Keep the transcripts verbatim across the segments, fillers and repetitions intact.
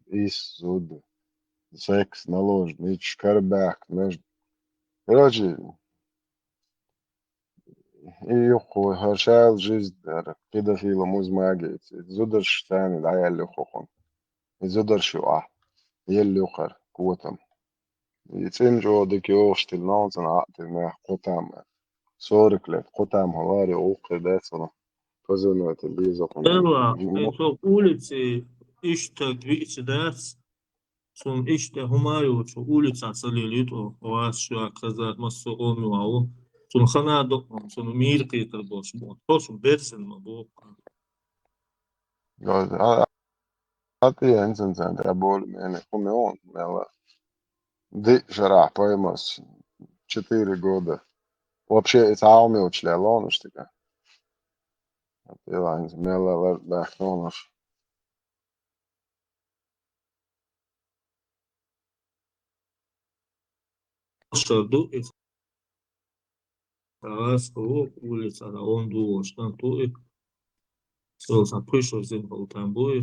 ис зуда, секс, наложница, карабаьхка, между. Короче, и юххо, хӀара шайла жизнь дара, педофилам уз магийца. Зударш царна дӀаяьлла юххо хӀуна. И зударш ю ахь, елла юххара котам. И цӀена чӀогӀа дика йогӀуш тилла нолцӀана Ӏа а тилла, кхо там, сорок лет, кхо там хьаларе гӀуллакхе дац хьуна. Позывной тилла деза хьуна. Эла, м-, м-, и со улице иштта виъча дац, цунна иштта хӀума йолчу улица ца лелийта, вас шу казат, массо а къоми вау, цунна хана докъон, цунна мийра кхетар болуш бу. Тхо шу берзан ма боху. Да, а, а ты, я не знаю, да, более-менее, хӀума ю, мела. Ди шарахь поймас, четыре года. Вообще, это аумил члелонуш така. Мела лар бахтонуш. Шар ду и Цхьа улица, ара он дугӀуш, там ту и. Сол сан пуьшур зин хол там бу и.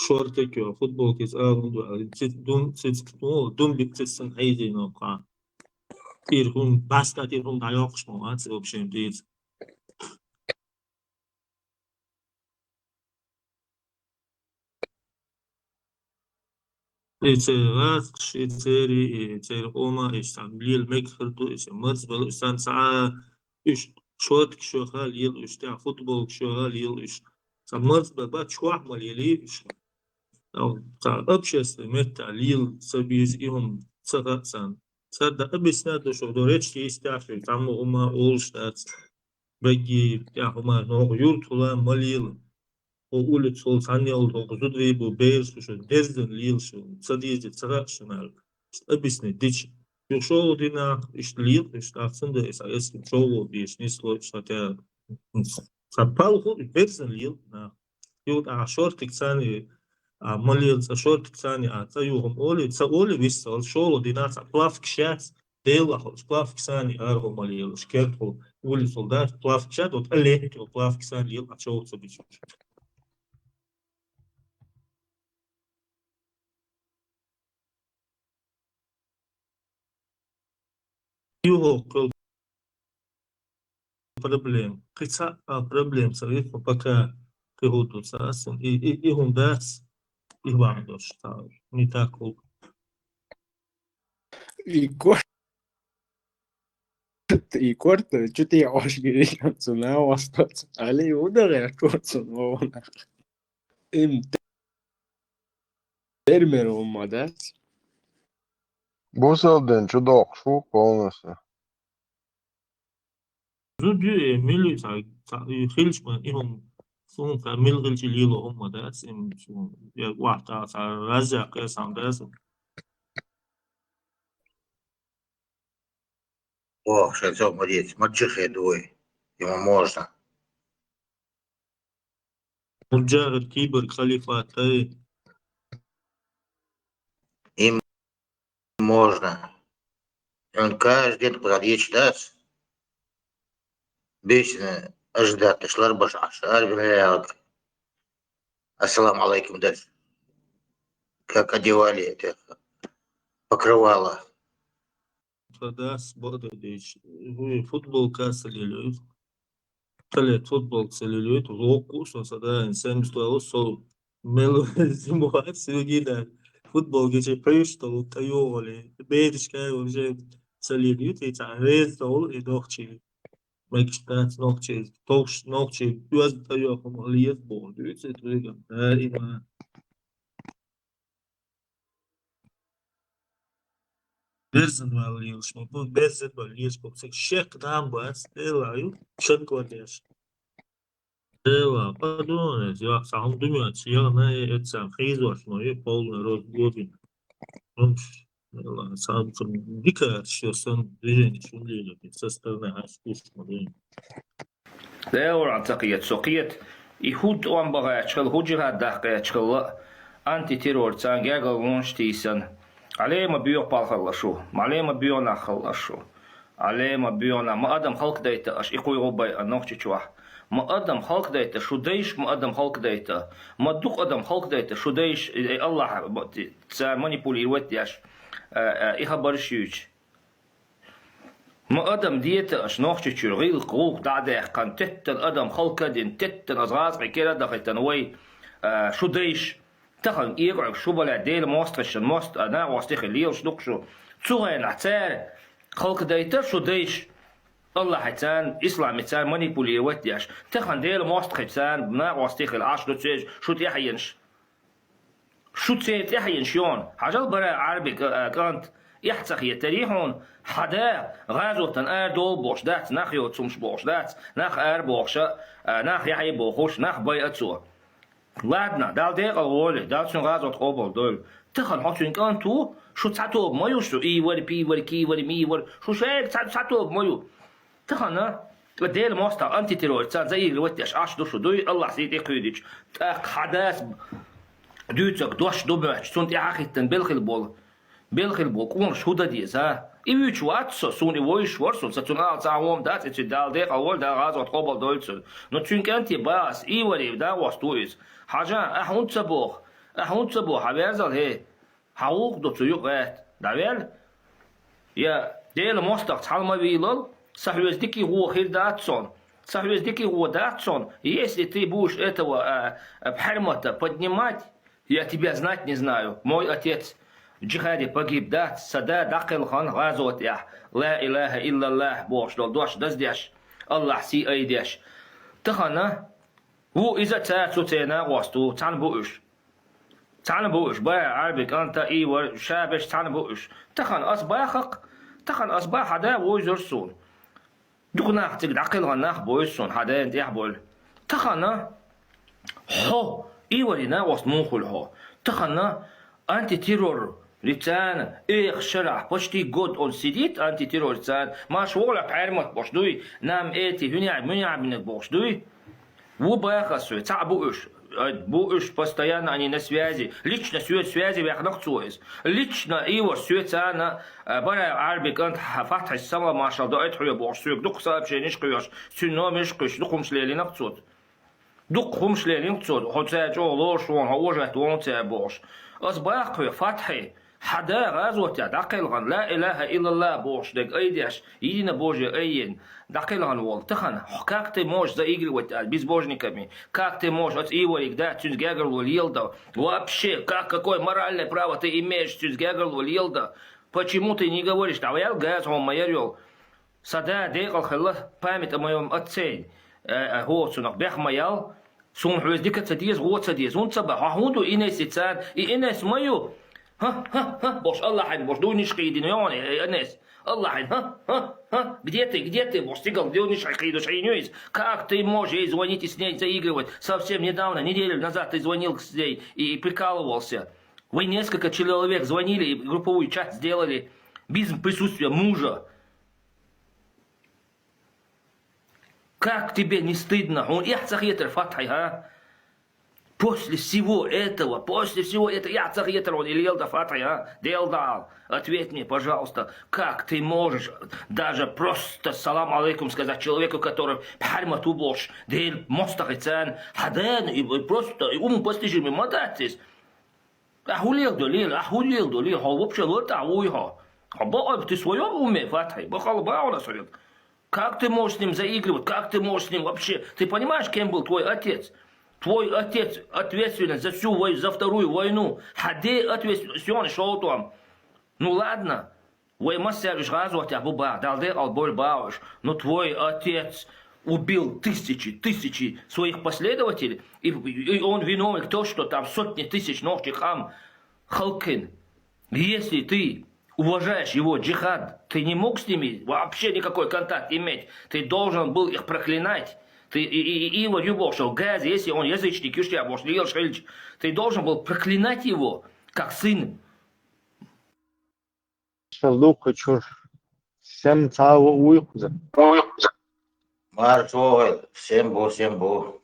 Шортик ю, футболки цӀа он ду, а циц дум, циц, ну, дум бик циц сан хьайзийна кхаъ. Тир хӀун, баста тир хӀун дӀайоккхуш ма вац, в общем, диц. И церан гӀазкхаш, и церан, и церан къоман, и сан лела мегар ду, и сан марзбала, и сан цхьа, уьш шортикаш йоха лела, уьш тӀехь футболкаш йоха лела, уьш сан марзбала бац, чохь ма лелий уьш. Цхьа общественный метта лела ца беза, и хӀума ца хаьа царна. Цара дан объяснять ду, что до речки есть тяхи, там хӀума олуш дац. Багги, тӀехь хӀума, хӀокху юртахула ма лела. Хьо улицахула цхьанна йолу хӀокху зудвий бу, бераш бу, шу дерзан лела шу, ца деза, ца хаьа шуна аьлла. Иштта объяснить дича. Юха шолгӀа дийнахь иштта лела, иштта ахь цундела и сан эскина шолгӀа дийша нисло, иштта тӀе, сан палху, и берзан лела нах. Юха ахь шортик царна, а, ма лела цӀа шортик царна, а, цӀа юхам олий, ца олий, вист ца олий, шолгӀа дийнахь цхьа плавкаш яц, Делахь, плавкаш санна арахьа ма лелаш, кертахула, улицахула дац, плавкаш а, вот, а летти, плавкаш санна лела, а чов ца бичуш. Юха кхел проблем. Кхин цхьа а проблем ца витху, пока кхин хӀун ду ца аса, и, и, и хӀун дац, и ван дош ца, не так хӀу. И ко-, и корта, чу те ош гири, цуна вастац. Али удагӀе, ко цуна вона. Им термер ма дац. Бусалден чу доккхуш ву полностью. Зуд ю, э, мили ца, ца, и хилча ма, и хӀума, суна ца мил хилча лело хӀума дац, им, суна, я вахта ца разя кхесан дац. Ох, сейчас всё, молодец, мальчик, я думаю, ему можно. Муджахид кибер халифат, ай. Им можно. Он каждый день по две даст. Вечно ожидать, шлар баш, аш, ар, бля, вот. Ассаламу алейкум, дальше. Как одевали это покрывало. Тадас бададеш, вы футболка салилует. Тале футболка салилует, локку со сада, инсем стуалу со, мелу зимуа, сюгида. Футболка че пейш, то вот тайоли. Бедишка уже салилует, и ца рез, то и дохчи. Мекштац нохчи, товш нохчи, уьз тайоху ма лез боху, дуьйцу, дуьйган, даима. Берзан валла лелаш ма бу, берзан валла лелаш бу, цигахь шек дам бац, Дела ю, шек валеш. Дела, подумай, я сам думаю, я на это сам хизош, но и полный рост глубин. Ну, Дела, сам, сам дика, что сам движение, что лело, со стороны, а скучно, блин. Делора ца кхета, со кхета, и хӀу тӀом бахачхала, хӀу джихад даккхачхала, антитеррор царна гергал вонаш тийсан. Ӏалема боьха палхалла шу, Ӏалема боьха нах халла шу. Ӏалема боьха нах, ма адам халкъ дайта аш, и кхуй гӀу байа Нохчийчохь. Ма адам халкъ дайта, шу дайш, ма адам халкъ дайта. Ма дукха адам халкъ дайта, шу дайш, э, Аллахь, ма, ти, цар манипулировать деш, э, э, и хабарш юйча. Ма адам дета аш Нохчийчуьра гӀиллакх-гӀулакх дӀа а даьккхина, теттан адам халкъ а дина, теттан аз гӀазкхи кера а дахийтина вай, э, шу дайш. Тахан кӀекъарг шу бале Дела мостагӀашна мост, а, накъост тӀехь лелаш ду-кх шу. Цу хенахь цара халкъ дайта шу дайш. Аллахьацарна, исламацарна манипулировать деш. Тахан Дела мостагӀацарна накъост тӀехь Ӏаш ду церан шу тӀаьхьенаш. Шу церан тӀаьхьенаш йона. Хьажал, бара Ӏарби кӀа-, а, кӀант, эхь ца хетарий хьуна, хьан да гӀазотана арадовла бохуш дац, нах йоцумаш бохуш дац, нах арабохуш а, а, нах яхье бохуш, нах байа цо. Ладно, Далла декъал волий, Дала цуьнан гӀазот къобал дойла. Тахан хьо цуьнан кӀант ву, шу цхьа тоба ма ю шу, и вари, пи вари, ки вари, ми вари, шу шайга цхьа, цхьа тоба ма ю. Тахан, а, Дела мостагӀа антитеррорца заигрывать деш Ӏаш ду шу, дуй, Аллахь сий тӀе кхуьйдича. ТӀаккха хьан дас дуьйцург дош ду моьттуш, цунна тӀаьхьа хӀиттина белхил болу. Белхил бу, къонаш хӀун дан деза, а? И вуьйцуш вац со, суна и вуьйцуш вара суна, сан цунна ала цхьа хӀума дац, и цуьнан Дала декъал волий, Дала гӀазот къобал дойла цуьнан. Но цуьнан кӀанте баха ас, и вари, накъост ву иза. Хьажа, ахьа хӀунда ца боху? Ахьа хӀунда ца боху? Хьан верзал, хӀей? Хьан гӀуллакх ду цу юкъа гӀерта? ДӀавел? Я Дела мостагӀа цхьаьна ма вийлал, сан хьоьца дика гӀо хир дац суна. Сан хьоьца дика гӀо дац суна, если ты будешь этого, а, а, пхьармата поднимать, я тебя знать не знаю. Мой отец в джихаде погиб, дац, сан да дӀакхелхина гӀазотехь, ла илахӀа иллаллахӀ бохуш долу дош даздеш, Аллахь сий айдеш. Тахана ву иза, цара цу церан накъост ву, цхьаьна бу уьш. Цхьаьна бу уьш, бара Ӏарби кӀант а, и вари, ша берш цхьаьна бу уьш. Тахана ас бахакх, тахана ас баха, хьан да вовзуьйтура суна. Дукха нах цига дӀакхелхина нах бу иза суна, хьан дена тӀехь болу. Тахана хьо, и вари, накъост муха хуьлу хьо? Тахана антитеррорцана, эха шарахь, почти год он сидит антитеррорцана, маша вогӀу пхьармат бохуш дуй, нам эти, хӀуьнехь, муьнехь бинарг бохуш дуй? Ву баха ас хьоьга, цхьаъ бу уьш. Ай, бу уьш, постоянно они на связи. Лично соьца связи ваьхна-кх цо иза. Лично и вари, соьца царна, а, бара Ӏарби кӀант, хьан Фатхьис салам маршалла доуьйту хьоьга бохуш, соьга дукха сообщениш кхоьхьуш, цуьнан номерш кхуьйсуш, дукха хӀумаш лелийна-кх цо. Дукха хӀумаш лелийна-кх цо, хьо цара чӀогӀа лоруш ву хьуна, хьо ожатта ву хьуна цара бохуш. Ас баха хьоьга, Фатхьи, хьан да гӀазотехь дӀакхелхина, ла илахӀа иллаллахӀ бохуш дерг айдеш, единобожие айина, дӀакхелхина волу. Тахана, как ты можешь заигрывать, а, безбожниками? Как ты можешь, оцу и вари, да, цуьнца гергарло леладан? Вообще, как, какое моральное право ты имеешь цуьнца гергарло леладан? Почему ты не говоришь, дӀавел, газа хьуна ма яра йолу? Сан да декъала хилла, память о моём отце, э, э, хӀоцунах бех ма ял, суна хьоьца дика ца деза, гӀо ца деза. ХӀунда ца баха? Хьо хӀун ду Инесица? И Инес ма ю? Ха, ха, ха, бохуш, Аллахьан бохуш, дуйнаш кхийдина йогӀу и Инес. Аллахьан, ха, ха, ха, где ты, где ты, бохуш, стигал дуйнаш кхийдуш хьийна ю иза. Как ты можешь ей звонить и с ней заигрывать? Совсем недавно, неделю назад ты звонил с ней и, и прикалывался. Вы несколько человек звонили и групповой чат сделали без присутствия мужа. Как тебе не стыдно? Хьуна эхь ца хетара, Фатхьи, а? После всего этого, после всего этого, эхь ца хетара хьуна и леладан, Фатхьи, а? Дела Дала, ответь мне, пожалуйста, как ты можешь даже просто салам алейкум сказать человеку, который пхьармат ву бохуш, Дела мостагӀа царна, хьан дена, и, и просто, и умопостижимо ма дац иза. Ахьа хӀун леладо, лела, ахьа хӀун леладо, лела, хьо вообще лартӀахь вуй хьо? Хьо бакъ, ты в своём уме, Фатхьи, бакъ хила бахьана со хьоьга. Как ты можешь с ним заигрывать? Как ты можешь с ним вообще? Ты понимаешь, кем был твой отец? Твой отец ответственен за всю вой-, за вторую войну. Хьан де ответственен, шолтом. Ну ладно. Вай массаьрга уьш гӀазотехь бу баха, Далла декъал бойла баха уьш. Но твой отец убил тысячи, тысячи своих последователей, и, и он виновен в том, что там сотни тысяч нохчий къам халкъ хин. Если ты уважаешь его джихад, ты не мог с ними вообще никакой контакт иметь. Ты должен был их проклинать. Ты и, и, и, и его любовь, что в Газе, если он язычник, юшья бошли, ты должен был проклинать его, как сын. Шалдукха чуьра. Сем цхьа а ву-, вуй кхуза? Марш вогӀийла, сем бу, сем бу.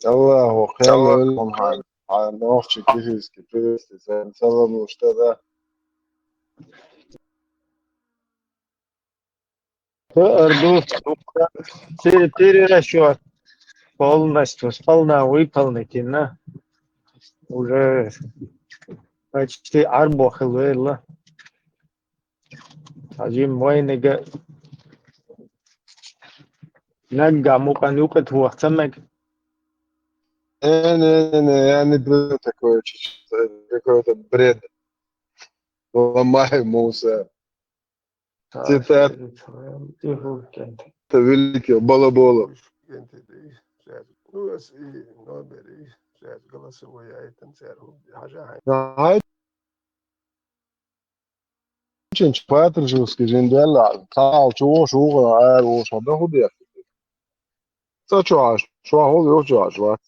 Аллаху кхел ваьлла хьуна хьан, хьан нохчий кихийский туристы, сен салам луш дара. Хаар ду. Пере-, перерасчет. полностью, сполна выполнить, и на, уже почти арбохил вела. Один мойнига нагга мукъан юкъат вахтамаг. Не, не, не, не, я не буду такое читать. Это какой-то бред. Ломай Муса. Цитат. Это великий балаболов. Ай, ченч патрушевский жиндела, цаал чу вош угъа, ар вош, да худех. Ца чуаш, чуа хул ю чуаш, ва.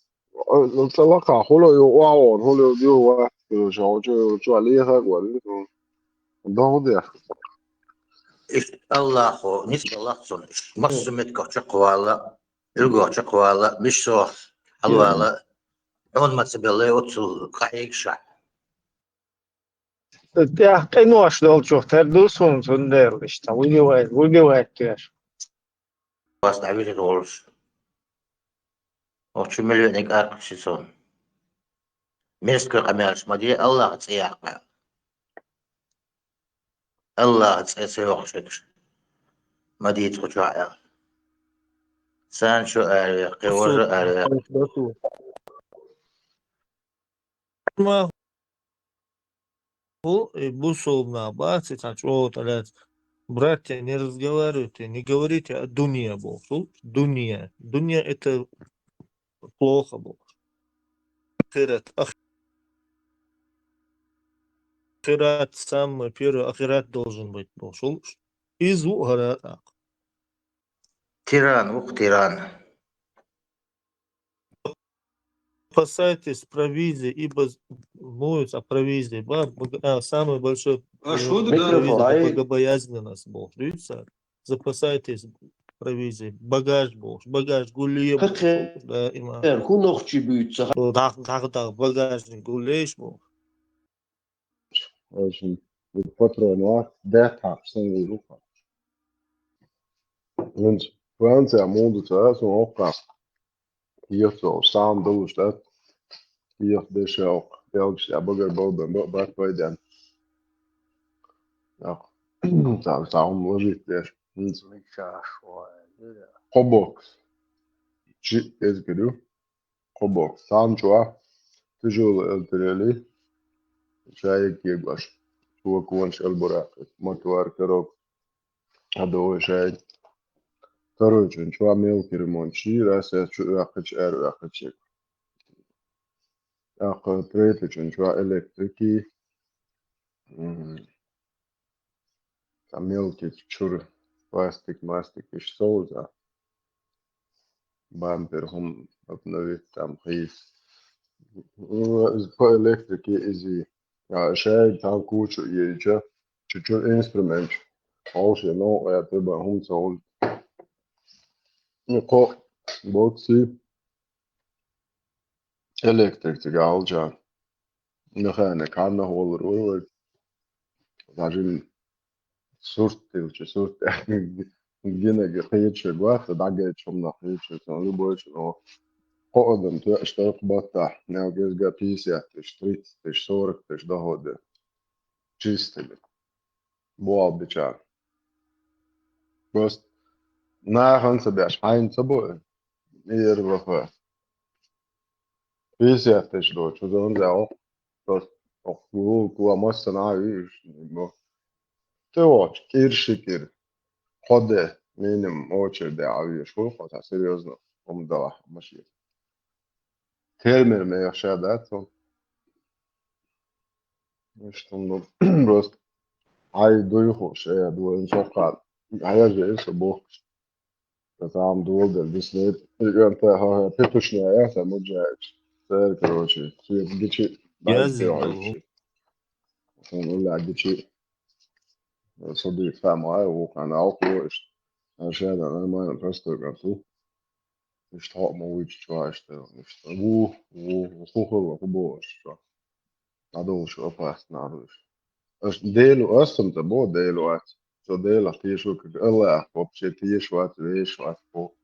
Ца лака хула ю, ва, он, хула ю, ва. Чуа, чуа, чуа, леха, ва. Да худех. Иш Аллахо, нис Аллах сон, иш массу метках чакъвала, илгах чакъвала, мишсох, алвала. Он маца белле оцул кахиг ша. ТӀехь къинош долчух тера ду суна цундела иштта, выбивает, выбивает теш. Вас дӀавижа долуш. Охчу миллионник аркъа ши сон. Мерзкий къамелаш ма де, Аллах цӀе яккха. Аллах цӀе ца йоккхуш. Ма дийца кху чохь аьлла. Сан чу аьлла, кхин важа аьлла. Ма хӀу, и бусулба нах бац, и цхьа чӀогӀа тӀалаьцна. Братья, не разговаривайте, не говорите о дунья, боху. Дунья. Дунья — это плохо, боху. Ахират. Ахират самый первый, ахират должен быть, боху. Из ву хӀара тӀаккха. Тиран, ву-кх тиран. Запасайтесь провизией, ибо, ну, а провизией, ба-, бог-, а, самый большой, э, провизия — это богобоязненность, боху, дуьйцу цара. Запасайтесь провизией, багаж, боху, багаж гулле, боху, да, имам. ХӀун нохчи буьйцу ца ха- Дах, дах, дах, багажник гуллеш, боху. Очень. Патрон вац, даьтта хьакха сан вуй ву-кх. ХӀинца Франция муха ду ца, сан воккха. Кехат долуш, сахьа долуш дац. Кехат деш воккха, белгаш тӀехь багар болбан бакъ бакъ пайден. Нах, цхьа, цхьа хӀума ложить деш. ХӀинца. Кхо бокс. Чи эзгар ю. Кхо бокс. Цхьана чохь тяжёлый элтарели, шайга кегош, чоконаш элбураккхи, мотор, коробка, хьадогӀий шайга. Второй чун чохь мелкий ремонт шийра, сес чу оьхкхича, ара оьхкхича. ТӀаккха третий чун чохь электрики, м, Цхьа мелкий чура, пластик, мастик, иштта совза. Бампер хӀума обновить там хийца. Ну, по электрике изи. А шайга там кучу йича, чу-чу инструмент. Хьовше новкъа тӀе бан хӀума ца хьовза. Ну, кхо бокси. Электрик цига алча. Механик хьаннах волур ву вай. Даже сурт хилча, сурт гинага кхеча гуатта, дӀагайча хӀуманах кхеча, сан любой чу, но кхо адам тоьаш тайпа баттахь, мел гезга пятьдесят тысяч, тридцать тысяч, сорок тысяч доходы. Чистыми. Болх бича. Просто нахана ца беш, хьайна ца бу, эр ваха. Пятьдесят тысяч долчу зонза, ох, просто, ох, гулка, массана а вуьйш, бо. Те вач, кӀир ши кӀир. Кхо де, минимум, очереде а вуьйш, хӀу, хӀу, цхьа серьёзно, хӀума далахь, машина. Термер мех ша дац, хӀу. Иштта, ну, просто, хьай дуй хӀу, ше, дуй, ну, сохка, хьай же, со бохкаш. Ца цхьа хӀума доладелла диснарг, и кӀанта хьо-, хьо-, петушняя, сан муджаьча. Церан, короче, церан гичи, язйина долу. Хьуна уллехь гичи. Со дуьйцу хӀама, ай, вукхана алкхо иштта. Ай, шайна нормально, простой кӀант ву. Иштта хьо а ма вуьйцу чохь, иштта, иштта. Ву, ву, ву, хӀу хилла, хӀу боху иштта чохь. ДӀадовлуш опасно нах ду уьш. Аш Дела, ас санна ца боху Дела вац. Со Делах тешо, как Аллах, вообще тешаш вац, вешаш вац боху.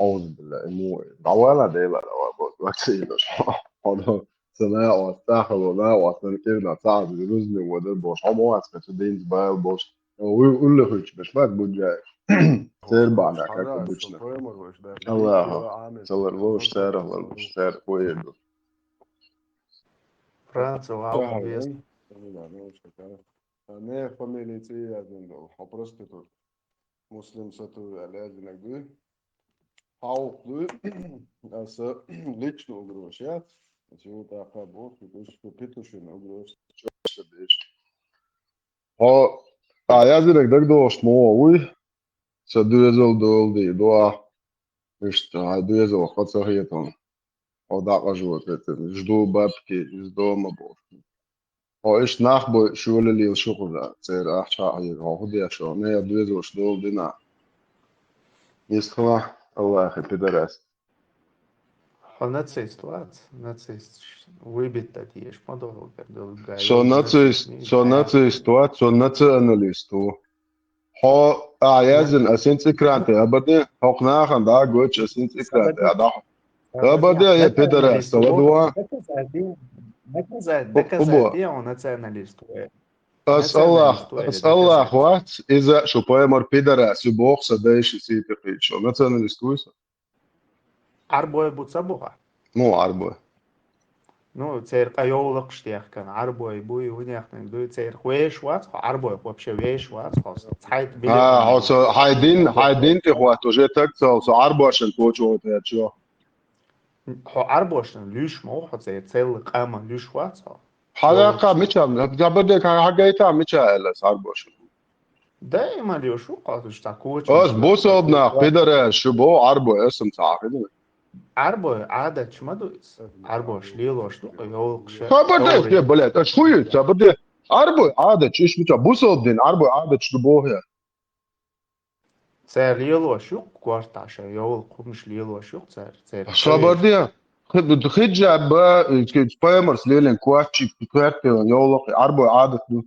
Аузу билла, ему, давала, дела, давала, вот, вот, вот, вот, вот, сана, вот, тахало, на, вот, на, кирна, ца, рузни, вот, вот, вот, вот, вот, вот, вот, вот, вот, Уллехуч беш бат буджа. Цербана, как обычно. Аллаха. Салар вош, цералар вош, цер поеду. Франция, Алла без. Не фамилия ци язын дол. Хо просто тут. Муслим сату алязынагу. Хауклу. Аса лично угрожает. Сиу таха бо, петушин угрожает. Чё беш? Хьо а язынаг дагдош мо вуй, са доьзал долди дуа. Иштта, хьай доьзал хо ца хетон. Хьо дакъа жо тетен. Жду бабки из дома бо. Хьо ишт нах бой шула лил шухуда. Цер ахча хьайир. Хьо худеш хьо. Не я доьзалш долдина. Ист хла, Аллахи пидорас. Хьо нацист вац, нацист выбит да диеш ма догу гай. Со нацист, со нацист вац, со националист ву. Хьо а язын, а син цикранте, абаде, хьо кнахан да гоч, а син цикранте, а да. Абаде, я пидорас, саладуа. Доказать, доказать, я он националист. Ас Аллах, ас Аллах вац, иза шу поэмор пидорас, ю бог са дайши сипи кичо. Националист вуйса? Арбой бу ца буха? Ну, арбой. Ну, цер къайовлакъш тяхкан, арбой буй, унехнен дуй, цер хвеш вац, арбой вообще веш вац, хос. Цайт билет. А, хос, хайдин, хайдин ти хват, уже так цал, со арбошен почу вот я чё. Хо арбошен, лиш мо, хо цер цел къама лиш вац, хо. Хьалакъа мичам, габаде ка хагайта мича элас арбошен. Даиман лиш у къатуш такуч. Ас бусалдна пидорас шу бо арбой эсам цахиду. Арбой адат чма ду. Арбош лилош ду, ёлкъ ше. Сабаде, блядь, аш хуй, сабаде. Арбой адат чиш мича бусалдин, арбой адат ду бо я. Цер лилош юк, кварташа, ёлкъ хумш лилош юк, цер, цер. Сабаде. Хиджаба, паймарс лилин кватчик, квартиран ёлкъ, арбой адат ду.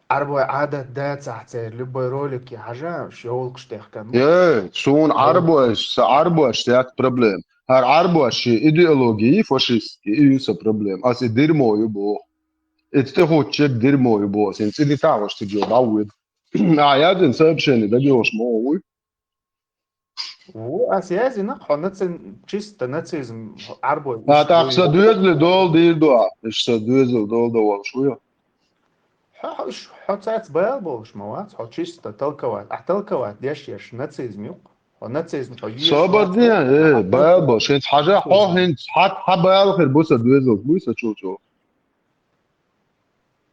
Арбой адат да цахцер, любой ролик я хажа, шёлкъ штехкан. Э, сун арбой, са арбой штех проблем. Хар арбой ши идеологии фашистский, и са проблем. Ас и дерьмо ю бо. Ит те хочек дерьмо ю бо. Син ци дита ваш ти джо да уид. А я дин сообщение да джош мо уй. Ву, а связи на, хо наци-, чисто нацизм, арбой. А так са дуэзли дол дир дуа. Иш са дуэзли дол да вал шуя. Хо, хо, иш, хо цац бал болш ма вац, хо чисто толковать. А толковать деш еш нацизм юк. Хо нацизм, хо еш. Собар вац, ди, э, бал болш. Хин хажа, хо хин, ха, ха бал хир буса дуэзли, буса чул чул.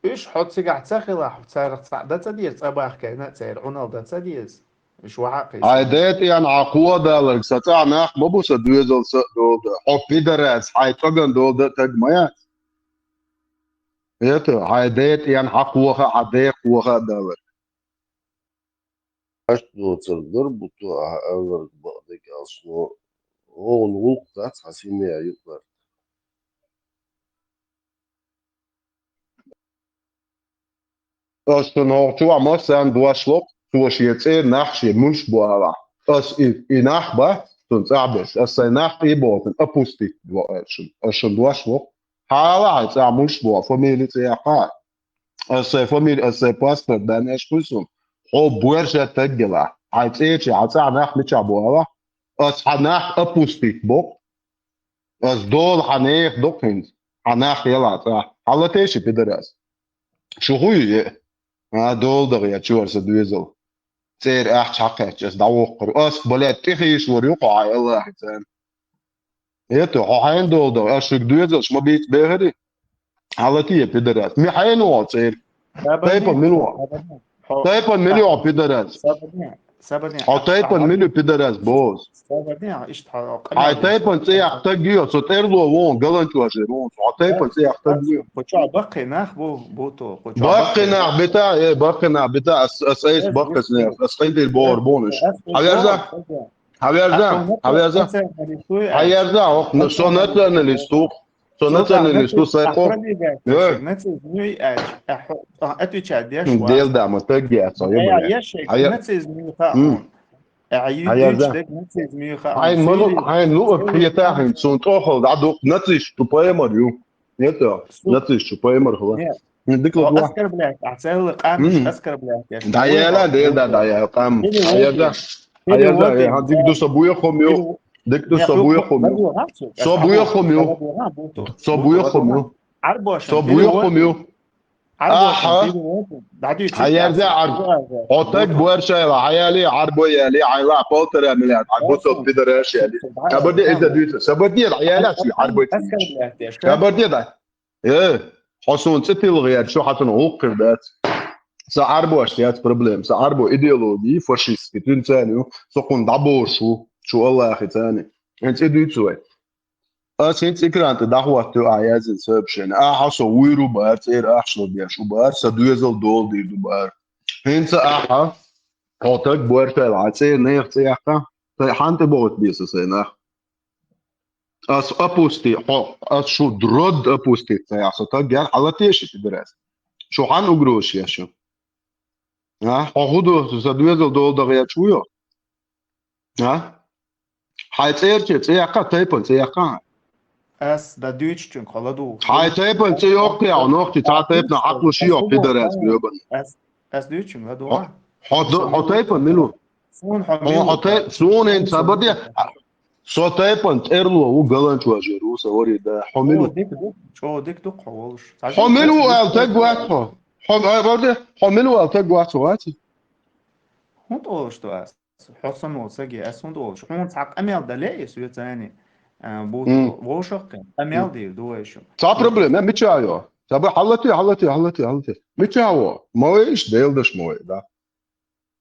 Иш хьо цигахь ца хила, хьо царах цхьаъ дан ца деза, цӀа бахкайна а церан Ӏунал дан ца деза. Иш вахьа кхийса. Хьай дета ян хьан кхо даларг са цӀа нах ма бу са доьзал са а долда. Хьо пидорас, хьай цӀоган долда а таг ма яц. Это, хьай дета ян хьан кхоха, хьан декъа кхоха а даларг. Аш доцар дар бу ту а алларг бакъдыг алс но. Оон гӀулкх дац хьан симея юкъарт. Ас цу нохчо а массарна дош ло, цо шен цӀе нах шен муьлш бу алахь. Ас и, и нах бац, цун цӀахь беш. Ас сайн нах тӀе а боцун, опустить бо ас шун. Ас шун дош ло. Хьала хьай цӀахь муьлш бу, фамили цӀе яхха. Ас сайн фамили, ас сайн паспорт бан аш кхуьсун. Хьо буьрша таггала. Хьай цӀечи, хьан цӀахь нах мичахь бу алахь. Ас хьан нах опустить бо. Ас дола хьан нех доккхинца. Хьан нах яла цӀа. Хьала теши пидорас. Шу хуй е? А, долдагъ я чуьра са доьзал. ЦӀера ахча хьакхаьчча ас дӀавоккхур. Ас, блядь, тӀехийшвар ю кхо хьай Аллахьи цӀен. Это, хьо хьайн долдагъ, ас шуьга доьзалш ма бийца бехари? Хьала те, пидорас. Ми хьайна вон цӀера? Тайпан мила вон? Тайпан мила вон, пидорас? Хьо тайпан мила ю, пидорас, боз? Хьай тайпан цӀе яккха таг ю, со тӀерло вон, галанчожи вон, хьо тайпан цӀе яккха таг ю. Кхо чо баккхий нах бу, бу то, кхо чо баккхий нах бита, э, баккхий нах бита, ас, ас, ас, баккхий нах, ас къинтӀера бохур бонуш. Хьаверза? Хьаверза? Хьаверза? Хьаверза, ох, ну, со националист ву. Со националист ву, сайкъо. Нацизм ю, э, хьо, а, отвечать деш вац. Дел да, ма таг я, со, ё, бля. Нацизм ю, ха, он. Ӏа ю Хьаярда. Динчу дег нацизм ю хаьа. Хьайн малу, хьайн луъург хетахьин, цун тӀохал дӀадукъ нацисту пайхамар ю. Нет, нацисту пайхамар хала. Нет. Дикла дуа. Оскорблять, а целый къамаш оскорблять. ДӀаяла, дел да, дӀаяла къам. Хьаярда. Хьаярда, хан дик ду со буя хом ю. Дик ду со буя хом ю. Со буя хом ю. Со буя хом ю. Со буя хом ю. Аха. Хьаярда Ӏарб. Хьо таг буаршайла, хьаяли, Ӏарбо яли, хьайла полтора миллиард, Ӏарбо со пидораш яли. Кабарде иза дуйца. Сабарде, хьаяла, чи Ӏарбо. Кабарде да. Э, хьо сун цӀи тилгӀер, шу хьатун гӀуллакх хир дац. Са Ӏарбош яц проблем. Са Ӏарбо идеологи фашистский, тун цани, со кхун дӀабошу, шу Аллахи цани. Эн цӀи дуйцу вай. Ас хӀинца экран тӀе дӀахӀоттаю ахьа яздина сообщение. Ахьа со вуйр ву бахар, цӀера ахча лардеш ву бахар, са доьзал дола дийр ду бахар. ХӀинца ахьа, хьо таг буаршайла, хьан цӀера нехан цӀе яккха, тхай хьан тӀе бохут беса сайн нах? Ас опусти, хьо, ас шу дрод опустить ца яхь, со таг яр, хьала теши пидорас. Шу хьан угроза еш ю? А? Хьо хӀу ду, са доьзал дола дагӀа яч ву йо? А? Хьай цӀерче цӀе яккха, тайпан цӀе яккха. Ас да дуьйчучунг хала ду. Хьай тайпан цӀе йоккха, нохчи цхьа тайпана хьакъ лу ши йо, пидорас гребан. Ас, ас дуьйчунг ла ду. Хьо, хьо тайпан милу? Суна хьо милу? Хьо тай-, суна ин ца баде. Со тайпан тӀерло ву галанчу важер ву, са вари да. Хьо милу? Чо дик ду, чо дик ду хьо волуш. Хьо милу ал таг вац хьо? Хьо, а, варде, хьо милу ал таг вац хьо вац? ХӀун тӀолуш ду ас? Хьо сан вол саги, ас хӀун тӀолуш? Хьуна цхьа къамел дале, и суьйцани, а, бу вошаккхин. Къамел дийр ду вай шу. Цхьа проблема, мича йо? Цхьа ба хьалати, хьалати, хьалати, хьалати. Мича во? Ма вай иш делдаш ма вай, да.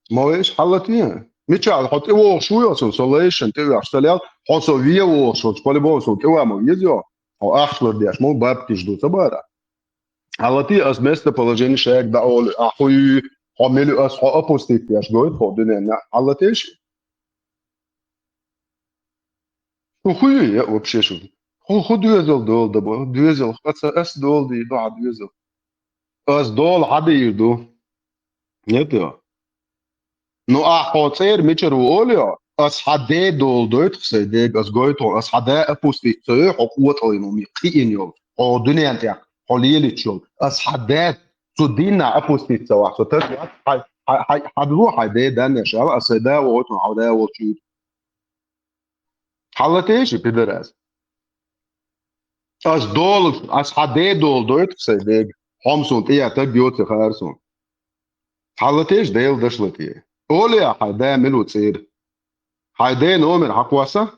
Ма вай иш хьалати. Мича хьо тӀе вохуш ву йо, со, со лайшан тӀе вехаш ца лел, хьо со ве вохуш, по-любому со тӀе ва ма веза йо. Хьо ахча лардеш, ма бабкиш ду ца бара. Хьалати ас местоположение шайга даоли, а хуй, хьо мели ас хьо опустить деш гойту хьо дуьненна. Хьалатеш? Шу хуй я вообще шу? Ху, ху доьзал дола да бо, доьзал, ас, ас дола ди, до хьа доьзал. Ас дола хьа дийр ду. Нет, йо. Ну, а хьо цӀера мичара ву олий, ас хьа де дола дойту сай дега, ас гойту, ас хьа де опустить ца йой, хьо къотӀалин ву ми кхиъин йол, хьо дуьнен тӀехь, хьо лелич йол, ас хьа де цу динна опустить ца вахь, со тас вац, хьай, хьай, хьай, хьа ду хьай де даннеш, ала, ас сай да вогӀу, хьа да волчу. Хьалатеши, пидорас? Ас дола, ас хьа де дола дойту сай дега. Хьомсун тӀе я таг йоци хаар сун. Хьалатеш Дела даш латӀе. Олия хьай да милу цӀера. Хьай де номер хьакхоса?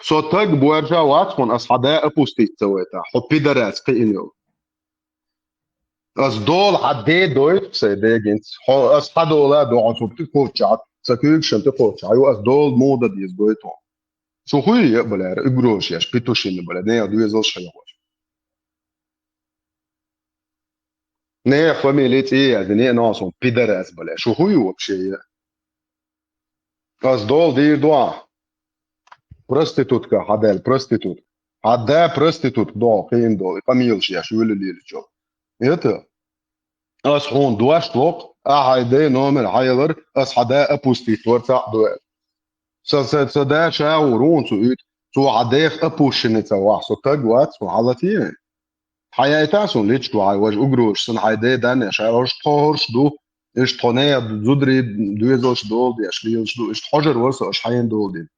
Со таг буаржа вац хьуна, ас хьа да опустить ца вайта. Хьо пидорас кхиъин йол. Ас дола хьа де дойту сай дегинц. Хьо ас хьа дола догӀан субти кхоччахь, ца куьйгашан ти кхоччахь. Ю ас дола муха дан деза гойту. Шу хуй я баляра, угроза еш, петушина баля, нехан доьзалш хьехош. Нехан фамилия цӀе яза, не носун пидорас баля. Шу хуй вообще я? Ас дола дийр дуа. Проститутка хьадел, проститут. Хьада проститут до, кхин до, къамелаш еш, вуьлу леличо. Это? Ас хьуна дош локх, а хьай де номер хьаялар, ас хьа да опустить вар цхьаъ дуэл. Са, са, са да ша ву рун цу уьт, цо хьа дех опущенный ца вахь, со таг вац, хьо хьалатий? Хьаяйта сун личку хьай важа угрозаш, сан хьай де данне, ша важа тхо хӀорш ду, иш тхо нея зудри доьзалш дола деш, лелаш ду, иш тхо жар вар со, аш хьайна дола дин.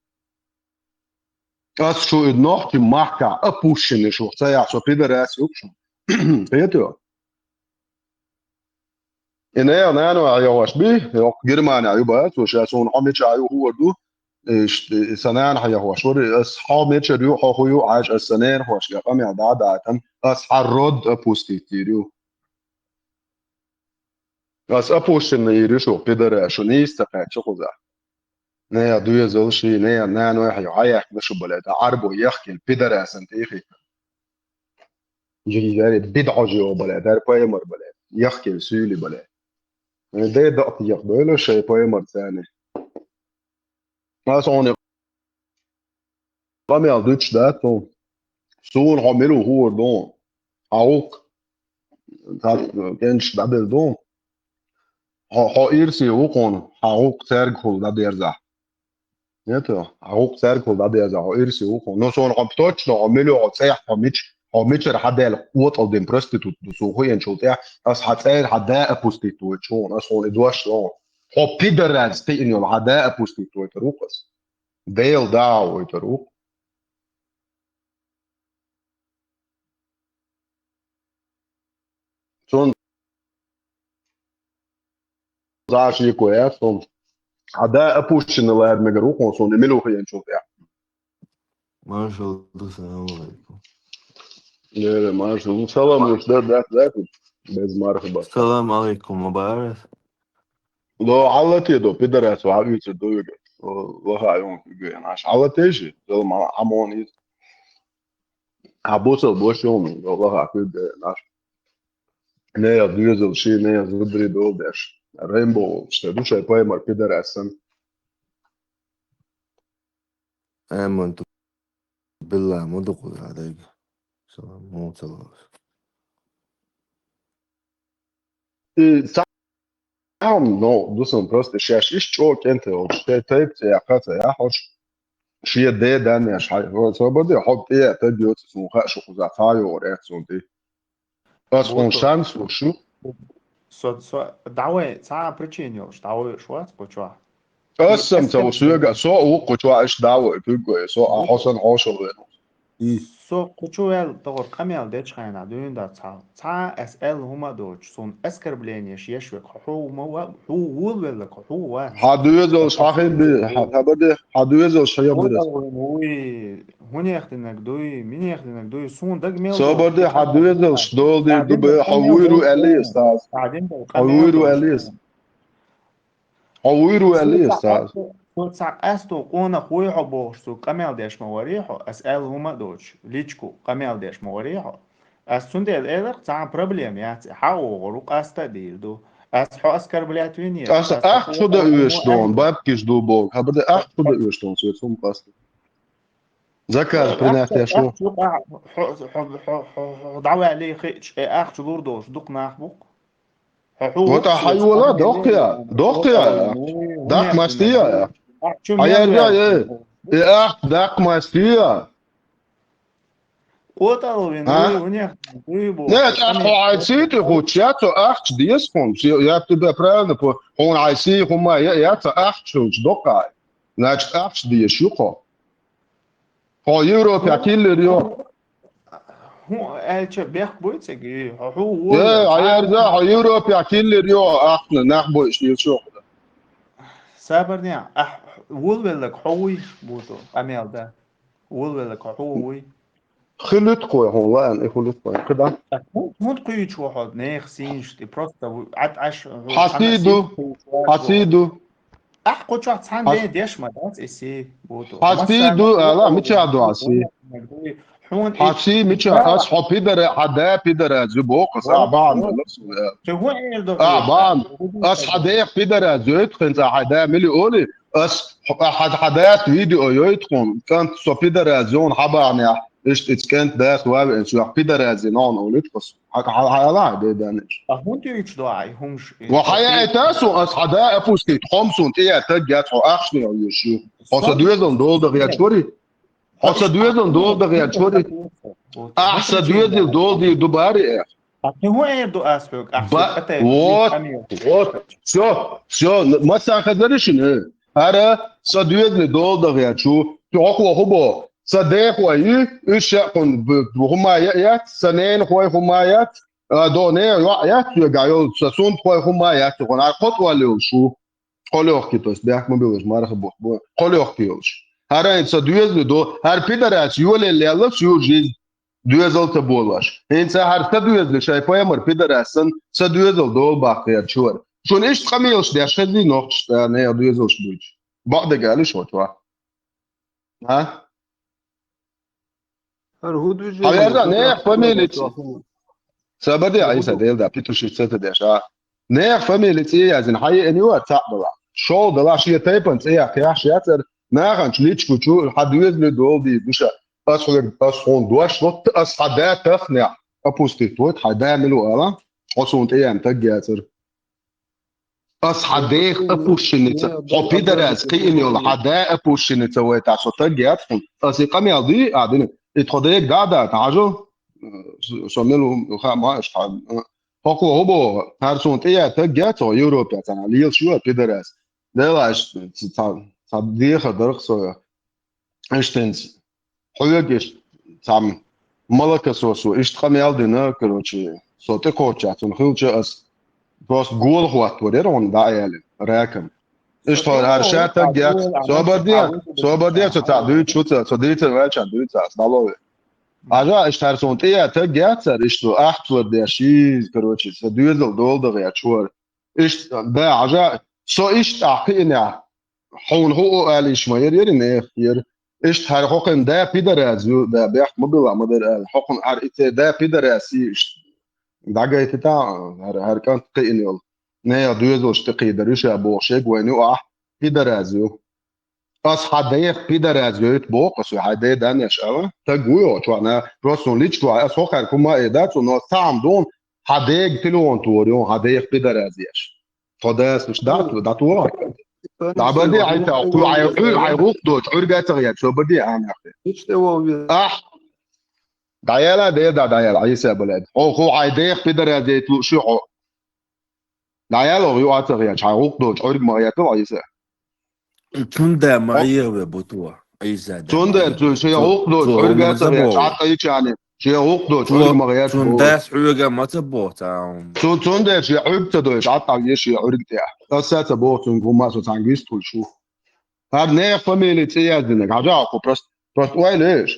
Ас шу и нохчи махка опущенный шу, ца яхь со пидорас юкшу. Кхету? И нея нано хьайохош би, йокх Германия ю бац, цо ша суна хьо мича ю хӀор ду, иш, и сан нана хьайохош вар, ас хьо мича ю, хьо ху ю, хьаьш ас сан нана хош, я къамел да датан, ас хьа род опустить дир ю. Ас опущенный йир ю шу, пидораш, шу нийса ца кхаьчча кхуза. Нея доьзал ши, нея наной хьайо, хьаяхна шу, бале, да Ӏарбо яхкел пидорасан тӀехи. Жигари бидхьожио, бале, дар паймар, бале, яхкел суьйли, бале. Де дакъ тиех дойла шай паймар цани. Ас хьуна къамел дуьтуш дац хьуна. Суна хьо мила ву хӀора ду? Хьан гӀуллакх? Цхьа кӀенташ дӀабелла ду? Хьо, хьо ирсе ву хьуна, хьан гӀуллакх цаьргахула дӀадерзахь. Нет, хьан гӀуллакх цаьргахула дӀадерзахь, хьо ирсе ву хьуна. Ну, суна хьо точно, хьо мила хьо цӀехь, хьо мич-, хьо мичара хьадаьлла, отӀал дина проститут ду, суна хуенчул тӀехь, ас хьан цӀера хьан да опустить войтуш ву хьуна, ас хьуна и дош ло. Хьо пидорас кхиъна йола хьан да опустить войтур ву-кх ас. Дела дагӀа войтур ву-кх. Цунна заш йико яц хьуна. Хьан да опущенный лара мегар ву хьуна, суна и мила ву хьуна хьенчул тӀехь. Маршал ду, салам алейкум. Лера, маршал. Ну, салам луш дар, дар, дар. Без мархаба. Салам алейкум, мубарак. Ло, хьаллате до, пидорас, ваха вицар ду вига. Ло, лаха юн вига, наш. Хьаллате ши, зал ма, амон из. А бусал бош юн, ло, лаха вига, наш. Не, я две зал ши, не, я зубри дол деш. Rainbow, что душай поймар, пидорасан. Аманту билла, ма дукъу дайга. Салам, мо цалавас. И сам, но, дусам просто шеш иш чо кенте ол, шей тайп цӀе яхаца, я хош. Шие де данеш, хай, вот, свободы, хоб, э, та бьётся, сун, ха, шу, куза, ца, ё, ре, сун, ты. Ас хьуна шанс луш ю. Со, со, дӀавай, цхьа причина йолуш, дӀавайуш вац кху чохь. Ас сам ца ву соьга, со а ву кху чохь, иш дӀавай, пуьггой, со а хьо сан хьошал вен. Со кху чу вел, тохар къамел дечу хенахь дуьйна дац хьал. Цхьа а ас аьлла хӀума а доцуш, суна оскорбленеш еш век, хьо хьо ма ва, хьо вула веллаг, хьо хьо ва. Хьан доьзалш хьан хин би, хьан, хьан баде, хьан доьзалш хьан бирас. Вуй, хӀунех динарг дуй, минех динарг дуй, суна даг мел. Собар де, хьан доьзалш дола дийр ду бе, хьо вуйру аьллий ас таз. Хьо вуйру аьллий ас. Хьо вуйру аьллий ас таз. Со цхьа къасто къонах вуй хьо бохуш, цу къамел деш ма варий хьо, ас аьлла хӀума а доцуш, личку къамел деш ма варий хьо. Ас цундела элар, цхьа проблема яц, хьан вогӀур ву, къаста а дийр ду. Ас хьо оскорблять винера. Ас ахчу дан оьшуш дон, бабкиш ду боху. Хабар де ахчу дан оьшуш дон, соьца хӀума къаста. Заказ принять деш ву. Хьо дӀаваьллий хиъча, э, ахчу лур долуш дукха нах бу-кх. Хьо хьу. Вот а хьайола, дохкъя, дохкъя. Даккха мастия. Хьаярга, э, э, ахча даккха мастия. Къоталвин, а? Дуй, унех, дуй бу. Не, тӀаккха хьо хьайн сий тӀе хучча, цо ахча деза хьуна. Я тебя правильно по-, хьуна хьайн сий хӀума я, я цо ахча хилча доккхай. Значит, ахча дезаш ю хьо. Хьо Европехь киллер йо. ХӀун аьлча бехк буй цига? Хьо хьу вон. Э, хьаярза, хьо Европехь киллер йо, ахча нах бойш, ил шо. Сабарне, ахь вулвеллаг хьо вуй, буту, къамел да. Вулвеллаг хьо хьо вуй. Хилуьткъой хьуна лаьан, и хилуьткъой. Кхида? ХӀунда кхуьйчу ву хьо, нехан сийнаш тӀе, просто Ӏад Ӏаш, хьан сий ду? Хьан сий ду? Ахь кху чохь цхьана ден деш ма дац и сий, буту. Хьан сий ду, ала, мича ду хьан сий? Хьуна хьан сий мича, ас хьо пидара, хьан да пидара, зу бокъас, а, бан. Кхин хӀун эр ду? А, бан. Ас хьан дех пидара, зойту хин цӀа хьан да мили оли, ас хьан, хьан дат видео йойту хун, кӀант со пидара, зун хьан бан яхь. Иштта иза кӀант дас вави, эн шух пидорази нон улит хос. Хьа, хьа, хьа, ала, де даниш. А хӀун дуьйцу до ай хӀумаш? Ва хьая это су, ас хьада опустить, хом сун тӀе таг яц, хьо ахча йиш ю. Хьо са доьзална долдагӀ я чури? Хьо са доьзална долдагӀ я чури? Ахь са доьзал долдий дубари эх. А кхин хӀун эр ду ас хьоьга? Ахь ба-, вот, вот, всё, всё, ма сан хазаришина. ХӀара са доьзале долдагӀ я чу, хьо хӀу бо? Са дехой ю, уьш шаъ хьуна б-, б-, хӀума я, яц, са ненахой хӀума яц, а, до не йоӀ яц, йога йолу, са сунтхой хӀума яц, хьуна, а кхо тӀол йолуш ву. Кхо лёгкий, то есть, бехк ма билаш, марха бу-, бу-, кхо лёгкий йолуш. ХӀара хӀинца са доьзале до, хӀара пидорас йоле лелла всю жизнь, доьзал ца болаш. ХӀинца хӀара са доьзале шай пайхамар пидорас сан, са доьзал дола баккхер чур. Шуна иштта къамелаш деш хезний нохчаш, а, не доьзалш буьйцу. Бакъдерг алиш хьо чохь. А? ХӀара хӀун ду же? Хьан веза, нех фамилия цӀе. Са баде, Айса, дел да, петуши цӀе ца деш, а? Нех фамилия цӀе язйина, хьан еана ю а цхьаъ дала? Шол дала, шен тайпан цӀе яхъяхьаш яцара, наханчу личку чу, хьан доьзале долу дийр ду ша. Ас хьоьга, ас хьуна дош лотта, ас хьан да тахнехь, опустить войт, хьан да мила ву ала? Хьо суна тӀеян таг яцара. Ас хьан дех опущенный ца, хьо пидорас кхиъна йола, хьан да опущенный ца вайтахь, со таг яц хьуна. Ас и къамел дуй, а, дина. И тхо дег да, да, хьажал. Со мел у, ха, ма, аш, ха, хокхо хӀу боху, хӀара суна тӀе яь таг яц хьо Европе цхьана, лелаш ю пидорас. Делаш, ца, ца, ца деха дарх со. Иштта хьоьга иштта цхьамма молокососо иштта къамел дина, короче, со тӀекхоччехь цунна хилча ас просто гола хӀоттор яра хьуна дӀа а яьлла, раком. Иштта хьо хӀара ша таг яц, собар де, собар де, со цхьаъ дуьйцуш ву ца, со дийцар ваьлча дуьйцу ас, дӀало ве. Хьажа, иштта хӀара суна тӀе яь таг яц хӀара, иштта ахчалар деш, йийз, короче, сан доьзал дола даха яц хӀара. Иштта, да, хьажа, со иштта ахь кхиънехь, хьуна хӀу о алийш ма яра, яра нех, яра. Иштта хӀара хӀокхуьнан да пидорас ю, да, бехк ма билла ма дара аьлла. ХӀокхуьнан хӀара и церан да пидорас ю, иштта дӀагайтита хӀара, хӀара кӀант кхиъна йолу. Нехан доьзалш тӀекхийдар ю ша бохуш, шег вайна ю ахь, пидорас ю. Ас хьан дех пидорас йойту боху, ас ву хьайн ден даннеш ала. Таг ву йо, чохь на, просто хьуна личкохь, ас хӀокхаьрга хӀума а дац, но ас цхьаъ хьуна дуна, хьан дега телефон тора ю, хьан дех пидорас еш. Тхо дас уьш дӀа, дӀатура. ДӀабаде хьайта, кху хьайн, хьайн гӀуллакх доцу, Ӏуьрга а ца гӀерта, собар де, Ӏамехь. Иштта вове. Ахь! ДӀаяла, де, да, дӀаяла, Ӏийса балед. Хьо, хьо хьайн дех пидорас яйта лууш ю хьо. ДӀаяла, ю а ца гӀерта, хьайн гӀуллакх доцу, Ӏуьрга ма гӀерта, Ӏийса. Цунда ма Хьо- гӀера ве бу тхо, Ӏийса да. Цундер, цу, шен гӀуллакх доцу, Ӏуьрга а ца гӀерта, Ӏатта ичани, шен гӀуллакх доцу, Ӏуьрга ма гӀерта. Цун дас хьоьга ма ца боху цхьа хӀума. Цу, цундер шен Ӏуьрга ца дойша, Ӏатта веш шен Ӏуьрга тӀехь. Аса ца боху цуьнга хӀума, со цхьаьна гист хуьлуш ву. ХӀара нехан фамили цӀе яздинарг, хьажа хьо просто, просто ойла еш.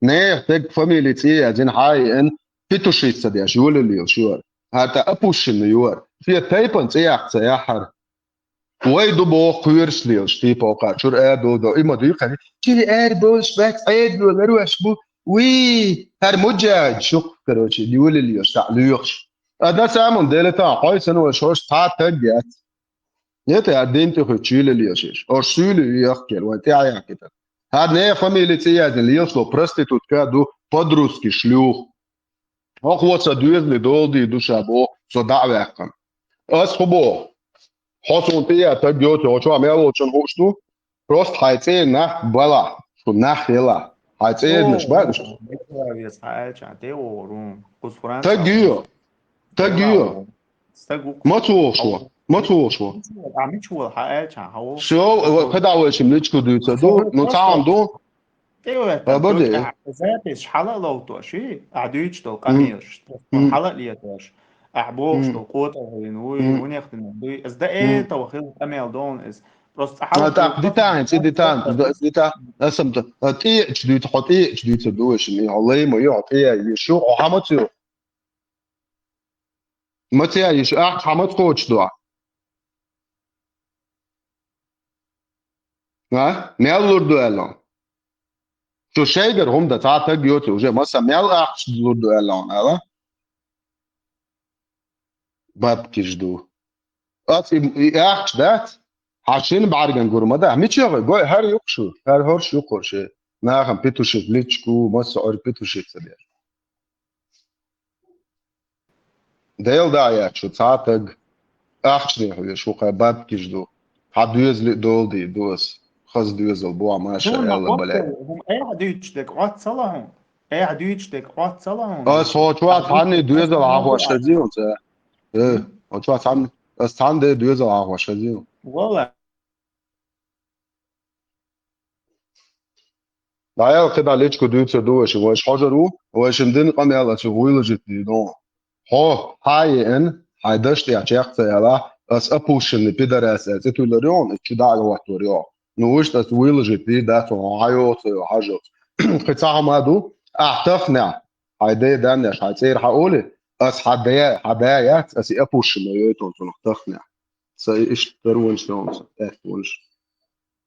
Нехан стеган фамили цӀе яздина, хьан а еана, петушить ца деш, йолалла лелаш ю хӀара. ХӀара тӀе опущенный ю хӀара. Шен тайпана цӀе яккха ца яхьара. Вай ду боху кхоьруш лелаш, типа, окха, чуьра арадовла, и ма дуй кхаьри. Чуьра арадовлуш бац, Ӏедало ларвеш бу. Уй, хӀара муджахӀид шух, короче, йолалла лелаш, цхьаъ лоьхуш. А на самом деле, тан, хьой санна вай шош цхьа а таг яц. Нет, я дин тӀе хуьтту чуьйлалла еш. Ош суьйле ю яхкера, вайн тӀе а яхкита. ХӀара нехан фамили цӀе яздина лелаш ло, проститутка ду, по-русски шлюх. ХӀокхо сан доьзале дола дийр ду ша боху, со дӀа а ваьккхина. Ас хӀу боху? Хьо суна тӀе яь таг йоцу, хьо чохь мел волчун хууш ду? Просто хьайн цӀера нах балахь, шу нах елахь. Хьайн цӀеранаш баьлуш. Веза хьан аьлча, тӀе вогӀур ву. Кхуза Франция. Таг ю. Таг ю. Стаг ву. Ма ца вогӀуш ву. Ма ца вогӀуш ву. А мича ву хьан аьлча, хьан ву? Всё, кхидӀа вайшим личку дуьйцур ду. Ну, цхьа хӀума ду. ТӀе веттара. Запись хьала а ловтош, и? Ахь дуьйцуш долу къамелаш. Хьала а летош. Ахь бохуш долу къотӀа гӀовина вуй, вунех дина дуй. Ас да это хила къамел долу иза. Просто хьала а тӀаккха дита хӀинца, дита, дита, аса ма, тӀеача дуьйцу, хьо тӀеача дуьйцур ду вайшим, и хьо лайма ю, хьо тӀе а йиш ю, хьо хьан ма ца ю? Ма ца яйиш, ахча хьан ма ца кхочуш ду? А? Мел лур ду аьлла? Шу шайгара хӀума дан цхьа таг йоцу, уже масса мел ахча лур ду аьлла, ала? Бабкиш ду. Ас и, и ахча дац? Хьан шина бӀаьрган гур ма дац? Мича гӀой? ГӀой, хӀара юкъа шу? ХӀара хӀорш юкъа хӀорш? Нахана петушить личку, масса Ӏуьрг петушить ца деш. Дела дӀа а яц шу цхьа а таг, ахчане хьоьжуш ву, кхай бабкиш ду, хьан доьзале а дола дийр ду ас, хаза доьзал бу, маша Алла, бале. ХӀума айхьа дуьйцуш дерг Ӏоццала хьуна? Айхьа дуьйцуш дерг Ӏоццала хьуна? Ас хьо чохь цхьанне доьзал хьан хьош хезийла ца? Э, хьо чохь цхьанне, ас цхьанна де доьзал хьан хьош хезийла? Валла. ДӀаяла кхидӀа личку дуьйцур ду вайшимма, вайша хьожур ву, вайшимма дина къамел аса выложить дийр ду. Хьо, хьан а еана, хьайн дашна тӀехь чекх ца ялахь, ас опущенный пидорас аьлла цӀе туьллур ю хьуна, и чу дӀа а хӀоттор ю хьо. Ну, вуьшта ас выложить дийр дац хьуна, хьан йоцу йо, хьажоц. Кхин цхьа хӀума ду, ахь тахнехь, хьайн ден даннеш, хьайн цӀера хьан олий, ас хьан ден, хьан да яц, ас и опущенный йойтун цунах тахнехь. Сан и иштта тар вонаш ю хьуна, сан тӀаьхьа вонаш.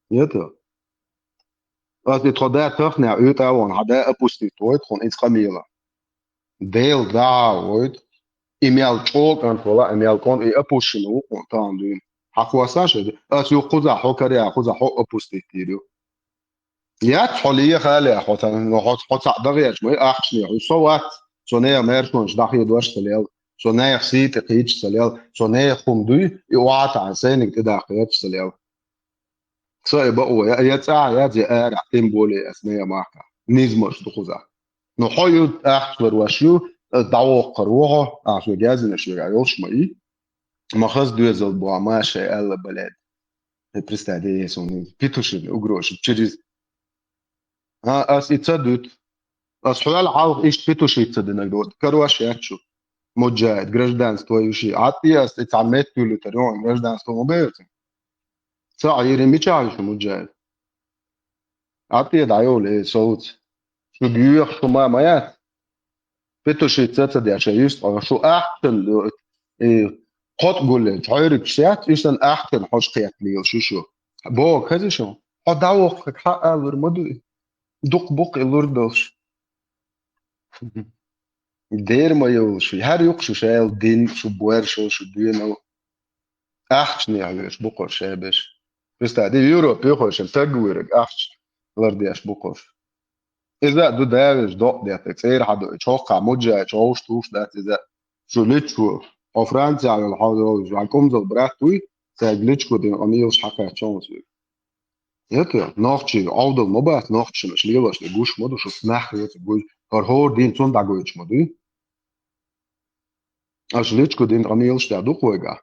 Нет? Ас и тхо да тахнехь уьйтӀа а вон, хьан да опустить войту хьуна иза къамела. Дела дӀа а войту, и мел чӀогӀа кӀант вала, и мел кӀон, и опущенный ву хьуна тахана дуьйна. Хьан кхоссаш, ас ю кхузахь хьо каре а, кхузахь хьо опустить дийр ю. Яц хьо леха а ле, хьо ца, хьо, хьо цхьаъ дагӀерча, ма и ахчане, хьо со вац, со нехан маьршонаш дӀахедош ца лел. Со нехан сий тӀе кхийча ца лел, со нехан хӀума дуй, и охьатаӀан сайниг тӀедаккха яц ца лел. Со и бакъо, я, я цӀа яц, я ара, тем более ас нехан махка. Низмаш ду хуза. Но хьо ю, ахча лар ваш ю, дӀавоккхар ву хьо, ахча гязинаш вера, йолш ма и. Ма хаз доьзал бу, ма шай аьлла, блядь. Ты представь, я сон петушиный угроза через. А, ас и ца дуьт. Ас хьоьл хьалха иштта петушица динаг дот. Карваш яц шу. Муджаид, гражданство ю ши. Ат и ас и ца меттули тар, ё, гражданство ма бевцин. Ца айри мича ю шу муджаид. Ат и дайоли, соуц. Шу гюех шу ма, ма яц. Петушица ца деш, юст, шу ахчан, и кхот гулле, чойрик шат, иштан ахчан хош кхет лил шу шу. Бо, кази шу. Хьо дӀавоккхаг хьа алур ма дуй. Дукх букъ и лур долш. Дер ма йолуш. ХӀара юкъ шу шайл дин, шу буьршал, шу дуьнал. Ахчане хьоьш бу кхуш шабеш. Представь, ди Европе хойшан таг вираг ахч лардеш бу кхуш. Иза ду давеш докъ дете, цӀер хьадо, чохка муджа, чохуш туш дац иза. Шу личку, о Франция вел хьо долуш, ван кумзал брат туй, цаьг личку дин къамийлаш хьакхаьчча вуьйр. Это нохчи, овдал ма бац, нохчи шимаш лелаш де гуш ма ду, шу снах вец гуй, хор хор дин цун дагуйч ма дуй. Аш личку дин къамийлаш да ду къойга.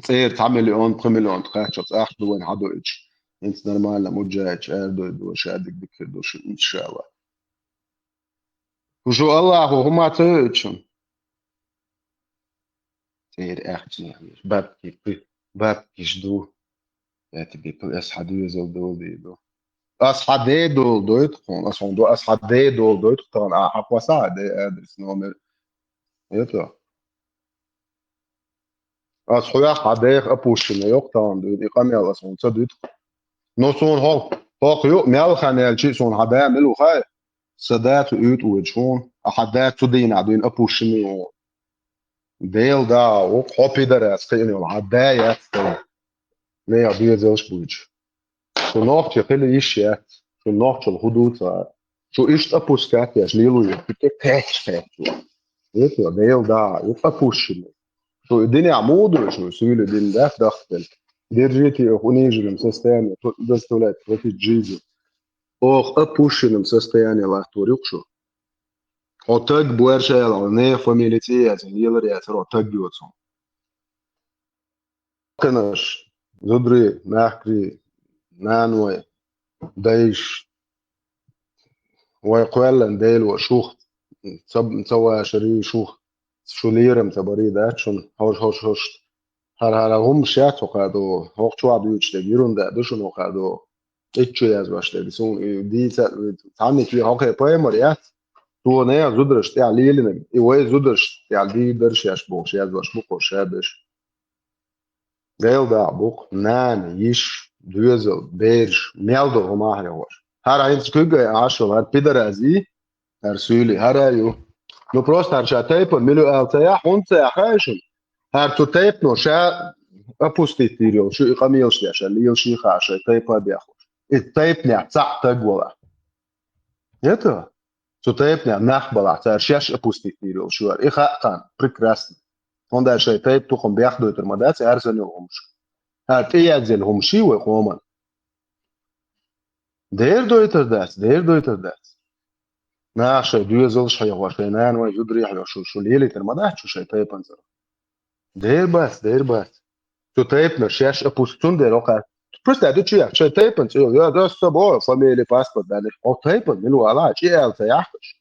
ЦӀер цхьа миллион, пхи миллион тхаьччалц ахча ду вайн хьадойтуш. Инца нормально муджаич, аьрдой ду, шадик дикир ду, шу иншалла. Ушу Аллаху хӀума ца йойтуш. ЦӀер ахча бабки, бабкиш ду. Я тебе п-, ас хьан доьзал долу ду. Ас хьан де долу дойту хьуна, ас хьуна до, ас хьан де долу дойту тахана, а, хьан кхоса хьан де адрес, номер. Это. Ас хьоьх хьан дех опущенный йоккха тахана дуьйна, и къамел ас хьуна ца дуьту. Но суна хьо-, хьох ю, мел хан яьлчи суна хьан да мила ву хай? Са да цу уьйтӀа воьдуш хьуна, а хьан да цу дийнахь дуьйна опущенный ву. Дела да, ву хьо пидарас кхиъна йолу, хьан да яц тайна. Нехан доьзалш буьйцу. Шу нохчи хила йиш яц, шу нохчал хӀу дуца. Шу иштта опускать еш лелуе, шу тӀе кхаьчча кхаьччо. Вето, Дела да, ю опущенный. Шу и динехь муха ду шу, суьйли дин дац дахкаделла. Держите их в униженном состоянии, п-, заставляйте платить жизнью. Ох, опущенном состоянии латтор юкъ шу. Хьо таг буьрша яла, нехан фамили цӀе яцина, лелар яцара хьо таг йоцу. Канаш, зударий, мехкарий, наной, дайш, вай кхоьллина Дело шух, ца, ца вашарий шух, шу лерам ца барий дац шуна, хӀорш, хӀорш, хӀорш. ХӀара, хӀара хӀумаш яц хӀокху догӀу, хӀокху чохь дуьйцуш дерг, ерунда ду шуна хӀокху догӀу. Иччо язваш дерг, суна и дийца, цхьанниг вен хӀокхе пайхамар яц, цо нехан зударшна тӀехь лелинарг, и вай зударшна тӀехь дийр дара шаьш бохуш язваш бу кхо шабеш. Дела дагӀа бу-кх, нана, йиш, доьзал, бераш, мел долу хӀума ахьа яхош. ХӀара хӀинца куьг а Ӏаш волу, хӀара пидараз и, хӀара суьйли, хӀара а ю. Ну, просто хӀара ша тайпан мила ю ала ца яхь, хӀунда ца яхь хаьий шуна? ХӀара цу тайпано ша опустить дийр йолу, шу и къамелаш деш, ша лела шийха шайн тайпа а бехлуш. И тайпанехь цхьаъ таг вала. Это? Цу тайпанехь нах балахь, цара шаьш опустить дийр йолу шу яра. И хаьа кхана, прекрасно. ХӀунда аьлча шайн тайпа тухум бехдойтур ма дац, аьрзан йолу хӀумаш. ХӀара тӀеязъелла хӀумаш ший вай къоман. Дера дойтар дац, дера дойтар дац. Наха шайн доьзалш хьехош, шайн нана вайн зударий хьехош, шу, шу лелийтар ма дац шу шайн тайпанца. Дера бац, дера бац. Цу тайпанаш шаьш а пусу, цундела хӀокхаьрца. Просто ду чу яхь, шайн тайпан цӀе йолу. Я, да, с собой, фамилия, паспорт, да, хьо тайпан мила вала, чӀи аьлла ца яхь аша.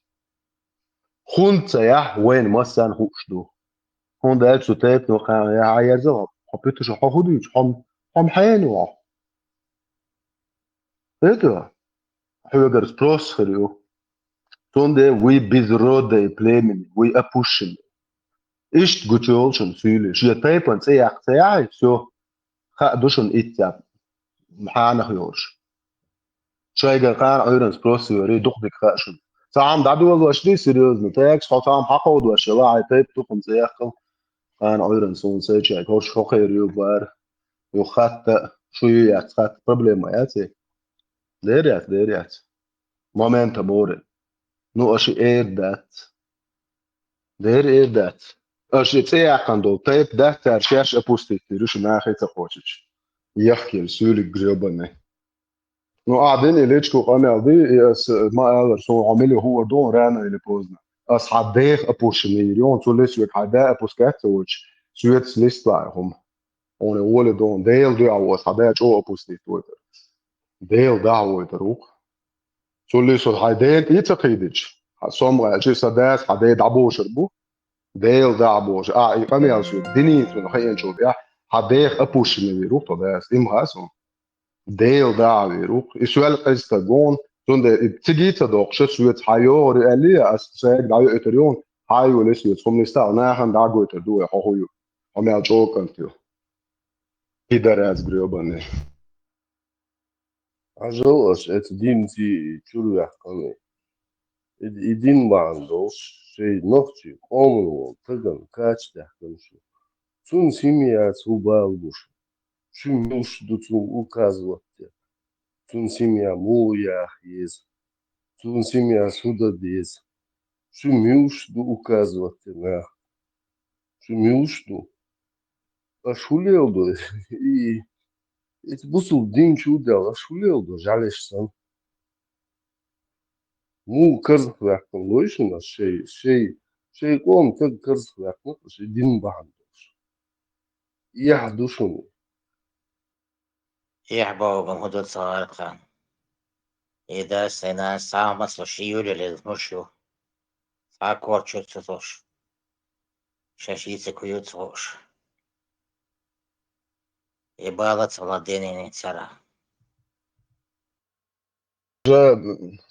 ХӀунда ца яхь, вайна массарна хууш ду. ХӀунда аьлча цу тайпано кхана яхьа ерза хьо, хьо пуьтуша хьо хӀу дуьйцу, хьо, хьо хьенан ву хьо? ХӀета? Хьоьгара спрос хир ю. Цундела вуй безродное племя, вуй опущенный. Иштта гучуйолу шуна суьйлий. Шен тайпан цӀе яккха ца яхьий, всё. Хаа ду шуна итт цхьа хьанах йолуш. Шайгара кхана Ӏуьйранна спрос йорий, дукха дика хаьа шуна. Цхьа хӀума дӀадолош ду серьёзно, тегаш хьо цхьа хӀума хьакховдош йила, хьайн тайпа тукхум цӀе яьккхал, кхана Ӏуьйранна суна сайчаьрга, хӀорш хӀокхуьнга ю бара, юха хатта, шу ю яц, хатта, проблема яц и? Дера яц, дера яц. Момента море. Ну, аша эр дац. Дера эр дац. Аша и цӀе яьккхина долу тайпа дац, цара шаьш опустить дийр ю, шу нахе ца кхочуш. Яхкина суьйлиг грёбаный. Ну, ахьа дина и личку къамел ди, и ас ма аллара, суна хьо мила хуур ду, рано или поздно. Ас хьан дех опущенный йийр ю, цу лис век хьан да опускать ца воцуш, соьца лист лаьа хӀума. Хьуна гӀоле ду, Делан дуьхьа ву ас хьан да чӀогӀа опустить войтар. Делан дуьхьа войтар ву-кх. Цу лисо хьайн ден тӀе ца кхийдича, хьан сом гӀаьлчи сан дас хьан ден дӀабошур бу. Делан дуьхьа бохуш, а, и къамел соьга динийн цунна хиъначул тӀаьхьа, хьан дех опущенный вийр ву-кх тхо дас, и ма хаьа суна. Делан дуьхьа вийр ву-кх. И соьл къиза стаг ву хьуна, цундела и цига ца доккхуш, соьца хьан йогӀур ю аьллий, ас сайга дӀайоуьйтур ю хьуна, хьан а йолий соьца, хӀума листа а нахана дӀагойтур ду вай, хьо хӀун ю, хьо мел чӀогӀа кӀант ю. Пидорас грёбаный. Хьажал аш эцу динций чуьра ваьккхина. И, и дин бахьана долуш, шайн нохчий къоман волу тагана кача даьхкина шу. Цунна семьяца хӀун бала бу шу? Шу муьлш ду цунна указывать де? Цунна семья муха яха еза? Цунна семьяца хӀун дан деза? Шу муьлш ду указывать де наха? Шу муьлш ду? Аш хӀун леладо? И, и бусул дин чу дел, аш хӀун леладо, жӀалеш сан? Муха карзах ваьккхина лой шуна аш шей, шей, шей къом таг карзах ваьккхина, аш и дин бахьана долуш. Яхь ду шуна. Яхь боху хӀун ду ца гӀаркхан. И дас, и нана, сагӀа масло ши юьле леза, муш ю. Цхьа корчу ца тосуш. Шаьш йициг хӀу ю ца хууш. И бала ца ладенийна цара. Ша,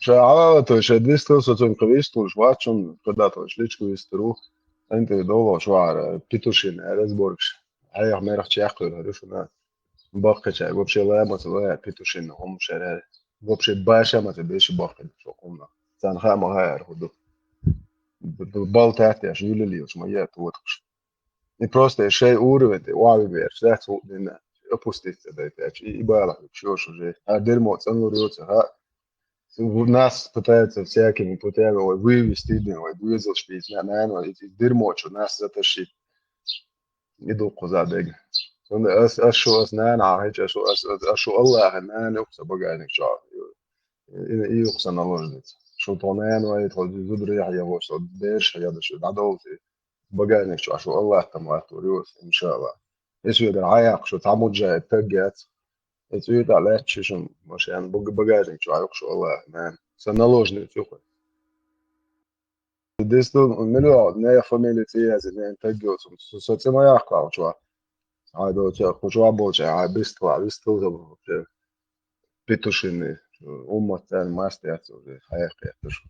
ша гьалала той, ша дистал, со цунга кхин вистхуьлуш вац, шуна кхидӀа той, личку вистхуьлуш ву. ТӀе долуш вара, Петушин, разборкаш. Хьех мерах чекхуьлур ю шуна. Баккхича, вообще лаьма ца лаьа, Петушин, хӀума шаьра. Вообще баша ма ца беши баккхича, шо хӀума. Царна хаа ма хаьара хӀу ду. Б-, б-, бал таттеш, юьлалелаш, ма яа тоташ. И просто шай уровень тӀе вави берш, дац хӀу дина, опустить ца дайтаьча. И, и балах, шо, шо же. А дерьмо цӀанлур ю ца хаа. Нас пытаются всякими путями, ой, вывести, блин, ой, вывезлаш пицца, наверное, и, и дерьмо, что нас затащить. И дукха за дег. Ас, ас шу, ас нана, а, хич, ас шу, ас, ас, ас шу Аллаха, нана, юкса багажник, что. И, и юкса наложница. Что то, наверное, это вот зубрия, я вот, что дальше, я дальше, да, долго. Багажник чу шу Аллах там латтур ю, иншалла. Эс вегар хьаяккха шу цхьа муджахид таг яц. Эс уьйтӀа лаьтташ шуна машен бага-, багажник чу хьаюккха шу Аллах, нан. Сан наложница ю хӀу. Дисту миллион, не фамилия цӀе яза, не таг йоцу. Со, со цӀе ма яккха хьучу. Хьай доцу, хьучу болча, хьай бистхуа, бистхуа вообще. Петушины, уммат царна маста яц уже, хьаяккхетташ.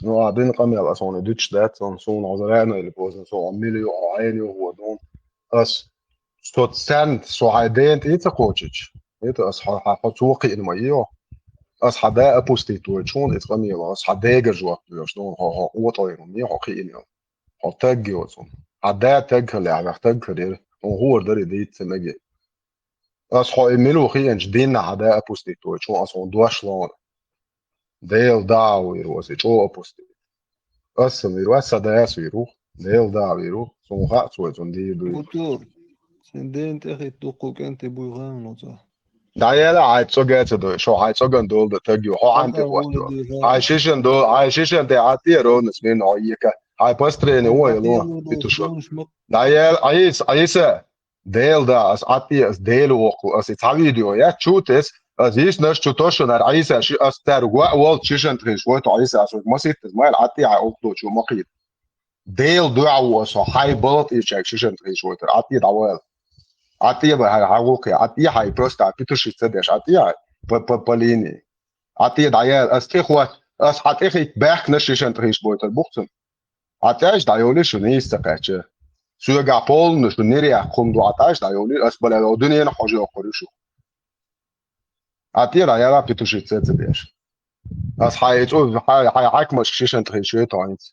Ну, а дин къамел ас хьуна дуьтуш дац, он суна хьо рано или поздно, со он мили ю, хьо хьайна ю, хӀу дун. Ас со царна, со хьай ден тӀе ца кхочуч. Это ас хьо, хьо, хьо цо кхиъна ма йо. Ас хьа да опустить вой, чун, эц къамела, ас хьа дега жоп доьш, ну, хьо, хьо, хьо тӀойну, ми хьо кхиъна йо. Хьо таг йоцун. Хьа да таг хилла, хьа таг хилла, он хӀора дари дийца меги. Ас хьо и мила ву хиъначу дийнахьа да опустить вой, чун ас хьуна дош лоруш. Дела дагӀа вийр ву аса, и чӀогӀа опустить. Аса вийр ву, аса дас вийр ву, Дела дагӀа вийр ву, суна хаьа цо цунна дийр дуй. Бутур, сен ден тӀехӀитта дуккху кӀанте буй гӀамно цӀа. ДӀаяла хьай цӀога ца дой, шо хьай цӀоган дола да таг ю, хьо хьан тӀе хӀотто. Хьай шишан до, хьай шишан тӀе хьан тӀе ровно смирно хьо ека. Хьай построение вон ело, питушо. ДӀаяла, Ӏийса, Ӏийса. Дела да, ас Ӏатте, ас Дела воккху, ас и цхьа видео яц чу тес, ас йиснаш чу тошунар Ӏийса ши, ас тар гуа волчу шишан тхиш вой, то Ӏийса, ас вай маситтас, майла Ӏатте хьай улкдо чу ма кхийта. Дела дуьхьа ву ас хьо, хьай балат и чаг шишан тхиш вой, тар Ӏатте дӀавойл. Ӏатте ба хьай хьагулкхе, Ӏатте хьай просто а питуши ца деш, Ӏатте хьай по, по, по линии. Ӏатте дӀаял, ас тӀе хӀотта, ас хьан тӀе хӀитта баьхкина шишан тхиш бойтар бухцун. Ӏатте аш дӀайовлий шу нийса ца кхаьчча. Соьгахь полна шу ниряхь хӀума ду, Ӏатте аш дӀайовлий, ас бале вау дуьненах хьожа йоккхур ю шу. Ӏатте дӀаяла питуши ца ца деш. Ас хьай цӀу, хьай, хьай хьакмаш шишан тхиш вей тхьониц.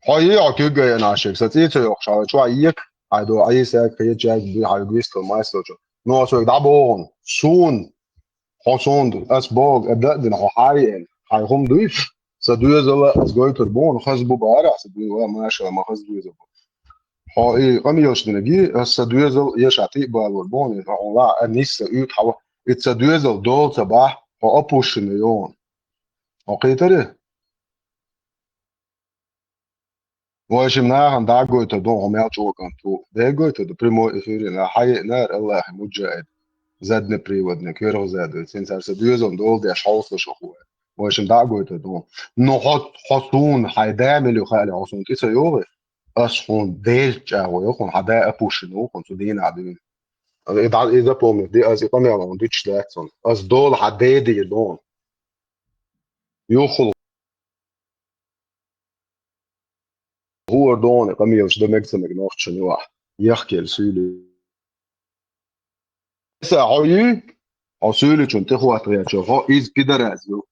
Хьо йий хьо куьйга яна шег, сан цӀий ца йоккхуш, хьо чу хьан ека, хьай до Ӏийса кхечаг дуй хьай гуьстал майсалчу. Ну, ас вайга дӀабогӀун, сун, хьо сун ду, ас богу, а да а дина хьо хьай ен, хьай хӀума дуй? Сан доьзал а аз гойтур бу хьуна, хаза бу бара сан доьзал, ва, машалла, ма хаза доьзал бу. Хьо и къамелаш динарг, ас сан доьзал а еш а тӀе а балур бу хьуна, хьо ла а нисса уьйтӀа хьо, и сан доьзал дола ца бахь, хьо опущенный йогӀун. Хьо кхетарий? Вайшим нахана дӀа а гойтур ду, хьо мел чӀокӀант ву. Дера гойтур ду, прямой эфире, на хьаеънар Аллахи муджахид, заднеприводный, коьрхаза дуьйцу, цара сан доьзална дола деш хьовсалуш ву. Вайшим дӀа а гойтур ду. Ну хьо, хьо суна, хьайн да мила ю хаале, хьо суна тӀе ца йогӀий? Ас хьуна Делаца чӀагӀо йо хьуна, хьан да опущенный ву хьуна цу дийнахь дуьйна. И дӀа, и запомнить де, ас и къамел хьуна дуьтуш дац хьуна. Ас дола хьан дедийр ду хьуна. Юххул хӀора догӀна къамелаш дан мега ца мега нохчашна юкъахь. Яхкелла суьйлий. Эса хьо юй, хьо суьйличун тӀехӀоттагӀечо, хьо иза пидорас ю.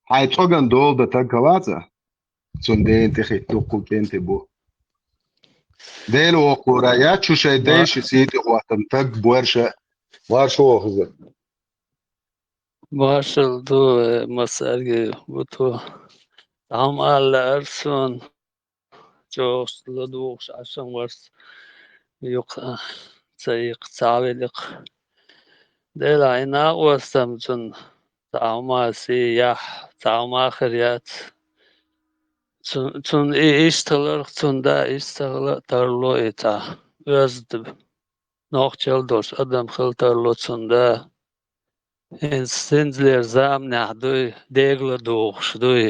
Хьайн цӀоган дола дан таг хилаца, цунна дена тӀехӀитта дуккхул кӀентий бу. Дела воккхура, я чу шайн дайши сий тӀехӀоттам таг борша, маршо хӀуза. Маршалла ду, э, массаьрга бу тхо. Дам аьлла лаьара суна, чӀогӀа ладугӀуш Ӏашан варс юкъа ца йикха, ца великха. Дела, хьайн накъостам цунна цхьа хӀума сий яхь, цхьа хӀума хир яц. Цун, цунна и иштта хиларх, цунна да иштта хила тарло и цхьа. Оьзда нохчалла долуш адам хила тарло цунна да. ХӀинца синзлера заманехь дуй, дегала духуш дуй.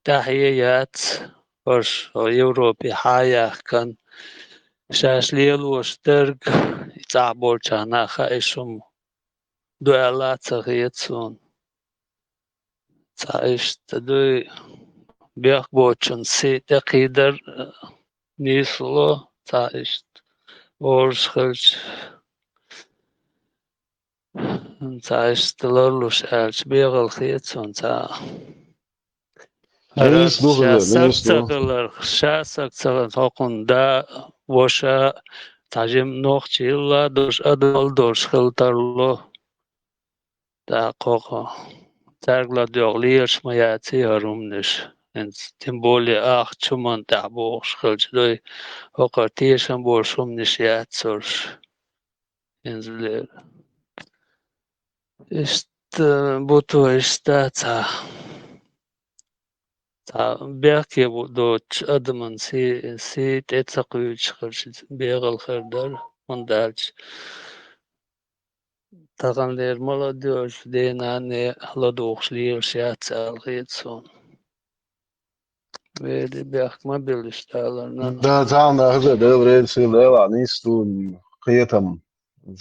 ТӀаьхье яц, хӀорш хьо Европе хьа а яхкан, шаьш лелош дерг, и цӀахь болчарна хаьа, и шума ду аьлла а ца хета суна. Цхьа иштта дуй, бехк боцчун сий тӀекхийдар нийсло, цхьа иштта олуш хилча, цхьа иштта ларлуш аьлча, бегӀал хета суна цхьа. Мис ду хӀара хӀума, ша саг мис ду. Ца хилар, ша саг ца хилар, хӀокхунна да, ваша, цхьа жима нохча йилла долуш, адам мел долуш хила тарло. ТӀаккха хӀокху цаьрга ладоьгӀу лелаш ма яций хӀара хӀуманаш. ХӀинца, тем более, ахча хӀуманна тӀехь бохуш хилча дуй, хӀокхара тешам болуш хӀуманаш яц хӀорш. ХӀинцалера. Иштта бу тхо, иштта цхьа, цхьа бехке бу доцучу адаман сий, сий тӀе ца кхуьйцуш хилча, бегӀал хир дара, хӀунда аьлча таханлера ма ладоьгӀуш, ден-нанне ладугӀуш лелаш яц аьлла хета суна. Вери бехк ма билла иштта аларна. Да, царна хаза Дела реза хила, Дела нийса ду кхетам,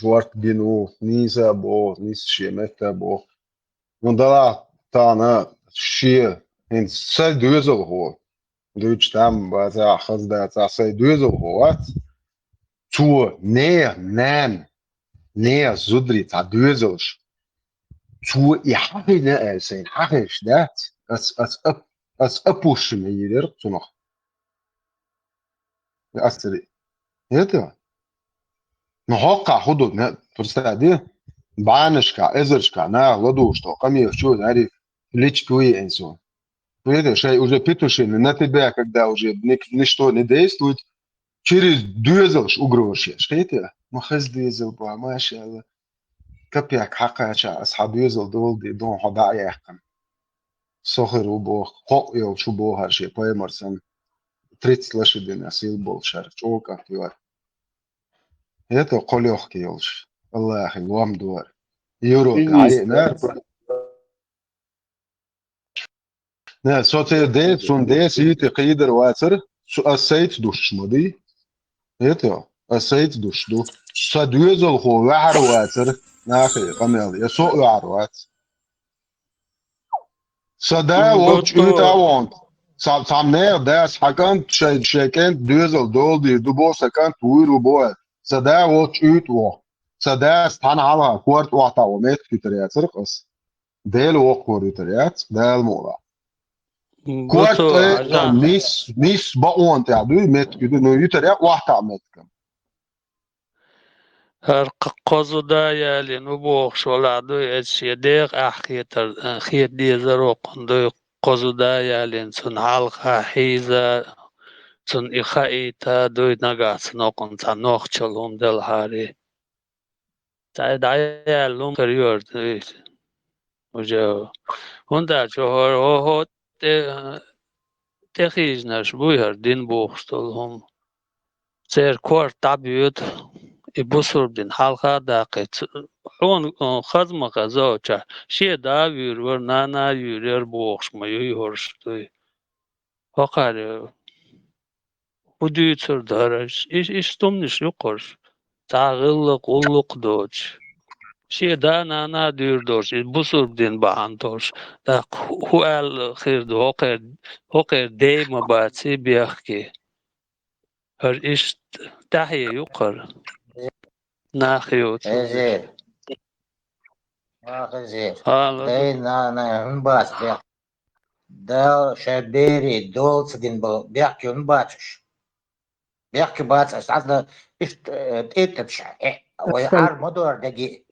жорт дин ву, нийса а боху, нийса шен метта а боху. Ну, Дела тахана шен, хӀинца сайн доьзалхо, дуьйцу там бацахь, хаза дацахь, сайн доьзалхо вац. Цо нехан нана, нехан зударий цхьа доьзалш. Цо и хьахийна аьлла сайна хьахийш дац. Ас, ас, ас, ас опущенный йийр яра цунах. Ас ца ди. Это? Ну, хӀоккхахь хӀун ду, не, представь, ди? БӀаннашкахь, эзаршкахь наха ладугӀуш тхо, къамелаш чу, аьрий, личка ву еана суна. Видишь, шай уже петушиный, на тебя, когда уже ни-, ничто не действует, через доьзалш угрожаешь, хетий? Ма хаза доьзал бу, машалла. Капек хьакхача, ас хьан доьзал дола де, дон хьо дӀа а яьккхина. Со хир ву боху, кхоъ йолчу боху хӀара шен пайхамар санна. Тридцать лошадиных сил болчара, чӀогӀа кӀант ю хӀара. ХӀета кхо легӀка йолуш, Аллахе лом дора. Европе хьаеънара. Не, со церан ден, цунна ден сий тӀе кхийдар вацара, цу ас сайца душчу ма дий. ХӀета, ас сайца душчу ду. Сан доьзалхо ваьхьар вацара, нахе къамел, я со а ваьхьар вац. Сан да волчу уьйтӀа а вон. Цхьа-, цхьамнеха дас хьан кӀант, шайн, шайн кӀентан доьзал дола дийр ду боху, сан кӀант вуьйр ву боху. Сан да волчу уьйтӀа вон. Сан дас цхьана хьалха корта охьатаӀо меттиг йитар яцара ас. Дела воккхур йитар яц, Дала мукъ лахь. Корта тӀе нис, нис бакъонан тӀехь дуй, меттиг ю, ну, йитар яц охьатаӀа меттиган. ХӀара кх-, кхо зуда ялийна ву бохуш валахь дуй, эца шен дегӀан ахь хетар, э, хета дезар воккхун дуй, кхо зуда ялийна, цунна хьалха хьийза, цунна и хаийта дуй нагахь цу нокъан цхьа нохчалла хӀума делхьара. Цхьа и дӀаяьлла хӀума хир ю хӀара, уже. ХӀунда аьлча хӀара, хӀо, хӀо тӀе-, тӀехийжинарш буй хӀара дин бохуш долу хӀума. Церан корта дӀабоьду, и бусурба дин хьалха а даккхий, ц-, хьуна, э, хаза ма хаза оцу чохь, шен да а вуьйр вара, нана а вуьйр яра бохуш ма юй хӀорш дуй. ХӀокхара, э, хӀун дуьйцур дара, иш-, иштта хӀуманаш ю кхуьш, цхьа гӀиллакх, гӀуллакх доцуш. Шен да а, нана а дуьйр долуш, и бусурба дин бахьана долуш. ТӀаккха хӀу-, хӀун аьлла хир ду, хӀокхеран, хӀокхеран дей ма баций бехке. ХӀара иштта тӀаьхье ю кхара. Нах йоцу. Эзер. Нах эзер. Ала ду. Дай, на, на, хӀун бац бехк. Дала ша берий долца дин бал бехк ю хӀун бацуш? Бехк ю бац аш, аз на иштта, э, тӀе тӀе тӀе тӀе ша, э, вай Сан- ар ма дор даги.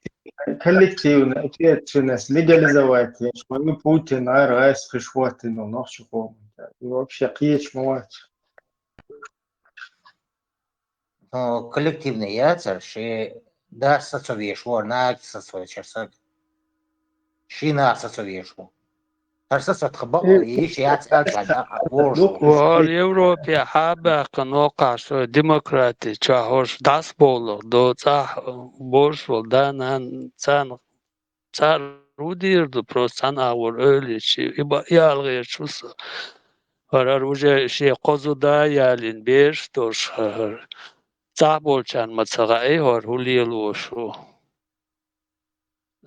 Коллективная ответственность легализовать еш, вай Путин ар айс хиш хӀоттина нохча хӀума. И вообще кхеча ма вац. Ну, коллективный яцар, ши дас сацо веш вор, наг сацо чарсаг. Ши нах сацо веш вор. Тарса сатха бакъо, Э, иш яц аьлча, да, а, вор. Вор Европе хьабаьккхина воккхахь шо демократи чохь хӀорш дӀасабовлур ду, цӀахь, э, борш волу да, нан, царна цара хӀун дийр ду, просто цхьана агӀор ойла йича, и ба-, и ала гӀерташ ву со. ХӀара уже шен кхо зуда а ялийна бераш долуш хӀара. ЦӀахь болчарна ма ца хаьий хӀара хӀун лелош ву.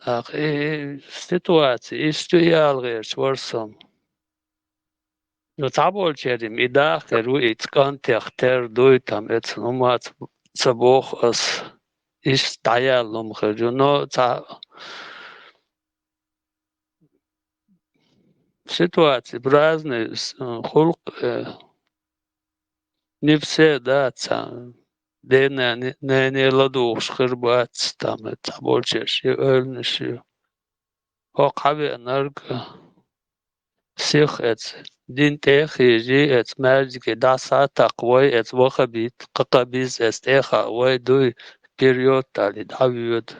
ТӀаккха и, и ситуаци, иштта и ала гӀерташ вара со. Ну, цхьаболчеран и дахар ву, и цкъантех тера дуй, там, эцна хӀума ца, ца боху ас. Иштта дӀаяьлла хӀума хир ю, но цхьа ситуаци разный, с-, э, хӀуллакх, э, не все, да, цхьа ден-нане-, нене ладугӀуш хир бац, там, э, цхьаболчеран шен ойланаш ю. ХӀокху хьавеанарг сих эца, дин тӀе а хийжий, эца маьждиге дӀасатаккха вай, эца вахабит, кхакхабиз, эца тӀе а хаьа вай дуй, вперёд, али дӀавоьду.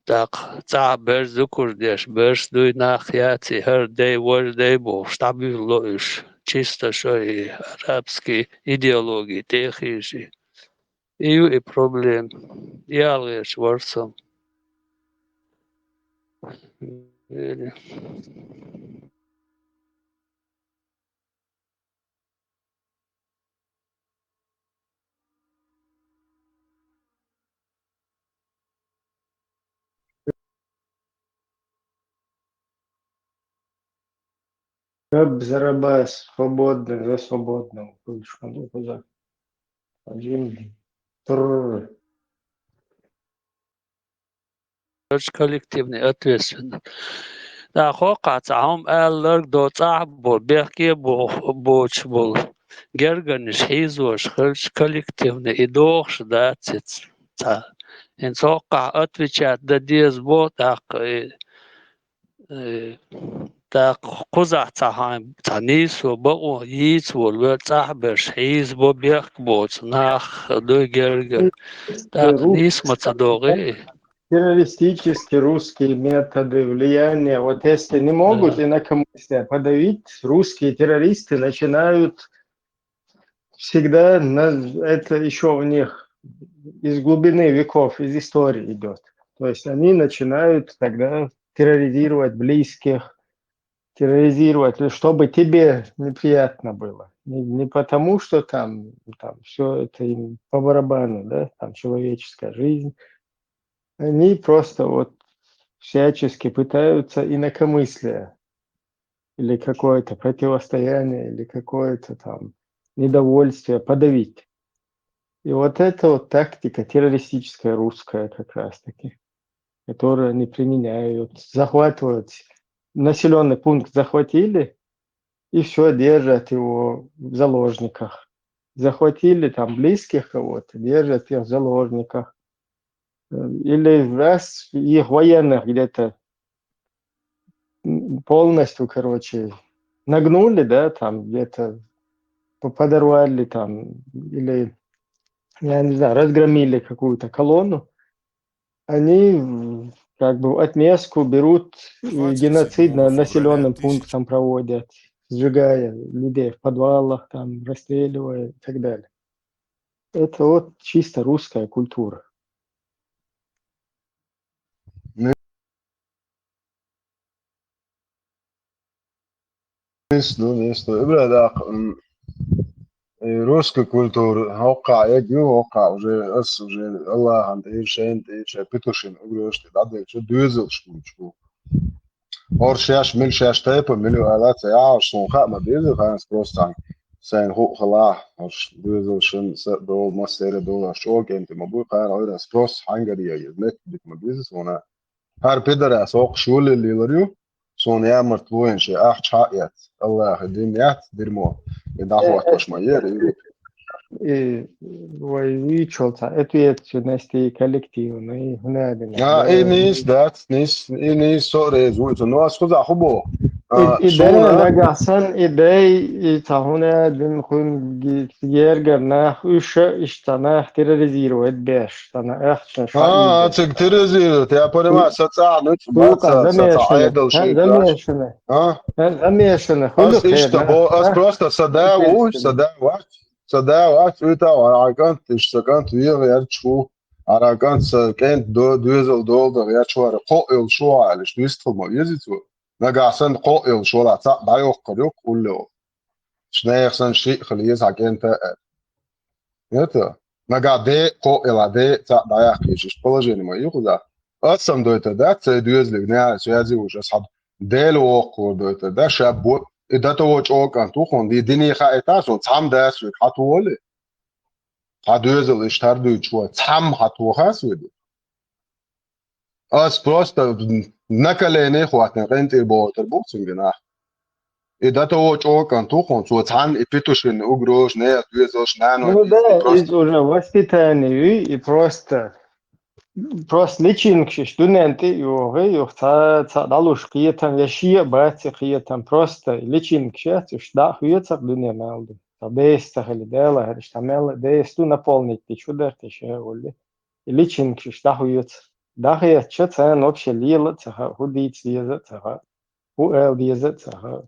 ТӀаккха цӀахь берш зукур деш, берш дуй нах яций, хӀара дай, важа дай бохуш, дӀабуьйлало уьш. Чисто шо и арабский идеологи тӀе а хийжий. И ю и проблема. И ала гӀерташ вара со. Каб зараба свободный за свободного, кулишка духуза. Один. Тррр. Короче, коллективный ответственность. Да, хӀокхахь цхьа хӀума аьлларг до цӀахь бо, бехке бо, боцуш болу. Гергарнаш хьийзош хилча коллективный, и дохуш дац иза цхьа. ХӀинца хӀокхахь отвечать дан деза бо, тӀаккха и Э, тӀаккха кхузахь цхьа хьайн, цхьа нийсо бакъо йийца волу вер цӀахь берш хьийзабо бехк боцу нах дуй гергара. ТӀаккха нийса ма ца догӀий? Террористические русские методы влияния, вот если не могут инакомыслие подавить, русские террористы начинают всегда на-, это еще у них из глубины веков, из истории идет. То есть они начинают тогда терроризировать близких, терроризировать, ну, чтобы тебе неприятно было. Не, не потому, что там, там все это им по барабану, да, там человеческая жизнь. Они просто вот всячески пытаются инакомыслие или какое-то противостояние, или какое-то там недовольствие подавить. И вот это вот тактика террористическая русская как раз-таки, которую они применяют, захватывают населенный пункт, захватили, и все, держат его в заложниках. Захватили там близких кого-то, держат их в заложниках. Э, или раз их военных где-то м, полностью, короче, нагнули, да, там где-то по- подорвали там, или, я не знаю, разгромили какую-то колонну, они, м, как бы в отместку берут и геноцид на населенным пунктом проводят, сжигая людей в подвалах, там, расстреливая и так далее. Это вот чисто русская культура. Нийса ду, нийса ду. Ибра дакъа, м, э, русская культура, хӀокхахь эгна ю, хӀокхахь уже, ас уже Аллахьан тӀера, шайна тӀера, шайн Петушина угрозашна тӀе дӀаделча, доьзалш хӀунчу бу. ХӀорш шаьш мила, шаьш тайпа мила ю аьлла ца яхьаш, суна хаа ма беза, ханас просто цхьаьна сайна хӀуъа хилахь, хӀорш доьзалшна са а долу, массеран а долу, аш чӀогӀа кӀентий ма бу, кхана ойран ас просто хьаьнгара еза, меттиг дика ма беза суна. ХӀара пидорас хӀокху шоле лелар ю, суна ямартло йина шен ахча хьа а эцна. Аллахьа дин яц, дирмо, и дӀахӀоттош ма ера, и И вай вуьйцуш волу цхьа ответственность и коллективный, и хӀунда дина. А, и нийса дац, нийса, и нийса со а реза вуьйцу. Ну, ас кхузахь хӀун боху? И, А, и суна дерриг нагахь санна, и дай, и цхьа хӀунда дина кхуьнга гергара нах, уьш а иштта нах терроризировать беш, цхьана ахчанаш А, а, цига терроризировать, я понимаю, са цӀахь нуьцкъ бац, са, са цхьа Ӏедал шен замешанный. А? Замешанный, хуьлу Ас иштта бо-, ас просто са да ву, са да вац. Сан да вац, уьйтагӀ, хьан кӀант, иштта сан кӀант вегӀа яьлча ву. Хьан кӀант сан кӀентан до-, доьзал дола дагӀа яьлча вара, кхоъ йолуш ву хьан аьлла, иштта вистхила ма веза цо. Нагахь санна кхоъ йолуш валахь, цхьаъ дӀайоккхур ю-кх улло. Шнех санна шиъ хила еза хьан кӀента а аьлла. Это, нагахь де а кхоъ йолахь, де а цхьаъ дӀаяккха еза, иштта положение ма ю кхузахь. Ас сам дойтур дац, цай доьзалиг, нехьа связи вуш, ас хьан Дела воккхур дойтур дац, ша бо-, и до того чӀогӀа кӀант ву хьуна, ди-, дине хаийтахь суна, цхьамма дац вуьга хьан тохале? Хьан доьзал иштта хӀара дуьйцуш ву, цхьамма хьан тохахьа ас вуьга? Ас просто на колени хӀоттийна къинтӀера бохуьйтур бу цуьнга нах. И до того чӀогӀа кӀант ву хьуна, цо цхьанна и Петушинна угрозаш, нехан доьзалш, наной Ну да, просто иза уже воспитание, и, и просто Просто личинкаш иштта дуьнен тӀе а йогӀий, юха цхьа, цхьаъ дӀалуш кхетам, я шен а бац и кхетам, просто личинкаш яц, уьш дӀа а хьоьцу-кх дуьне мел ду. Цхьа беса ца хили, Дела хӀара иштта мел а беса ду, наполнить дича хӀун дара те ша олли. И личинкаш иштта дӀахьоьцу. ДӀахецча, царна вообще лела а ца хаьа, хӀун дийца деза а ца хаьа, хӀун ала деза а ца хаьа.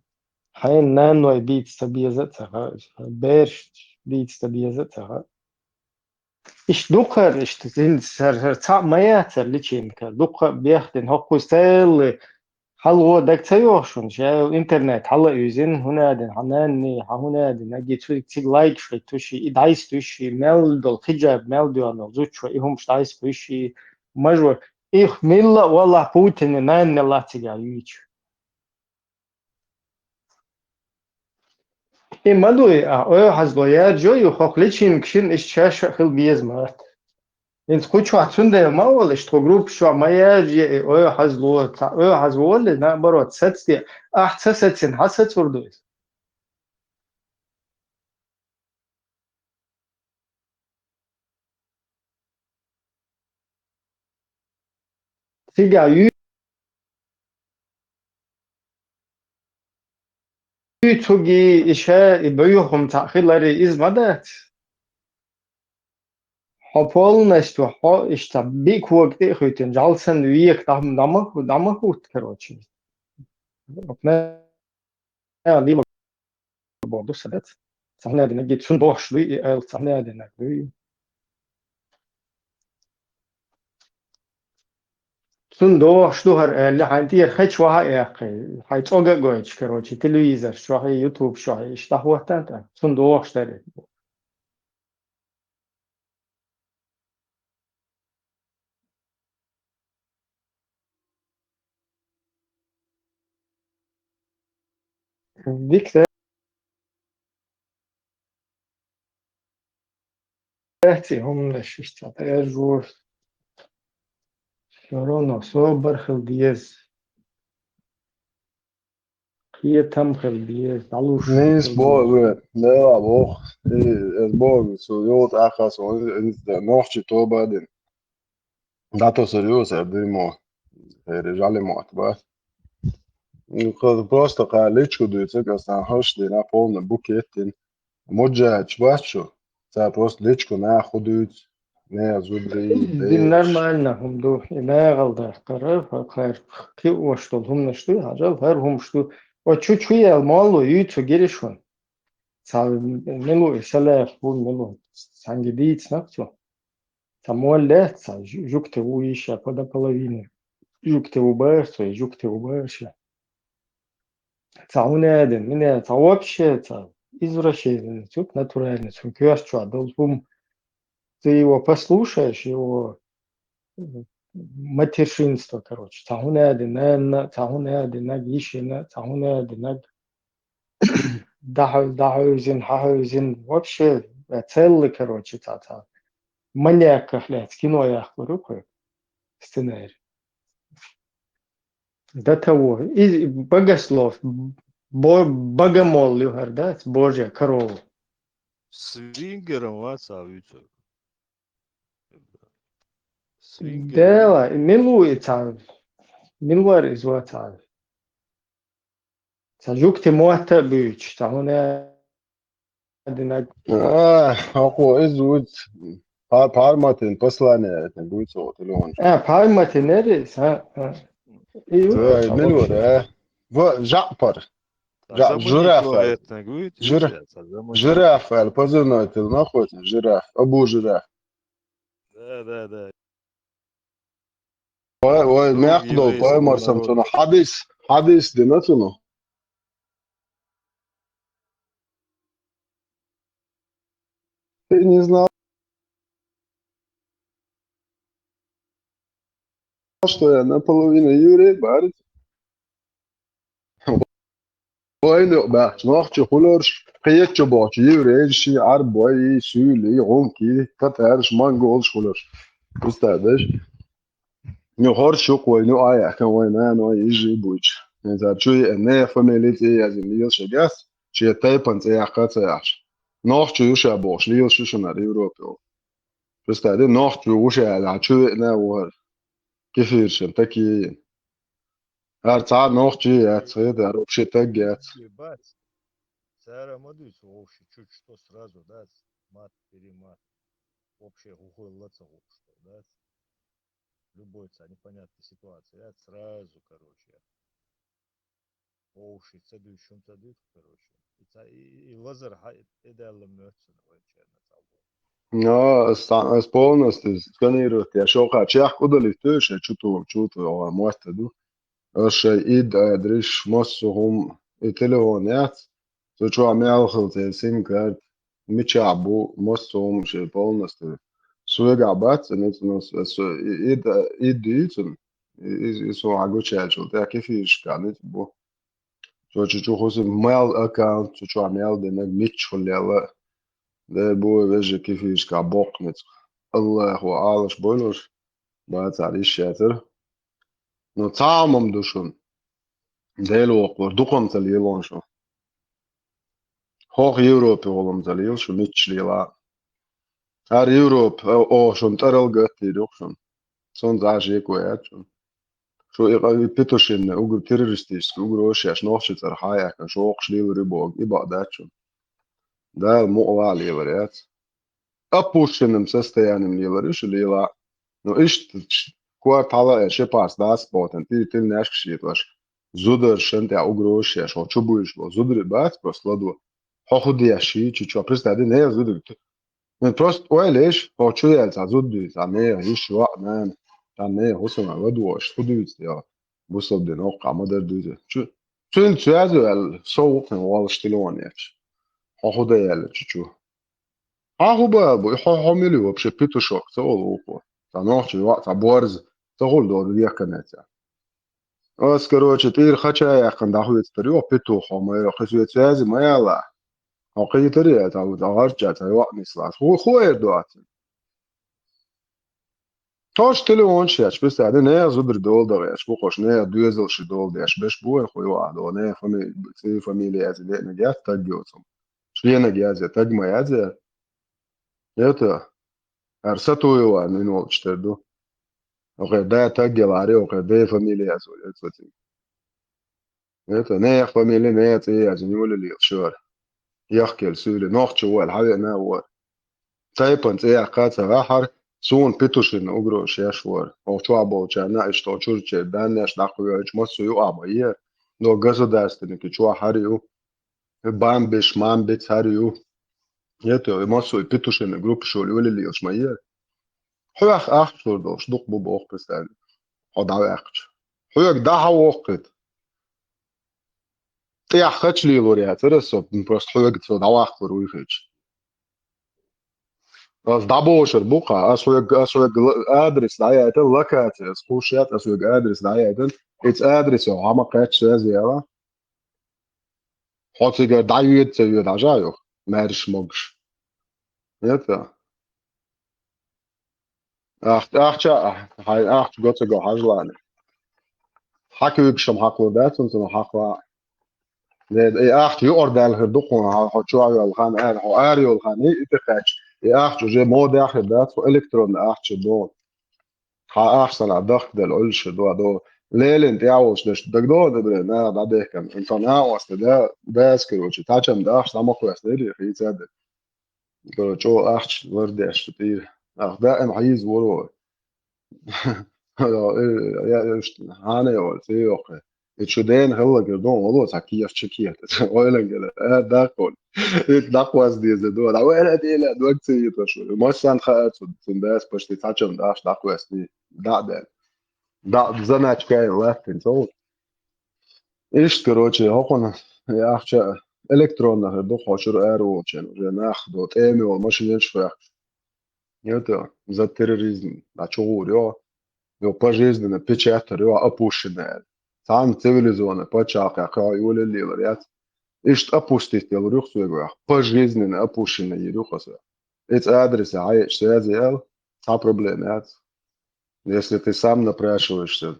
Хьайна наной бийца ца беза а ца хаьа, бераш дийца ца беза а ца хаьа. Иштта дукхара, иштта зин-, сар-, сар цхьаъ ма яцара личинка, дукха а бехдина, хӀокхуза царалли хьалгӀо дага ца йогӀу шуна, ша интернет хьала а уьзина, хӀунда дина, хьан нанни, хьан хӀунда дина, аги цуьнга цига лайкаш хӀиттуш и, и дӀайстуш и, мел долу хиджаб, мел доьгӀна долу зудчо, и хӀумаш дӀайстуш и, мажор, их милла а валлахь Путинан нанна лаьцна цига юьйцу. И ма дуй, а оьгӀазло яржо ю, хӀокху личинкашна иштта шаьш а хила беза ма дац. ХӀинца кху чохь цундела ма а волу, иштта тхо группаш чохь ма яржае и оьгӀазло, цхьа оьгӀаз воллий, наоборот, сацаде, ахь ца сацийна, хьан сацор ду иза? Цигахь ю-, юьйцугий, и ша, и буьйху хӀума цхьаъ хиларе, иза ма дац. Хьо полностью, хьо иштта биъ кога тӀе а хуьйтина, жӀаьла санна века дӀа-, дӀа ма хӀу-, дӀа ма хӀутту, короче. Ма, лила боху ду сан дац. Цхьанна а динарг цунна дохуш дуй и аьлла, цхьанна а динарг дуй. Цунна дохуш ду хӀара аьлла, хьайн тӀера хечваха а яьккхи, хьайн цӀога а гойтуш, короче, телевизор чохь, YouTube чохь, иштта дӀахӀоттан тӀаккха. Цунна дохуш дара. Дика дац и хӀуманаш иштта дӀаяржор. Всё равно собар хила деза. Кхетам хила деза, дӀалуш Нийса хила боху деза. Ве, Дела боху. И, эс боху, со йолу тӀаккха со, э, э, нохчи тоба а дина. ДӀатосур ю аса дерьмо. ХӀера, жӀаьла мотт бац. Просто кхы личку дуьйцург, аса хӀорш дина, полный букет дина. Муджач бац шу, ца просто личку нах хӀу дуьйцу, не зудрий, Дин деш. Нормально хӀума ду, и нагӀал дахкара, хӀа-, хӀар кхиош долу хӀуманаш ду, хьажал, хӀара хӀумаш ду. О, чу-чу ял молло, юьйцу гириш ван. Ца милу и салаф, хӀу милу, цхьаьнга дийцинарг цо. Ца молле, ца жу-, жугти ву йиш я, по-, наполовину. Жугти ву баьрса, жугти ву баьрша. Ца хӀуна а дина, мина, ца вообще, ца извращенец, цуьнан натуральный, цуьнан коьрта чохь долу хӀума. Ты его послушаешь, его, м, матершинство, короче. Ца хӀуна а дина, нанна, ца хӀуна а дина, йишина, ца хӀуна а дина. ДӀахьо-, дӀахьовзина, хьахьовзина. Вообще, э, целый, короче, ца, ца. Маньяках лаьцна кино яхкур ю кхуьнан сценарий. До того. И богослов, бо-, богомол ю хӀара, да, Божья корова. Свингером вац а вуьйцург. Свингер. Дела, мила ву и ца, мила вара иза вац а. Ца жугти мотта а буьйцуш, ца хӀуна динарг. А, хӀокхо иза вуьйцу. Пар-, Парматин послание это вуьйцу телефон. А, Парматин эр иза, а, а. И ю? Ой, мила вара, а? Ва, Жаъпар. Жа-, Жираф аьлла. Жира-, Жираф аьлла, позывной тил находится, Жираф, Абу Жираф. Да, да, да. Вай, вай, мехкдол, паймарсам цунах хьадис, хьадис дина цунах. Ты не знал, что я наполовину еврей, барит? Вайна баьхча нохчий хуларш, кхечу бохучу еврейш, Ӏарбой, суьйлий, гӀумкий, татарш, монголш хуларш. Представь, даш? Ну, хӀорш ю-кх вайна, а яхкан вай нана, вай йижи буьйцу. Цара чу еана, нехан фамилий цӀе язйина лелаш а дац, шен тайпан цӀе яккха а ца яхьаш. Нохчий ю ша бохуш, лелаш ю шуна Европе. Представь, нохчий ву ша аьлла, чу веана а ву хӀара. Кефиршан, такие. ХӀара цхьа а нохчий яц, хӀета, хӀара вообще таг яц. Бац. Цара ма дуьйцу вовши чуть что сразу, дац? Мат, перемат. Вообще хӀу хилла ца хууш, дац? Любой цхьа непонятная ситуация, яц, сразу, короче. Вовши ца дуьйцу, шуна ца дуьйцу, короче. И ца, и, и, и лазар хьа-, и, и даьлла моьтту цунна вайн черна цхьа ву. Но, ас, ас полностью сканировать я. Шо кхачех удалить туьйш, я чу ту, чу ту, а, мотта ду. Ас шайн ид адрес, массо хӀума, и телефон яц. Цу чохь мел хила церан сим-карта, мичахь бу, массо хӀума шен полностью. Соьгахь бац, и ницкъ, ну, со, и, и, и, и дуьйцу, и, и, и со хьан гучаьллачул тӀаьхьа кефирашкахь ницкъ бу. Цо чу чу хӀусам мел аккаунт, цу чохь мел динарг миччахула лелла. Де бу вай вежа кефирашкахь боккха ницкъ. Аллахо Ӏалаш бойнарш, бацахьара йиш яцара. Ну, цхьа а ма ду шуна. Дела воккхалур, дукха-м ца лело шу. ХӀокху Европе гӀулам ца лела шу, мичча лела. ХӀара Европа, о, о, шуна тӀарал гатдийр ю шуна. Цунна зӀаш еко яц шуна. Шу и къа-, и Петушинна угар террористический угрозаш еш, нохчий цӀарах хьаяьккхина, шу воккхуш лелар ю боху, и бакъ дац шуна. Дала мукъа ваха лелар яц. Опущенном состоянии лелар ю шу лела. Ну, иштта ш-, корта хьала а, ши пас дац бохтан, тӀе тилнешка шетош. Зударшан тӀехь угрозаш еш, хьо чу буьйш бо. Зударий бац просто ладо. Хьо хӀу деш ший чу чо. Представь, ди, нехан зударий. Ну, просто ойла еш, хьо чу яьлла цхьа зуда дуьйцу, цхьа нехан йиш, йоӀ, нана, цхьа нехан хӀусамах ладугӀуш, хӀу дуьйцу, йо, бусалба дин оккхахь ма-дарра дуьйцу. Чу, цуьнца цу яьза ваьлла, сов ву кхин воллуш телефон еш. Хьо хӀу дан яьлла чу чу? Хьан хӀу бала бу? Хьо, хьо мила ю вообще, петушок ца олу вукхо? Цхьа нохчий йоӀ, цхьа борз, ца хуьлу долу векханеца. Ас, короче, тӀера хача яьккхина дӀахоьцур ю, петух хьо ма ю, кхин соьца яьза ма яла. Хьо кхетар а яц, хьо гӀарчча ца йоӀ нислац. ХӀу, хӀу эр ду аццул? Тхош телефонаш еш, писаьда, нехан зударий дола дагӀеш, бу хьош, нехан доьзалший дола деш, беш бу вайн хӀу ю ахь дола, нехан фами-, цӀе фамилия язъе деънарг яц, таг йоцург. Шенаг язъе, таг ма язъе. Это, ара сатуй ван, вин волчу тера ду. Окхе, да, таг яларе, окхе, да, фамилия язъе, это вот. Это, нехан фамили, нехан цӀе яздина, юлале шура. Яхкел суьли, нохчи ву аьлла, хьавеана вара. Тайпан цӀе яьккха ца ваьхьара, суна Петушинна угроза еш вара. Оха чохь болчарна, иштта оха чуьрчеран даннеш дӀакхоьхьуьйтуш, массо а юкъахь ма яра. Но государственники чохь хӀара ю. Бамбиш, мамбиц хӀара ю. Это, массо а Петушинна группаш йолу юлале ма яра. Хьоьх ахча лур долуш дукха бу боху, представь. Хьо дӀаваьккхича. Хьоьга дӀа хьан воккхуьйту? ТӀехь хача лелор яцара со, просто хьоьга со дӀаваккхалур вуй хилча. Ас дӀабошур бу-кха, ас хьоьга, ас хьоьга ла-, адрес дӀаяйтина, локаци ас хууш яц, ас хьоьга адрес дӀаяйтина, иза адрес хьо хьан ма кхаьчча связи яла. Хьо цигара дӀайоьду, ца йоьду, хьажа юха, маьрша могуш. Это. Ахча, ахча, хьайн ахча го ца го хьажалани. Хьан куьйгаш-м хьакхалур дац, цунна хьакхалахь. Де, и ахча юкъара даьлла хир ду хьуна, хьо, хьо чохь йолу хан, ара, хьо ара йолу хан, и, и тӀекхаьчча, и ахча уже модехь хир дац, хьо электронный ахча до. Хьан ахча санна дахкаделла Ӏуьллуш хир ду, а до. Лелина тӀехь волуш дерш дагадогӀу, например, наха дӀадехкан. Цхьа накъост да, дас, короче, цхьачам да ахча дӀа ма кхоьссинера, хийца а дина. Короче, чӀогӀа ахча лардеш шу тӀера. Ахча даим хьийза воро. Хьана йолу, цӀе йоккху. И шу дена хӀаллакьра ду, вало цхьа кехат, чу кехат. Ойлан гела, а, даккхур. И даккхоз деза ду. Да вайра дела, дог ца йиташ. Массан хаа цу, цун дас почти цхьачам дахаш даккхоз ди. Да, да. Да, заначка и латтин, цо. Иштта, короче, хӀокхуна, и ахча электронна хир ду, хьо чуьра ара волчун, уже нах до, тӀеме волу машинаш хӀоьхкуш. Это, за терроризм, а чу гӀур йо, йо, пожизненно печатар йо, опущенная. Цхьана цивилизованный пачхьалкхехь кхин йолаллелар яц. Иштта опустить делур юха соьга ваьхьа, пожизненно опущенный йир юха аса. Иза адреса хьаэча, связи ял, цхьа проблема яц. Если ты сам напрашиваешься,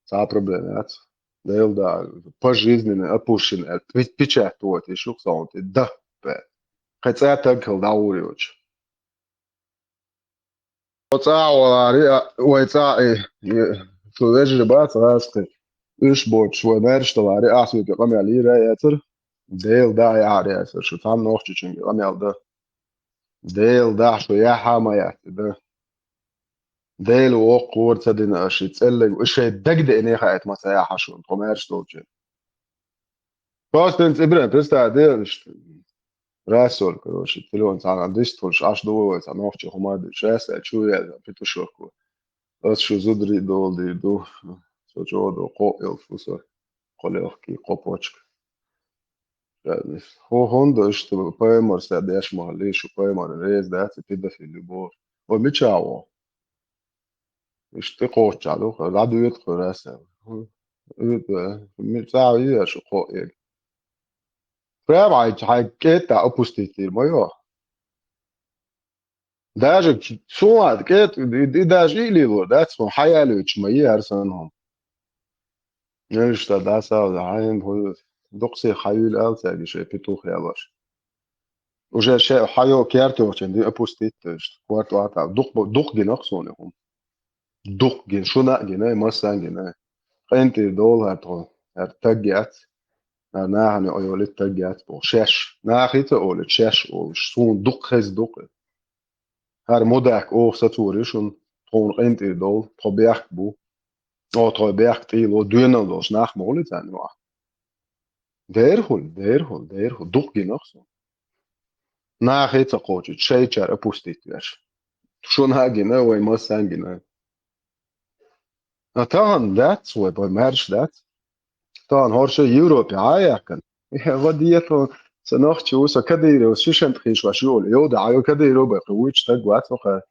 цхьа проблема яц. Дел да, пожизненно опущен, э, пе-, печать вот, и шух сон, ты да, бе. Кхин цӀа таг хила дӀагӀур йоцу. Оцу цӀа а валари, а, вай цӀа а, и, и, шу вежарий бац, гӀазкхи. Уьш боцуш, вай маьрша далари, ахь соьга къамел йийр а яцара, Дела да а яхьар яцара, шу цхьана нохчичуьнга къамел дан. Дела дахь шу яхьа а ма яц и дан. Дела воккхавора ца дина аша и цӀеллиг, и шайн дагадеане хаийта ма ца яхьа шуна, тхо маьрша долчу. Просто хӀинца Ибрахим, представь, де, иштта, Расул, короче, телефон цхьаьна дистхуьлуш, Ӏаш ду вай, цхьа нохчи хӀума а дуьйцуш, Расул, чу яьлла, петушок ву. Аса шу зударий дола дийр ду, со чӀогӀа ду, кхоъ йолуш ву со, кхо легкий, кхо почка. ХӀу-, хӀунда иштта паймар са деш ма хилла, шу паймар реза дац, и педофил ю бохуш. Вай мичахь ву? Иштта тӀекхоччахь ду, хӀара дӀадоьду хӀара аса. ХӀу, уьйтӀа, ми-, цӀа а йийр шу кхоъ ерг. Прямо хьайн, хьайн кӀетта опустить йийр ма йо. Даже суна кӀет-, и, и даже и лелор дац, хьан хьаялоьчу ма йийр хӀара санна хӀума. Нуьйш ца дӀасал, хьайна хӀу дукха сиха хьайуьйла ала цаьрга шайн петух ялош. Уже ше хьайо керта йохчун ди опустить, то есть, корта ватал. Дукха, дукха гина-кх суна и хӀума. Дукха гина, шуна а гина, массан а гина. КъинтӀера довла хӀара тхо, хӀара таг яц. ХӀара нахана йолуьйту таг яц боху. Шаьш. Нахе ца олуьйту, шаьш олуш. Суна дукха хеза ду-кх. ХӀара мудак оха сацор ю шуна, тхуна къинтӀера довла, тхо бехк бу. О, тхо бехк тӀийла, доьналла долуш нах ма хуьлий царна юкъахь. Дера хуьлу, дера хуьлу, дера хуьлу. Дукха гина-кх суна. Нахе ца кхочуьйту, шайчара опустить веш. Шуна а гина, вай массан а гина. А тахана дац вай, вай маьрша дац. Тахана хӀорш Европе Ӏа а яьккхина. Э, ва дета, сан нохчи ву, сан Кадыровс шишан тӀе хийшош ю олу. Йовда, Ӏа йо Кадыров бай, кхин вуьйцу стаг вац ваха.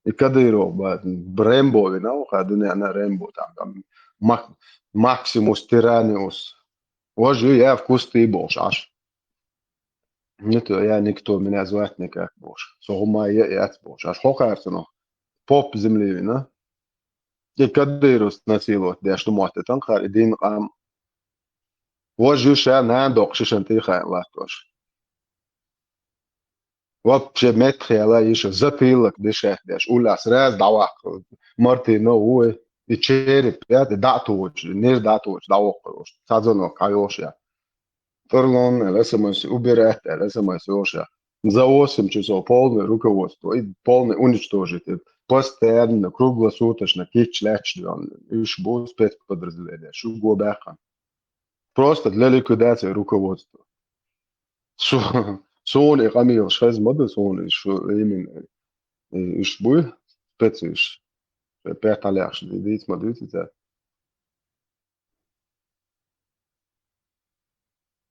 И Кадыров бан, Рэмбо вина ваха, дуьненна Рэмбо там, там, Мак-, Максимус Тираниус. Важа ю, я в кусты бохуш Ӏаш. Нет, я никто, меня звать никак бохуш. Со хӀума а яц бохуш. Аш хӀокхара цунах поп земли вина. И Кадыровс насиловать деш ду моттитан кхара, и дин къам. Важа ю ша нана доккхуш шишан тӀе хаийна латтош. Вообще меттахъяла йиша затылок дешех деш. Уля сразу дӀаваккха. Мартинов ву и. И череп, я, и дӀа а тохача, и нер дӀа а тохача, дӀавоккхур ош. Цхьа звонок хьайолуш я. Тарлон аьлла, СМС, убирать аьлла, СМС йолуш я. За восемь часов полное руководство, и полный уничтожить. И постоянно, круглосуточно, кийча лаьтташ доьгӀна. Уьш бу спецподразделение, шу го баьккхина. Просто для ликвидации руководства. Су-, суна и къамелаш хезна ма ду, суна и шу именно, и уьш буй, специй уьш. Петта лаьхаш ди-, дийца ма дуьйцу иза.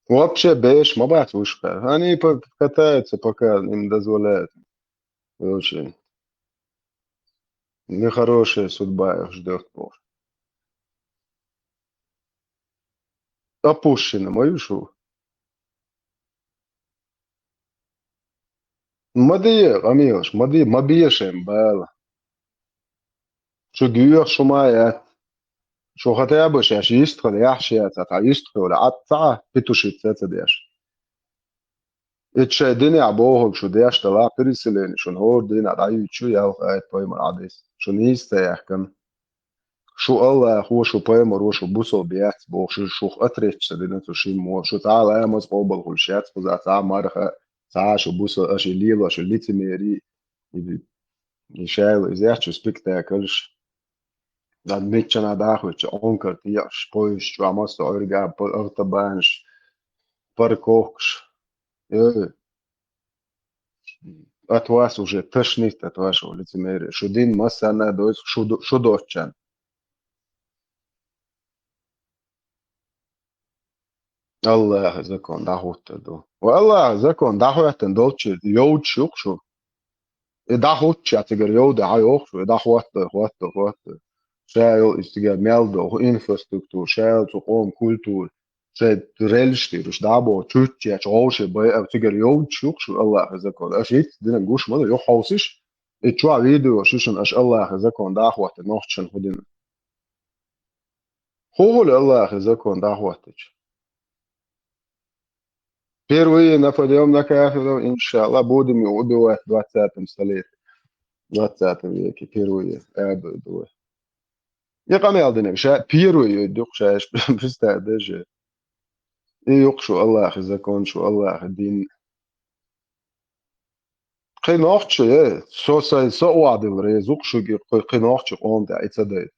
Вообще беш ма бац уьш кхаьр. Они по-, катаются, пока им дозволяют. Очень нехорошая судьба их ждёт, боже. Опущена, ма ю шу. Ма де, къамелаш, ма де, ма бе шайн бала. Шу гуьйху шу ма яц. Шу хотя бы шаьш йистхила яхьаш яц, а тхьа йистхила Ӏад ца Ӏа, петушица ца деш. Итт шайн динехь бохург шу деш далахь, переселение шуна хӀора дийнахь дӀаюьйтуш ю, ялх аят пайхамар хьадис. Шуна йийца ца яхкана. Шу Аллахо, шу пайхамаро, шу бусалба яц бохуш, шух отречься дина цу шиммо, шу цхьа а ламаз къобалхуьлуш яц, кхузахь цхьа а марха, цхьа а шу бусал-, аша и лелош, шу лицемерие, и, и шайла иза яц шу спектакльш. Дан миччана дахуьйту, Ӏункар тӀехьаш, поезд чохь массо а Ӏуьрга, п-, автобанаш, парковкаш. Э, от вас уже тошнит, от вашего лицемерия. Шу дин массарна а доьзу, шу до-, шу доцчан. Аллахьа закон дӀахӀуттур ду. Ва Аллахьа закон дӀахӀоьттина долчу йовчаш ю-кх шу. И дӀахӀуттучехь цигара йовда хьан йоху шу, и дӀахӀоттадой, хӀоттадой, хӀоттадой. Ша йолу иза цигара мел доху инфраструктура, ша йолу цу къоман культура, шайн релш тӀера уьш дӀа а боху, чуьттачу вовшийн байа, цигара йовчаш ю-кх шу Аллахьа закон. Аша хӀинцца динан гуш ма ду, юххьовсийша, и чохь видео ю шуна, аша Аллахьа закон дӀахӀоттийна нохчашна хӀун дина. ХӀун хуьлу Аллахьа закон дӀахӀоттича? Первые нападём на кафиров, иншаллах, будем убивать в двадцатом столетии. В двадцатом веке первые, э, б-, б-, я къамел динарг, ша первый ю-кх ша, представь даже. И ю-кх шу Аллахьа закон, шу Аллахьа дин. Кхин нохча, э, со сайн са охьадилла реза ву-кх шуьга, кхин, кхин нохча къоман тӀехь и ца дайта.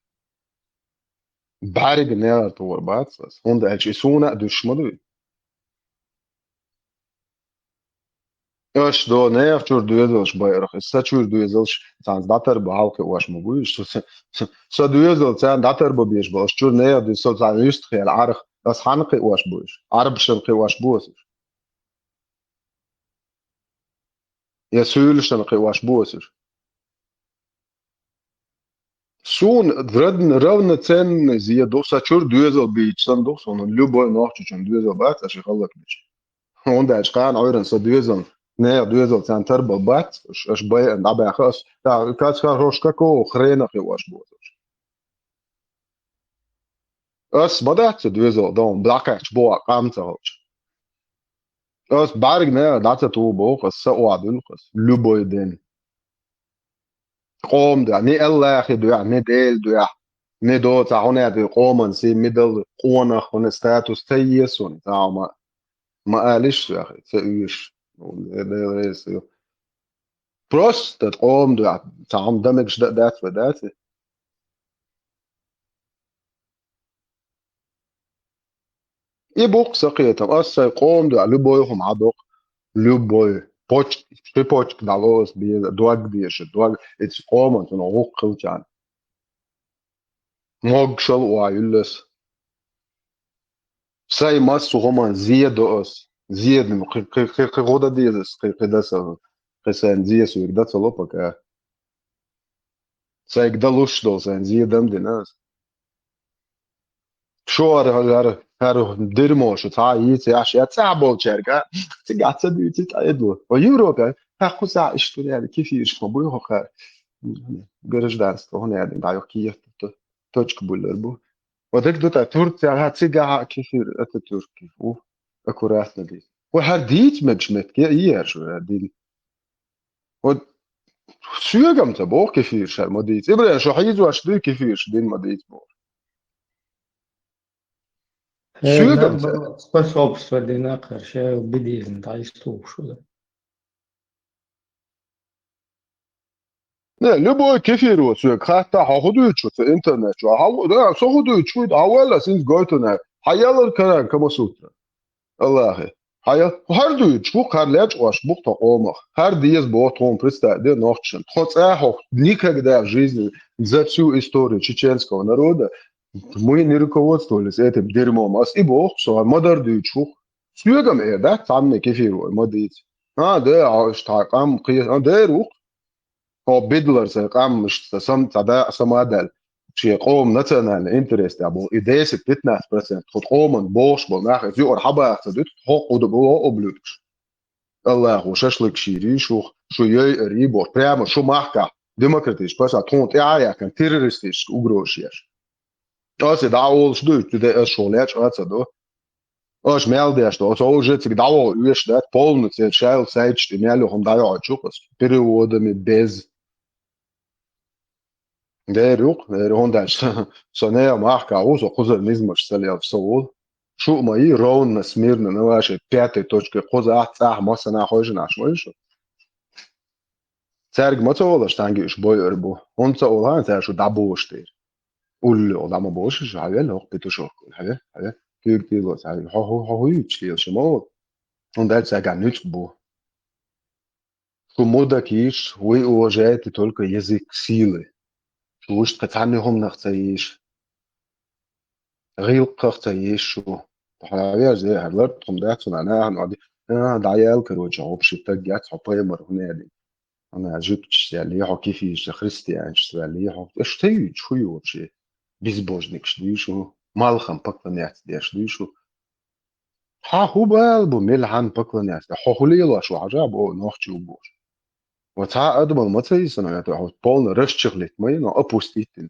БӀаьрга нера тухур бац ас, хӀунда аьлча и суна а дуьсуш ма дуй. Аша до нехан чуьра доьзалш байарх, сан чуьра доьзалш цхьаьна дӀатарбан хьалакхиош ма бу уьш. Со, со, со, со доьзал царна дӀатарбан безаш бу, аша чуьра нехан доьзал, со царна юьстахъяьлла Ӏарах, ас хьанна кхиош бу уьш? Ӏарбашна кхиош бу ас уьш? Я суьйлашна кхиош бу ас уьш? Суна радн-, равноценный зе ду, сан чуьра доьзал бийча санна ду суна, любой нохчочун доьзал бац аша хӀаллакбича. ХӀунда аьлча кхана Ӏуьйранна сан доьзална, нехан доьзал царна тарбан бац, аш, аш байан дӀабаьхна ас, да, кац хорош какого хрена кхиош бу ас уьш? Ас ма дац ца доьзал, дон, дӀакхаьчча боху къам ца хилча. Ас бӀаьрга нехан дӀа ца туху боху, ас са охьадуьллу ас, любой ден. Къоман дуьхьа, ни Аллахьан дуьхьа, ни Делан дуьхьа, ни доцахь хӀун яьтта къоман сий, мидал, къонах, хӀун статус ца еза суна, цхьа хӀума ма алиш соьга, ца оьшу. Дела реза ю. Просто къоман дуьхьа, цхьа хӀума дан мегаш дан а дац вай, дац и? И бу-кх сан кхетам. Ас сайн къоман дуьхьа любой хӀума хьадоккху. Любой. Почк, ши почк дӀало ас беза, дог деза, дог. Иза къоман цунах гӀуллакх хилчарна. Могушалла охьайуьллу ас. Сайн массо а хӀуманна зе до ас. Зе дан кхин, кхин, кхин, кхин гӀо дан деза ас, кхин, кхин дан сан, кхин сайн зе соьга дан ца ло пока. Сайга дан луш долу сайн зе дан дина ас. Шу хӀара, хӀара, хӀара дерьмо шу цхьа а йийца яхьаш, я цӀахь болчаьрга, цигахь ца дуьйцу, цӀа эдло. Ва Европе, хьан кху сахь иштта яьлла кефираш ма буй хӀокхара. Гражданство хӀун яьлла, дӀа юха кехат, то-, точка буьллар бу. Ва дерг ду тай Турция, хьан цигахь а кефир, Ататюрк, у, аккуратно дийца. Ва хӀара дийца мегаш меттиг, я, и яр шу, я, дин. Вот Соьгам ца боху кефираш ма дийца. Ибрахим, шу хьийзош дуй кефираш дин ма дийца боху. Соьгам ца. Способство дина кхар, ша бидизна дӀа йистухуш ву. Не, любой кефиро соьга хатта, хьо хӀун дуьйцу шу цу интернет чу? Хьо, да, со хӀун дуьйцу шу? Хьо валла синца гойту нах. Хьан ялар каран Камасутра? Аллахе. Хьан я-, хӀара дуьйцу шу, хӀара лечкъош бу тхо къомах. ХӀара деза боху тхуна, представь, де нохчашна. Тхо цӀа хьо никогда в жизни за всю историю чеченского народа мы не руководствовались этим дерьмом. Ас и боху, со ма-дарра дуьйцу шу. Соьгам эр дац цхьанна кефиро ма дийца. А, да, а, иштта къам кхе-, а, дера ву-кх. Хьо бидлар сайн къам, иштта сам-, ца да-, самадаьлла. Шен къоман национальный интерес тӀехь болу. И десять-пятнадцать процент тху къоман бохуш болу нах, иза юкъара хьабаха ца дуьту, хьо кху ду болу облюдкаш. Аллахо шашлык шийрий шух, шу йойъарий боху. Прямо шу махкахь демократический паса тхуна тӀаьхьа яьккхина террористический угрозаш еш. Аса и дӀа олуш ду, и де аса шу лечкъа а ца до. Аша мел деш ду, аса уже цига дӀаваха оьшуш дац, полный церан шайл сайташ тӀе мел ю хӀума дӀайоьӀучу аса. Переводами без. Дера ю-кх, дера хӀунда аьлча со нехан махкахь ву, со кхузара низамаш ца лелаш со ву. Шу а ма йий, ровно, смирно, на вашей пятой точке кхузахь, цӀахь, массанхьа хойшина Ӏаш ма ю шу. Цаьрга ма ца олуш, цхьаьнгге уьш бойур бу. ХӀунда ца олу хаьий цара шу дӀабохуш дера? Уллохь дӀа ма бохуш шу, хьан вел хӀокху петушок, хьан вел, хьан вел, куьйга тӀелоцу, хьан вел, хьо, хьо, хьо хӀун юьйцуш лела шу ма олу? ХӀунда аьлча цаьргахь нуьцкъ бу. Шу мудак йиш, вы уважаете только язык силы. Шу вуьшта кхин цхьанна хӀуманах ца йиш. ГӀиллакхах ца йиш шу. Хьан вежа, хьан лартхум дац, цунах нахана вади. А, дӀаяьлла, короче, хьо вообще таг яц, хьо пайхамар хӀун аьлла. Ана жуьгташ ваьлли, хьо кефираш, христианаш ваьлли, хьо. Аша ца юьйцу, хӀун ю вообще? Безбожникаш дуй шу, малхам поклоняться деш дуй шу. Хьан хӀун бала бу, мел хьан поклоняться? Хьо хӀун лелош ву хьажа бо, нохчи ву бохуш. Ва цхьа адамал ма ца йисана, это хьо полный расчехлить ма йина, опустить йина.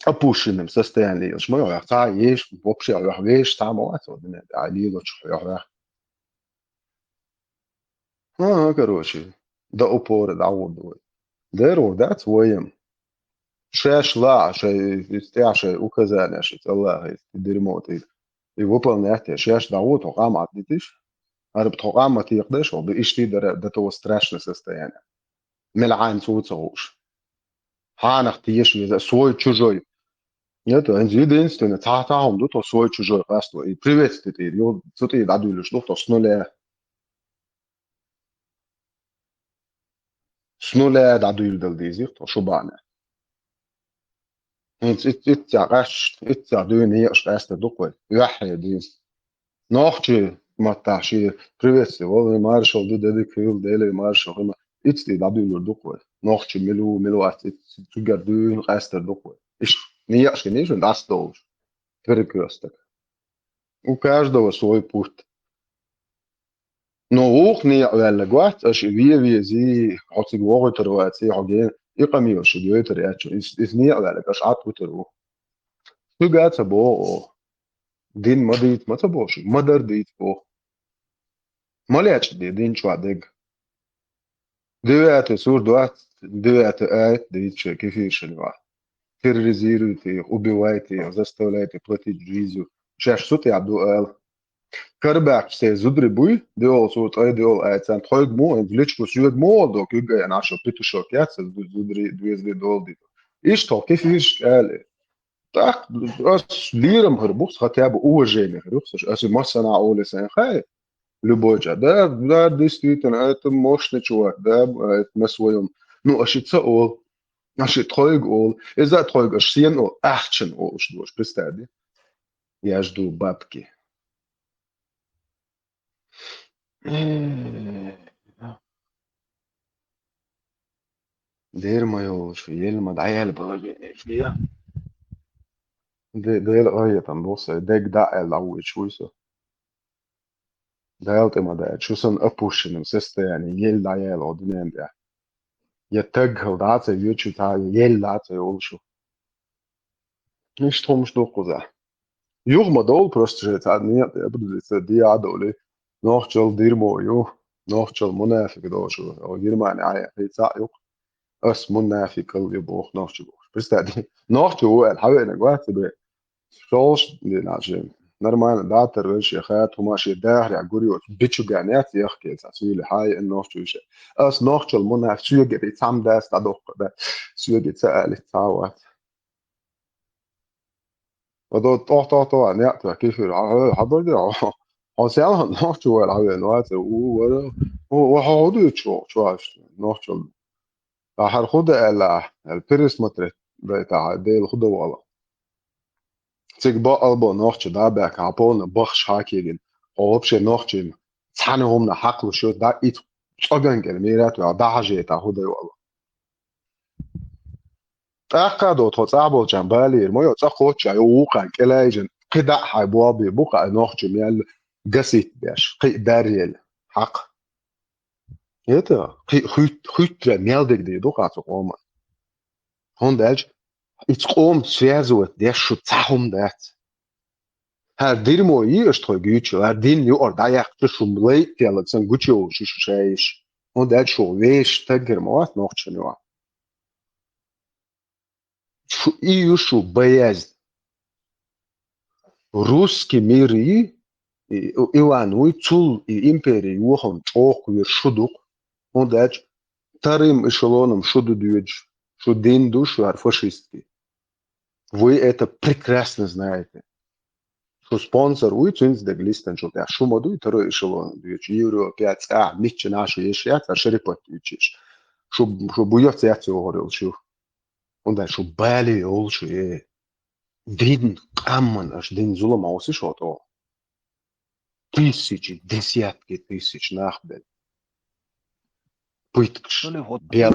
Опущенном состоянии лелаш ма ю, цхьа еш, вообще, веш, цхьа ма вац, вот, а лелочу, вех. Ага, короче, до упора дӀагӀурдавой. Дера ву дац вайна. Шаьш лаахь, шай, иза тӀехь шай указанеш, иза Аллаха, иза дерьмо тӀе. И выполнять, шаьш дӀагӀо, тхо къам Ӏадитиш. ХӀара тхо къам ма текхадеш, хьо, иштта дара до того страшное состояние. Мел хьайна цо ца хууш. Хьанах теша веза, свой, чужой. Это единственное, цхьа, цхьа хӀума ду, тхо свой, чужой къасто. И приветствие тӀера, ю, цу тӀера дӀадуьйлуш ду, тхо с нуля. С нуля дӀадуьйладала деза тхо шу бахьана. ХӀинца ит-, итт цхьа къаьсташ, итт цхьа дуьйна некъаш къаьстар ду-кх вай. Юьххье деза. Нохчий маттахь шен приветствие, валлай, маршалла ду, де дика хуьлда, Деле маршалла хуьлда. Иццадий дӀадуьйлур ду-кх вай. Нохчий мила ву, мила вац, иццадий цуьнгара дуьйна къаьстар ду-кх вай. Иштта некъаш гина ю шуна дӀасадолуш. Перекрёсток. У каждого свой путь. Но вукху некъа ваьлларг вац, аша и вен везий, хьо цига вохуьйтур ваций, хьо ген, и къамелаш шуьга йойтур яц шуна. Иза, иза некъа ваьлларг аша Ӏад вуьтур ву. Шуьга а ца боху оха. Дин ма дийца ма ца боху шуьга, ма-дарра дийца боху. Ма лечкъаде дин чохь дерг. Девятый сур, двадцать девятый аят дийца шайн кефиршина вахь. Терроризируйте их, убивайте их, заставляйте платить жизнью. Шаьш цу тӀехь ду ала. Карабаьхча сайн зударий буй, диъол сур, ткъе диъол аят, царна тхойга муха, хӀинца личку соьга муха до, куьйга а ян, аша петушок яц, зу-, зударий, доьзале дола диту. Иштта тхо кефиршка ала. ТӀаккха ас лерам хир бу, хотя бы уважение хир ю, аса массанхьа оле сайн хай, любой ча. Да, да, действительно, это мощный чувак, да, это на своём. Ну, аша ца ол, аша тхойга ол, иза тхойга аша сен ол, ахчан олуш дош, представь, да? Я жду бабки. Э, дера ма йолуш, ел ма дӀаяьлла положение ю. Де-, Дела къахетам бу сайн, дег дӀа аьлла дӀавоьдуш вуй со. Дала тӀе ма даьлла, шу санна опущенном состоянии, ел дӀаяьлла оха дуьнен тӀехь. Я таг хила дӀа а ца йоьду шу цхьа, я ел дӀа а ца йолу шу. Иштта хӀумаш ду кхузахь. Юха ма довла просто шайн цхьа некъа тӀе, определиться де а довлий. Нохчалла дерьмо ю. Нохчалла мунафикъ долуш ву. Германия Ӏа яхи цхьаъ юкъа. Ас мунафикъал ю боху нохчо бохуш. Представь, нохчо ву аьлла, хьан веанарг вац бе? Шолш динаш нормально датар веш я хат, хӀума шен дахарехь гур йоцу бичуган яц яхкел ца суьйли хьан ян нохчо иша. Ас нохчалла мунафикъ, соьгара и цхьамма дац дӀадоккху, да. Соьга ца али цхьа а вац. Ва до тох, тох, тох, неа, тох, кефир, хьа, хьа, хьа, бар де, хьо, хьо, сял, хьо, нохчо вара, хьа, вен, вац, у, вара, у, ва, хьо, хьо, ду, чо, чо, аш, нохчо. Ахьар худа аьлла, аьлла, пересмотреть, дай, та, хьа, дел худа вала. Циг бо, албо, нохчо, да, бяк, хьа, полна, бахш, хьа, кегин. Хьо, вообще, нохчо, цхьана хӀумна хьакълу шо, да, ит, цӀоган кел, мират, ва, да, хьа, жета, худа вала. ТӀаккха а до тхо цӀахь болчарна балийра, ма йо, цӀа кхочча, йо, вукхарна кӀелайжина, кхидӀа а хьайн болбе бу-кх ай нохчо мел гасит беш, кхин а даръелла, хьакха. Это, кхин а хуьт-, хуьттара мел дерг дийр ду-кх цу къоман. ХӀунда аьлча, иза къом связывать деш шу цхьа хӀума дац. ХӀара дирмо йий аша тхойга юьйцуш, хӀара дин юкъара дӀаяккхича шу лайттелларг санна гучуйовлуш ю шу шайиш. ХӀунда аьлча шу вешан таггара ма вац нохчашна юкъахь. Шу и ю шу боязнь. Русский мир и, и, и ван вуй, цул и импери йохам чӀогӀа вир шу ду-кх. ХӀунда аьлча вторым эшелоном шу ду доьдуш, шу дин ду шу хӀара фашистский. Вы это прекрасно знаете. Шу спонсор вуй, цуьнца дерг листан шу тӀехь. Шу ма дуй второй эшелон дуьйцуш. Европе, цӀа, мичча наха шу еш яц, а шерипат дуьйцуш. Шу, шу буйоц яц йохур йолуш ю. ХӀунда шу бале йолуш ю, э. Дин къаман, аша дин зулам хьовсуш хьо тӀо. Тысячи, десятки тысяч нах бен. Пыткаш. Бел.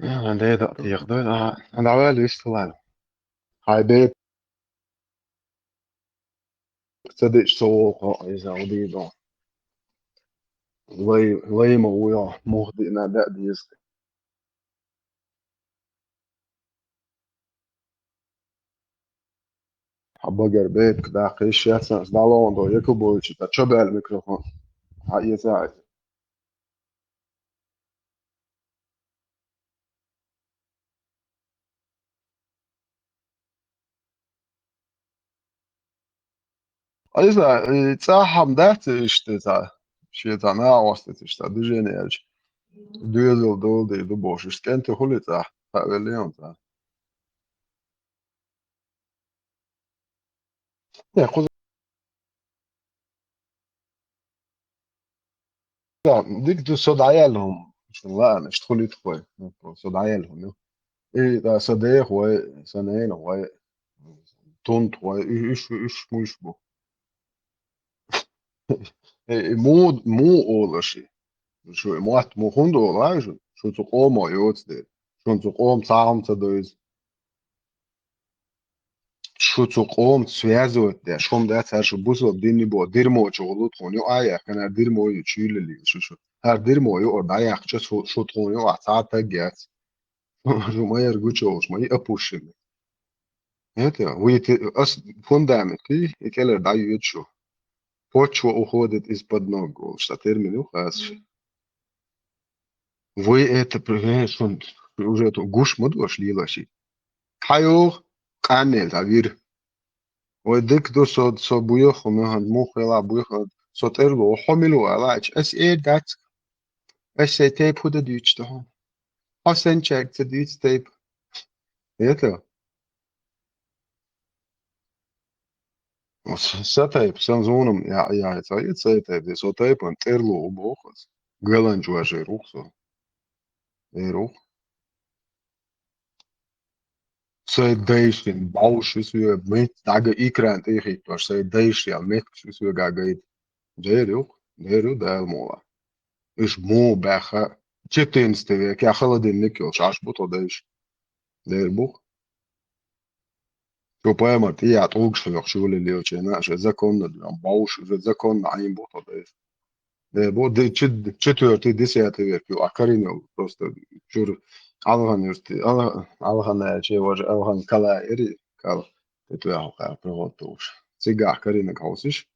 Ан деда тиех да, а, ан давай листалан. Хай бе. Ца дича ца вокху иза удийдо. Лай, лай ма вуйо, муха диъна беа деза. Хьан багара бепиг даккха йиш яц сан, дӀалондо Якубовича, ца чабаьлла микрофон. Хьан эца айта. Иза, и цӀахь хӀама дац иштта цхьа, шен цхьа накъостаца иштта движение аьлча, доьзал дола дийр ду бохуш, иштта кӀентий хуьлий цӀахь, хьа веллий хьуна цӀахь. Не, кхуза Да, дика ду со дӀаяьлла хӀума. Ладно, иштта хуьлуьйту вай. Со дӀаяьлла хӀума ю. И, да, сан дех вай, сан ненах вай, тунтах вай, уьш, уьш, уьш муьш бу. И, и муха, муха олу аша? Шу и мотт муха хӀунда олу, а, шу? Шу цу къомо йоцу дела. Шуна цу къома цхьа хӀума ца дойзу. Шу цу къомца связывать деш, хӀума дац, хӀара шу бусалба дин бо, дирмо чу гӀуллу тхуна ю, а, яхкана, хӀара дирмо ю, чуьйлале шу, шу. ХӀара дирмо ю, ор дӀаяьккхича, шу, шу тхуна ю, а, цхьа а таг яц. Шу ма яра гучуйовлуш, ма и опущенный. Это, вы те, ас фундамент, и, и кӀелара дӀайоьду шу. Почва уходит из-под ног, олуш, сан термин ю, хасаш. Вы это, э, шун уже ту гуш ма ду аша лелаш и. Хьан йогӀу къаннел дӀа вир. Вай дика ду со, со буьйху, муьйхьан мух вела буьйху, со тӀерло, хьо мила ву аьлла, ача, ас эр дац. Ас сайн тайп хӀу дан дуьйцу тахьа. Хьо санчаьрга ца дуьйцу тайп. Это? С-, са тайп, сан зунам я-, яйца, и цай тайп, со тайпан тӀерло боху ас. Галанчу важа эр ву со. Эр ву. Сай дайшин, бавш ю соьга, мет дага экран тӀе хӀиттош, сай дайш ял, мет ю соьга гайта. Дер ю, дер ю, Дала мула. Иш му баьха, четырнадцатый век, я холодильник йолуш, аш бу тхо дайш. Дер бу. Чу паймар тӀе я тӀулгаш хьоьхуш юлил йолчу, ша законно дуьйна, бовш, уже законно Ӏийна бу тхо дайш. Э, бо, де-, чи-, четвёртый, десятый век ю, а карийна йолу просто чуьра Алхан юрти, Ал-, Алхан аьлча, важа Алхан кала эри, кала, тетвяху кала, приготовуш. Цигахь карийнарг хьовсуш.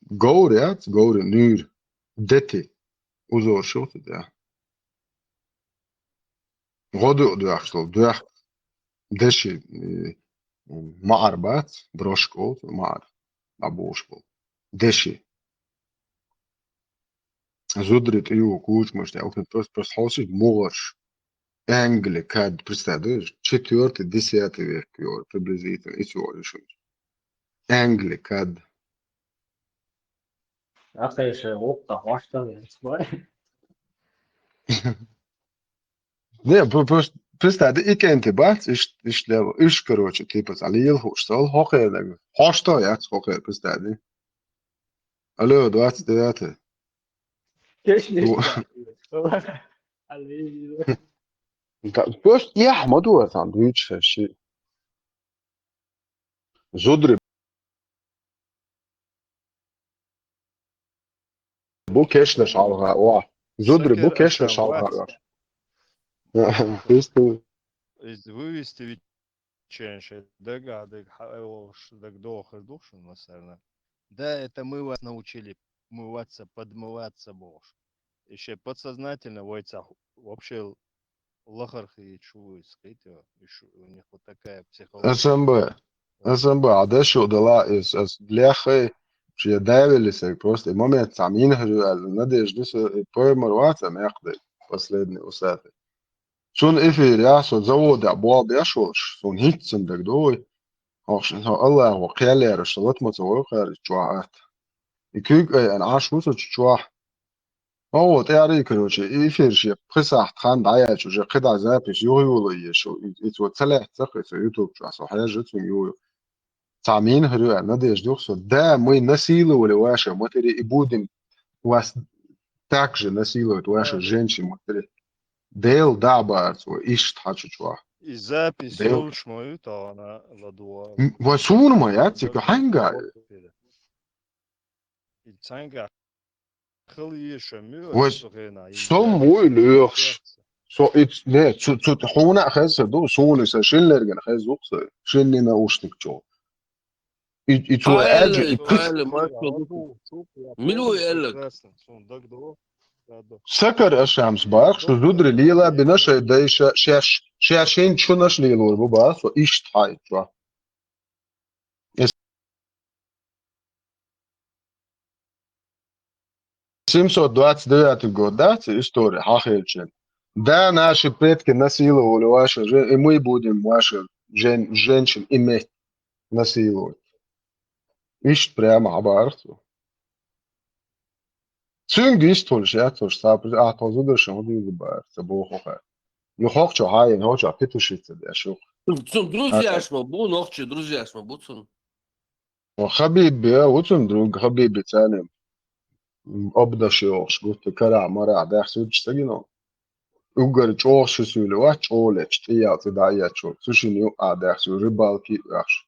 Говр яц, говр нуьйр. Дети. Узор шу цу тӀехь. ГӀодуьа доьхкаш долу, доьхка. Деши, э, маӀар бац, брошка олу, маӀар. ДӀабохуш болу. Деши. Зударий тӀе ю кучамаш тӀе, просто, просто хьовсийша мугӀарш. Англи кад, представь, да, четвёртый, десятый век, приблизительно, и всё, и шо. Англи кад. Ахайша, оп, та хваштам, я. Не, пр-, просто, представь, да, и кенти бац, иш, иш лево, иш, короче, типа, цхьа лела хууш, сол, хӀокхернаг. Хьошто яц хӀокхер, представь, да. Алло, двадцать девятое. Кешнеш. Во. Алло. Да, просто яхь ма ду, а там, дуьйцу шаьш ши. Зударий бу кешнаш хьалха, о. Зударий бу кешнаш хьалха. Просто. Из вывести виччен шайн дага, дага, хьа-, э, волуш, дага дохур ду шуна массарна. Да, это мы вас научили мываться, подмываться бохуш. И шайн подсознательно вайца вообще лахара хи чу вуйс хитё, и шу, у них вот такая психология. С М Б. С М Б, а дашо дала, эс, эс леххай, шен давили саг просто, и момент сам инхарю аьлла, надежда, со, и поймар ваца мекъдай, последний усатый. Цун эфир, я, со завода, бал беш волуш, цун хӀинца сан даг довой. Охш, со Аллах ва кхел яраш, со латма ца вой кхаьрда чохь атта. И куьйга ай, ан Ӏаш ву со чу чохь. О, вот, я рикарочи, и эфир ше, пхи сахьт хан дӀаяьлча, уже кхидӀа запись юхайолу еш, и, и цо ца лаьццах, и со YouTube чохь, со хьежа цун юю. Цхьа мин хӀара ю аьлла, надежда юх со. Да, мы насиловали ваших матерей и будем вас так же насиловать, ваших женщин, матерей. Дел да барц, ой, иштта хьачу чохь. И запись Дел. Йолуш ма ю тахана ладугӀа. М, вай суна ма яц, цига хьаьнга? И цхьаьнга хила еза ша муьлуш Вай со хенахь, и сом запись вуй лоьхуш. Со и ц-, не, цу, цу хьуна а хеза ду, суна сан шин лергана хеза ду со, шинни наушник чу. И, и цо Ай, аьлча, и ай, пхи ай, маршо ду. Милуй аьлларг? Сакар ашамс бах, шу зудри лела бина шай дай ша, шеш, шеш шин чунаш лелур бу бах, со иштта хьай чу. Семьсот двадцать девятый год, да, цу история хьахилчен. Да, наши предки насиловали ваших жен, и мы будем ваших жен-, женщин иметь насиловать. Иштта прямо хьабарах цо. Цуьнга иштта хуьлуш яц уьш, цхьа при-, а, тхо зударшна хӀун дуьйцу бара, ца боху хьа. Ю хӀокху чохь хьаена, хӀокху чохь петушица деш ю. Цуьнан друзьяш ма бу, нохчий друзьяш ма бу цуьнан. Ва Хабиб бе, ву цуьнан друг, Хабиби царна. Обдаш йохуш, гутта карахь, марахь, даьхсуьрчу ца гино. Уггар чӀогӀа ши суьйле вац, чӀогӀа лечу, тӀеял цӀе дӀа а ечу, цу шина юкъа даьхсуьр, рыбалки а вехаш.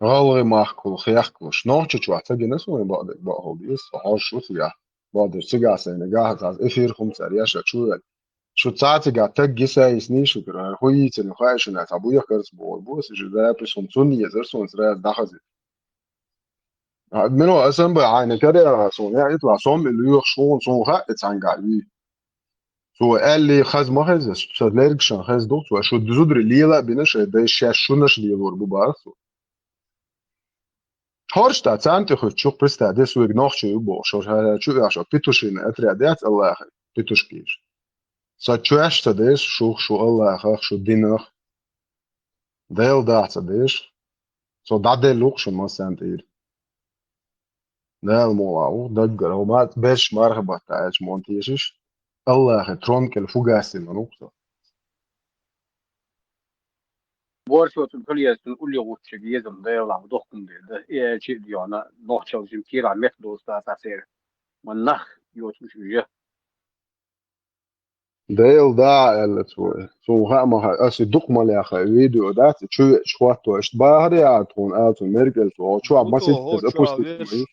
ГӀалгӀи махкахула хехкалуш. Нохча чохь ца гина суна бакъдерг бакъ хӀума деза, со хьожуш ву цигахь. Бакъдерг цигахь сайна гахьа цхьа эфир хӀума цара яша чу вел. Шу цхьа цигахь таг гиса йисний шу кара, хӀу йийцина хаьа шуна, цхьа буьйхкарца бохур бу, аса шу запись хӀума цунна езар, суна сразу дӀахазира. А, миро аса ам бай хьайна карера суна, я итла сом и лоьхуш хӀуна, суна хаьа и цхьаьнгахь юй. Цо аьлли хаза ма хеза, сан лергашан хеза ду, цо шу зудри лела а бина шайн дай шаьш шунаш лелор бу бара цо. ХӀорш та царна тӀе хуьтту, представь, дес вуьйга нохчий ю бохуш, хӀорш хӀара чу оьхуш, петушиный отряд яц Аллахьан, петушкиш. Сан чоьш ца деза шух, шу Аллахах, шу динах. Дела дахь ца деза. Со дӀаделла ву-кх шун массарна тӀера. Дала мукъ лахь ву, даггара, хӀума берш марха батта аьлча, мон тешаш, Аллахьан трон кӀел фу гасси ма ву-кх со. Борсо цун калъяьстун улли гӀуччиг езам Дала лахь дохкун де, да, и аьлчи а диона, нохчалжим кийрахь мет доста цацера. Ма нах йоцуш уьжа. Дела да аьлла цо. Суна хаа ма хаьа, аса дукха ма лаьххай, видео дац, чу веача хӀотто, иштта бахар яра тхуна, ала цунна меркӀал цо, хьо чохь маситтаза опустить ма ю.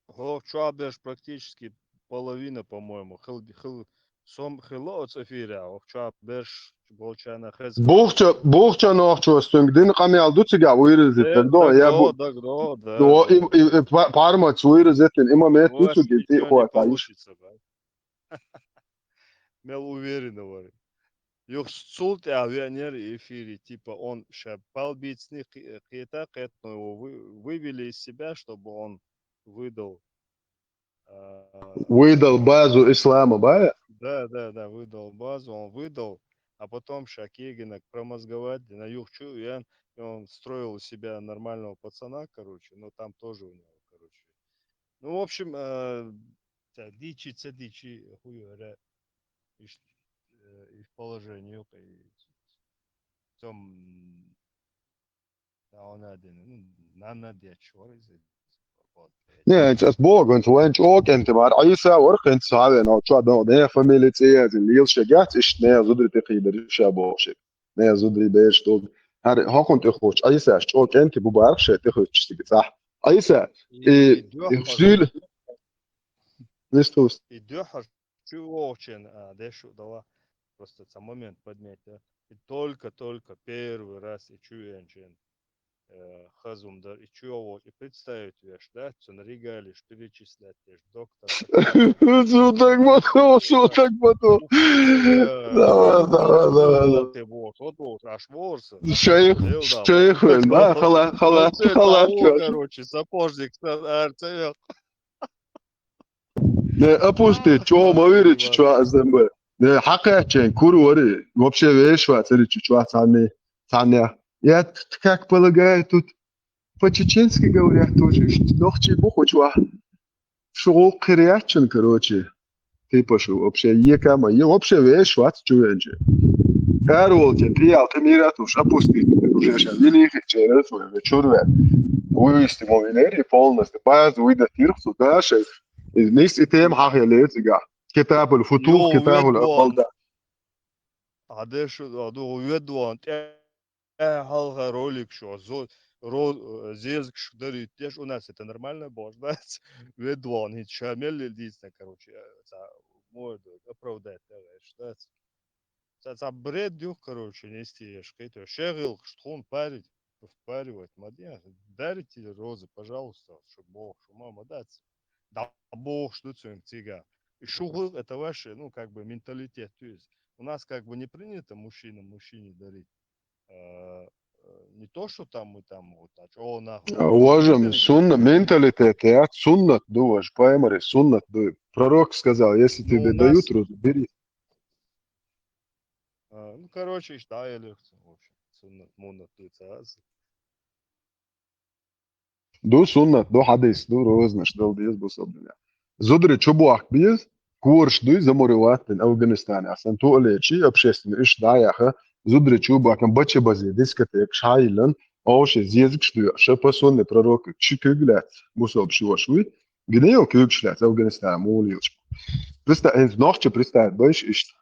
ХӀо чохь берш практически половина, по-моему, хил, хил, Со-м хилла оцу эфирехь, охьа чохь берш болчарна хеза. Бухча, бухча нохчо цуьнга дина къамел ду цигахь вуйриза Э, дагадогӀу, я бу- дагадогӀу, дагадогӀу, да. Во, и, и, и па- пармац вуйриза тина, и момент ду Ваш цуьнга ничего не тӀе хьоьттуш. Получится, да. Мел уверенно вара. Юха цул тӀаьхьа веанера эфире, типа он ша палбийцни кхе- кхета, кхетно его вы- вывели из себя, чтобы он выдал. а, Выдал базу ислама, бая? Да, да, да, выдал базу, он выдал, а потом ша кегинаг промозговать, на юхчу, и он, и он строил из себя нормального пацана, короче, но там тоже у него, короче. Ну, в общем, э, ца дичи, ца дичи, хуёра, иш, э, иш положение, и там, да, он один, ну, на, на дечь, what is it? Не, ас боху, вайн чӀогӀа кӀентий бара. Ӏийса вара кхин цхьа а веана, чохь догӀу, ден фамилия цӀе яздина, лела шега яц, иштта нехан зударий тӀекхийдар ша боху шега. Нехан зударий бераш догӀу. ХӀара хӀокхунна тӀехуьлучу Ӏийсас чӀогӀа кӀентий бу бара шайн тӀехуьттуш цига цӀахь. Ӏийса, и, и, и дуьхьал- Нистус. И дуьхьал чу вогӀучен, а, дешу дала. Просто ца момент подметь, да. И только-только первый раз и чу венчен, э, хазум дар, и чу вогӀуч, и представить веш, да, цун регалиш перечислять, деш доктор. Цу так потом, цу так потом. Давай, давай, давай, давай. Ты боху, вот боху, аш ворса. Шайх, шайх, да, хала, хала, хала. Короче, сапожник, арцевел. Не, опусти, чё, ма вери, чё, чё, азамба. Не, хьакхаьччен, кур вари. Вообще веш вац, ери, чё, чё, цхьанне, цхьанне. Я т- как полагаю, тут по-чеченски говорят тоже, что нохчий бу хуьлуш вац. Шу гӀуллакх хир яц шуна, короче. Типа шу вообще ека ма е, вообще веш вац чу венчи. Кар волчен, тиял, ты мира туш, опусти, уже ша, вини хи чера, ве чур ве. Вывести мо винери полностью, базу выдать ирхсу, да, шей. Из нис и тем хахе ле цига. Китабуль футух, Йо, китабуль вед вон. Апалда. Адеш, аду вед вон, тӀе хьалха ролик шу, зо- ро- э, зезг шу дарит, деш, у нас это нормально, бож, да? Вед вон, хит ша мел лил дийцна, короче, э, ца, мой дог, оправдать, да, знаешь, да? Ца, ца бред юх, короче, нести еш, кхетё, шегил, штхун парить, впаривать, мадья, дарите розы, пожалуйста, чтоб бог, что мама дац. Да бог, что цуинг цига. И шугу, это ваше, ну, как бы, менталитет, то есть у нас как бы не принято мужчинам мужчине дарить. Э, э, не то, что там мы там вот, а чё нахуй. А, уважаем, сунна, менталитет, я суннат ду, ваш паймари, суннат ду. Пророк сказал, если Ну, тебе у дают нас- розу, бери. А, ну, короче, иш да я лекцию, в общем, суннат, муннат, дуца, аз. Ду суннат, ду хьадис, ду розныш, дал дез бу собдина. Зудри чубуак биз, курш дуй замуриваттин Афганистане. Асан туалечи, общественный иш да яха, зудри чубуакан бачи бази, дискотек, шайлан, оуши, зезг шдуй, ша по сунне пророка, чи кюглят, бу соб шиваш уй, где его кюгшлят, Афганистан, мулилч. Приста, энз нохчи приста, байш ишт.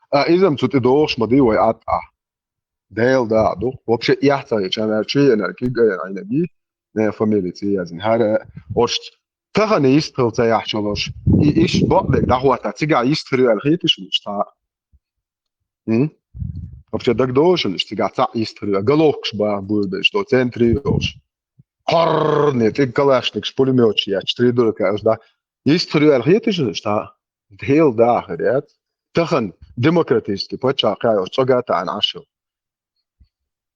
А изам цу ти дохш ма ди вай ат а. Дел да ду. Вообще яхца я чана чи я на ки га я на ги. Не фамилия ци я зин. Хара ош. Тахана истхил ца яхчалош. И иш бо бек да хвата. Цига истхил хитиш ишта. М? Вообще даг дошин иш цига ца истхил. Головкш ба буйбеш до центри ош. Хорр, не, ти калашник, пулемёт я, три дурака, да. Истхил хитиш ишта. Дел да хрят. Тахан демократический пача кайо цогата ан ашил.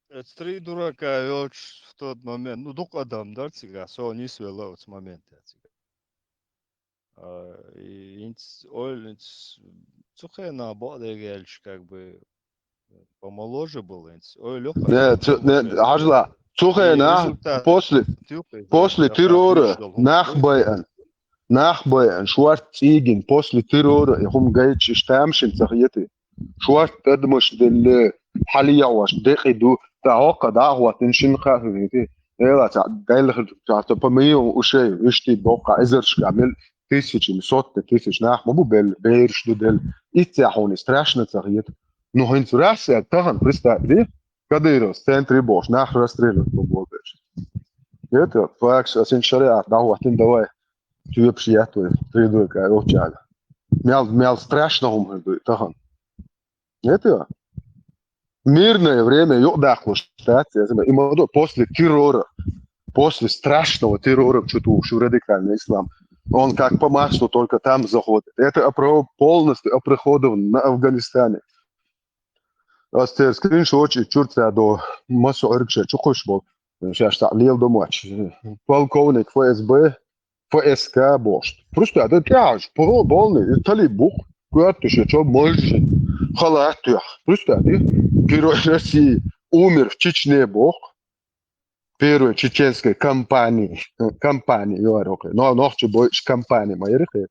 Эц три дурака йоч в тот момент. Ну, дук адам дар цига, со не свела вот с момента цига. А, и инц, ой, инц, цухена бо дегельш, как бы, помоложе был инц. Ой, Лёха. Не, цу- не, ажла. Цухена, после, после террора, нах байан. Нах байан, шварц цигин, после террора, и хум гайчиш тамшин цахьети. Шварц тадмаш делле, хьалияваш, декъи ду, та хокка да хватин шин хахвити. Эла ца, гайлахр, ца, ца, по миллион ушей, ишти бокка, эзершка, мил, тысячами, сотни тысяч нах, могу бел, берш ду дел. Ицця хуни страшно цахьет. Ну, хин цурасся, тахан, представь, ди? Кадыров, в центре бош, нах расстреливать по болбеш. Это факт, а син шариат, да, вот, давай. Тебе пшиятуй, три дурака, овчага. Мел, мел страшно хӀума хир ду тахан. Нет, мирное время юкъадаккхалуш дац, я знаю, и ма ду, после террора, после страшного террора чу тухуш ю радикальный ислам. Он как по маслу только там заходит. Это опро-, полностью оприходовано на Афганистане. Ас церан скриншоташ чуьра ца до, массо а Ӏуьргаш чу кхуьш болу. Шаьш цхьаъ леладо моьттуш. Полковник ФСБ, ФСК бохуш. Просто да тӀаьхьаш, пол-, полный, и талиб бу-кх, коьрташ чо можжи, халат тоьхна. Просто да, Герой России, умер в Чечне боху. Первой чеченской компании, компании, юхарокхе. Но нохчи бойуш компании ма яра хе.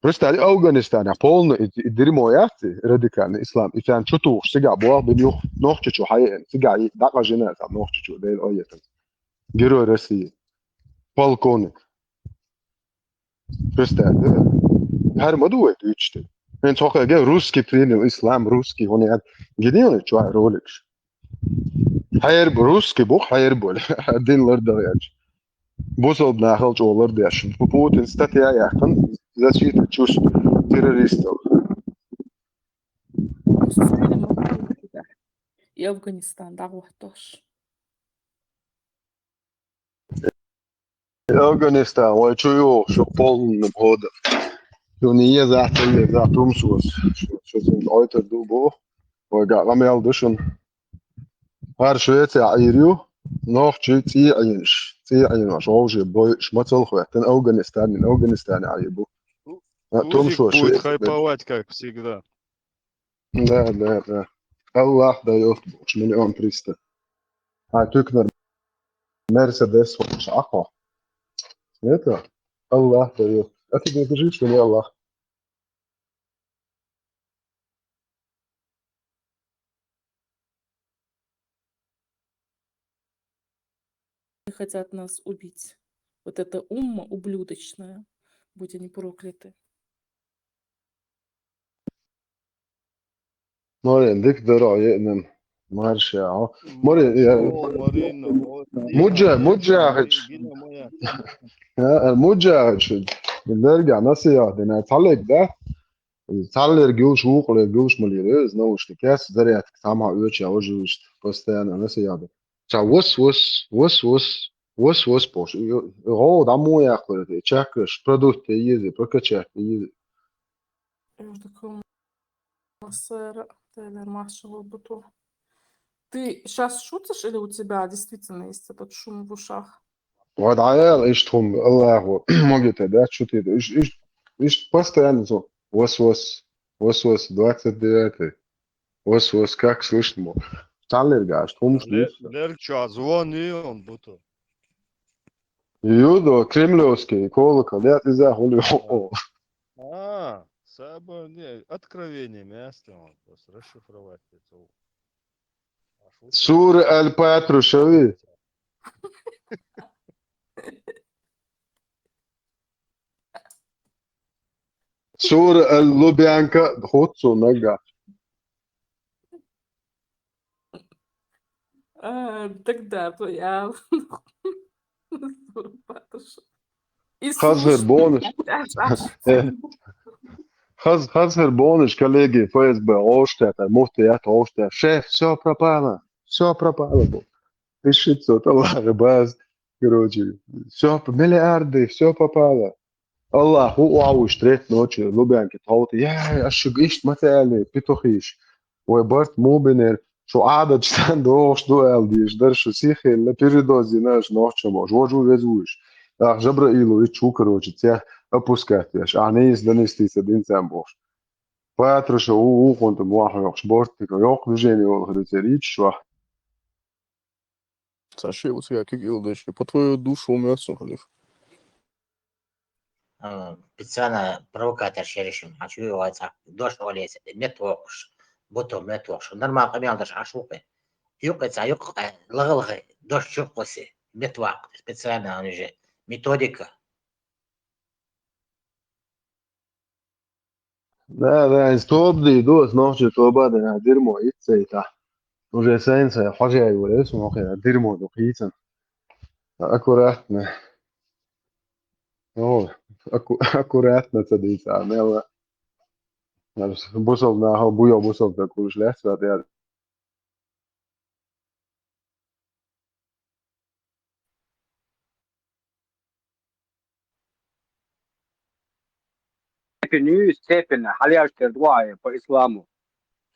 Просто да, Афганистанехь полный и, и дерьмо яц и радикальный ислам. И царна чу тухуш цигахь болх бина юха Нохчийчу хьаеана. Цигахь и дӀакъажина цхьа Нохчийчу, Дела ойетан. Герой России. Полковник. Представь, да? ХӀара ма ду вай дуьйцуш дерг. ХӀинца хьо кхайкхий, русский принял ислам, русский, хӀуна яд. Гиди хьуна чохь роликаш. Хьерба, русский бу-кх хьерба. Дин лардахь яц. Бусалба нахал чӀогӀа лардеш. Пу-, Путин статья яьккхина, защита чувств террористов. И Афганистан дӀагӀоттош. Афганистан, вай чу ю, шу полным года. Шу не еза, ца еза, тумсос. Шу, шу цунна ойтар ду бу. Вай га къамел ду шуна. ХӀара Швецехь Ӏийр ю, нохчий цӀий Ӏийнаш. ЦӀий Ӏийнош, вовше бойуш, мацалла хӀоьттина Афганистане, Афганистане Ӏийр бу. А, Тузик тумсос, будет Швеция, хайповать, как всегда. Да, да, да. Аллах даёт, бохуш, миллион триста. А, туькнар Мерседес хочешь, а хо? Это Аллах даёт. А ты не держишь, что не Аллах. Хотят нас убить. Вот эта умма ублюдочная, будь они прокляты. Марин, дика дара, а, еънан. Марша, а. Марин, я, О, Марина, о, муджа-, дика, муджахидж. Дина моя. Я, муджахидж. Дерга, насият, дина, цхьаллиг, да? Цхьаллиг гулш, вукхулиг гулш ма лийра, из наушник, яс, зарядка, сама оьча, оживишт, постоянно насият. Ца вос, вос, вос, вос, вос, вос, пош. И, и, гӀо, да, мо яхлар, чакаш, продукт еза, прокачать еза. Массера, Тейлор Маршалла Буту. Ты щас шутишь или у тебя действительно есть этот шум в ушах? Ва дӀаяла иштта хӀума, Аллаху, могите, да, шутит. Иш-, иш-, иштта постоянно со. Вос-вос, вос-вос, двадцать девятый. Вос-вос, как слышно бу? Цхьаллирга иштта хӀумаш Лер-, дуьйцу. Лерча звони он Буту. Юдо, кремлевский колокол, я иза хули. А, сабо, не, откровение место он просто расшифровать это. Сура Аль-Патрушеви. Сура Аль-Лубянка, хуцу нага. А, тогда я Сура Патрушеви. Хазгар бонуш. Э, хаз-, хазгар бонуш, коллеги, ФСБ, гӀовшта, муфтият, гӀовшта. Шеф, всё пропало, всё пропало, бо. Пишет, что Аллах баз, короче, всё, миллиарды, всё пропало. Аллах, у, у, уж треть ночи, Лубянки, тховта, я, аш шуьга ишт ма ца аьлли, петухиш. Вай барт мубинер, шу Ӏадаташ тан дохуш ду аьлла дийш дара, шу сихилла, передоз дина аша нохчамаш, вожу веза вуйш. Ах, Жабраилу иччу ву, короче, цех опускать веш. Ах, нийса данистийца динца бохуш. Патруша ву, ву хунта мохь йоккхуш, бортика, йоккха движение волу хир ю церан иччу шох. Саша, у тебя как Илдыш, по твою душу умётся, халиф. М, специально провокатор шеришим, а чё его отца? Дождь олеся, мет вокуш, буту мет вокуш. Нормально къамел даш ашукъе. Юкъе ца, юкъе, лагалгъе, дождь чукъуси, мет вакъ. Специально он уже. Методика. Да, да, из тоба ду, ас нохчий тоба дина, дирмо иццайта. Уже сайн сай хьожа юрес, нохера, дирмо ду хийцан. Аккуратно. О, Аку-, аккуратно ца дийца, мелла. Бусалба нахал буйо бусалба кулуш лехца тӀера. Степень, степень, хьалъяш тера дугӀа по исламу.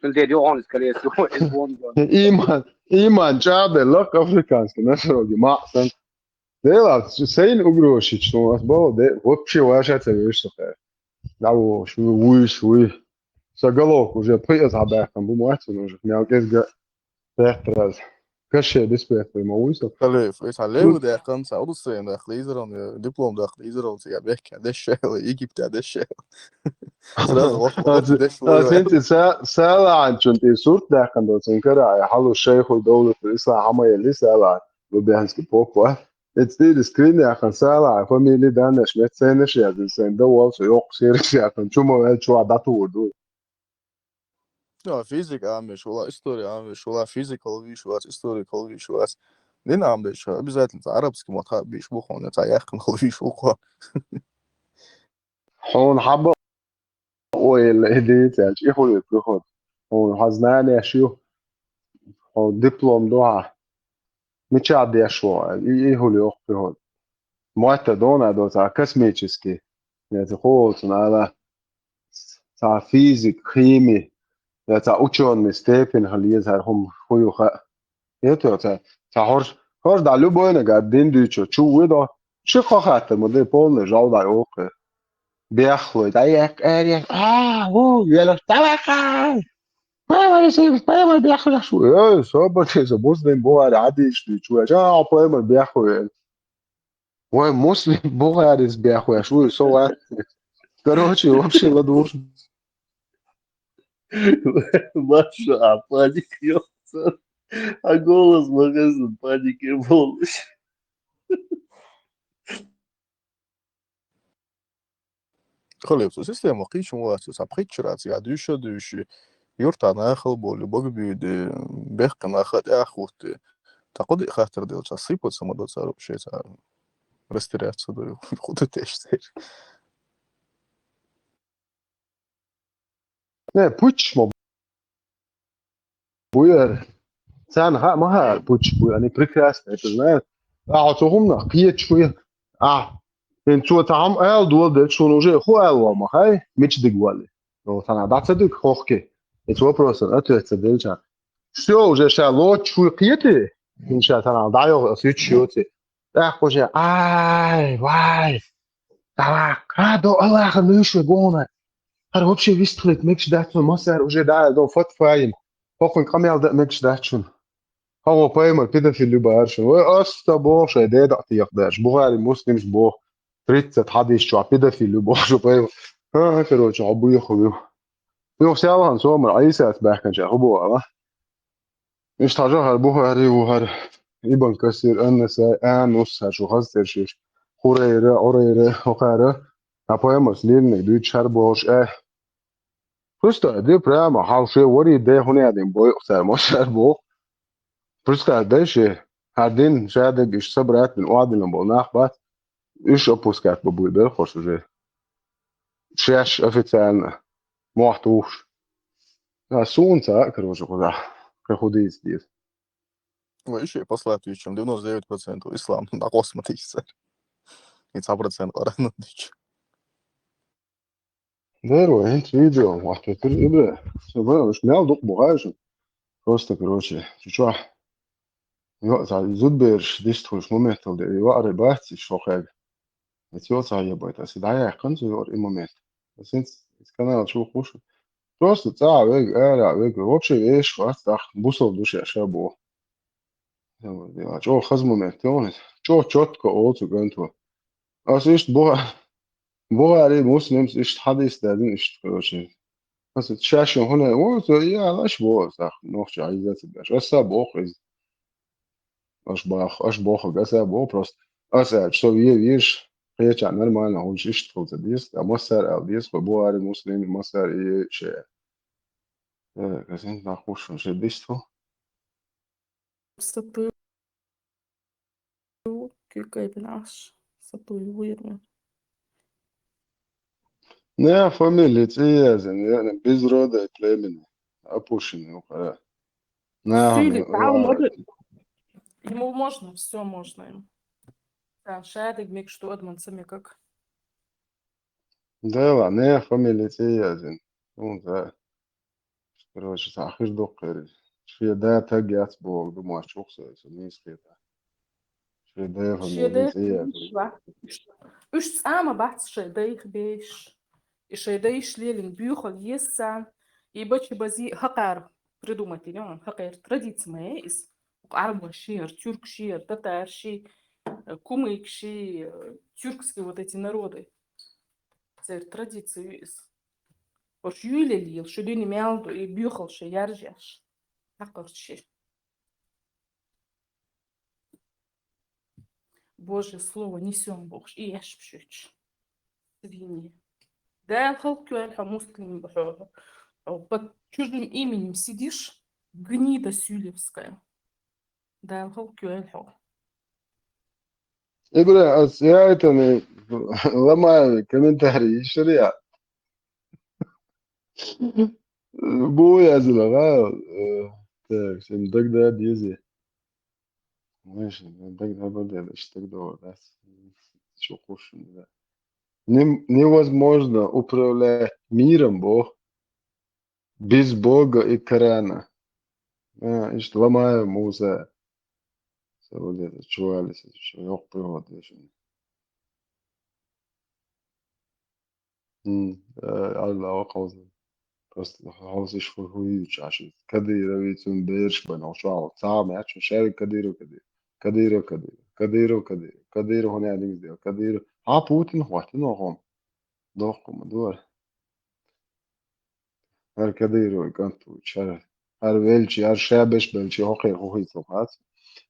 Цундела юхьанца, скорее всего, из вон. Иман, иман чӀагӀделла африканский носороги маъсан. Дела, сайна угроза шича, ну, ас бала де, вообще ваша ца веш сухая. Да, во, шу, вуй, шу, вуй. Заголовок уже пхи аз хьабаьккхана бу, мотт, ну, уже мел кӀезга бехтраз. Каше беспехтуй ма вуй со. Халиф, ис хьалев даьккхана, ца удостоверение даха лизарон, диплом даха лизарон, ца бехка дешшайла, Египта дешшайла. Сразу вот, а, вот ц-, деш а, луй. Цинци са-, сала анчун ти сурт даьккхана до цин кара, я халу шейху довлату ислам хьама ели сала, лубянский попа. Эцтийра скрин яхана сала, фамилия даннаш, мет ценаш язын, сен да вал со йоккха сервис яхана, чума вел чуа датур ду. Да, физика амеш, вала история амеш, вала физика лвиш вац, история лвиш вац. Дин амеш, обязательно ца арабский мат хабиш бухон, ца яхкан лвиш ухо. Хьуна хьаба ойла идийца, чи хули приход. Хьуна хьа знание шу, хьуна диплом духа. Мича деш во, и, и хули ох приход. Мотта дона доца космический. Я ца холцун ала. Ца физик, хими. Я ца учёный степень хал езар хум хуюха. Это ца, ца хорш, хорш да любой нагар дин дючо, чу выдо. Чи хохата, ма де полный жал да охе. Бяхлой, да я, э, я, а, во, я ла, давай, хай. Пойма, если, пойма, бяхлой, шу. Э, собаки, за буздым бухари, адиш, ты чё, а, пойма, бяхлой. Вай, муслим бухарис бяхвеш, уй, со вай. Короче, вообще ладуш. Маша, а паник, ёпта. А голос магазин панике полностью. Халев, цу система кхийчун вац, цу пхийчура, цу я дуьйша дуьйши, юрта нахал боли, бог бюди, бехка наха тӀяххутти. Та куди хаттар дел, ца сыпаться ма до цару, шеца растеряться до, куди теш цер. Не, пуч мо буяр. Царна хаа ма хаар пуч буй, они прекрасно это знают. А, цо хумна, кхечуй. А, ин цо там эл дол дел, шун уже ху эл ва ма хай, мич диг вали. Но цана даца диг хохки. Эти вопросы ответ ца дельча. Всё, уже ша лоч хуй кхети. Ин ша цана даё, а сюч шоти. Так уже, ай, вай. Давай, а, до Аллаха, ну ещё гона. Хар вообще вистхлит, мекш датсун, масар уже да, до фат фаим. Хохуй камел да, мекш датчун. Хава паймар, педофил любаршун. Ой, аста бо, шай деда тиях даш. Бухари, муслимс бо. Тридцать хадис чуа, педофил любо, шо паймар. А, короче, абу яху. Юх сялхан сомар, айсац бахкан ча, хубу ала. Иш тажа хар Бухари, ву хар Ибн Касир, Ан-Насаи, Анус, хар шу хазтер шиш. Хурайра, Урайра, Хохара. А паймас лирник, дуй чар бош, э. Просто, ди прямо, хав ше вари де хуне адин бой, хсар мошар бо. Просто, да ше, хар дин, шадак, иш собрать, бин уадилан бол, нах бат. Иш опускать ба буй, бер хош уже. Шеш официально. Мохт уш. А сунца, короче, куда? Приходи здесь. Ва иши послати вичун девяносто девять процентов ислам на космотиса. И ца процент арана дич. Деро, ин видео, вахта тур ибре. Собара, уж мял дук бугайшин. Просто, короче, чучуа. Йо, за зудберш дистхуш моментал де, йо, аре бахти шохег. Эцо ца ебайт, аси дая кан зуйор и момент. Асин с-, с канал чу хуш. Просто ца вег, эра вег, вообще веш, вас так, бусол душе шабо. Чо хаз момент, тёнит. Чо чётко олцу ганту. Ас ишт Буха-, Бухари, Муслимс ишт хадис дадин ишт, короче. Ас шашин хуна, о, то я лаш бо, сах, нохча, айза цибаш. Аса бох из. Аш бах, аш бох, аса бо просто. Аса, что ве виш, хеча нормально, он ишт хулца дис, а масар ал дис, хо Бухари, Муслим, масар и ше. Э, касин нахуш, ше дис ту. Сату. Кукай пинаш. Сату вирме. Не, фамилия цӀи язйина, я, без рода и племени. Опущенный, ну, хара. Не, Сюли, не, цӀа ма ладно. Ему можно, всё можно ему. Да, шадыг мик что адман самикак. Да ладно, не, фамилия цӀи язйина. Ну, да. Короче, сахир дукхери. Шеда таг яц бог, думаю, чухса, если не скета. Шеда фамилия цӀи язйина. Уж цӀа ма бац шеда их беш. И шеда иш лелин бюхал есса. И бачи бази хакар придумать, или он хакар традиция моя из. Армла шиер, тюрк шиер, татар ши, э, кумык ши, э, тюркские вот эти народы. Цер традиция из. Ош юлелил, шудуни мялду и бюхал ши яржаш. Хакарчи. Божье слово несём бохш, и яшпшуч. Свиньи. Дал халк кёл ха муслим бохо. Под чужим именем сидишь, гнида сюлевская. Дал халк кёл ха. Игра, а с-, я это не, ломаю комментарии, ещё я. Бу язила, да? Э, так, всем тогда без. Знаешь, ну, тогда бы, да, что тогда, да, с-, что кушаем, да. Не, невозможно управлять миром, Бог, без Бога и Корана. А, ишт ломаю муза. Савулета, чувалиса, чу, ёх, привод, вешен. М, э, Алла, о, хоза. Просто хоза иш ху-, хуючаш. Кадыровицун берш бан, о, шо, о, цама, я, чу, шари Кадыров, Кадыров. Кадыров, Кадыров, Кадыров, Кадыров, он я не сделал. Кадыров. А Путин хватит, но хом. Дохкума дуар. Гьар Кадыровый кӀантӀ вуч, гьар, гьар велчи, гьар шабеш белчи, хӀокхер хухицун хац.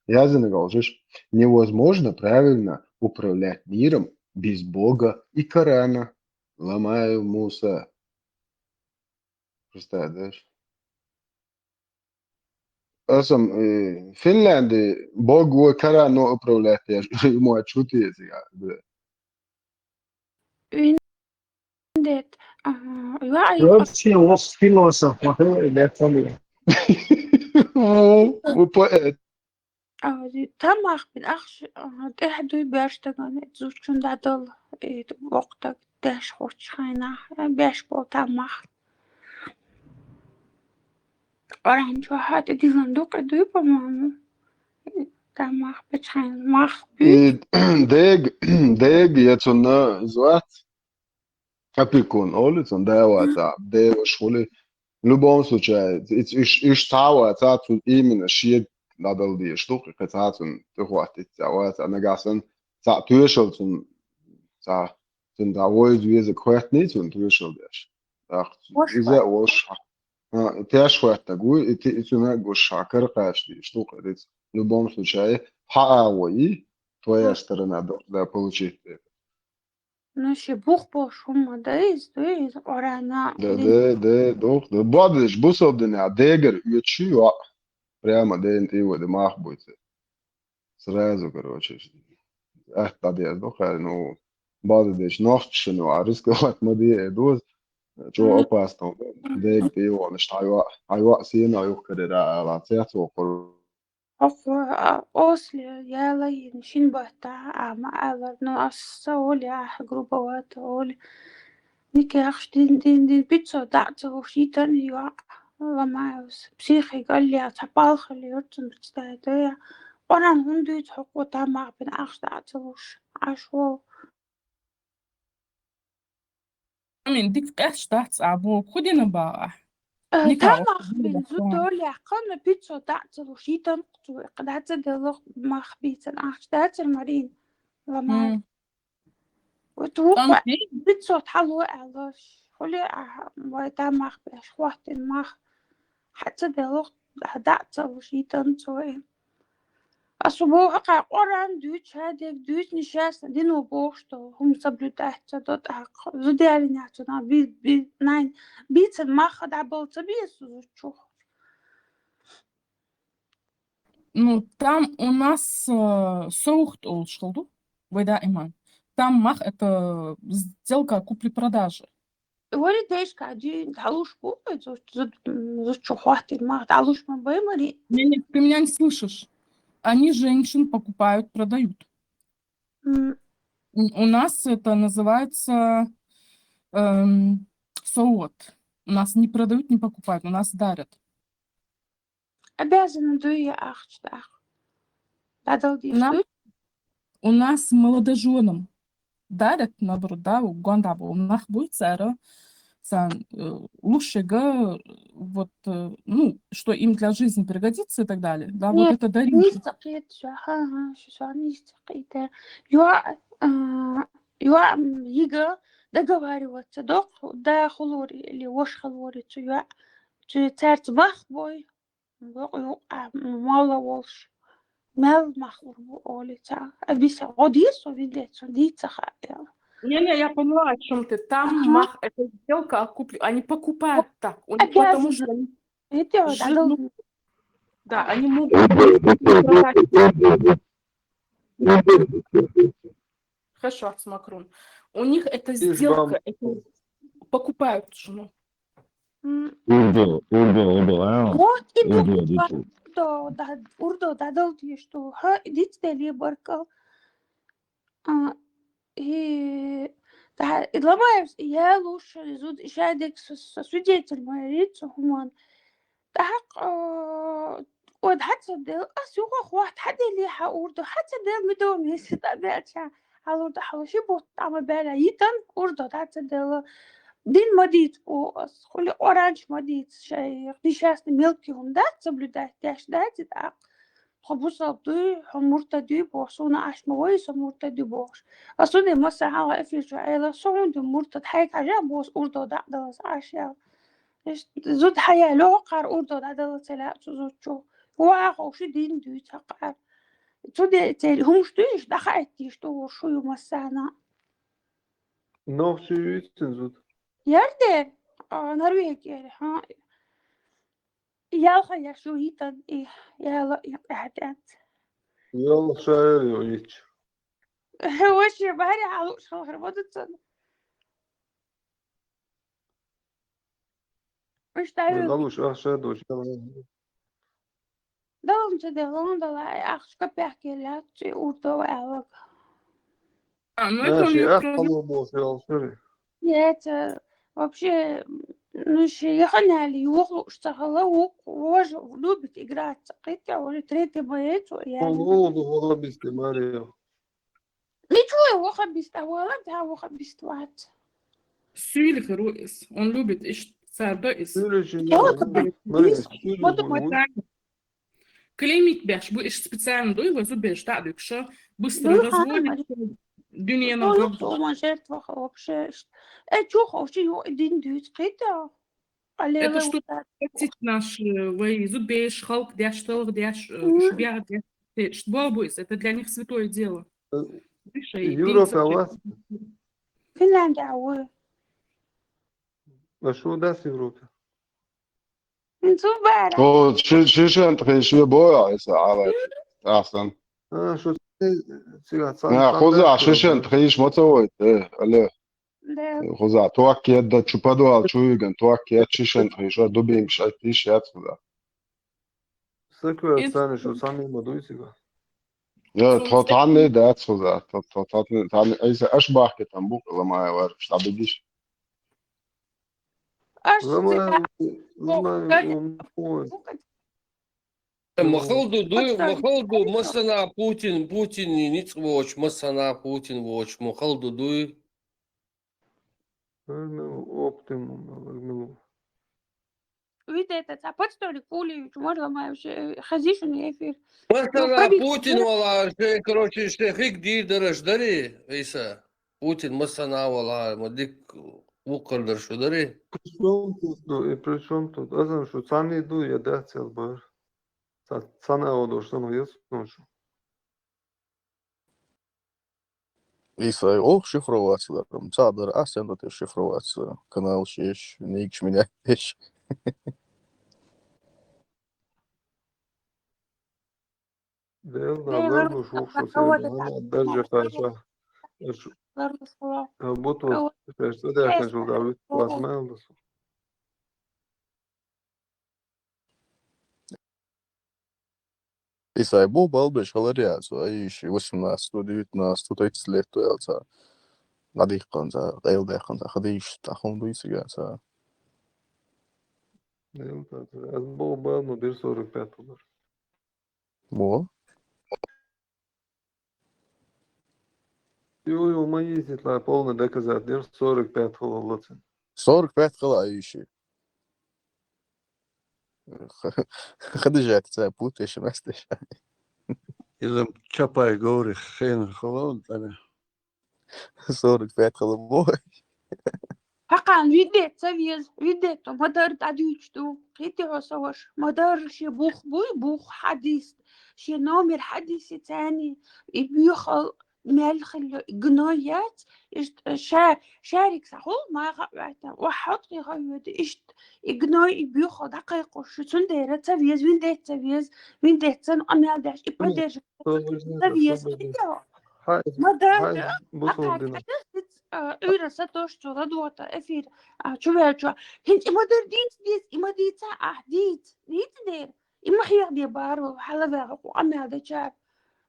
Язина галжиш: невозможно правильно управлять миром без Бога и Корана. Ломаю Муса. Представляешь? Асам, э, Финляндии Бог ва Коран но управлять яш, ему отчут есть, я, бля. Индет, а, ва, Вообще, вот философ, вот, э, для фамилии. Во, во поэт. А, ди-, тамах бин ахш, а, тӀехь дуй беш таган, зучун дадал, э, вокътаг деш хоч хайна, э, беш бол тамах. Оран чу хатӀа дизан дукъе дуй, по-моему. Тамах бечхайн мах бу. И дег, дег, я цунна звать. Опекун, оли цун, да, ваца, деваш хули. В любом случае, иш, иш, иш цава, ца цун именно шиед надал ди штуки, каца цун, ты хватит, ца, ваца, нагасан, ца, тюшел цун, ца, цун да, вой, везик хватни цун, тюшел деш. Так, Вош иза хват. Вош. А, тяш хватта гу, и ты, и цуна гу шакар кашти, штука, риц. В любом случае, ха, а, вой, твоя сторона должна получить это. Ну, ши бух бош хӀума да из, да из, орана, Да, блин. Да, да, дух, да. Бадыш, бусал дыня, дегар, ючи, ва. Прямо ден ты его, да мах будет. Сразу, короче, ах, да, да, дух, ну, бадыш, нохчи, ну, а рисковать ма ди, э, дуз. Чё Мгм. Опасно, дег ты его, ну, что, айва, айва, сина, юх, карера, а, ла, цец, окор. Хьо-, а, осле яла йин шин батта, а, ма алар, ну, ас са оли, а, грубовато оли. Нике ахш дин, дин, дин, пиццо дацо шитан юа ламаус. Психик алли, а, цапалхали юрцун представляет, я. Оран хун дуйц хокко тамах бин ахш дацо уш. Ашо. Амин, дик къаьсташ дац а бо, хӀу дина баха? Э, Николай, тамах хӀу дина бин баха? Зу доля, хана пиццо дацо шитан, кцу, кдаца дело мах бицан, ахш дацар Марин. Ламай. М. Вот вухва Танки? Пиццо тхало алаш. Хули, а, вай тамах беш, хватин мах. Хьаца дело, а, дацо шитан цой. Асубо хьакъа Къуръан дуьйцу, хьадег дуьйцу, нешаста дино бохуш ду, хӀума соблюдать ца до тӀаккха. Зудерин яцу на би-, би-, найн, бийцан мах дӀабалца биэс зучух. Ну, там у нас, э, совхт олуш хилла ду, вай даиман. Там мах — это сделка купли-продажи. Вари дешка, дин, дӀалуш бу, зу-, зу-, зу чу хватит, ма, дӀалуш ма баймари. Не, не, ты меня не слышишь. Они женщин покупают, продают. М, У у нас это называется эм, совод. У нас не продают, не покупают, у нас дарят. Обязана дуй я ахча дах. Дадал диш Нам дуй? У нас молодоженам дарят, наоборот, да, у гонда был нах будет цара, сан, э, лучшего, вот, э, ну, что им для жизни пригодится и так далее. Да, вот Нет, это дарить. Низ такит, ша, ха, ха, шу ша, низ такит. Юа, а, юа, м, ига договариваться, дох, да, хулори или вош хулори, цу юа, цу царц бах бой, дох, ю, а, м, мала волш. Мел махлур бу олица. А биса, годис, о, видец, он дица ха, я. Не-не, я поняла, о чем ты. Там Ага. мах, это сделка, а куплю. Они покупают так. У них, потому Обязаны. Что они Это, Жирно. дадал. Да, они могут продать. Хорошо, Макрон. У них это Ишбам. сделка, это покупают жену. М, Урду, урду, урду, а? Вот и Урду, был дичу. урдо, да, урдо, дадал, что, ха, дит дали баркал. А, и, да, и Ломаев, я лучше зуд, я дек со, со свидетель мой рицу хуман. Так, э, вот хатса дел, а сюга хват, хадели ха урдо, хатса дел ми дом, если та бяча. Халурда халуши бут, ама бяла, итан урдо, хатса дел. Дин мадит, о, ас, хули оранж мадит, шай, несчастный мелкий хум, да, соблюдать, дяш, да, ти так. Хо бусал дуй, хо мурта дуй бос, уна аш ма вой, со мурта дуй бос. А суне маса хала эфир жо, айла со хун дуй мурта, хай кажа бос, урдо да, да, аш я. Иш, зуд хая лё, кар урдо да, да, цела, цу зуд чу. Уа, хо ши дин дуй, ца кар. Цу де, цел, хум штуй, иш, да, хай, ти, што, шу, ю, масана. Нохчи юйтин зуд. Ярде, а, Норвегия, ха. Ялха я шу итан, и, яла, и, хатят. Ял шаер юйч. Вообще, бари, алу, шалхар, вот это. Иш, да, ю, Галуш ахша доч. Далам ча де, лам дала, ахш капяхке ля, чи урдо алак. А, ну это у Наши нее ах просто пало бос ял шари. Нет, э, вообще, ну, ещё я ханяли, юхлу, что хала, ук, вож, любит играть, хотя уже третий боец, я не Олу олу олу бисти Марио. Ничего, его хабист, а вала, да, его хабист ват. Сюйлик руис. Он любит иш сарда ис. Сюлю чи Олу Марио, хабист. сюлю Вот буй. это. Клеймить бяш, бу иш специально дуй, вазу беш да дуй, кша быстро Ну, разводит. ага. Дюнена Ну, габ. Сама жертва вообще. Э, чё, вообще, один дюйт, это. Алло, Это что, платить наш, э, вай, зубеш, халк дяш, талг дяш, э, Мгм. шубя дяш, э, шт-, бабуис, это для них святое дело. Э, Слушай, Европа ты вас. Финляндия, вы. А что у нас в Европе? Субара. О, чи-, чишен тхиш боя, если ала. Ахсан. А, что ты цыган, Я хуза, чишен тхиш моцовой, э, алло. Да. Хуза, туак кед да чупадуал чуйган, туак кед чишен тхиш, а дубин кшай тхиш яц хуза. Сакуя Ин- сани, что сами мадуй цыган. Я, Сум то се- тани, да, хуза, то, то, то, тани, айса, аш бахке там бук, ламая вар, штабидиш. Аш Ламая, цыган. ламая, он, он. Махалду дуй, Подставить. махалду масана Путин, Путин ниц воч, масана Путин воч, махалду дуй. Э, ну, оптимум, э, ну. Видите, это подставник пули, можно ломаешь, э, хазишь на эфир. Масана пробить. Путин вала, ше, короче, ше хик дир дараш дари, Иса. Путин масана вала, ма дик вукар даршу дари. При чем тут, ну, и при чем тут? А знам, что цани ду, я да, цел бар. Ца-, цана одо, что ну, есть, ну, что. Иса, ох, шифроваться даром. Ца дар, а сен да ты шифроваться. Канал шеш, ник меняешь. Дел, Дел, да, да, ну, шух, что кого ты, ты да, так даже знаешь? хорошо. Э, ш-, Даргас хала. А, бутус, шеш, цӀа даьккхинчул дӀа вист класс ма аьлла со. Исай бу балбеш хилар яцу, ай, йиш, восемнадцать, девятнадцать, тридцать лет ял ца. ДӀадихкан ца, къел даьккхан ца, хадийш, тахун дуй цига ца. Эл ца, ца. Аз бу бал, ну, бир сорок пять хилар. Бу? Ю, ю, ма йиситла полный доказательство, сорок пять хилар лацин. Сорок пять хила, ай, йиш. Хадижат ца путаешь, мастаешь. Изам Чапай говори, хрен хилар, да. Сорок пять хила бой. Хьакъан виндетта ца веза, виндетта ма дарра дӀадуьйцуш ду. Кхетий хьо, са ваша? Ма дарра шен бух буй, бух хьадис, шен номер хьадиси царни, и буьйхал мел хилла, и гной яц, иштта ша-, шарик са хул, маха а ваьтта, ва хьо тӀе хьо йода, иштта и гной, и буьйхал дӀакхайкхуш шу, цундела ца веза, виндетта ца веза, виндетта ца къамел деш, и поддержка ца веза. Ма дарра, а, бусулба дина. Хьадис, а, Ӏуьйра са тош цо ладогӀа эфир, а, чу ваьлча. ХӀинца и ма дарра дийца, дийца, и ма дийца, ахь дийца, дийца дера. И ма хьехаде бара вала, хьала ваьгӀа кху къамел дечара.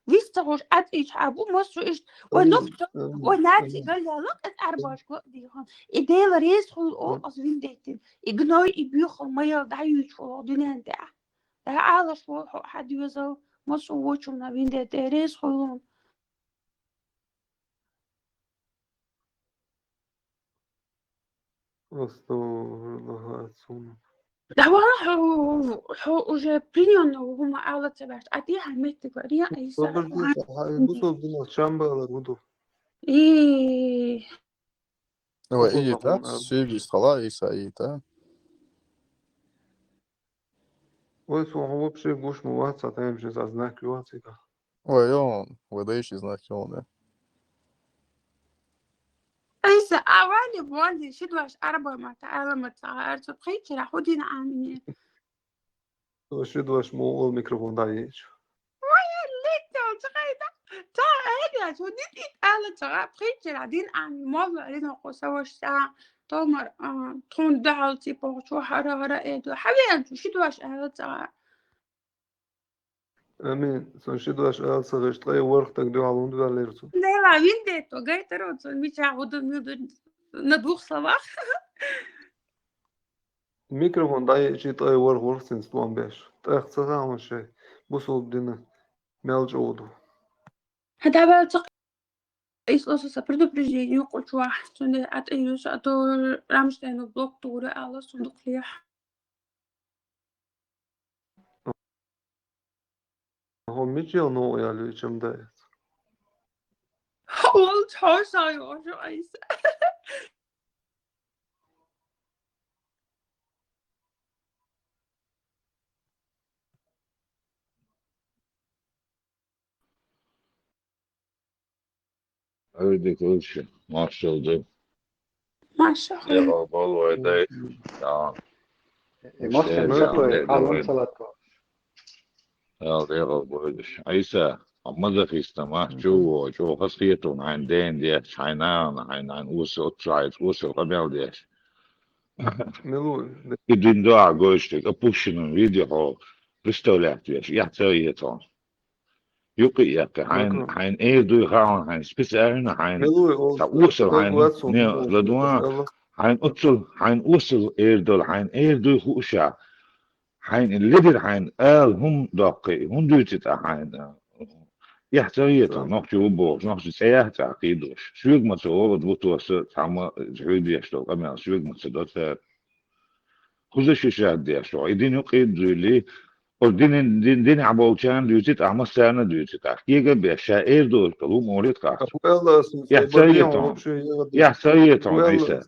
Вист ца хууш, Ӏад ийча хьа бу, массо иштта. Вай нохчо, вай наци галъяла, кӀезиг Ӏарбашка ла а дийхьан. И Дела реза хуьлу олу аса виндеттина. И гной, и буьйхал ма яла дӀаюьйцуш волу дуьнен тӀехь. ДӀаалаш волу хьо хьан доьзал, массо вочунна виндетта реза хуьлу. Астагфируллах, ацун. Да вала хьо, хьо уже пленённый хӀума ала ца ваьрта. А ти хьан меттиг вари, я Иса? Собар ди, хьан бусул дина чамбалар вуду. И. Ой, и та, сивис хала Иса и та. Ой, сон вообще гуш ма вац, а таймши за знак юацика. Ой, он, выдающий знак, он, да. Айса, а вали, вали, шидваш арба мата, ала мата, арцу пхичера худин амине. Шидваш му ол микрофон да ечу. Ой, летел, чакайда. Та, эля, чу нит ит ала чага, пхичера дин ами, молла, ринокъо саваш са, томар, а, тун дахал, типа, чу хара, хара, эду, хавен, чу шидваш ала чага. Амин. Сон ши дош ала ца гӀиш, ткъе ворхӀ стаг дуьхьал хӀунда ваьллера цунна? Дела, виндетто, гайтаро цунна мичахь хӀу ду, муьлду, на двух словах. Микрофон дӀаеъчи, ткъе ворхӀ ворхӀ цуьнца тӀом беш. ТӀаккха ца хаьа шайн бусулба дина мел чӀогӀа ду. ХӀан, давай ца Исло со предупреждение юкъу чохь, цуьнан а тӀе юьсу, а то Рамштайну блок тура ала сундуклехь. ХӀо мичел новкъа яьлла ю, чам дац? Хьо волчу хьо ша йоху айса. Ай, дика лучше, маршалла ду. Маршалла. Я гӀалбал вай дай. Да. Э, маршалла, Шен, маршалла, я, халон я, салат. Я, я гӀалбал вай даш. Айса, а мазахиста, ма, чу, чу, хас хетун, хьайн ден деш, хьайн нана, хьайн, хьайн уса, отцу хьайн уса, къамел деш. Милуй. И дин дуа гойш, опущенном виде хьо представлять веш, я ца етон. Юкъа а яьккхи, хьайн, хьайн эр дуй хаьа, хьайн специально, хьайн цхьа осал, хьайн не ладуан, хьайн оццул, хьайн осал эр долу, хьайн эр дуй хууша, хьайн ледира хьайн ала хӀума доккхи, хӀун дуьйцу тӀа хьайн? Эхь ца хета, нохчи ву бохуш, нохчи цӀе яхь цӀа кхийдош. Соьга ма ца олу, ву тоса, цхьамма хьуьйдеш долу къамел, соьга ма ца до цара. Кхуза ши шад деш ву, и дин юкъа дуьйли, оцу динан, дин, динехь болчарна дуьйци тӀаккха, массарна дуьйци тӀаккха. Кега а беш, ша эр доцу кӀалу ма олит тӀаккха. Эхь ца хетон, эхь ца хетон, Айса.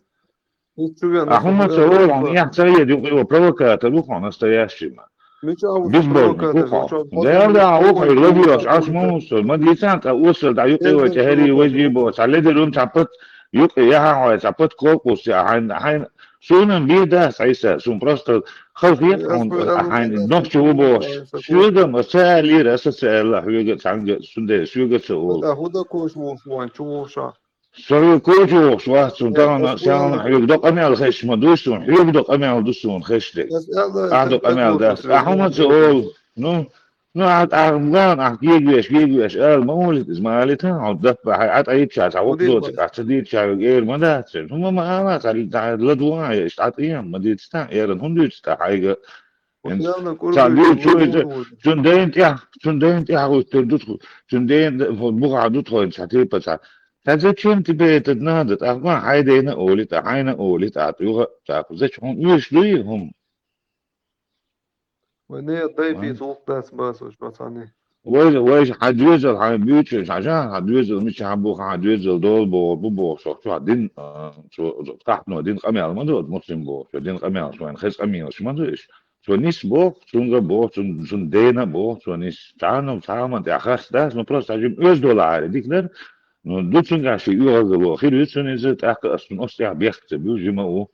А хӀума ца олу, эхь ца хета, юкъа провокатор ву хьо настоящий ма. Безбожник ву хьо. Дела да, ву хьо, лагош, Ӏаш ма ву со, ма дийцан, цхьа осал дӀа юкъа вай, цхьа хӀерий вайжий бо, цхьа ледира хӀума, цхьа пат, юкъа яхьа хьо, цхьа пат корпус яхьа, хьайн, хьайн, Суна бен дац, Айса, суна просто хазахета хьуна, хьайн нохчи ву бохуш. Соьга ма ца алийра, аса ца аьлла, хьоьга цхьаьнга, цундела соьга ца олу. ХӀуда кхуш ву вайн чу ву ша? Со хьоьга коча вохуш вац суна, тахана, сагӀана хьоьга до къамел хезаш ма ду суна, хьоьга до къамел ду суна хезаш дерг. Ахь до къамел дац. Ахь хӀума ца олу. Ну, ну, ахь, ахь, ахь гегавеш, гегавеш, ала ма олийта иза, ма алийта, хьо даппа, хьай Ӏа тӀаийча, цхьа воккха доцург ахь ца дийча, хьоьга эр ма дац. ХӀума ма ала, цхьа, цхьа ладугӀа, иштта Ӏа тӀе ма дийца, эрна хӀунда дуьйцу тӀаккха хьайга? Цхьа дуьйцу иза, цуьнан дайна тӀехь, цуьнан дайна тӀехь гӀуьттур ду тхо, цуьнан дайна бухахь ду тхо, цхьа тайпа цхьа. Цхьа зачем тебе этот надо? ТӀаккха хьайн дайна олий, тӀаккха хьайна олий, тӀаккха юха, тӀаккха зачем хьуна оьшуш дуй хӀума? Вай не дайпийца гӀуллакх дац бацо уьш бацани. Вай, вай хьан доьзал хьайн буьйцуш, хьажа, хьан доьзал мичахь бу, хьан доьзал долу боху, бу боху, шо чохь дин, а, цо, кхахьно дин къамел ма ду, муслим боху, шо дин къамелаш вайн хеза къамелаш ма ду иш. Цо нис боху, цунга боху, цун, цун дена боху, цо нис. Цхьана, цхьана тӀехь харц дац, ну просто хьажим оьзда долахьара, дика дара. Ну, ду цуьнгахь ши оьгӀазло, хир ю цуьнан иза, тӀаккха ас цунна оцу тӀехь бехк ца буьллу, жима а ву,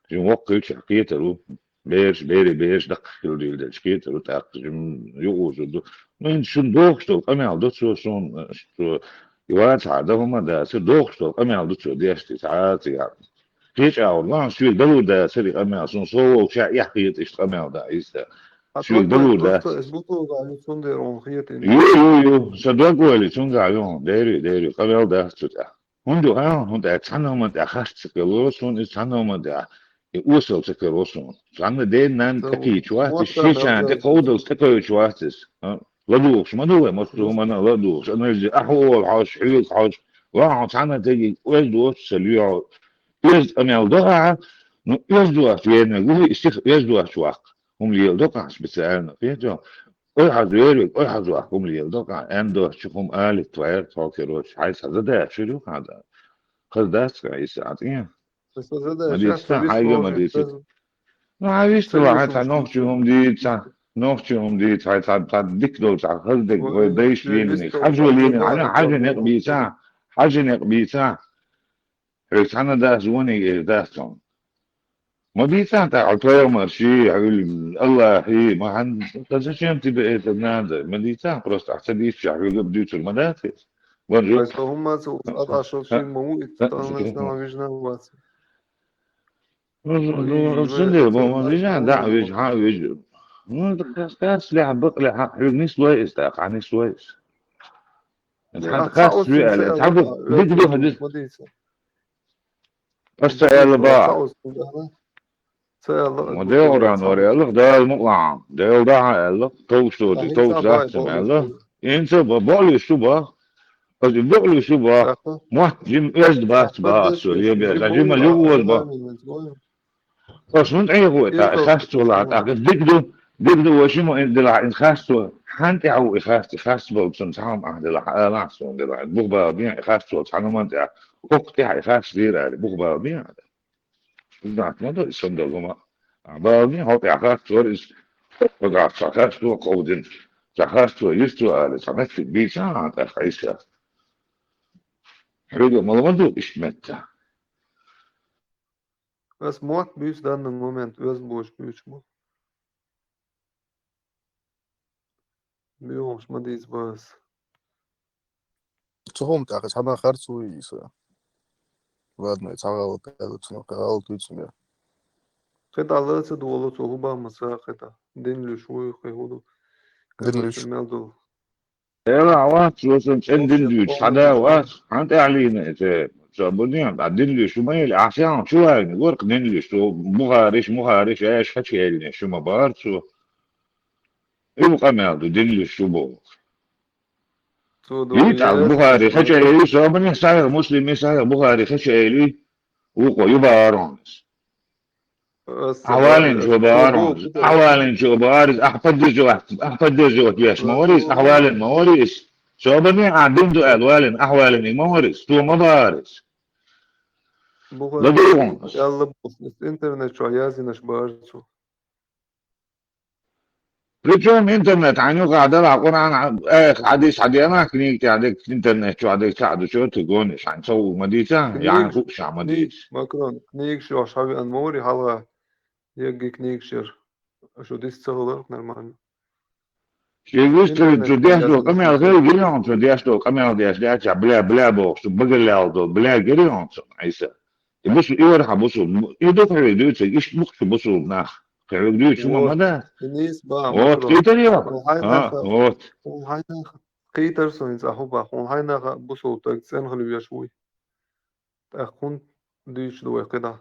жима воккха хилча кхетар ву. Бераш, берийн бераш даккхий хила дийла делча кхетар ву, тӀаккха жима юкъа вузур ду. Ну, хӀинца шуна дохуш долу къамел ду цо суна, цо и вацахьа дан хӀума дацара, дохуш долу къамел ду цо деш, цхьа а ца яхна. Кхеча агӀор ван, соьга далур дацара и къамел, суна со волча эхь хета иштта къамел дан, иза. Соьга далур дац. Ю, ю, ю, сан дог вали цуьнгахь ю, дери, дери, къамел дац цу тӀехь. ХӀунда ю аьлла, хӀунда аьлча цхьана хӀуманна тӀехь харц ца хиларо суна иза, цхьана хӀуманна тӀехь и осал ца каро суна. Цхьанна ден-нанна тӀекхийча вац иза, шен чарна тӀе кховдалц тӀекхуьйчу вац иза. А? ЛадугӀуш ма ду вай, массо а хӀуманна а ладугӀуш, анализе, ахьа олу хьожуш, хьоьга хьожуш, ваха хьо цхьана теге оьзда воцуш ца лоьхьу. Оьзда къамел до ахьа, ну, оьзда воцуш веннарг ву хӀу, и сиха оьзда воцуш ваккха. ХӀума леладо-кх ахь специально, кхетий хьо? Ой, хьан зоьриг, ой, хьан зохка хӀума леладо-кх ахь, аьнна доцчу хӀума алита вайра тхо, короче, хьайн цхьа задача хир ю-кх хьан дан. Хаза дац-кх иза, Ӏа тӀе? Ма дийца, хьайга ма дийца. Ну, хьан вистхила, хьайн цхьа нохчийн хӀума дийца, нохчийн хӀума дийца, хьайн цхьа, цхьа дика долчу, хьан хаза дерг, вай дайша лелийнарг, хьажо лелийнарг, хьан, хьажа некъ бийца, хьажа некъ бийца. Хьоьга цхьанна дац вониг эр дац хьуна. Ма дийцахьа тӀаккха хьуьлла пайхамарший, хьуьлла Аллахьий, ма хьан, зачем тебе это надо? Ма дийцахьа просто, ахь ца дийцча, хьоьга а дуьйцур ма дац иза. Ван жо. Аса хӀумма ца уц, атӀашал шин ма ву, итт тӀанна вижна вац. Ну, ну, ну, цундела, ма, ма вижна, да, вижа, хьан вижа. Ну, кас-, каслехь, бакълехь, хьоьга нислой иза тӀаккха, хьан нислой иза. Цхьа кас ву аьлла, цхьа бу, дика ду хьан дис. Аса ца аьлла бахьа. Ма Делан Къуръан вара аьлла-кх, Дала мукъалахь, Дела дахьа аьлла-кх, товш доций, товш дац-м аьлла. ХӀинца а бакъ-, бакълуьйш ду бахьа. Аса и бакълуьйш ду бахьа. Мотт жима оьзда бац бахьа аса, лебе, жима лугӀоза бахьа. Аса хӀунда Ӏехо и тӀаккха, и харцо лахь тӀаккха? Дика ду, дика ду, вай шимма и делахь, и харцо. Хьан тӀехь ву и харц, и харц болчун цхьа хӀума ахь делахь, алахь суна делахь, и бух бала бен и харцо цхьана хӀуманна тӀехь, хӀокху тӀехь и харц дийр аьлла, бух бала бен ахь. Нах ма ду, и санна долу хӀума. Ахь бала бен, хьо тӀехь харцо иза, хьо дахьа цхьа харцо кховдина, цхьа харцо йисту ала, цхьа меттиг бийца ахьа тӀаккха Ӏийса. Хьоьга а мала ма ду иштта метта. Ас мотт буьйцу данный момент, оьзда боцуш буьйцуш бу. Буьйхамаш ма дийца база. Цу хӀума тӀаккха цхьана харц ву иза. Ладно, цхьа гӀалат аьлла, цунах гӀалат вуьйцу мел. КхидӀа ла ца долу цо хӀу бан ма ца кхидӀа. Дин луьйш вуй, кхин хӀу ду. Дин луьйш. Мел долу. Эла, вац, цо сан цӀена дин дуьйцу, хьада вац, хьан тӀехь лийна эте, ца бу ден, а дин дуьйцу ма эли, ахь сехьа чу лайна, варх дин дуьйцу, цо Бухариш, Мухариш, аьш хача эллина, шу ма бара цо. И бу къамел ду, дин дуьйцу бу. Цо ду Витал Бухари хача эли, собане Сахих Муслим, Сахих Бухари хача эли, вукъо ю бара хьуна. Ахьвалин чу бара, ахьвалин чу бара, ахь поддерживать, ахь поддерживать веш ма варис, ахьвалин ма варис. Собане а дин ду аьлла валин, ахьвалин ма варис, цо ма барис. Ладугун. Аьлла бу, интернет чу яздинаш бара цо. Причём интернет, хьан юкъахь далахь Къуръан, э, хьадис хьадена, книга тӀехь дерг, интернет чохь дерг ца а ду, чо ту гонаш, хьан ца ву ма дийца, яхьан хууш ма дийца. Макрон, книгаш йохуш хьан веана ма вари хьалха, егги книгаш яра. Аша дис ца хиларх нормально. Шега вистхилла цо деш дола къамел хила гирий хьуна, цо деш дола къамел деш даьча, бля, бля бохуш, цу багаллал дола бля гирий хьуна цунна, Ӏийса. И бусу-, и вара хьан бусу-, и ду хьоьга дуьйцург, иштта бу-кх шу бусулба нах. Хьоьга дуьйцуш хӀума ма дац. Вот, кхийтар йо? Хьуна хьайнаха, вот. Хьуна хьайнаха, кхийтар со хӀинца ахьа бах, хьуна хьайнаха бусулба стаг цӀена хила везаш вуй. ТӀаккха хӀунда дуьйцуш ду вай кхидӀа?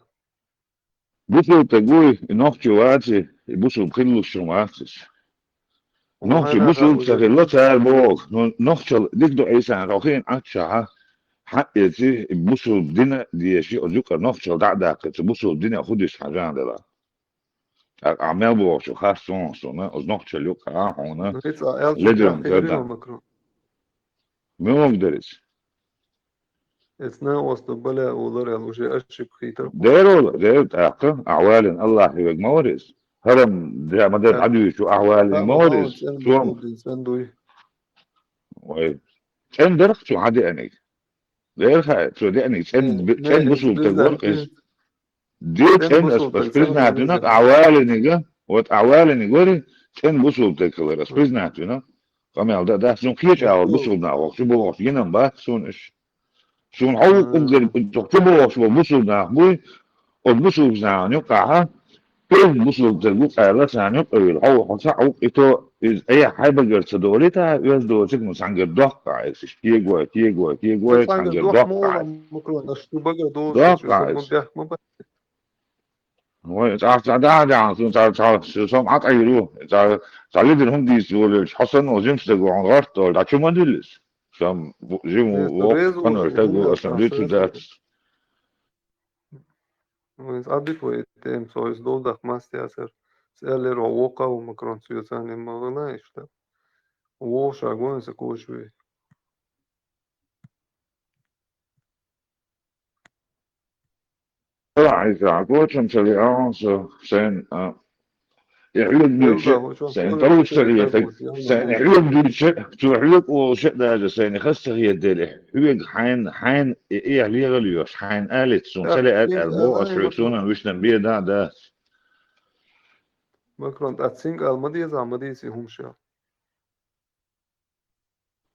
Бусулба стаг вуй, и нохчи вац, и бусулба хиллуш хӀума вац иза. Нохчи бусулба ца хилла цара боху, но нохчалла дика ду Ӏийсан, хьо хиъна Ӏаччахьа, хьаъ эци, и бусулба дина а дезаш, оцу юкъара нохчалла дӀа а даккхи, цу бусулба дина а хӀун дуьсу хьан жан дала. ТӀаккха ахьа мел бохучу харц суна, оцу нохчалла юкъахь хьуна ледиран карда. Муьлханиг дара иза? Эцна оста баля улар аьлла, уже аш шип хийтар. Дера вала, дера тӀаккха, ахьа валина Аллахье вега ма вара иза. ХӀарам дра ма дара хьадуьйчу ахьа валина ма вара иза. Цо ма-, цӀен дуй. Вай. ЦӀен дарх цо хьан деаниг? Дера хаа, цо деаниг цӀен, цӀен бусулба стаг вара иза. Де цӀен ас, ас признать вина, ахьа валиниг, вот ахьа валиниг вари, цӀен бусулба стаг хилар ас признать вина. Къамел дан дац, цунна кхечу агӀор бусулба нах вахча, бу вахча, гинам бац суна уьш. Суна хьо ву уггар, чу бу вахча бу бусулба нах буй, оцу бусулба нахана юкъахьа, кхин бусулба стаг ву аьлла, царна юкъа вилла, хьо, хьо цхьаъ ву, и то, иза айхьа хьайн багара ца долийта, оьзда доцург ма цхьаьнгара доккха Ӏа, иза, кегой, кегой, кегой, цхьаьнгара доккха Ӏа. Доккха Ӏа. Вай, цхьа, цхьа, да, да, цхьа, цхьа, цхьа, сом Ӏа тӀайра ву. Цхьа, цхьа лидер хӀунда дийца волавелча, хьо санна, жима стаг ву хьуна гӀорта долу, дӀа чу ма дуьллу иза? Сан бу-, жима ву, воккха къанойр стаг ву, аса дуьйцур дац. Вайн цӀа дика вай тема, со иза долу даккха маста яцара. Цаьллера воккха ву Макрон, цуьйцанна ма вала иштта. Вовшаг вайн сан коча вей. Ала Ӏийса, Ӏа кочам ца веа хьуна со, сайна, а, и хьоьга дуьйцу, сайна товш ца хетаг, сайна и хьоьга дуьйцу, цо хьоьга олуш а даже, сайна хаза ца хетадели, хьоьга хьайн, хьайн и эхь легӀал йош, хьайн алица суна ца лаьа аьлла боху ас хьоьга, суна вуьшта бен дан а дац. Макрон, тӀаккха цуьнга ала ма деза, ма дийца и хӀума ша.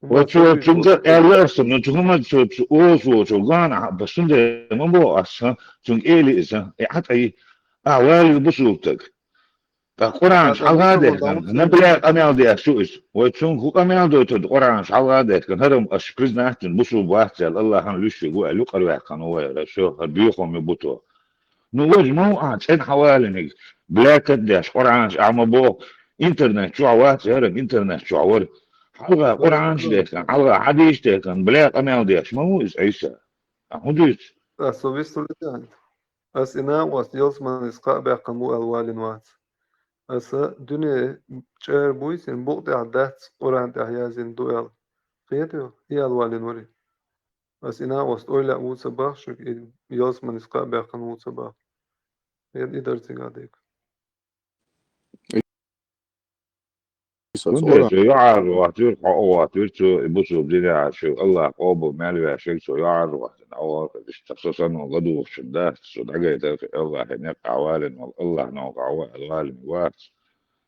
Ва цо, цуьнга аьлла аса, ну, цу хӀума цо, цу оцу, цу гана, ба, цуьнга ма боху аса, цуьнга эли иза, и Ӏа тӀаи, а, валил бусулба стаг. Ткъа Къуръанаш хьалха а дехкан, на, бля, къамел деш шу иза. Вай цуьнга хӀун къамел дойтург Къуръанаш хьалха а дехкан, хӀара-м аш признать вина бусулба вац аьлла, Аллахьан луьйш ву аьлла, юкъара ваьккхина вай, ша, хӀара буьйхамма бу тхо. Ну, важа ма ву ахьа цӀена хьан валиниг, блякат деш, Къуръанаш ахьа ма боху, интернет чохь вац, хӀара-м интернет чохь вара. Хьалха Къуръанаш дехкан, хьалха хьадисаш дехкан, бля, къамел деш ма ву иза Ӏийса. Ахьа хӀун дуьйцу? Аса вистхуьлда. Аса и накъост ялсамане кхаъ баьккхина ву аьлла валина вац. Аса дуьне чӀара буй, цуьнан букъа тӀехь дац, Къуръан тӀехь яздина ду аьлла. Кхетий хьо? И аьлла валина вари. Аса и накъост ойла а ву ца бах шуьга, и ялсамане кхаъ баьккхина ву ца бах. Эн и дара цигахь дика. Цундела цо юьхьӀаьржа гӀоттуьйтура, хьо а гӀоттуьйтура, цо и бусулба динехь шу, Аллах къобал мел веш, шуьга цо юьхьӀаьржа гӀоттина, Ӏа вахара, иштта со санна ладугӀуш шу дац, со дӀагайтар Аллахье некъ ахьа валина волу, Аллах новкъа Ӏа валина вац.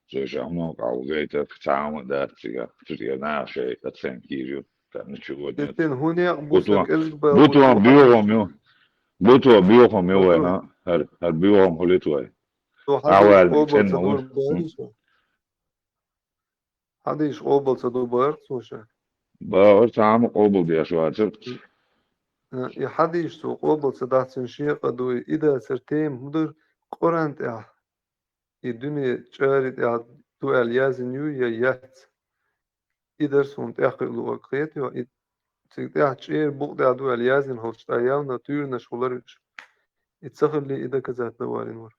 Цо ша хӀун новкъа Ӏа ву гайтар, цхьа хӀума а дац цигахь, цу тӀера наха шайн оценка йийр ю, тӀаккха ничего нет. Бутон, бутон боьхам ю, бутон боьхам ю вайна, хӀара, хӀара боьхам хуьлуьйту вай. Цо хьадийша къобал ца ду бахара цо? Хьадийша къобал ца ду бахара цо ша? Бахара, цхьа хӀума къобал деш вацара. Э, и хьадийша цо къобал ца дахь, цуьнан шен къа дуй, и дацара тема хӀун дара, Къуръан тӀехь и дуьне чӀара тӀехь ду аьлла яздина юй я яц? И дара суна тӀекхуьу луург, кхетий хьо? И цига тӀехь чӀера букъа тӀехь ду аьлла яздина хилча, тӀаккха явно туьйранаш хуьлура уьш. И ца хилли, и доказать дан валина вара.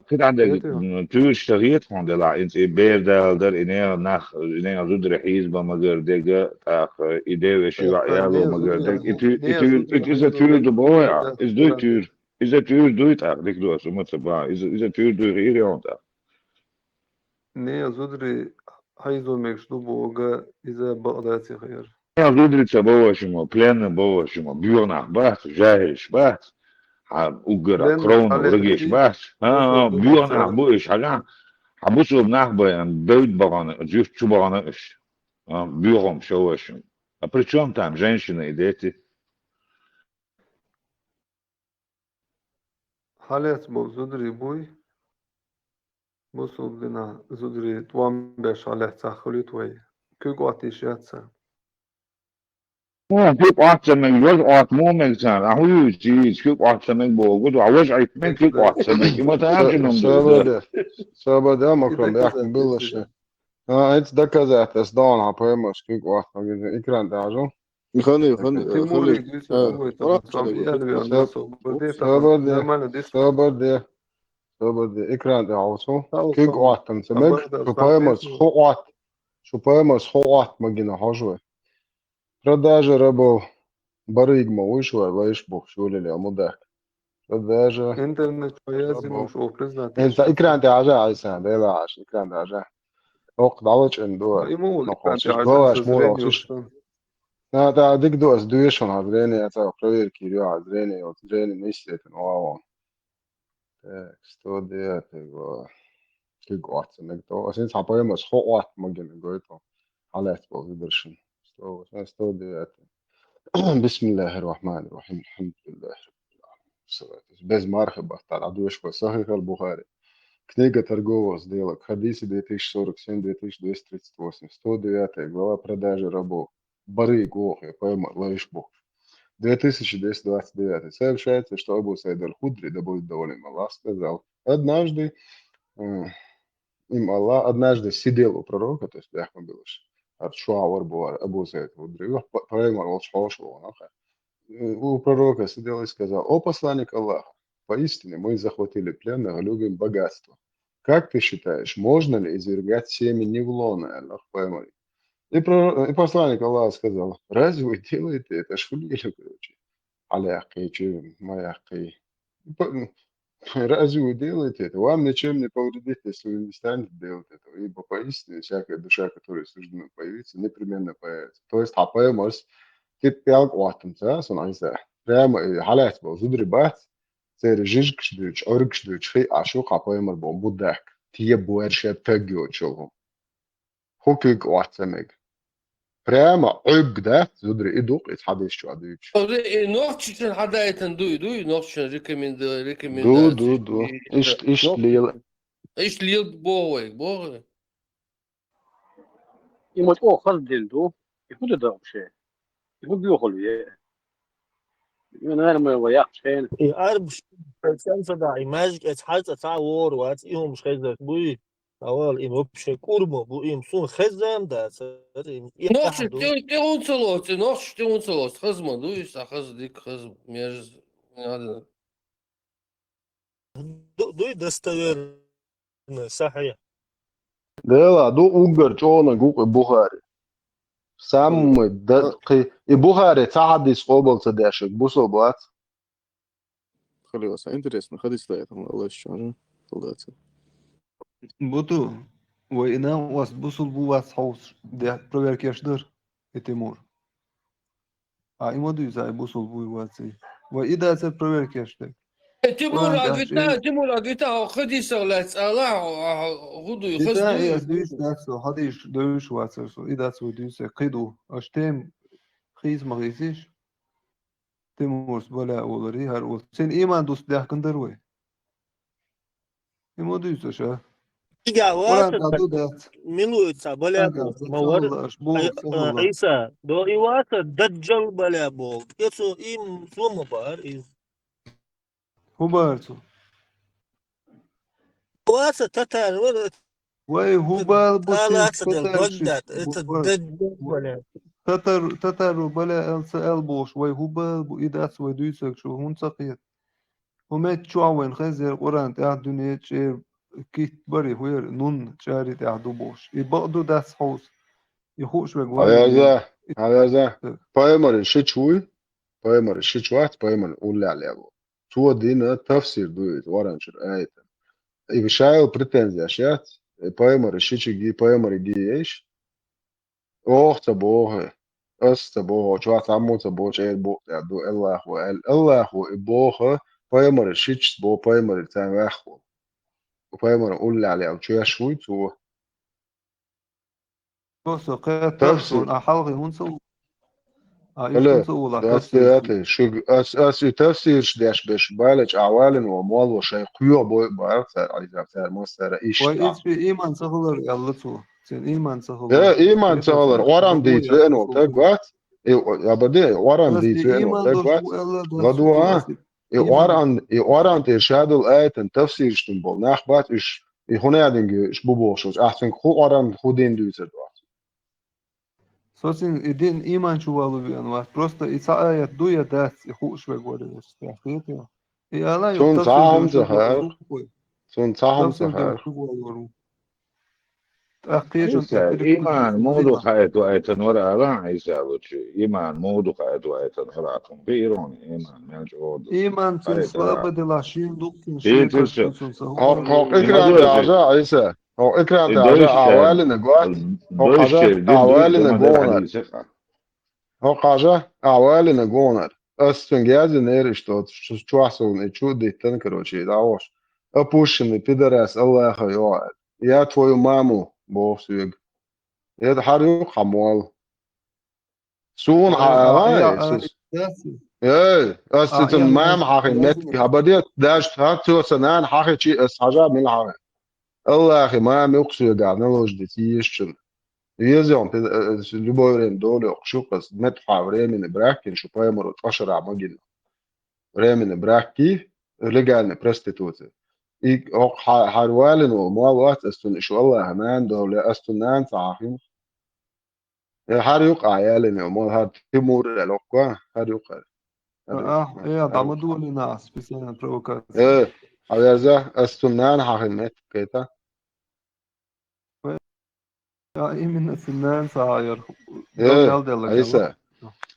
Кхин дӀа дерг, м, туьйраш ца хета хьуна делахь, и, и бер дала дара, и нехан нах, и нехан зударий хьийзабан магар дерг, тӀаккха и ден вешин йоӀ яло магар дерг, и туьйр, и туьйр, и, иза туьйр ду боху ахьа, иза дуй туьйр, иза туьйр дуй тӀаккха, дика ду аса хӀума ца бан, иза, иза туьйр дуй хиира хьуна тӀаккха. Нехан зударий хьийзо мегаш ду бохург, иза бакъ дац и хиира. Нехан зударий ца бан вай шуна, пленный бан вай шуна, боьха нах бац, жаьхӀилаш бац, хьан уггар кровно врагаш бац. ХӀан, хӀан, боьха нах бу уьш, хьажахь. Хьан бусулба нах бен, дойд бахана, зуьт чу бахана уьш. А, боьхам шо ваша. А при чём там женщины и дети? Хьалец бо зударий буй? Бусулба дина зударий тӀом беш хьалец ца хуьлуьйту вай? Куьг Ӏоттийша яц царна? Хьо куьг Ӏотта мег, вож Ӏотта мо мег царна? А хьо юй чийз, куьг Ӏотта мег богу, а вож Ӏитта мег, куьг Ӏотта мег. И ма тӀаьхьа чу ном деза. Собаде, собаде, макрон, бяхкин билла ши. А, эц доказательств дона, хьан поймаш, куьг Ӏотта мег, экран тӀа хьажал. Хани, хани, Тимурик хани. дийцад, вай, тахана цхьа виъ аьлла веана собаде, тахана Собаде, нормально дийцад. Собаде, собаде, экран тӀа хьовсал. Куьг Ӏоттам ца мег, шу поймаш, ху Ӏотта, шу поймаш, ху Ӏотта магина хьожа вай. Продажа рабов. Барыг ма вуй шу вай, лайш бу, шу леле мудак. Продажа. Интернет чу язйина, шу признать. Эн ца экран тӀа хьажа, Айса, дела хьажа, экран тӀа хьажа. Ох, далачен дуа. Ему Ну, экран хочешь, тӀа давай, хьажа, шмура, зрение хочешь. устан. На, да, дик дуа, с дуэшон, а зрение, это проверки, а зрение, вот зрение не сетен, о, о. Так, сто девятая глава. Куьг Ӏотта мег то. А сен хьан поймаш, ху Ӏотта магина гойту. Хьалец бо зударшин. Сто, сто девятая. بسم الله الرحمن الرحيم. الحمد لله رب العالمين. Без мархи баттал, а дуэш хой, Сахих аль-Бухари. Книга торговых сделок. Хадисы две тысячи сорок семь, две тысячи двести тридцать восемь. Сто девятая глава, продажа рабов. Барыг ох, я поймал, лайш бу. Две тысячи двести двадцать девятый. Сообщается, что Абу Саид аль-Худри, да будет доволен им Аллах, сказал: однажды, м, им Аллах, однажды сидел у пророка, то есть бяхкам билла шу. Ар шуа вар бу вар, Абу Саид Худри, ва п-, поймал, волча хьоша вогӀу, ха. Э, у пророка сидел и сказал: «О посланник Аллаха, поистине мы захватили пленных, любим богатство. Как ты считаешь, можно ли извергать семя не в лоно?» Аллах поймал. И, про, и посланник Аллаха сказал: «Разве вы делаете это?» Аш хули или, короче. Аляхи, чи, маяхи. По- Разве вы делаете это? Вам ничем не повредит, если вы не станете делать этого. Ибо поистине всякая душа, которая суждена появиться, непременно появится. То есть, хьан поймаш, тип пӀелг Ӏоттам ца, сон Ӏийса. Прямо, э, хьалец бо зударий бац, церан жижигаш дуьйцу, Ӏуьргаш дуьйцу, хи а шу хьан поймар бо мудак. Те буэр ше таг йоцу хӀума. Ху куьг Ӏотта мег. Прямо Ӏуьг дац, зударий, и дукъ, и хьадис чу а дуьйцу. Оза и нохчичун хьадайтан дуй, дуй, нохчичун рекоменда-, Ду, рекомендация. ду, ду. Ишт, ишт лела. Ишт лела богӀу вай, богӀу вай. И ма чӀогӀа хаза дин ду. И хӀун ду вообще? И хӀун боьхал ве? И, наверное, ва яккха шен. И арб сенца да, и маьжиг эц хьаца ца вор вац, и хӀумаш хезарх буй. Авал, им вообще курма бу, им сун хезам да, цар им и Нохча ахьа ду. тӀе-, тӀе унцалоц, и нохча тӀе унцалоц. Хазма ду, и са хаза дик, хаза меж. Надо. Ду-, дуй достоверно, сахьихь. Дела, ду уггар чӀогӀа гукъи Бухари. Самый да-, кхи-, и Бухари ца хьадис къобал ца дешаг, бусул бац. Халиласа, интересно, хадис да это, Аллах чужа, солдатца. Буту, вай и нах вас бусул бу вац хьовс, де проверкеш дар, и Тимур. А и ма дуй зай бусул буй ваци. Вай и дацар проверкеш дар. Э, Тимур, Ван а дац гита, и- Тимур, а гита, хо хадис а лац, Аллах, а, а, гуду, Дита хазду. и аз дуйс дац со, хадиш дуйш вацар со, и дац вай дуйс, кхиду. Аш тем хиз ма хизиш. Тимурс баля олари, хар ол. Сен иман дус дяхкан дар вай. Има дуйса ша. Ига Къуран ваца тӀа ду дац. милуйца баля Къуран бо, тӀа ма вар. сахалла аш бу, Ай, сахалла. Иса, до и ваца даджал баля бо. Кецу им сума бар из. Хубарцу. Ваца татар вар. Вай хубал бу Аллаца син дал татар ши. багдад. Это Хубал. Даджал баля. Татар, татару баля элца эл буш. Вай хубал бу и дац вай дуйсак шу хун цакъет. Хумет чуа вайн хезер Къуран тӀа дуне чер кит бари хуер нун чари тӀа ду буш. И бакъ ду дац хьовс. И хуш вег вай. Хьаяза, хьаяза. Пайхамар шич вуй? Пайхамар шич вац, пайхамар улля лево. Цо дина тафсир дуй, варанчур айта. И шайл претензия шац, и пайхамар шичиги, пайхамар ги еш. Ох, ца бохе. Ас ца бохо, чуа цаммо ца бо, чер бо, я ду Аллаху, Ал-, Аллаху, и бохо, пайхамар шич бо, пайхамар цан ваху. пайхамар уллехь лелла чу еш вуй цо. Со кхетта Тафсир. Суна, а хьалхе хӀунда ца ву-, а, Алло, ишта ца вулахь дац тафсир. тӀе, шуьга ас, ас и тафсираш деш берш балеча, а валина ван молла шайн кхоьхьа бой бара цара, Ӏийса, цара массара иштта. Вай ицпи иман ца хилар аьлла цо. Цен иман ца хилар. Э, иман ца хилар, Къуръан дийца веана волу таг вац. И, абаде, Къуръан дийца веана волу таг вац. ЛадугӀа, и Къуръан, и Къуръан тӀе шадолу аятан тафсираш дина болу нах бац уьш, и хӀун аьлла динге уьш бу бохуш, ахь цуьнга хӀун Къуръан, хӀун дин дуьйцур ду ахь? Со цуьнга и дин иман чу валу веана вац. Просто и цхьа аят ду я дац, и хууш вега вара вац. Хета? И ала ю Цунна тафсир цхьа хӀума ца хаьара. Цунна цхьа хӀума ца хаьара. ТӀаккха кхечун Ӏийса, тӀе иман муха ду хаийта вайтан вара ала Ӏийса лучу? Иман муха ду хаийта вайтан вара ахь тхуна? Бийрон иман мел чӀогӀа ду. Иман цуьнан слабый делахь, шен дуккхин шен каш цуьнан сахур. ХӀокху экран тӀе хьажа, Ӏийса. ХӀокху экран тӀе хьажа, а валина гуат. ХӀокху хьажа, а валина гонар. ХӀокху хьажа, а валина гонар. Ас цуьнга яздинера иштта, чохь суна и чу а диттина, короче, и дӀагӀош. Опущенный пидорас Аллаха йогӀу аьлла. Я твою маму, боху соьга. Эда хьара юкъа хьан молла. Суна хьан ала Иисус? Эй, ас цуьнан мама хьахийна меттиг хьан баде, даже хьан цо сан нана хьахийчи, ас хьажа мила хьахийна. Аллахи мама юкъа соьга наложница езачун. Веза йохна, любое время дола йоккхуш ю-кх ас, меттахьа временный брак йина шу пайхамаро чӀошарахь ма гина. Временный брак и легальная проституция. И хӀокху хьа-, хьара валина волу молла вац ас цунна, и шу Аллаха нана довле, ас цунна нана ца хьахийна. Э, хьара юкъа а ялина йолу молла, хьара Тимур аьлла хӀокху, хьара юкъа. Ахь, э, дӀа ма долийна ахь, специально провокация. Э, хьан верза, ас цунна нана хьахийна меттиг кхета. А, именно цуьнан нана ца хьахийра. Э, Ӏийса,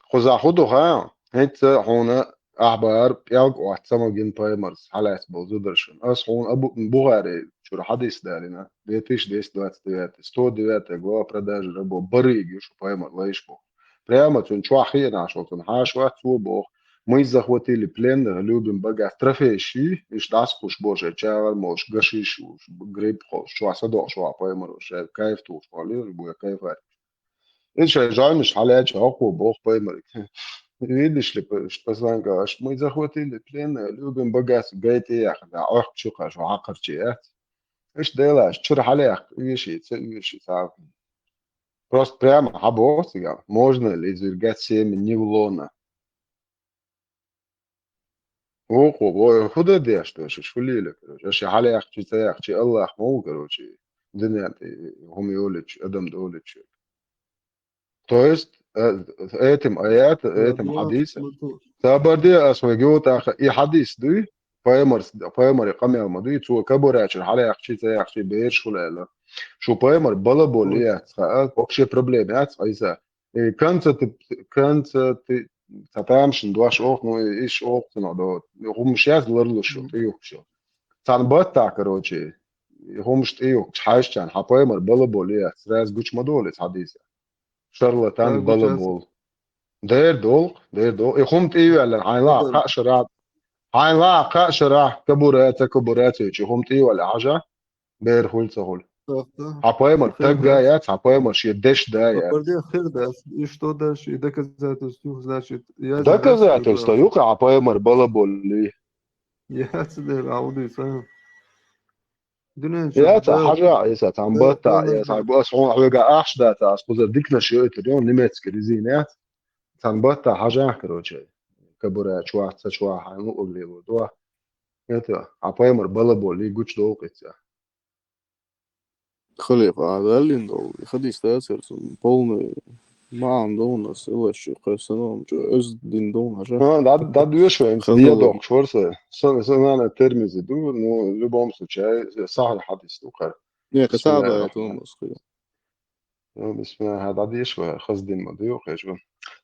кхузахь хӀун ду хаьа? ХӀинца хьуна ахь бахара пӀелг отта ца магина пайхамарца хьалаьцна болу зударшна. Ас хьуна Абу Бухари чуьра хьадис далийна. Две тысячи двести двадцать девятый, сто девятая глава, продажа рабов, баррига ю шу пайхамар лайш боху. Прямо цуьнан чохь хиъна шо цунна хьаша вац цо боху. Мы захватили пленных, любим богатство, трофейш, иштта дӀасакхуьуш бу шайн чагӀар молуш, гашиш, грипп холуш, чохь садоӀуш ваха пайхамаро, шайн кайф тухуш ваха лелаш бу я кайфарий. Иза шайн жойнаш хьалаьцча хӀокхо боху пайхамарга. Видишь ли, посланника, аш мы захватили пленных, любим богатство, гай тӀе яхна, Ӏохкучу кхаьш, хьакхарчий яц. Иштта делаш, чуьра хьалаяккха, оьший, ца оьший, ца. Просто прямо хьан боху цигахь, можно ли извергать семя Невлона? Вукхо, вой, хӀун дан деш ду аша, шу леле, короче. Аша хьалаяккхачи, ца яккхачи, Аллах ма ву, короче, дуьнен тӀе хӀума йолуьйтуш, адам долуьйтуш. То есть, э, этим аята, этим хьадиса. Сабар де ас вайга йотаха, и хьадис дуй, пайхамар, пайхамаре къамел ма дуй, цо кабурачуьра хьалаяккхачи, ца яккхачи, бераш хуьлу аьлла. Шу пайхамар балаболу яц, хаьа, вообще проблема яц, Ӏийса. И конца ты, конца ты, цхьа тамашийна дош оху, ну, и иш оху цунах до. ХӀумаш яц ларлуш ю, тӀеюхкуш ю. Цхьана баттахь, короче, и хӀумаш тӀеюхкуш хьаьжчарна, хьан пайхамар балаболу яц, сразу гучу ма долу иза хьадиса. Шарлатан балабол. Дер долу, дер долу. И хӀума тӀейоьллина, хьайна лаахь кхаа шарахь, хьайна лаахь кхаа шарахь, кабура, ца кабура, ца йичи, хӀума тӀейоьллина хьажа, бер хуьлу, ца хуьлу. Хьан пайхамар таг а яц, хьан пайхамар шен деш да а яц. Хир дац, и что дальше, и доказательство, значит, я Доказательство ю-кха хьан пайхамар балаболлий. Яц дер, Ӏовдий ца. Дуьнен чу Яц, хьажа, Ӏийса, цхьана баттахь, я, цхьана, ас хьуна хьоьга ахча дац, ас кхузара диканаш йойтур ю, немецкий резина яц. Цхьана баттахь хьажа, короче, кабура чохь, ца чохь, хьайна луъург лело ду. Это, хьан пайхамар балаболлий, гучу долу кхица. Халифа, а даллин долу, и хадис дацара цунна, полный маьӀна долу ас, илаш чу, кхайсана, чу, эз дин долу, хьажа. А, да, да, доьшу вайн, Хан дия долу. Дохуш вара са. Са, са нана Термизи ду, ну, в любом случае, сахьихь хадис ду, кхар. Не, кхин Бисмиллахир сахьихь рахманир долу ас, кхин. Ну, бисмилла, хьан дӀадеша вай, хаза дин ма ду, кхечу.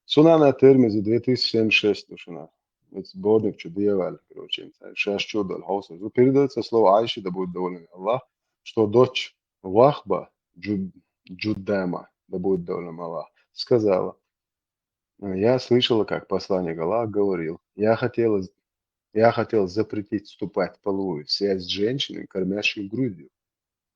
Сунана Термизи две тысячи семьдесят шесть ду шуна. Эцу сборник чу дегӀаьлла, короче, шаьш чу долу хьовсур ду. Передается слово Айши, да будет доволен Аллах, что дочь Вахба Джу-, Джуддама, да будет доволен Аллах, сказала: «Я слышала, как посланник Аллаха говорил: я хотела з-, Я хотел запретить вступать в половую связь с женщиной, кормящей грудью.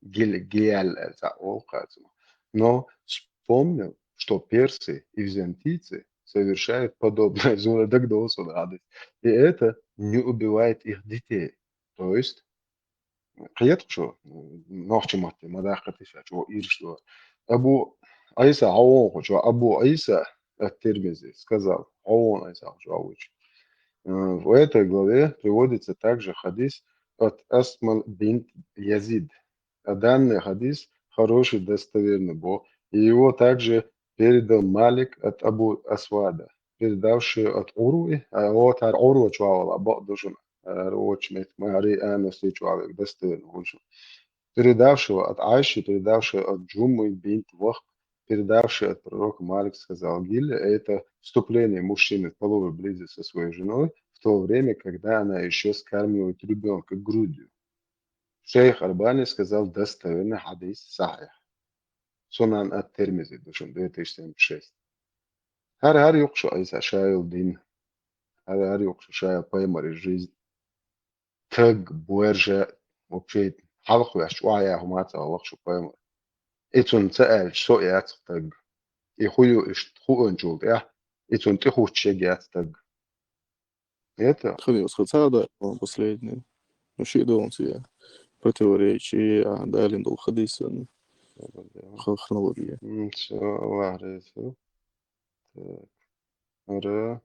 Гель-, геаль это олхацма. Но вспомнил, что персы и византийцы совершают подобное. Зуна дагдолсона хадис. И это не убивает их детей. То есть, кхеташ шу, нохча матте ма даккхатиш, чу ирш до. Абу Иса, хьавон хучу, Абу Иса ат-Тирмизи сказал, хьавон Иса хучу, хьавуч. Э, В этой главе приводится также хадис от Асмал бинт Язид. А данный хадис хороший, достоверный был. И его также передал Малик от Абу Асвада, передавший от Урвы, а вот ар Урва чуавала, бо душун, ар оч мет, мари Анус чуавек, достоверно, хучу. Передавшего от Айши, передавшего от Джуммы бинт Вахб, передавший от пророка Малик сказал: «Гилля — это вступление мужчины в половую близость со своей женой в то время, когда она еще скармливает ребенка грудью». Шейх Арбани сказал: «Достоверный хадис, сахих». Сунан ат-Тирмизи, душун, две тысячи семьдесят шесть. Хар, хар юкъ шу Иса шайыл дин. Хар, хар юкъ шу шайыл пайхамари жизнь. Таг буэржа вообще хьалха вяхча вая хӀума ца вахча пайхамар. И цун ца аьлча, со яц таг. И хую ишт хуъанчул тӀехь, и цун тӀехуччег яц таг. Это? Хабиус хацада, последний. Ну, ши долун сия. Противоречие, а, далин дол хадисан. Хронология. М, всё, Аллах реза. Так. Ара.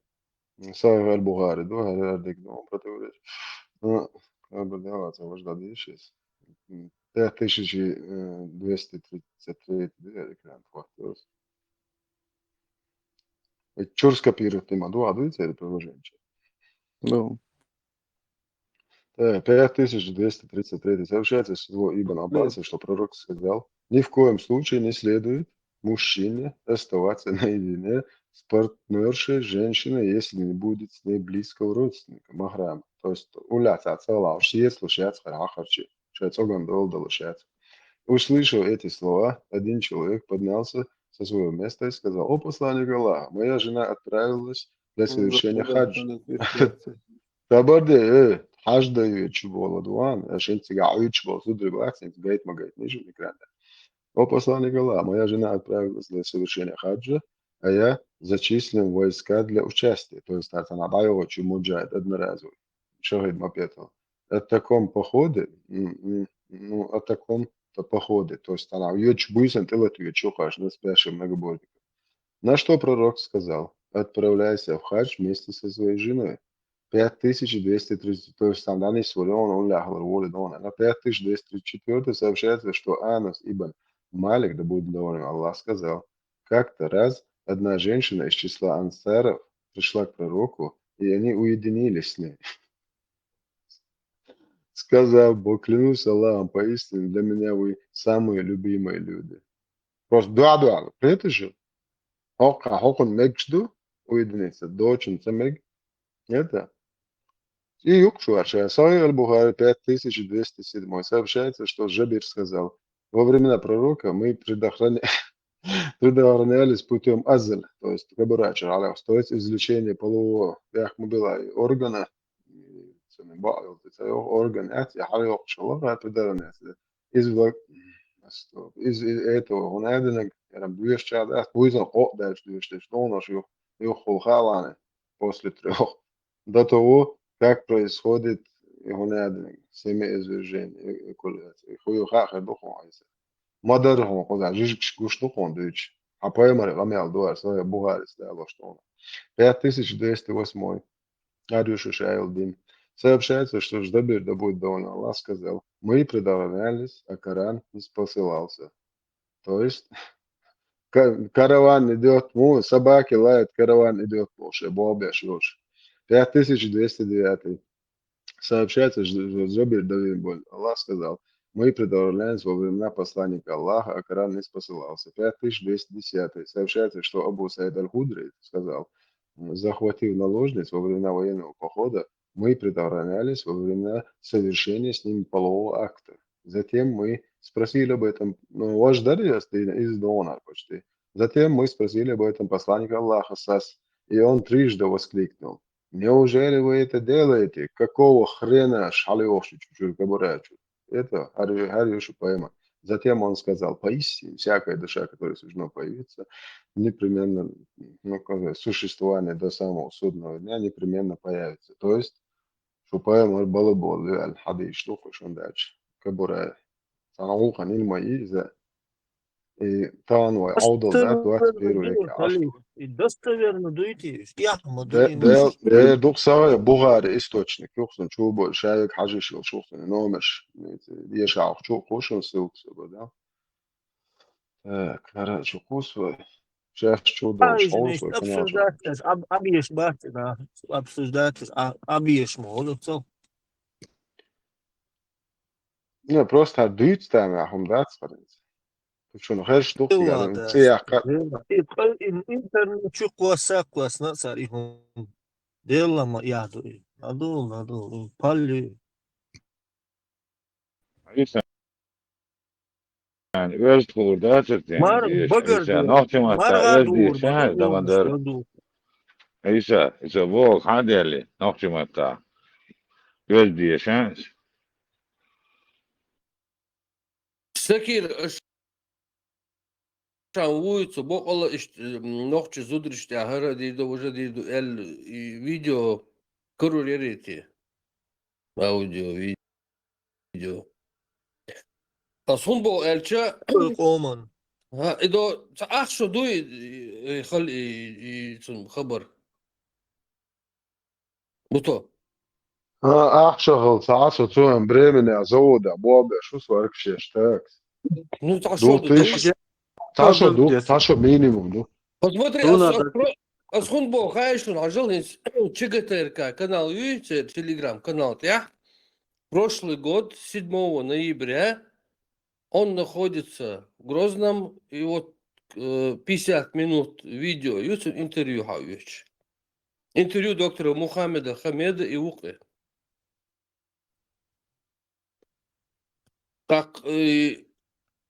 Сахих аль-Бухари, да, ара, ара, дик, ну, противоречие. Ну, как бы, да, ладно, может, да, дышишь. М, пять тысяч двести тридцать три, да, экран, вот, вот. Чур скопировать не могу, а видите, это приложение. Ну. Так, пять тысяч двести тридцать три. Сообщается всего Ибн Аббаса, что пророк сказал: «Ни в коем случае не следует мужчине оставаться наедине с партнершей женщиной, если не будет с ней близкого родственника, махрама». То есть, уляца целал, шиец лошадь, харахарчи, шиец оган долда лошадь. Услышав эти слова, один человек поднялся со своего места и сказал: «О посланник Аллаха, моя жена отправилась для совершения хаджа». Табарде, э, хьаж дайвечу бола дуан, а шин цига Ӏуйчу бола зудри бац, гайт ма гайт, нижу экран. «О посланник Аллаха, моя жена отправилась для совершения хаджа, а я зачислен в войска для участия». То есть, а, она дайвечу муджахид одноразовый. Шахид ма петал. О таком походе, м, м, ну, о таком-то походе. То есть, она, её чу-, буйсан тылат её чухаш, на спящего многобожника. На что пророк сказал: «Отправляйся в хадж вместе со своей женой». Пять тысяч двести тридцать, то есть там, да, не свален, он ляхал, воли, да, он. На пять тысяч двести тридцать четвёртый сообщается, что Анас ибн Малик, да будет доволен Аллах, сказал: «Как-то раз одна женщина из числа ансаров пришла к пророку, и они уединились с ней. Сказав: «Бо клянусь Аллахом, поистине для меня вы самые любимые люди». Просто дуа-дуа, это же. Хокка, хокун мегчду, уединиться, дочен ца мег. Это. И юкшуарша, Сахих аль-Бухари, пять тысяч двести седьмой, сообщается, что Жабир сказал: «Во времена пророка мы предохраня-, предохранялись путём азл», то есть кабурача, то есть извлечение полового, как мы была, органа, и цены баал, это орган, это, я хали окшала, это предохраняется. Из влаг-, стоп, из, из этого, он один, я там две ща, да, поизон, о, дальше две ща, что у нас ё-, ё хулхаланы после трёх. До того, как происходит, и он один, семяизвержение, и, и кулец, и хую ха-, ха-, духу айса. Мадар хун, куда, жижик гуш духу дыч. А поэмари, ламял дуар, своя Бухари, да, ло, что он. Пять тысяч двести восьмой. Арюшу Шайл Дин. Сообщается, что Жабир, да будет доволен Аллах, сказал: «Мы предохранялись, а Коран не посылался». То есть, ка-, караван идёт, ну, собаки лают, караван идёт, Боже, бобеш, ёж. Пять тысяч двести девятый. Сообщается, что Жабир, да будет доволен Аллах, сказал: «Мы предохранялись во времена посланника Аллаха, а Коран не посылался». Пять тысяч двести десятый. Сообщается, что Абу Саид аль-Худри сказал, захватив наложниц во времена военного похода, мы предохранялись во времена совершения с ними полового акта. Затем мы спросили об этом, ну, ваш дарьяс, из дона почти. Затем мы спросили об этом посланника Аллаха, сас, и он трижды воскликнул: Неужели вы это делаете? Какого хрена аш хьалайохчу чу-, чу-, кабура чу? Это, гьар-, гьар ю шу пайма. Затем он сказал: «Поистине, всякая душа, которая суждено появиться, непременно, ну, как бы, существование до самого судного дня, непременно появится». То есть, шу пайма бала болу, аль хадиш луху шун дальше. Кабура. Цана улхан илма иза. И тан вай Авдал да двадцать первый веке. И достоверно дуйти, яхма дуйти. Дел, дел, дуксавай Бухари источник, юхсун чубо, шавик хажиш йол шухсун номеш. Ешах чу кушун ссылка собо, да? Так, карачу кусвай. Сейчас чудо. Обсуждать, об-, объешь бахтина, обсуждать, а, объешь молодцов. Не, просто дыц там, ахум дац, парень. Причём хэр штук, я, да. Цеяка. Интернет чу кваса, квасна, цари хум. Делама яду. Аду, аду, палли. Иса. Оьз хурда тыртен. Мар багар. Нохчиматта оьз дешан, замандар. Иса, иса, вол, хадели, нохчиматта. Оьз дешан. Сакир, аш-, ша вуйцу, бокъала ишт, м, нохчи зудришта, хара дирду, уже дирду, эл, и, видео, куру рерити. Аудио, видео. Ас хун бо элча. Къоман. Ха, идо, ца ахшо дуй, и, и, хал, и, и, цун хабар. Буто. А, ахшо хал, ца ахшо цун бремени завода, бобе, шу сварк шеш, так. Ну, ца ахшо дуй. Ташо ду, ташо минимум ду. Посмотри, ас хун бо, хайшун, ажал инс, ЧГТРК канал, юйце, Telegram канал, тя? Прошлый год, седьмого ноября, он находится в Грозном, и вот, э, пятьдесят минут видео, юцу интервью хавич. Интервью доктора Мухаммеда Хамеда и Вукы. Так, э,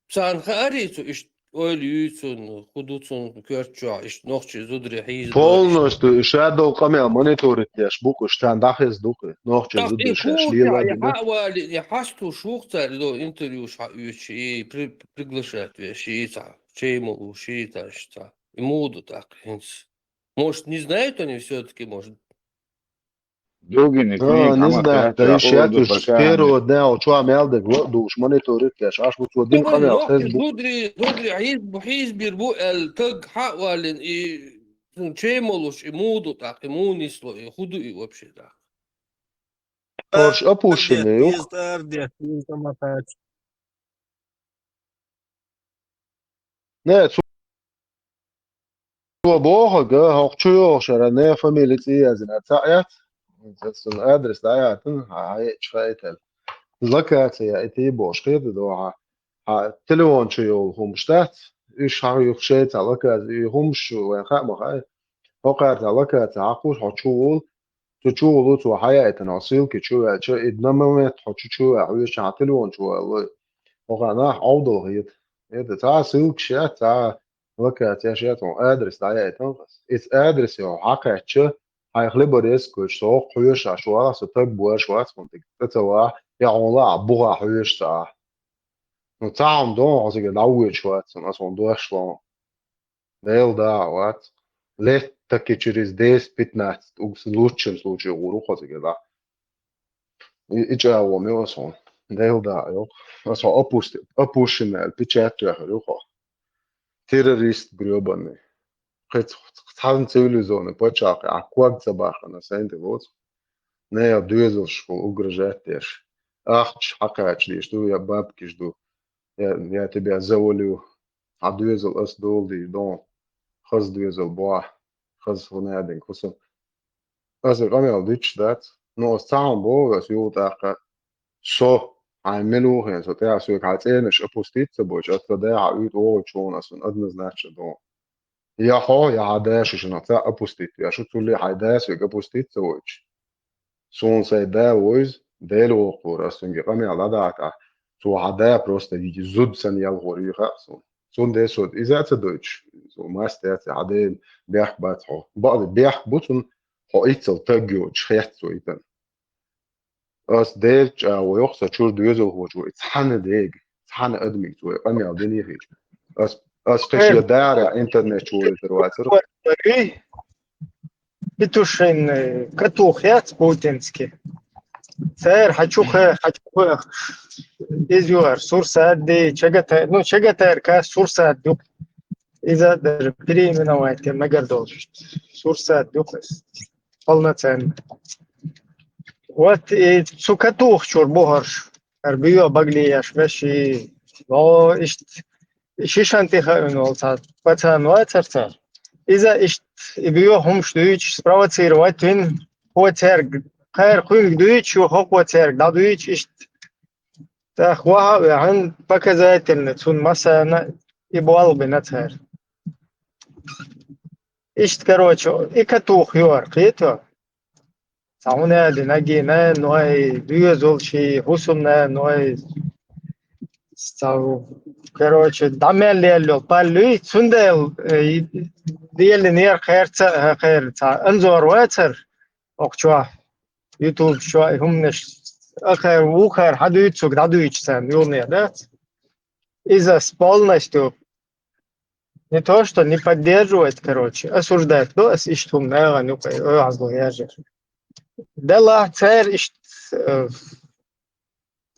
сан хаарицу, иш, ойлуйцун, худуцун, кёрчу, иш, нохчи, зудри, хиз. Полностью, иш, адол къамел мониторить деш, букуш, тан дахез дукы, нохчи, зудри, шеш, лила, я, хавали, я, хасту шухца, до интервью ша, и при-, приглашать, веши, ца, чейму, ши, та, шта. И моду так, хинц. Может, не знают они всё-таки, может. Дугин, а, не знаю, да ещё я тут с первого дня, вот что, а мелдик, вот, душ, мониторит, я, аш, вот, один канал, Facebook. Зудри, зудри, хиз, хиз бир бу, эл, таг, хавалин, и, ну, чей молуш, и муду, так, и мунисло, и худу, и вообще, так. Короче, опущенный, юх. Не, цу-, цо боху, га, хӀокху чу йогӀу шара не фамили цӀе яздина ца яц. Цун адрес дӀаяьлла, хьан хьаечу хаийтал. Локация, и тӀе бохуш хета ду хьан. Хьан телефон чу йолу хӀумаш дац? Уьш хьан юха шайца локация, и хӀумаш шу вайн хаа ма хаьа. ХӀокхара цхьа локация хьакхуш, хьо чу вула, цу чу вула, цо хьаяийтина хьо ссылки чу ваьлча, и на момент хьо чу чу ваьлла, хьоьжучу хьан телефон чу ваьлла. ХӀокхара нах Ӏовдал хета. ХӀета цхьа ссылкаш яц, цхьа локация яц, хьуна адрес дӀаяийтина. Иза адрес йоху хьакхаьчча, хьайх лебар ескалуьйтуш, со хӀокху хьоьжуш Ӏаш ваха, со таг боьрш вац хьуна тӀе, тӀе ца ваха, я хьуна лаахь буха хьоьжуш ца Ӏа. Ну, цхьа хьуна дохьа хьо цига дӀавоьдуш вац хьуна, аса хьуна дош лохьа. Дела да а вац. Лет таки через десять-пятнадцать угу лучшем случае гӀур ву хьо цига дӀа. И, и чӀагӀо ма ю аса хьуна. Дела да а йо. Аса хьо опусти-, опущенная печать тоьхна ю хьо. Террорист грёбаный. Кхин цхьана цивилизованный пачхьалкх а ког ца бахана, сайн тӀе воцу. Нехан доьзалшкахула угрожать деш. Ахча хьакхача деш ду, я бабкаш ду. Я, я тебя завалю. Хьан доьзал ас дола дийр ду. Хаза доьзал бохьа. Хаза хӀун а дина, хӀусам. Аса къамел дича дац. Ну, аса цхьаъ боху, аса юха тӀаккха со, хьайн мила ву хьуна, со тӀехь соьга хьайн цӀенаш опустить ца бойчу, аса ца дехьа уьйтӀа вогӀучу хьуна аса однозначно ду. Я хьо, я хьан да шу шинах цхьаъ опустить веш ву, цулле хьайн да соьга опустить ца войчу. Суна сайн да вуйза, Дела воккхура, аса цуьнга къамел дӀадахьа, цо хьан да просто зуда санна ялхор ю хаьа суна. Цундела со иза а ца дойтуш, со мастер а ца, хьан дена бехк бац хьо. Бакъди бехк бу цунна, хьо иццал таг йоцуш хеццо итан. Ас Делан чӀагӀо йоху сан чуьра доьзалхочо и цхьана дега, цхьана адамица вай къамел дина хилча. Ас, ас кхин шен дара интернет чу вайтар вацара. Петушинный катух яц путинский. Церан хьан чу кхе, хьан чу кхе. Иза юхар Сурсат ди, Чагатар, ну, Чагатар кас Сурсат ю. Иза даже переименовать мегар долуш. Сурсат ю. Полноценно. Вот и цу катухчур бу хӀорш. Ар био баглияш веши. О, ишт, шишан тихаун волца. Пацан вацарца. Иза ишт, и био хумш дуйч, спровоцировать вин, хо церг, хайр хуйнг дуйч, ю хо церг, да дуйч, ишт. Та хваха вехьан показательно, цун масана и болбина цер. Ишт, короче, и катух юар, кхето? Ца хӀун аьлла, наги, наьной, доьзалши, хӀусамнаьной, ца, короче, дӀа мел лел йолу паллуй, цундела, э, и-, дели нер кхерца, э, кхерца, анзор вацар, окху чохь, YouTube чохь, и хӀуманаш, ахар, вухар, хьан дуьйцург, дӀадуьйцу царна, юлнера, да? Иза с полностью не то, что не поддерживать, короче, осуждать. Ну, ас иштта хӀума нагӀан юкъа, ой, хьазло яжар. Делахь церан иштта, э,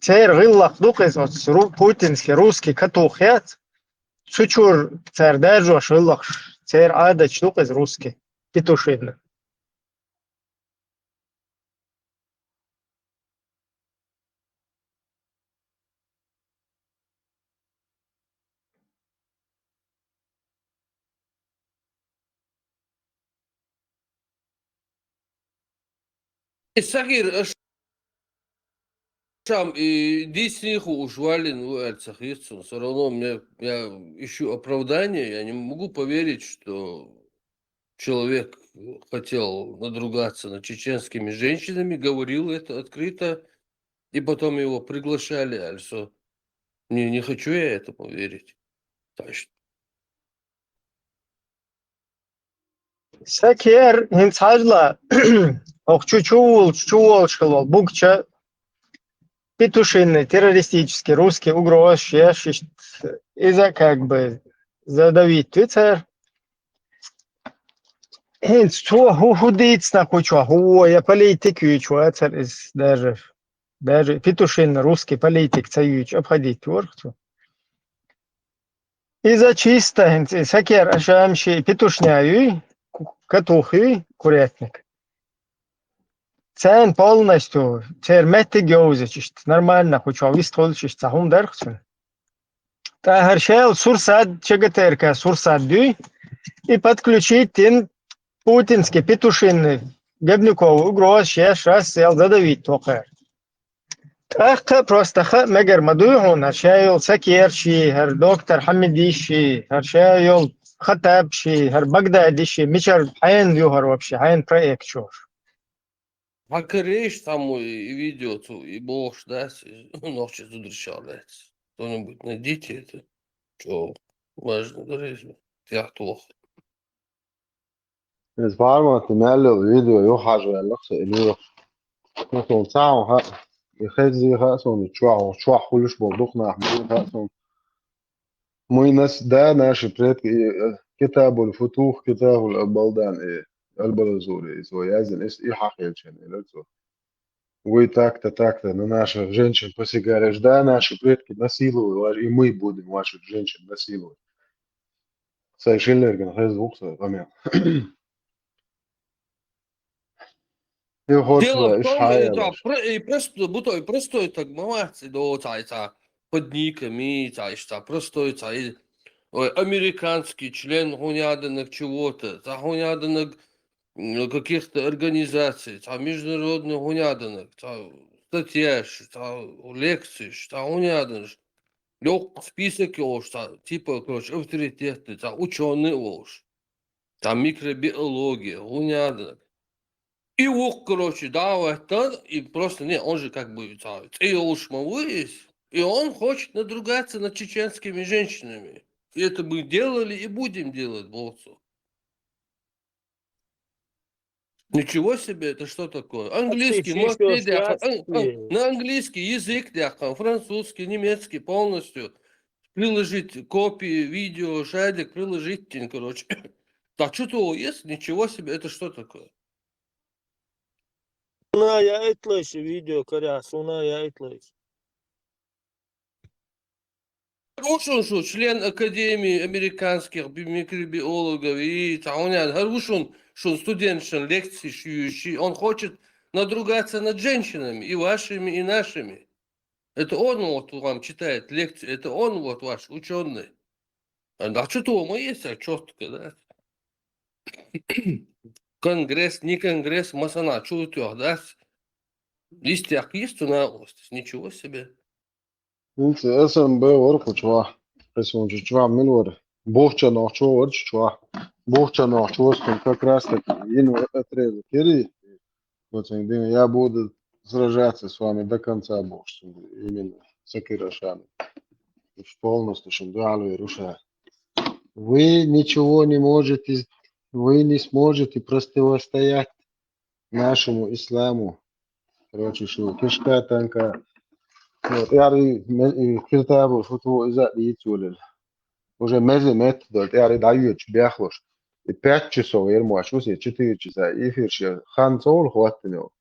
церан гӀиллакх ду-кх иза, оцу ру-, путинский, русский катух яц. Цу чуьра цара даржош гӀиллакхаш, церан Ӏадаташ ду-кх иза русский, петушинный. И сагир аш-, шам и дийцний хууш валлин ву аьлла ца хета суна. Всё равно мне, я ищу оправдание, я не могу поверить, что человек хотел надругаться над чеченскими женщинами, говорил это открыто, и потом его приглашали, also. Не, не хочу я этому верить. Точно. Сакер, хӀинца хьажла, оху чу чу волчу, чу волуш хилла бугча, петушинный, террористический, русский угрозаш еш, иштта, иза как бы задавить ву цара. ХӀинца цо хӀу, хӀу дийцина кху чохь, хӀу вон я политик юьйцу вацара иза даже. Даже петушинный русский политик ца юьйцу, обходить ворху цо. Иза чисто хӀинца, и сакер ашамши петушня юй, ку-, катух юй, курятник. Царна полностью, церан меттиг йовзачу иштта, нормально кху чохь вистхуьлуш иштта цхьа хӀума дарх цуьнан. ТӀаьхьара шел Сурсат, ЧГТРК Сурсат дуй, и подключить дин путинский петушинный Габнюкову угрозаш еш, рассел задавить тохара. ТӀаккха а просто ха а мегар ма дуй хьуна, хӀара ша йолу Сакерши, хӀара доктор Хьамидиши, хӀара ша йолу Хаттабши, хӀара Багдадиши, мичара хьенан ю хӀара вообще, хьенан проект чохь? Хьан карийша цхьаммо и видео цу, и бохуш дац, и нохчи зударшал лаьцна? Кто-нибудь найдите это. Чё, важно, дорезма. Тяхтох. Иза формат мел йолу видео ю хьажа ваьллакх со и лоьхуш. Ну, суна цхьа хьуна хаьа, и хеззий хаьа суна, и чохь, чохь хуьлуш болу дукха нах муьлха хаьа суна. Муй нас, да, наши предки, и, э, Китабуль Футух, Китабуль Абалдан, и Аль-Балазури, и цо яздина, и, и хьахелчан, и цо. Вы так-то, так-то на наших женщин посягали, да, наши предки насиловали, и мы будем ваших женщин насиловать. Сайн шиннергана хезна ву-кх сан къамел. И хӀорш Дело вай, в иш том, хьан и, да, яьллаш? Про-, и просто, бу той простой так ма вац, и до цхьа, и цхьа под никами, цхьа, иш цхьа простой, цхьа, и, ой, американский член хӀун яданаг чего-то, цхьа хӀун яданаг, м, каких-то организаций, цхьа международный хӀун яданаг, цхьа статьяш, цхьа лекцияш, цхьа хӀун яданаш. Йоккха список йолуш, цхьа, типа, короче, авторитетный, цхьа учёный а волуш. Там микробиология, хӀун яданаг. И вукху, короче, дӀа а хӀоьттина, и просто, не, он же как бы, цхьа, цӀе йолуш ма ву иза. И он хочет надругаться над чеченскими женщинами. И это мы делали и будем делать, боху цо. Ничего себе, это что такое? Английский, Вообще может, всё и дяка-, ан-, ан-, счастье. На английский язык дяка-, французский, немецкий полностью. Приложить копии, видео, шадик, приложить, тин, короче. Так что то есть? Ничего себе, это что такое? Уна я итлыш видео коряс, уна я итлыш. Хорошо, что член Академии американских би-, микробиологов и таунен, хорошо, что студентшен лекции шьющий, он хочет надругаться над женщинами, и вашими, и нашими. Это он вот вам читает лекции, это он вот ваш ученый. А да что то мы есть, а четко, да? Конгресс, не конгресс, масана, что ты, да? Листья есть у нас, ничего себе. Инца СМБ вар кху чохь. Эс вон чу чохь мила вара? Бухчанах чу вар чу чохь. Бухчанах чу вара, как раз таки йина отрезок кири. Вот он дин, я буду сражаться с вами до конца, бохуш, именно Сакир Ашан. Уж полностью шун дуьхьал вер уша. Вы ничего не можете, вы не сможете противостоять нашему исламу. Короче, шу кишка танка. Вот, яри ме-, и киртабу футу иза дийцулел. Уже мезе мет дол, яри даю чбяхлош. И пять часов ермуаш, усе четыре часа эфир ше хан цол хваттинел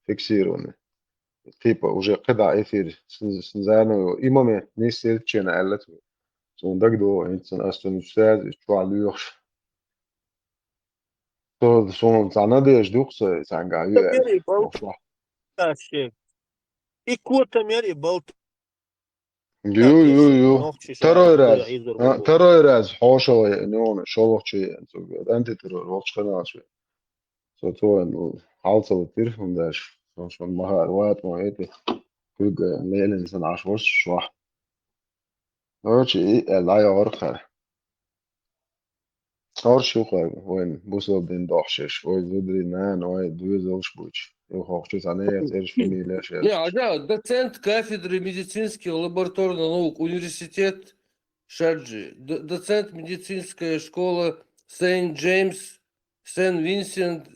фиксированный. Типа уже когда эфир с-, с-, заново, и момент не серчена, а лет. Сон дагдо, инцин астон уж сяз, чуа луьхш. То сон цана деш духса, цанга ю. Мери балташи. И кота мери балт. Ю, ю, ю. Второй раз. А, второй раз хошо, ну, шолохчи, антитеррор, волчканаш. Со твой, ну, халцал тир, он дальше. Сон, сон махар, ват, он эти. Куга лелен сан аш ваш шва. Короче, и, э, лай орха. Орш юха, вайн бусалба дин дохшеш, ой, зудри нан, ой, дуьзалш буч. Ю хохчу санеяц, эрш фамилия шеш. Не, а да, доцент кафедры медицинских лабораторных наук, университет Шарджи, д-, доцент медицинская школа Сент-Джеймс, Сент-Винсент,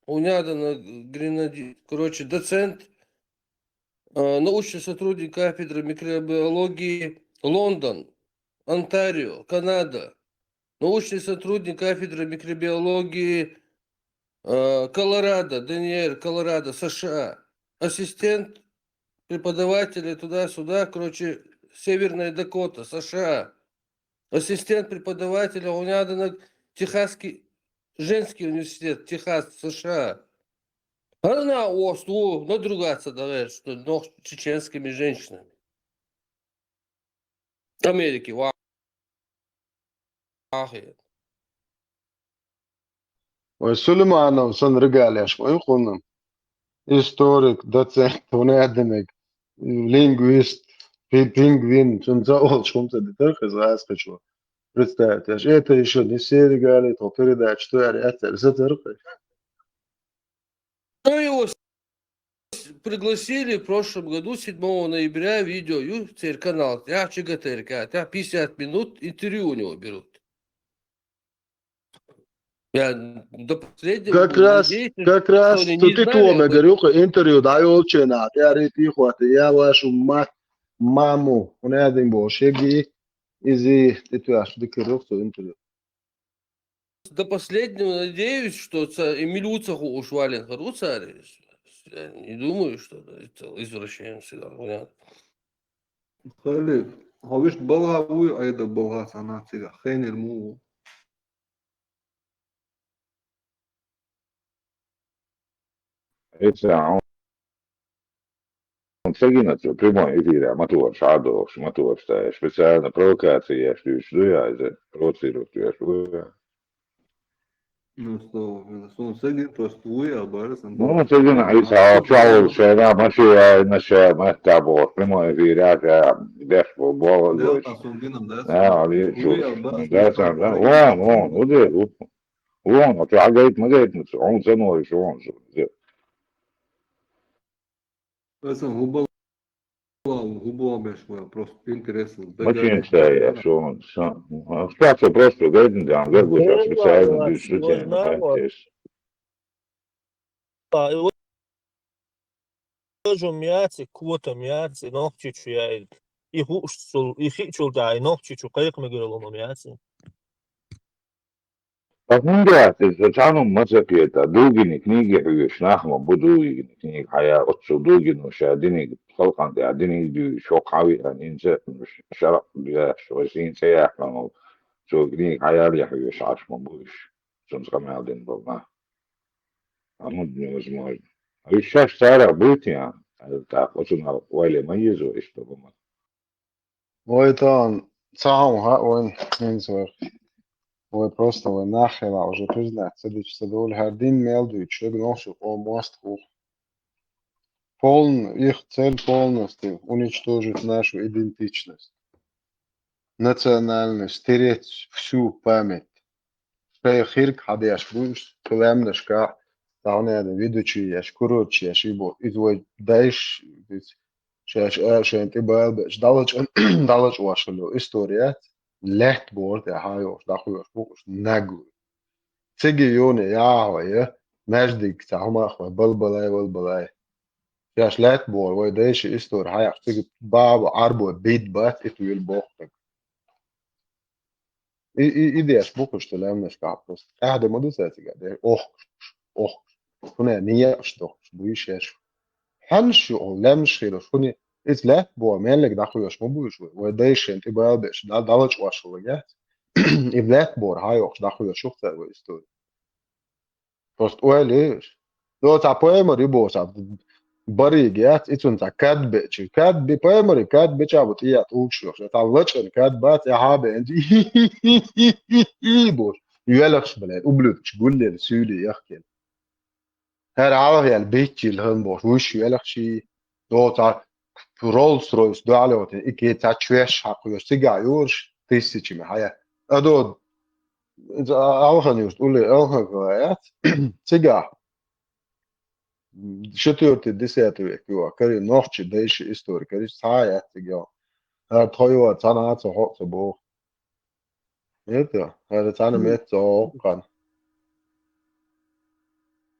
Унядана, Гренади-, короче, доцент, э, научный сотрудник кафедры микробиологии, Лондон, Онтарио, Канада, научный сотрудник кафедры микробиологии, э, Колорадо, Денвер, Колорадо, США, ассистент преподавателя туда-сюда, короче, Северная Дакота, США, ассистент преподавателя Унядана, Техасский женский университет, Техас, США. Она осту надругаться, давай, что ног чеченскими женщинами. Америки, ва-, ахи. Ой, Сулейманов сан регалеш, ой, хунна. Историк, доцент, унединек, лингвист, пи-, пингвин, сон за ол шумца дитер, хез аз хочу. Представьте, аж это ещё не все регалии, то передача, что я ряд, за терпи. Ну, его с-, пригласили в прошлом году, седьмого ноября, видео, ю, церь канал, я чигатерка, я пятьдесят минут интервью у него берут. Я до последнего Как буду раз, надеяться, как что раз, они что не ты знали об туоме этом. Горюха интервью даёлчена, я репихвата, я вашу мать, маму, он один был, шеги, изи, ты ту аж дикирок, что интервью. До последнего надеюсь, что ца-, и милюца ху ушвален харуцари. Я не думаю, что это извращенцы, да, понятно. Хали, хавиш балга вуй, айда балга санацига, хенер му. Эца, он, он сегина цо прямой эфире, мотор, шадо, мотор, что специально провокация, я что, что я, это провоцирует, я что. Ну что, сон сегин просто вуй, а барасан. Ну, сегина, и са, чао, шера, мачи, я, на ше, мастабо, прямой эфире, я, беш, бо, бо, Да, бо. а сон гинам, да? Да, али, Вуй, а барасан. Да, да, да, вон, вон, вот это, вот. Вон, а ты, а говорит, мы, говорит, мы, он ценой, что он, что, Асан губал, губал беш, просто интересно. Очень интересно, что он, что, а, что, что просто, говорит, да, говорит, специально, без шутей, ну, так, то есть. Ӏа, и важам яц, и котам яц, и Нохчийчу яьй. И хууш цул, и хиъчул тӀаьхьа, и Нохчийчу кхайкха мегар ломам яц. Ткъа хӀунда яц иза, цхьанна ма ца кхета, Дугина книги хьоьжуш нах ма бу, Дугина книги хьаяр, оццул Дугино ша диниг, халкъана тӀехь диниг дуьйцуш, хӀокху хьан виъна, хӀинца а шарахь дуьйцуш, вай сийна цӀе яьккхина волу, цо книги хьаяр а хьоьжуш Ӏаш ма бу уьш, цунца къамел дина болу нах. Амма невозможно. А уьш шаьш царах буьйти, а? ТӀаккха оцунах ойла ма езо иштта хӀума. Вай тахана цхьа хӀума хаьа вайна, хӀинца вай, вай просто вай нах хилахь уже признать ца дича ца долу, хӀара дин мел дуьйцуш, шуьга нохчийн къоман мостагӀ ву. Полн-, их цель полностью уничтожить нашу идентичность, национальность, стереть всю память. Шайн хирг хьан деш бу уьш, кху лаьмнашкахь, цхьа хӀума аьлла, ведучи еш, короче еш, и боху. Иза вай дайша, иза шаьш а, шайна тӀе бала беача, дӀалачкъа-, дӀалачкъош хилла истори яц, лаьтта бохург тӀехь хьайогӀуш, дӀахоьхуш бу уьш нагло. Цига юна яхьа вай, маьждиг цхьа хӀума а вай, балбалай, валбалай. Шаьш лаьтта бохург, вай дайша истори хьаяккхаш, цига баба Ӏарбой бийд бац, и туьйла бохург. И, и, и деш бу кхуьш цу лаьмнашкахь просто. Ахьа де ма ду цаьрцига де. Охкуш, охкуш. Шуна некъаш дохкуш бу и шаьш. Хьанна шу хьо лаьмнаш хилар, шуна иза лаьтта бохург, меллиг дӀахоьхуш ма бу уьш вай. Вай дайша шайна тӀе бала беача, дӀа-, дӀалачкъош хилла яц. И лаьтта бохург хьайогӀуш, дӀахоьхуш ю-кх цара вай истори. Просто ойла еш. До цхьа пайхамар ю боху цхьа барига яц, и цунна цхьа кад беача. Кад би, пайхамаре кад бича бу тӀе а тӀулгаш йохуш. Цхьа лачкъана кад бац, тӀаьхьа беанча. И бохуш. Йоьлхуш, блядь, ублюдкаш, гуллера суьйлий яхкина. ХӀара хьалха яьлла битчийла хан бохуш, вуьш йоьлхуш и. До цхьа Роллс-Ройс дуьхьал йохуьйтина, и кхин цхьа чоьш хьакхоьхуш, цигахь йолуш тиссача ма хьая. Адо, иза Алхан юрт, улле Алхан хила яц, цигахь. Четвёртый, десятый век ю, карий нохчий дайша истори, карий цхьа а яц цига йо. ХӀара тхо ю, цхьана а ца хьо а ца боху. Это, хӀара цхьана метта ца хьо а кхана.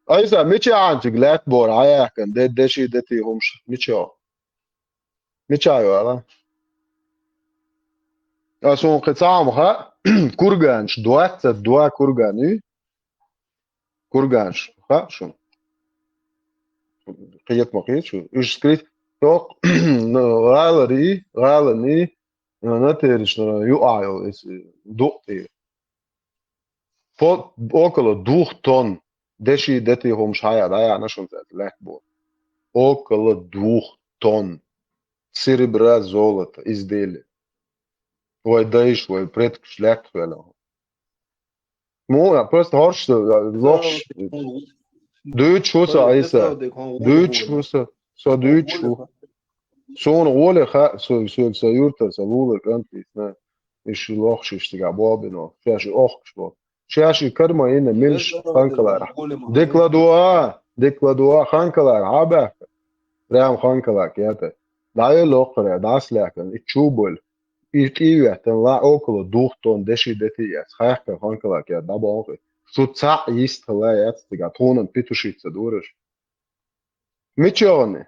Айса, мича хьанчиг лаьтта бора, хьаяьккхина, де, деши, дети хӀумаш, мича? Мича ю ала? Ас вон кхин цхьа хӀума хаьа, курганаш, двадцать два курган ю. Курганаш, хаьа шуна? Кхета ма кхета шу? Уьш скрыть, ток, ну, гӀалари, гӀалани, натеришна юкъахь йолу иза дукъ тӀе. По-, около двух тонн деши, дети хӀумаш хьаяьа, дӀаяьхьна шуна цаьрца лаьтта бора. Около двух тонн серебра, золота изделия. Вай дайша, вай предкаш лаьтта хилла. Мо, я просто хӀорш, лохуш. Дуьйцуш ву со, Айса. Дуьйцуш ву со. Со дуьйцуш ву. Суна гӀоле хаьа, со, со, со юьртара, со лулара кӀант вийцина. Иштта лохуш иштта цигахь болх бина. Шаьш и охкуш бо. Шаьш и карма йина милш ханкалара. Декладуа, декладуа, ханкалара, хьабаьхка. Прям ханкалара кета. ДӀаелла оккхара, дӀасалаьккхина, и чу болу. И тӀе а веттина, ла около двух тонн деши, дети яц. Хаьхка ханкалара кета, дӀабоху. Шу цхьаъ йистхила яц цигахь, тхуна петушица дураш. Мича йогӀу?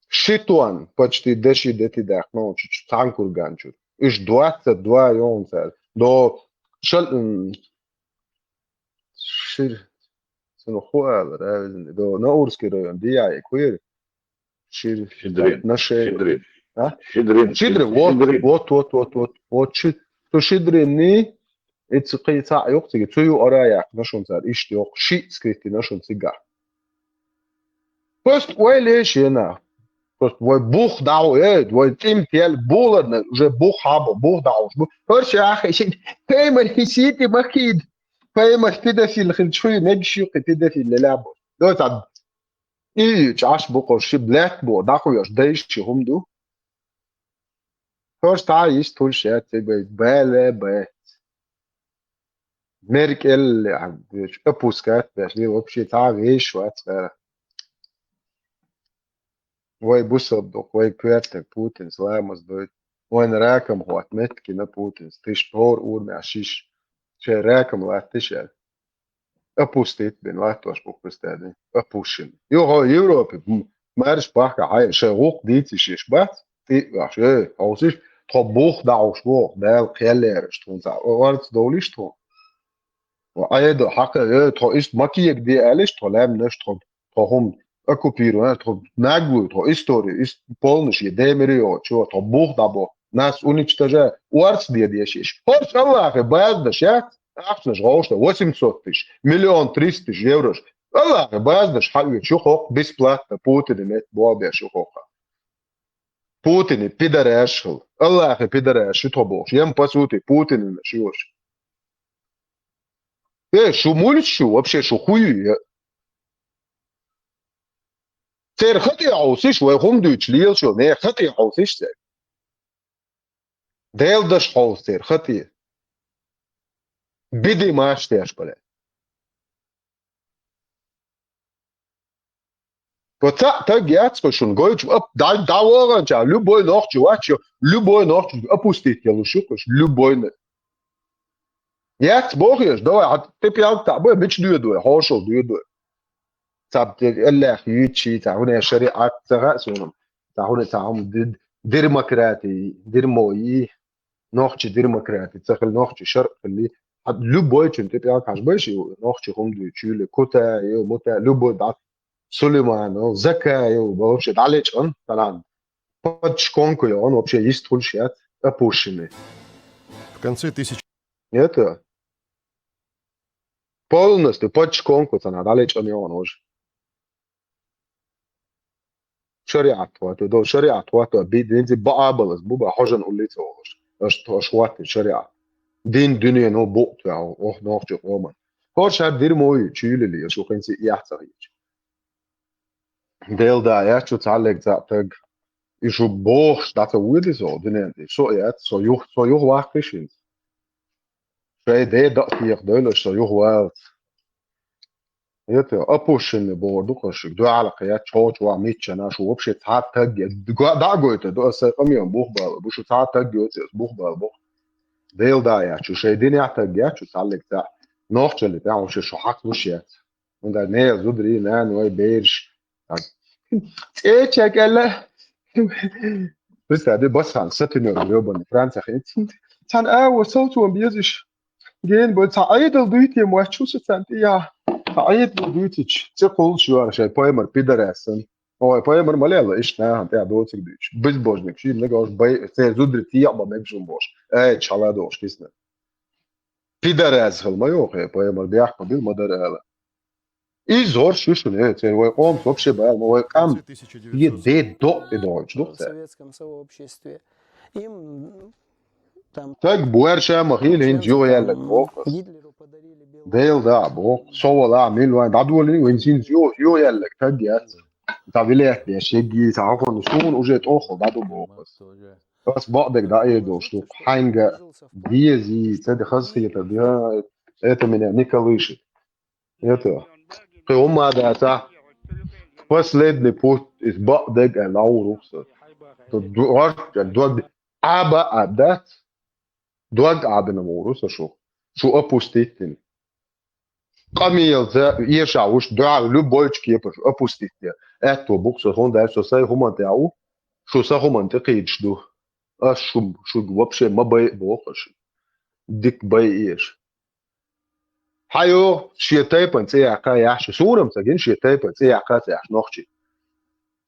Ши тонн почти деши, дети даьккхина волчу цхьана курган чуьра. Уьш двадцать два йогӀу цара. До шал-, м, шир, цунах хӀун алара, а, везан, до Наурский район, Дияе кхуьйра? Шир-, Шидрин. Нашер. Шидрин. А? Шидрин. Шидрин, вот, Шидрин. Вот, вот, вот, вот, вот, Ши-, цу Шидринни, и цу кхин цхьаъ йоккху цига, цу юкъара а яьккхина шуна цара, иштта йоккху, шиъ скрытина шуна цигахь. Просто ойла еш ена. Просто вай бух дӀахьу, э, вай цӀим тел, буларна, уже бух хьабо, бух дӀахьуш бу. ХӀорш яххе, ши, пеймар хи сийти ма хид. Пеймар педофил хилча хуй, мегаш ю кхин педофил лелабо. Доцад. И чӀаш бу кхо ши блэт бо, дӀахуьйош, дайши хӀума ду. ХӀорш тӀаьхьа йист хуьлуш яц, цига бале бац. Меркелле, опускать беш, ле вообще цхьа веш вац цара. Вай бусалба дукха, вай коьртаг Путинс ламаз дойту. Вайна ракам хӀотта меттигина Путинс, тиша пхьор урамехь шиш. Шайн ракам латтиш аьлла. Опустить бен латтош бу Христиане. Опущен. Юха Европе, м, марш бахка, хай, шай гук дийци шиш бац. Ти ваш, э, ховсиш, тхо бух дауш бох, дал кхеллерш тхун ца. Орц довлиш тхун. Ва айдо, хакъа, э, тхо ист макиек ди алиш, тхо лам наш, тхо, тхо хум оккупирован, тхо наглую, тхо историю, ист полниш, е демирио, чё, тхо бух дабо. Нас уничтожа, орц ди дешиш. Хорш Аллахе баздаш, я? Ахшнаш гошта, восемьсот тысяч, миллион триста тысяч еврош. Аллахе баздаш, ха ю, чё хок, бесплатно, Путин имеет, бо бе, чё хока. Путин и пидораш хыл. Аллахе пидораш, чё тхо бох. Ем, по сути, Путин и наш, юш. Э, шу муль шу, вообще шу хую, я. Цер хати аусиш, вай хум дюч лил шу, не хати аусиш цер. Дел даш хол цер хати. Биди маш теш, бля. Коца таг яц ко шун гойч, ап, да, да воган ча, любой нохчи вачо, любой нохчи опустить я лушу кош, любой не. Яц бог еш, давай, а ты пьял та, бой, бич дюдой, хошол дюдой. Цаб те эллах ючи, та хуне шариат цага сунум. Та хуне та хум дид-, демократи, дерьмо и, нохчи демократи, цахил нохчи шар хили. А любой чин ты пьял каш бой ши, нохчи хум дю, чули, кута, ё, мута, любой да. Сулейманов, Закаев, вообще далеч он, талан. Под шконку он вообще есть хулшият, опущенный. В конце тысячи Это полностью под шконку цана далеч он, он уже. Шариат хвату, до шариат хвату, би динзи ба абалас, буба хожан улица олуш. Аш, аш хвату шариат. Дин дунья но бу, ох, нохчи хоман. Хош ха дир мой, чули ли, аш ухенси яхцахич. Дел да, я чу цаллек за таг. И шу бохш, да ца уйди со, дунен, и со я, со юх, со юх вахкишин. Шай де да тиях дойло, со юх валц. Это опущенный борду кошик, дуала кая, чоч ва митчана, шу вообще ца таг, да гойта, до са камион бух бал, бушу ца таг, бух бал, бух. Дел да, я чу шай дин я таг, я чу цаллек за. Нохчали, прям вообще шу хак лушец. Унда не зудри, на, ну, ай, берш. Так. Э, чекала. Представь, басхан, сатинер, ёбаный, Франция, хин. Цан, а, вот, сол, чуам, безиш. Ген, бо, ца, айдал дуйте, мо, чуса, цан, я. Ца, айдал дуйтич. Ца, кол, шуар, шай, поймар, пидорасан. Ой, поймар, малела, иш, на, хан, я, доцик дуйч. Безбожник, ши, много уж, бай, ца, зудри, ти, я, ба, мег, жум, бош. Эй, чала, дош, кисна. Пидорас хыл ма ёхе, поймар бяхма бил мадар ала. И зор шишуне, цер вай ом вообще бал, вай кам. Е де до и дойч, в дух це. Советском сообществе. Им там Так буэр ша махил хин жо яллак бок. Гитлеру подарили белую Дел да бок. Совала мил вай дадволин вин син жо жо яллак так яц. Та вилет де шеги, та хакон сун уже тохо даду бок. Бас бадек да э дош, ханга. Диези, це де хас хиета, да, это меня не колышет. Это. Кыума да та. Последний путь из бадек а лаурукса. То дуар, дуар, аба адат. Дуар абина муруса шу. Шу опустить тин. Камиел за еша уж дуар любой чки опустить. Это букса хон да со сай хуман те ау. Шу са хуман те кыйчду. А шу, шу вообще ма бай бохаш. Дик бай еш. Хайо, шие тайпан це яка яш. Сурам цагин шие тайпан це яка це яш нохчи.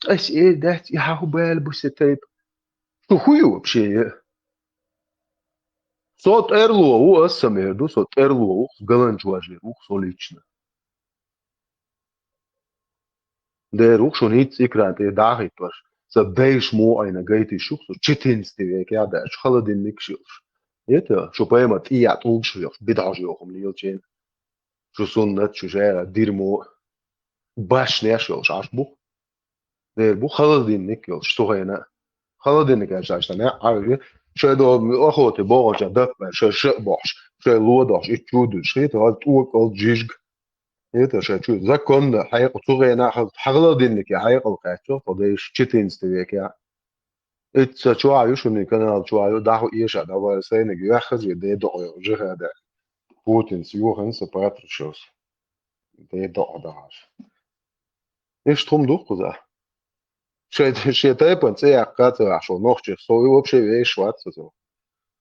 Ас э дат и хаху бал бу се тайп. Шу хую вообще е. Сот эрло у ас самерду, сот эрло у галанч важер у со лично. Дер ух шун ит экран те дахит ваш. Са бейш мо айна гайти шух, со четырнадцатый век я даш, холодильник шилш. Это, шу пойма, ти я тулш век, бидаж век, хум лил чен. Шу суннат, шу жера, дерьмо. Баш не шел, шаш бух. Дер бух, холодильник йол, что гайна. Холодильник я шаш, не, а, ше до охоты, богача, дат, ше, ше, бош, ше, лодош, и чудуш, хит, гал, тук, ол, жижг. Это же чё, законно, хай, цугена, холодильник, я, хай, кол, качо, подейш, четырнадцатый век, я. Это чё, а, вишуный канал, чё, а, да, ещё, давай, сейник, я, хазы, да, да, уже, да. Путин, с Юхан, с Патрушев. Де доӀа дахьаш. Иштта хӀума ду кхуза. Шоай, шоай тайпан цӀе яьккха ца ваьхьаш, нохчех со и вообще вешаш вац со.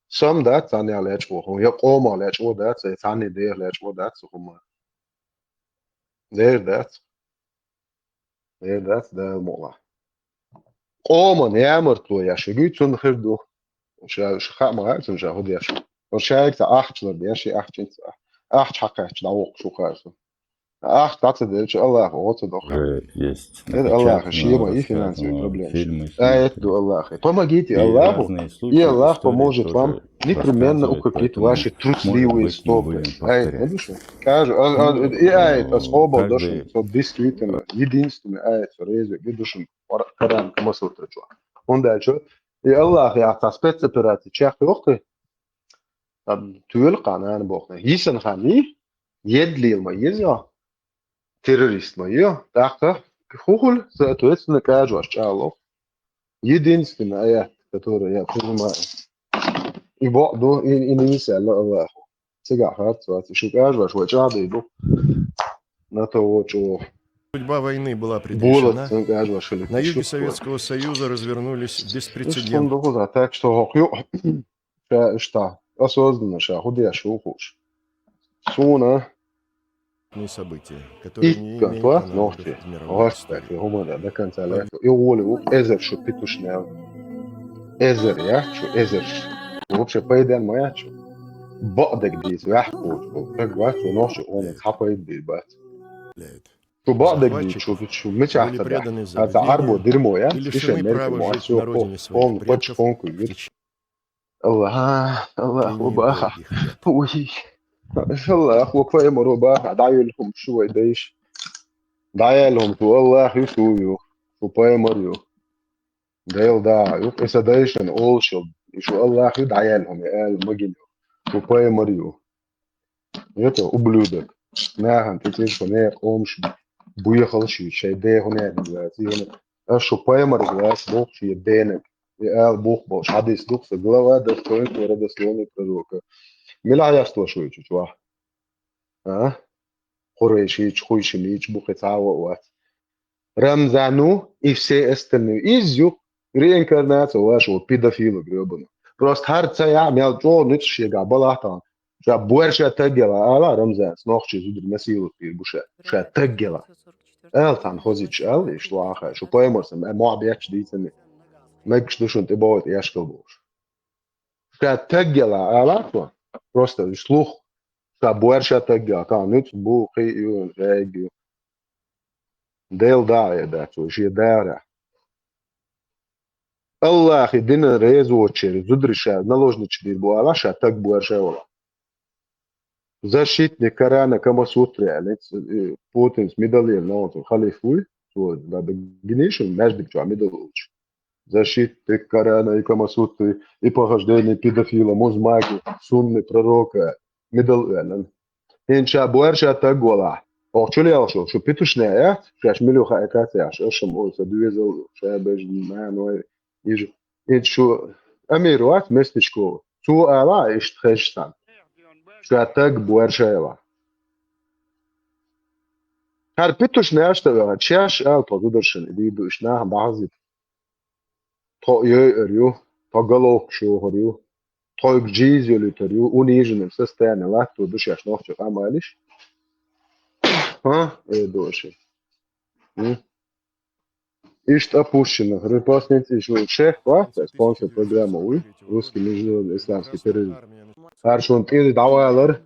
Сом дац цхьаннех лечкъо хӀума, я къомах лечкъо дац, я цхьанне дех лечкъо дац со хӀума. Дер дац. Дер дац, Дала мукъ лахь. Къоман ямартло еш, гуй цунна хир ду. Ша, ша хаа ма хаьа цунна ша хӀу деш. Ва шайга ца ахча лар деш, и ахча ца. Ахча хьакхаьчча, дӀавоккхуш ву кхар со. Ахча дӀа ца делча, Аллахо гӀо ца доху. Уже есть. Эд Аллаха напечатано, шема и финансовые проблемы. Аят ду Аллахе. Помогите Аллаху, и Аллах поможет вам непременно укрепит ваши трусливые стопы. Аят, видишь? Кажу, а, а, и аят, а, скобал дошен, то действительно единственный аят, резы, видишь, Коран, Камасутра чу. Он дальше. И Аллах, я, та спецоперация, чех, ёхты. Там, туел, канан, бохны. Исан хани, едлил ма, езё. Террорист ма, ё. Так-то, хухуль, соответственно, кажу, аш чало. Единственный аят, который я понимаю. И бо-, ду-, и, и не мисля Аллаху. Цигахар, цват, и шукажу, аш вача, да, иду. На то, вот, чего. Судьба войны была предрешена. На юге Советского Союза развернулись беспрецедентные. Так что, ё, ша, ишта, осознанно ша, худея шухуш. Суна. События, которые не имеют аналогов в мировой истории. Господи, хумада, до конца лет. И волю, эзер шу питушнел. Эзер, я, шу эзер. Вообще, пайдан моя, шу. Бадек дис, вяхку, шу. Как вас, шу ноши, он, хапай дис, бат. Шу бадек дис, шу, шу, меча, были преданы забвению, а та арбо дерьмо, я, и лишены права жить на родине своих предков в течение Аллах, Аллах, ва баха. Уй. Аллах, ва пайгамбар, ва баха. ДӀаелла хӀума шу вай дайш. ДӀаелла хӀума шу Аллах ю, шу ю. Шу пайгамбар ю. Дел да ю. Эса дайшан олшил. И шу Аллах ю, дӀаелла хӀума, аьлла магин ю. Шу пайгамбар ю. Это ублюдок. Нахан, ты тишка, не, омш, буехал ши, шай, де, хуне, да, тихо. А шу пайгамбар глаз, бог, ши, денег. И ал бог, бог, хадис, дух, со глава, достоинство, родословный пророка. Мила яство шуй, чучва. А? Хурайши, чхуйши, мич, бухи, цава, ват. Рамзану и все остальные. Из ю реинкарнация вашего педофила грёбаного. Просто хар ца я, мял чо, ниц шега, балатан. Ша буэр ша таггела, ала Рамзан, снохчи зудри насилу пир буша. Ша таггела. Эл тан хозич, эл, и шло аха, шу пойморсам, э, мо бяч дицами. Мэгш душун ты бовт, яшкал буш. Ша таггела, ала то. Просто слух. Ша буэр ша таггела, тан ниц бу, хи, ю, регю. Дел да, я да, цо, же дара. Аллахи дина резочери, зудри ша, наложничи дир бу ала, ша таг буэр ша вала. Защитник Корана Камасутри, а, э, Путин с медалем на он халифуй, цо, да, да, гинишин, между чё, медал уч. Защитник Корана и Камасутры, и похождение педофила, музмаки, сунны пророка, медал уэлэн. Хин ша буэр ша таг вала. Ох, чули алшо, шу питушне, я? Шаш милю ха экате, аш, ашам, ой, са дуэзал, ша бэж, на, ной, иж. Хин шу, амир ват, местечко. Цу ала, ишт хэштан. Ша таг буэр ша яла. Хар питушне, аш та вела, чаш ал, то зудершин, иди ду, ишна, базит. Тхо йойъар ю, тхо галовкаш йохар ю, тхойг жизнь йолуьйтар ю, униженным состояние латтор ду шаьш нохчо къамалиш. А? Э, доши. М? Иштта опущенных. Репостница ещё шех класс, спонсор программы, уй, русский международный исламский терроризм. Аршун тири давалар,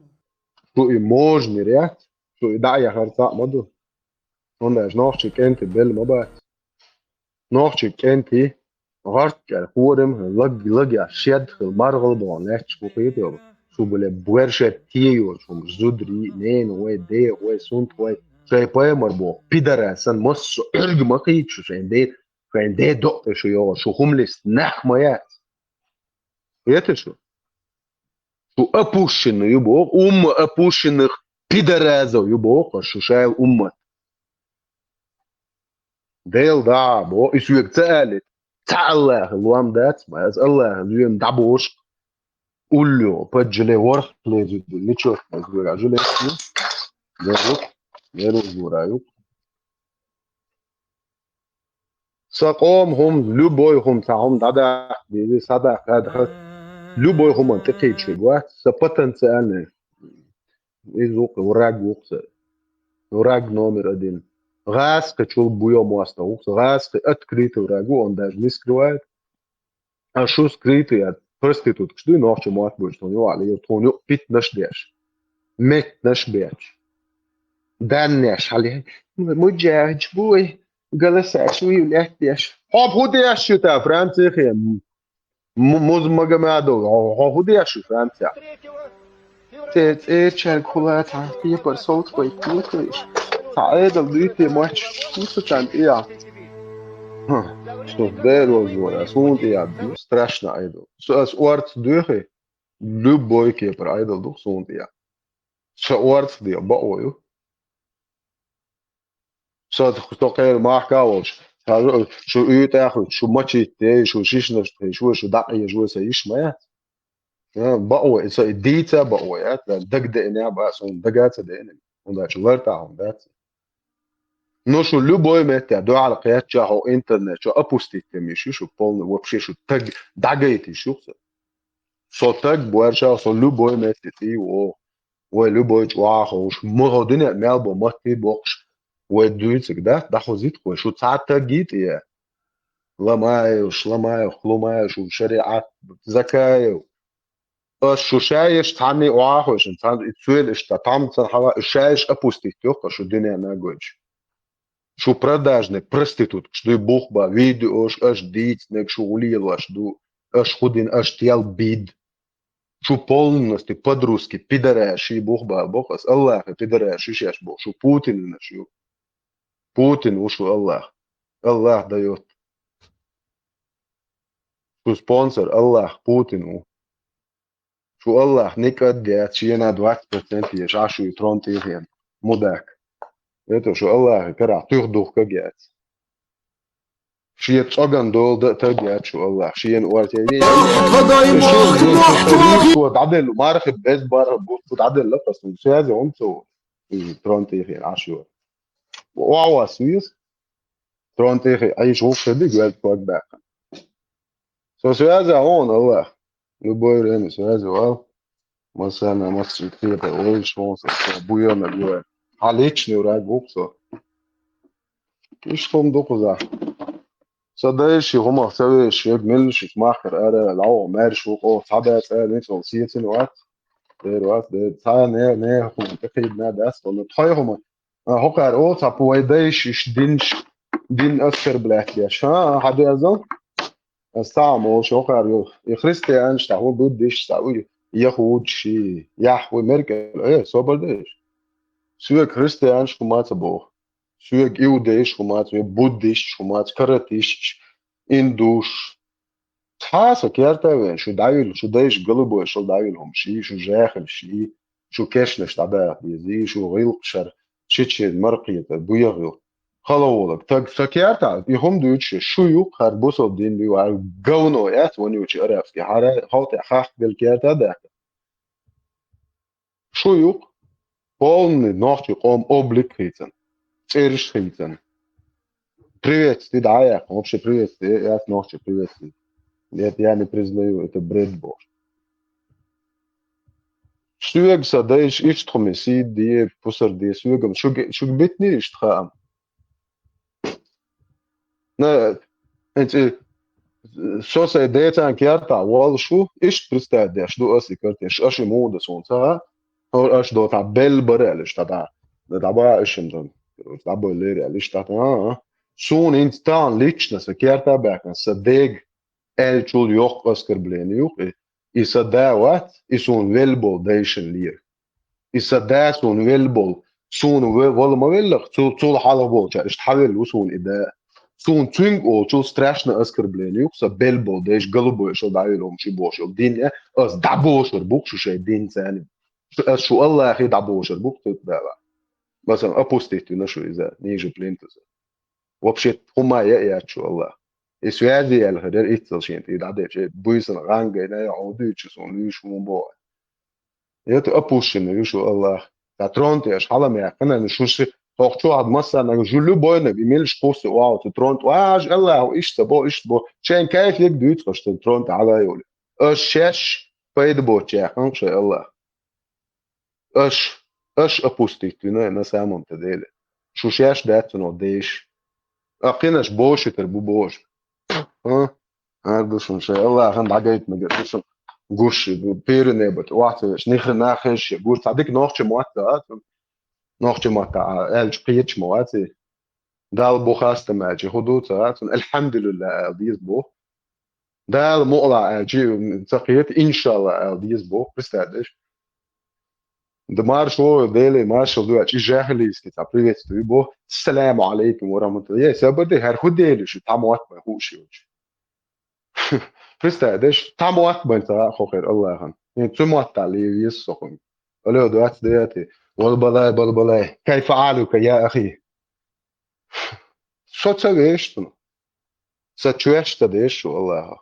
шу и можни ряд, шу и да я харца маду. Он даже нохчи кенты бел мабат. Нохчи кенти, гӀарт кӀел, хӀорам, лаг, лагя, шед, хил, маргӀал бон, лаьтташ бу хетар. Шу, бля, буэршет тиеёр, шум, зудри, нен, вай, де, вай, сунт, вай, шай паймар бо, пидорас, сан массо, ирг ма хит шу, шайн де, шайн де доӀ шу йогӀо, шу хумлис нах ма яц. Хетар шу? Шу опущенный ю бо, умма опущенных пидоразов ю бо, шу шайл уммат. Дел да, бо, и суьг ца али. Ца Аллахи луам дац, ма, аз Аллахи луам дабош. Уллю, паджиле ворх лезу, ничего не говорю, а жилец, ну. Дерут. Нервозлура ю. Са къома хӀума, любой хӀума, цхьа хӀума дӀадаккха деза, садаккха деза. Любой хӀума тӀекхийча вац, са потенциальный. Из вукх, враг вукх са. Враг номер один. ГӀазкхи чул буйо моастагӀа вукх са. ГӀазкхи открытый враг ву, он даже не скрывает. А шу скрытый, а проституткаш дуй, нохча мотт буйш, тхуна юкъа лер, тхуна юкъа питнаш деш. Меттнаш беш. Даннеш, хьали, муджахидж буй, голосаш выявлять деш. Хьо хӀу деш ю та Францихе? М-, Муз Магомадов, хьо, хьо хӀу деш ю Франция? Те цӀерчарг хула цхьа пепар солт кой кутуиш. Цхьа Ӏедал дуйте моч кусу цан тӀия. Хм, со дерозора, сун тӀия ду, страшно Ӏедал. Со ас орц дуйхи, любой кепар Ӏедал дух сун тӀия. Со орц диа баъо ю. Со, со кхера махка волчу, шу уьйтӀахуьйту, шу мачитте, шу шишнаш тхе, шу, шу дакъе, шу са йиш ма яц. А, баъо, и со и дийца баъо яц, дагадеъна баъ, суна дага ца деъна. ХӀунда аьлча лартӀа хӀума дац. Ну, шу любой метте, дуьхьал кхечча, хьо интернет, шу опустить тем йиш ю, шу полный, вообще шу таг, дагайта йиш ю со. Со таг, борша, со любой метте, тӀе во. Вай любой чӀогӀа ховш, муха дуьне мел бо, матти боккхуш, вай дуьйцург дац, дӀахозийта вай, шу цхьа таг йитӀе. Ламаев, Шламаев, Хлумаев, шу шариӀат, Закаев. Ас шу шаеш цхьанне охьахуьйшина, цхьанне и цоьла иштта, там цан хьава, и шаеш опустить йохка шу дуьненна гойтуш. Шу продажный проституткаш дуй бух ба, видеош, аш дийцинарг шу гӀулелош ду, аш худин, аш тел бид. Шу полностью по-друзски пидораш ши бух ба бох, ас Аллахе пидораш ши шеш бох, шу Путинаш ю. Путин ву шу Аллах. Аллах даёт. Шу спонсор Аллах Путин ву. Шу Аллах никъ а дац, шена двадцать процент еш, а шу и трон тӀехьен. Мудак. Это шу Аллахе карахь туьх духка гец. Шен цӀоган дола да а таг яц шу Аллах. Шен орте. Шу дӀаделла, мархи без барха бу, шу дӀаделла, пасун. Связи он цо. Трон тӀехьен, а шу. Ва вас вис. Трон тӀехьен, а иш вуххе диг, вел ког баьхна. Со связи он, Аллах. Любое время связывал. Масана, масчит, это, ой, что он со, со, буяна, буяна. А личный враг вух со. Иш хум дукхуза. Са дайши хумах, са веши, меллиши махкар ара, лао, мэр шу, о, цхьа бац, а, ницо, сиецин вац. Дер вац, дер, цхьа, не, не, хум, тахид, на, дас, он, тхой хум. А, хӀокхара оцу вай дайшиш динш, дин оскорблять деш. А, хьан дезал? Ас цхьа а молуш, хӀокхара ю. И христианаш цхьа, хӀу буддиш цхьа, уй, яхудши, яхь, уй, меркел, э, собар деш. Соьга христианаш хӀума ца боху. Соьга иудейш хӀума ца, буддиш хӀума ца, каратиш, индуш. Цхьа а со керта а вен, шу дӀавилла, шу дайша голубой шал дӀавилла хӀума ши, шу жаьхал ши, шу кешнаш дӀадаха деза, шу гӀилкхашара, шичи маркхета, буьйхьа хила. Хала волаг, таг со керта, и хӀума дуьйцуш, шу ю, хӀара бусалба дин ю, хӀара говно яц, ван ючи арабский, хӀара хьалтӀе хахка делла керта а даьхка. Шу ю-кх полный нохчий къоман облик хийцан, цӀераш хийцан. Приветствие дӀа а яьккхина, вообще приветствие яц нохчий приветствие. Это я не признаю, это бред бохуш. Соьга сан дайша иштта хӀума сий де, пусар де, соьга-м шуьга, шуьга битний иштта хаам? На, хӀинца и со сайн децан кертахь воллуш ву, иштта представить деш ду аса и картина, аша и муха ду суна ца хаьа, хӀора аша доцахь белла бара аьлла иштта дӀа. ДӀабаха аша шимма, дӀабойла лерина аьлла иштта дӀа. А, а. Суна хӀинца тахана лично сан кертахь баьхкина, сан дега аьллачул йоккха оскорбление ю-кх и. И сан да вац, и суна велла болу дайшина лера. И сан да суна велла болу, суна ве-, вала ма веллах, цу-, цул хьалха болчара, иштта хьавелла ву суна и да. Суна цуьнга олучул страшно оскорбление ю-кх сан белла болу дайша, голубой шал дӀавелла хӀума ши бохуш йолу дин, аса дӀабошур бу-кх шу шайн дин царна. Шу, аса шу Аллахе дӀабошур бу-кх цуьнга дала. Масалан, опустить вина шу иза, ниже плинтуса. Вообще, хӀума яа яц шу Аллах. И связи яьлла хир яра иццал шена тӀе дӀадечу, э, буьйсанна гӀан гайна, я хьо дуьйцу суна, луьйш ву боху. Это опущенный ю шу Аллах. Сан трон тӀе аша хьала ма яьккхина, шу ши-, Хьох чу хьад массанага жу любойнаг, и милш кхуссу вау, цу трон тӀа. Аж Аллаху иштта бо, иштта бо. Шайн кайф ек дуьйцу, аш цу трон тӀа хьала йолу. Аш шеш пайда боцу яханг шай Аллах. Аш, аш опустить вина на самом-то деле. Шу шеш дац цунах деш. А кхинаш бошитар бу божа. А? Ар ду шун шай. Аллахьан дӀагайта мегар ду шун. Гуш, пири небат, вац веш, нихрена хеш, гуш, цадик нохча мотта, а? Нохча мотта, а, элча кхеча ма вац и. Дала бу хастам аьлча, хӀу ду ца, а? Цун, «Альхьамдулилла», аьл деза бу. Дала мукъла аьлча, ца кхета, «Иншалла», аьл деза бу. Представь, деш? Да маршо, Дели, маршал ду аьлча, и жахилийски, ца, приветствую бу. «Ассаламу алейкум ва рахматуллах». Е, сабар де, хӀар хӀу Дели шу, там ват бай, хӀу ши уч. Представь, деш, там ват бай, ца, хохер Аллахьан. Е, цу мотта ли, ес сохун. Алло, двадцать девятый. Валбалай, балбалай. Кайфа алюка, я ахи? Со ца веш цунах. Са чоьш ца деш шу Аллаха.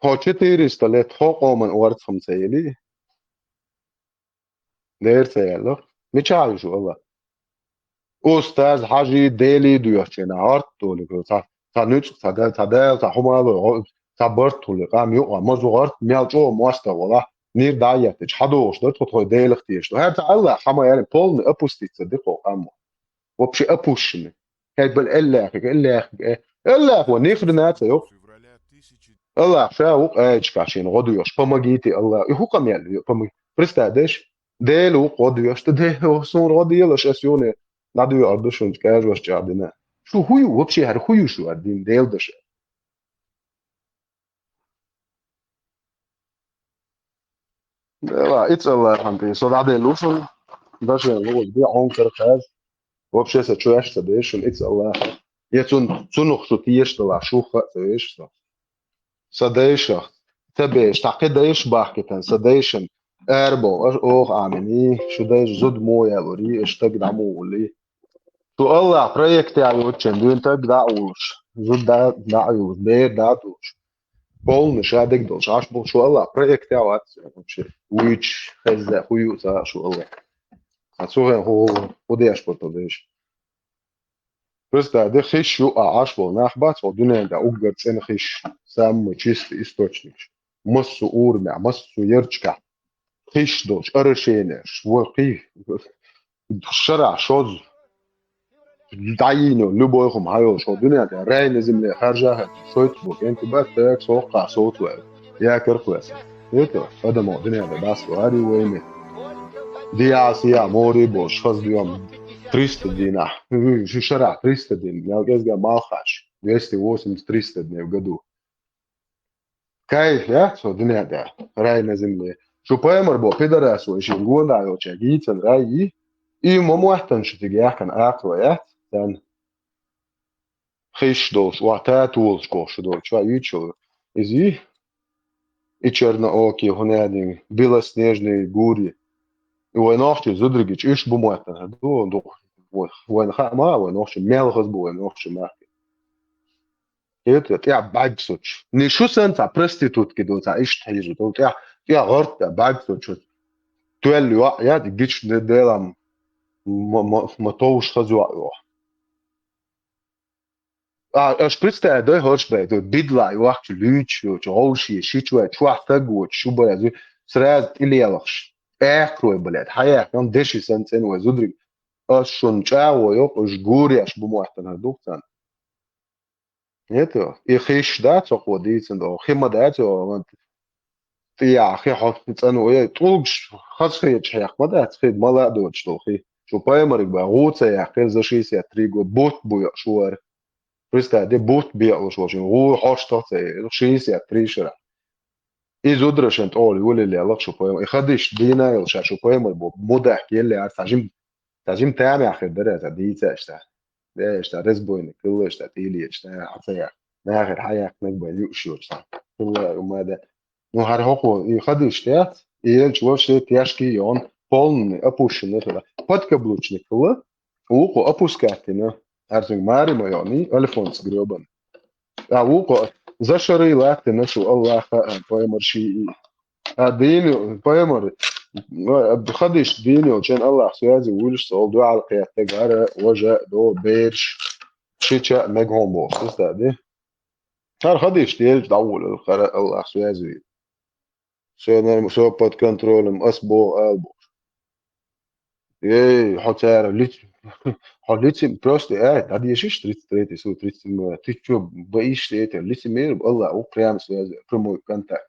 Хьо четыреста лет хьо къоман орцахьама ца елий? Дера ца яьлла. Мичахь ю шу Аллах? Устаз, хьажи, Дели доьхучу хенахь, гӀорт долуш, цхьа, цхьа нуьцкъ, цхьа да-, цхьа дала, цхьа хӀума ло, гӀо-, цхьа барт хуьлу, къам юкъа, мозу гӀорт, мел чӀогӀа мостагӀа волахь, нир дӀа а еттича, хьан дохуш дара тхо тхой Делах теша ду. ХӀара цхьа Аллах хьан ма яьлла, полный опуститься ди кхо къам. Вообще опущенный. ХӀай бал Аллахьига, Аллахьига, э, Аллахь ван нихрена ца йоккху. Аллахь ша ву къаьчкахь шена гӀо доьхуш. Помогите, Аллах. И хӀу къамел ю, помог-, представь, деш? Дела ву гӀо доьхуш, ду Дела ву суна гӀо делаш, ас юне дӀадоьгӀур ду шуна кӀажош чӀагӀдина. Шу хӀу ю, вообще хӀара хӀу ю шу, хӀара дин Дела даша? Дела, ицӀ Аллахьан тӀе, со дӀаделла ву шуна, дашен лугӀуш де, Ӏун кара хаза. Вообще са чоьш ца деш шуна, ицӀ Аллахьан. Я цун, цунах шу теша далахь, шух а ца веш со. Сан дайшах, ца беш, тхьа кхин дайш бахкитан, сан дайшан, арабо, аш оха Ӏамини, шу дайша зуда мо ялури, аш стаг дӀа мо ули. Шу Аллах проектехь йоцучун дуьйна стаг дӀа а улуш, зуда дӀа, дӀа а юлуш, бер дӀа а тулуш. Полный ша дерг долуш, Ӏаш болу шу Аллах проектехь вац, вообще, вуьйцуш, хезза, хӀу ю ца шу Аллах. А цу хен хӀу, хӀу деш болу дайша. Представь, де хиш ю а Ӏаш волу нах бац, хьо дуьнен тӀехь уггар цӀена хиш, самый чистый источник. Массо а урамехь, массо а ярчкахь хиш долчу орошенеш, вай кхий, шарахь шозза, дӀайийна любой хӀума хьайолуш, хьо дуьнен тӀехь рай на земле харжа а хӀоьттина, шойтта бу кӀентий бац, тӀаккха сохкхахь соцу вай, якар кхоьссина. ХӀета, адамо дуьнен тӀехь дӀасалур ю вайна. Диа, сиа, мори болуш, хаза доьху триста дийнахь. Шу шарахь триста дин, мел кӀезга малхаш, двести восемьдесят, триста дней в году. Кайф яц хьо дуьнен тӀехь, рай на земле. Шу пайхамар бо пидарас вай шен гонах йолчаьрга йийцина рай йий? И ма моттана шу цига яьккхина акхаро яц, царна. Хиш долуш, охьа татолаш кохуш долчу а юьйцуш йолу. Иза и, и черноокий, хӀунадин, белоснежный гури. И вай нохчий зударигича уьш бу моттана ду, ду. Вай, вайна хаа ма, вай нохчий мел хаза бу вай нохчий махкий. ХӀета, тӀехь бӀаьрг соцуш. Ни шу санна цхьа проститутки ду, цхьа иштта хьийза ду, тӀехь, тӀехь гӀорта бӀаьрг соцуш. Тоьлла йоӀ яц, гича делам ма, ма, ма товш хаза йоӀ йоху. А, аш представь, дай хӀорш бай, ду, бидла йохчу, луьйчу, йочу, гӀовши, шичу вай, чохь стаг воцу, шу бай, сразу тӀелелахаш. Эхкрой, блядь, хьаяьккхина, деши санна цӀена вай зудариг. Ас шуна чӀагӀо йо, уьш гуреш бу моттана дух царна. Нету, и хиш дац хьо дийцина догӀу, хи ма дац хьо, ван тӀехь хи хьо цӀанво, е тӀулгаш хаза хеташ хьех ма дац, хи мала а доцуш долу хи. Шу пайхамариг бан гӀу ца яьккхира за шестьдесят три год, бутт бу йо шу вара. Представь, де бутт бекъалуш волчун, гӀу хьош тоху ца яьккхира, шестьдесят три шарахь. И зударашан тӀоле валил яллакх шу пайхамар. И хадиш дийна йолу ша шу пайхамар бу, мудах елли ар, цхьа жим, цхьа жим тамехь хир дара, цхьа дийца аьшта. Де аьшта, разбойник, хилла аьшта, тӀиле аьшта, хьан ца яхь. Нахир хьан яхь, наг бай, юуш йоцу цхьа. Хилла, умада. Ну, хӀара хӀокхо, и хадиш тӀе яц, и елча вовше тяжкий йон, полный, опущенный хила. Подкаблучник хила, вукхо опускать йина. Арзинг мари ма йони, Альфонс грёбан. А вукхо, за шарий латтина шу Аллаха, а, пайхамар ший и. А дийна, пайхамар, Хадиш дийна йолча Аллах связи вуьйлуш цӀа дуьхьал кхеттагара, важа, до, бераш, шича, мегхьон боху, стади. ХӀара хадиш делча дӀавулал хара Аллах связи вуьйла. Со, со под контролем, ас боху ала бохуш. Эй, хьо цара лиц-, хьо лицем просто, ай, дӀадешиш, тридцать третий сура, тридцать седьмой, ты чё, боишься это, лицемер, Аллах, у, прям связи, прямой контакт.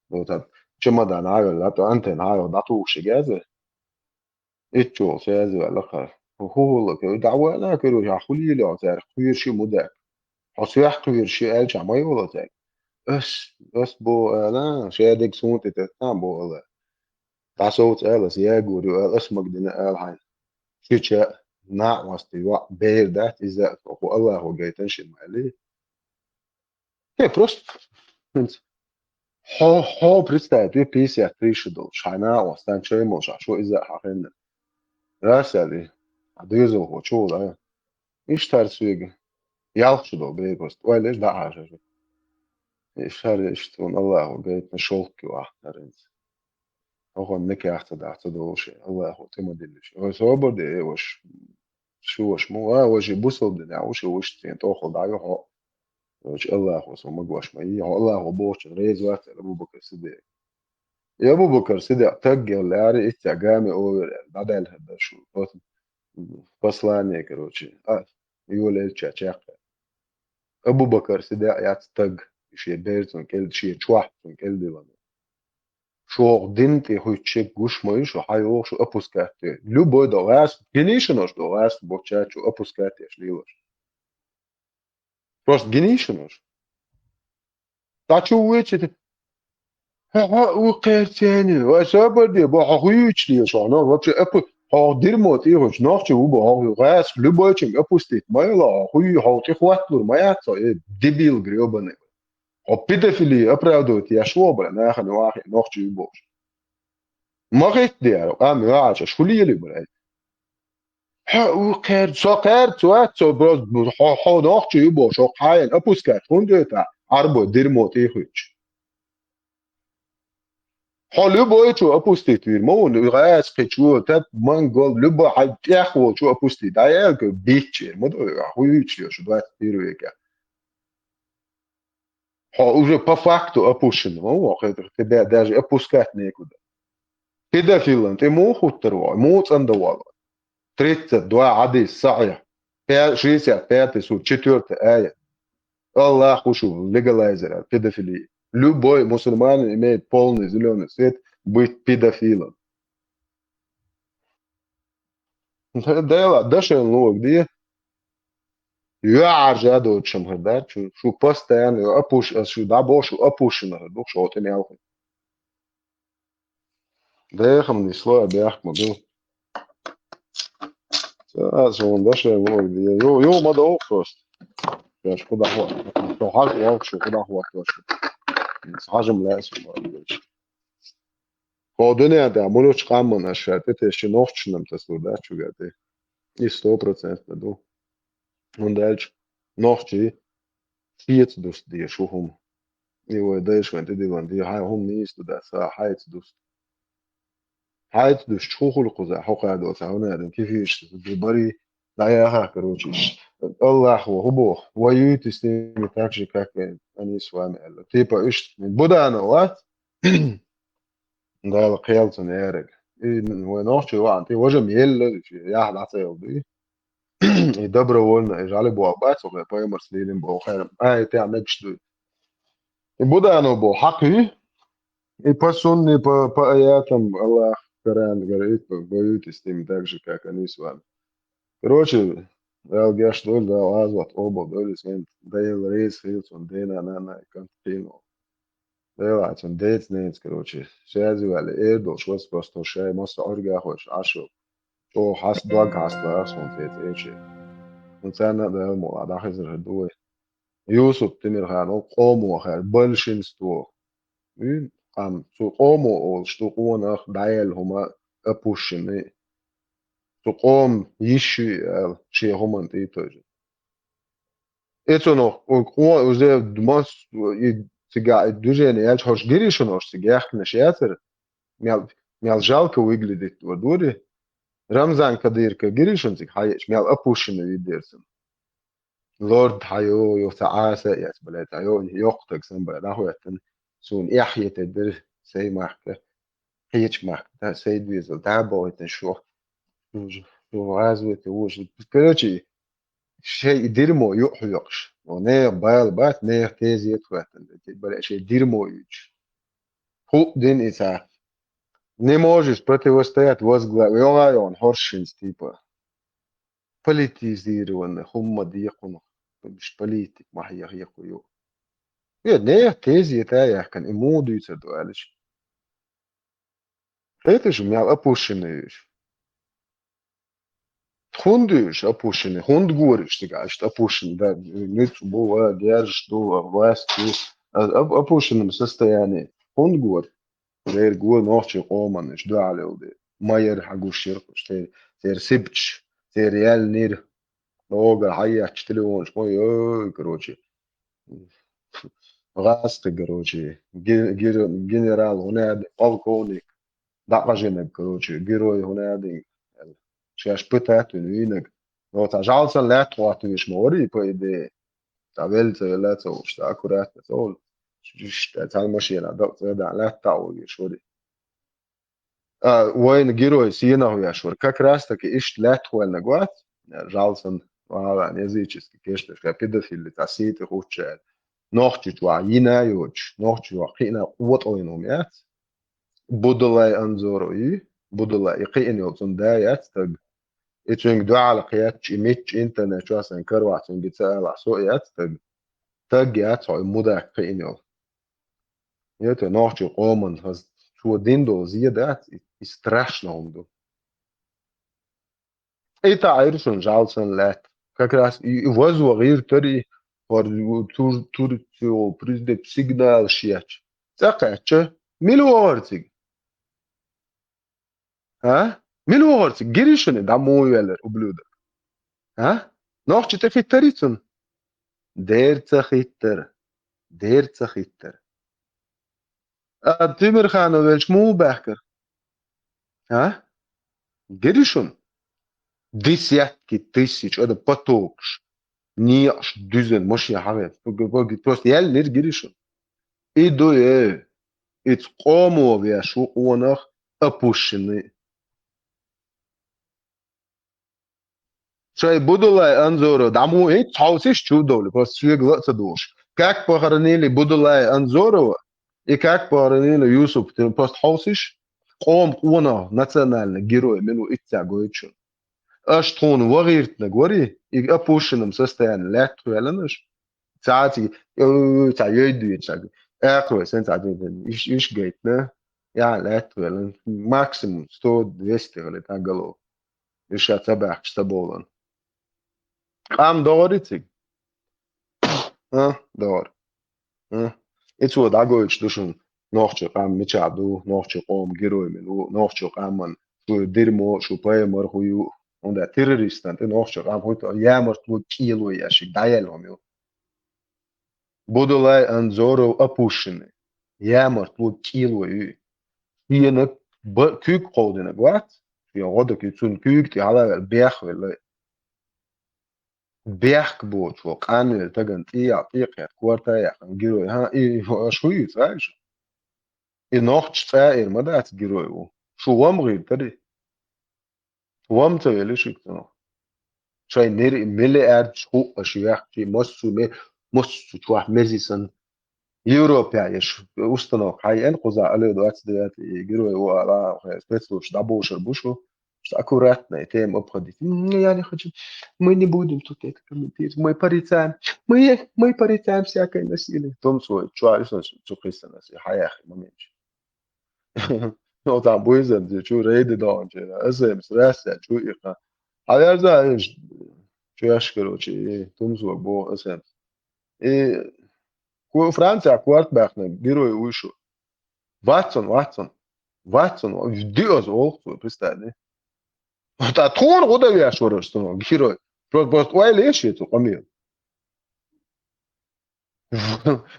Вот так. Чемодан хьавелла, а то антенна хьавелла, дӀатухуш яза. Итт чохь саьза ваьлла кхара. ХӀу хӀуллакх, дӀаваьлла, короче, хьан хуьлийла хьо цаьрга, кхоьруш ю мудак. Хьо соьх кхоьруш ю аьлча, ма йоло цаьрга. Ас, ас бо ала, шадерг суна тӀе тетта бо ала. ДӀасовца ала, ас ягор ю ала, ас магадина ала хьайна. Шича, накъост йоӀ, бер дац, иза, хӀу Аллахо гайтан ши ма аьлли. Не, просто, хӀинца, хьо, хьо представь, пятьдесят тысяч долуш, хьайна а, стан чай молуш, а шо иза а хьахинна. Раз аьлла, а доьзалхо чу волу, а? Иштта хӀара соьга. Ялх шу долу бер просто. Ойла еш, дӀа а хьажа. Иштта хӀара, иштта вон Аллахо гайтина шовкки вахна хӀара хӀинца. Хьо хан никах ца дахь, ца долуш, Аллахо тӀе ма диллиш. Ой, собар де, э, ваша. Шу ваша ма ва, ваша бусалба динехь ву шу, вуьшта цӀена тӀохула дӀайо хьо. Короче, Аллахо со магош ма йий, хьо Аллахо бохучун реза вац аьлла Абу Бакр Сиддикъ. И Абу Бакр Сиддикъ таг гел лаьара, иццехь гами овер аьлла, дӀадаьлла хӀара шу. Пос-, послание, короче, а, йолаелча чекхъяьлла. Абу Бакр Сиддикъ яц таг, и шен бер цунна кӀел, шен чохь цунна кӀел дилла. Шух дин тӀе хуьттуш гуш ма ю шу, хьан йоху шу опускать де. Любой до вас, гинийшинош до вас, боча чу опускать еш лелаш. Просто гинийшинош. Та чу вуьйцу, хьо, хьо, у кхерцени, вай собар де, бо, хьо хуьйцу лелаш, хьо, но, вообще, опу-, хьо дирмо тӀе хуьттуш, нохчи ву бо, хьо гӀас, любой чем опустить, ма йила, хьо хуьй, хьо тӀе хӀотталур, ма яц, хьо, э, дебил грёбаный. Хьо педофилию оправдывать еш ву, бра, нахана вахе, нохчи ю бохуш. Ма хӀитта дера, къам йоӀачаш, хӀу лели, бра? Хьо, у кхер-, со кхерца вац, со просто, хьо, хьо нохчи ю бохуш, хьо кхайна опускать хӀунда йойтахь, Ӏарбой дирмо тӀе хуьттуш. Хьо любой чу опустить вийр, ма ву, гӀаьс кхи чу, тат, монгол, любой хьан тӀех волчу опустить. ДӀаяьлла, бичча, ма ду, хӀу юьйцу лелаш, двадцать первый векехь. Хьо уже по факту опущен, ма ву, хӀета, тебя даже опускать некуда. Педофилан тӀе муха хуттар ву, муха цӀандан волу? Тридцать два хьадис сахьихь. Пя-, шестьдесят пятый сура, четвёртый аят. Аллах хӀу шу легалайзер педофилии. Любой мусульманин имеет полный зелёный свет быть педофилом. Дела, дашен лог де. ЙоӀаржа доцу шамхар дац, шу, шу постоянно, ю опущ-, шу дӀабо, шу опущенный хир ду, шу тӀе мел хир. Дехам нисло, а бехк ма ду. Ца, аса вон дашен лог де. Ю, ю ма доху просто. Ша шу куда хват. Шу хьажа лог, шу куда хват, шу. Хьажам лаьа, шу ма доху. Хьо дуьнен тӀехь муьлхачу къаман аша ша тӀе тесча нохчашна-м тасалур дац чуьгара тӀе. И сто процентов ду. ХӀунда аьлча нохчий шеца дуста дезаш ву хӀума. И вай дайша вайн тӀедиллина деза, хьайн хӀума нийса ду дац, ха, хьайца дуста. Хьайца дуста хӀу хуьлу кхузахь, хьо кхадо ца хьуна аьлла, кефираш ду барий, дӀаяхьа, короче, иш. Аллахо хӀу боху, воюйте с ними так же, как они с вами, аьлла. Типа, иштта, Буданов вац? Дала кхел цунна яраг. И вай нохчий ваӀан, тӀе важам елла, яхьа дӀа ца йолу дуй. И добровольно, и жӀали боху бац, вай пайхамарс лелина боху хьерам. Ай, тӀе мегаш дуй. И Буданов боху хьакхуьй. И по сунне, по, по аятам Аллах Коран говорит, воюйте с ними так же, как они с вами. Короче, Дала геш дойла, Дала гӀазот къобал дойла, иза вайн Дела реза хила цунна, дена, нана, и кӀант кхийно. Дела цунна деца, неца, короче, шаьза ваьлла, эр долуш вац просто шай, масса Ӏуьргахойш Ӏаш йолу. ЧӀогӀа хьаста дог хьаста лаахь суна цецӀече. ХӀун царна а Дала мукъа дӀахезар хир ду вай. Юсуп Тимирханов къомо хаьара, большинство. М, къам, цу къомо олуш ду къонах дӀаяьлла хӀума опущенный. Цу къома йиш ю и аьлла, шен хӀуманна тӀе а тевжина. И цунах, у, къо-, уже мас-, и цига и движение яьлча, хӀорш гиришин хӀорш цига яхкинарш яцара, мел Мел жалко выглядит вот дури. Рамзан Кадырка гиришунцик хьаечи, мел опущенный вид дерсун. Лорд хьайо, йо ца Ӏаса яц, блядь, хьайо, йокхтаг сан, блядь, нахуй аттан. Сун яхьете дер, сей махка, хьеч махка, да, сей двизал, да, бойтан шо. Шо, шо, разве ты уж. Короче, шей и дерьмо юхьёкш. Но не бал бат, не тезет хватан. Ти, блядь, шей дерьмо юч. Ху дин и ца. Не можешь противостоять возглаве. Йога, йога, хоршинс, типа. Политизированный, хумма дикъун. Биш политик, махья хикъу ю. Е, не, тезет а яхкан, и муду ца дуалиш. Это же мел опущенный вещь. Хундуеш опущенный, хунд гориш, ты говоришь, опущенный, да, нюц бува, держишь, дува, власть, ду, а, оп-, опущенном состоянии. Хунд гор, дер гор, нохчи къоман, иш дуалил де. Майер хагушир, тер, тер сибч, тер ял нир. Ога, хаяч, телефонш, мой, ой, короче. Гъасты, короче, ге-, гер-, генерал, гьунадин, полковник, дакъа жинаг, короче, герой гьунадин. Шаш пытать вин винаг. Но ца жалсан лят хватываешь мори, по идее. Ца вел, ца вела, ца уж, ца аккуратно, ца уж. Шиш, ца цан машина, дак, ца да, лят та уж, вори. А, война герой сиенах вяшвар. Как раз таки ишт лят хвальна гват, жалсан, вала, языческий, кешта, ка педофили, та ситы хучча. Нохчич ва йина йоч, нохчич ва хина уот ойнум яц. Будулай Анзору и, Будулай и хин йол цун да яц таг. И цунг дуала хяч, и мич интернет чуасан карва цунг ца ала со яц таг. Таг яц, хой мудак хин йол. Ете нохчи къоман хаз чуа дин дол зиядац, и, и страшно умду. И та айрушун жалсан лят. Как раз и, и возва гъир тари, хор тур, Турцио, президент сигнал шияч. Цакача, мил вогъарциг. А? Мил вогъарци гиришуни да му велер, ублюдок. А? Нохчи те хиттарицун. Дер ца хиттар. Дер ца хиттар. А, Тимирханов велч му бахкар. А? Гиришун. Десятки тысяч, это потокш. Неш дюзен, моши хаве. Просто я лир гиришун. Иду е. Иц къомо вяш ву къонах опущенный. Шай Будулай Анзорова, да му и цаусиш чудовли, просто сюег лаца душ. Как похоронили Будулай Анзорова и как похоронили Юсуп, ты просто хаусиш, къом къона национальный герой, мину итца гойчу. Аш тхун вагъиртна гори, и опущенном состоянии лят хвеланаш. Цаци, э, ца йойду ца. Эхве, сен ца, иш, иш гейтна. Я лят хвелан. Максимум сто двести гали та гало. Иша ца бахч ца болан. Къам догъар ициг? А, догъар. А? Ицо дагоич душун нохчи къам мича ду, нохчи къом герой мин у, нохчи къаман шу дерьмо, шу поэмар хую. Онда террористан, ты нохчи къам хуй, ямарт лу кило яшик, даял хом ю. Будулай Анзоров опущенный. Ямарт лу кило ю. Шиена б-, кюк къовдина гват. Шиен гъода кюцун кюк ти халавел бяхвел. Бяхк бочу, къанвел таган тӀия, тӀикъят, кварта яхан герой. Ха, и аш хуй, знаешь? И нохч цӀа ир ма дац герой ву. Шу вам гъир тари. Вам ца вели шик цунах. Шай нир миллиард шу аш вяхчи, массу ме-, массу чуах мезисан. Европе еш установка. Хай эн куза але двадцать девятый герой у ала, спецслужб дабошер бушу. Что аккуратно и тем обходить. «М, я не хочу. Мы не будем тут это комментировать. Мы порицаем. Мы, мы порицаем всякое насилие». Том свой, чуа, что цукиса нас, и хаяхи момент. Ну, там буйзан, чу рейды даун, чу, эсэмс, раса, чу иха. А я знаю, чу яш, короче, и том свой, бо, эсэмс. И ку-, Франция кварт бахна, герой уйшу. Ватсон, Ватсон. Ватсон, диоз олхсу, представь, не? Та тхур гуда вяш вараш, герой. Просто, просто уайлеш ету, къамил.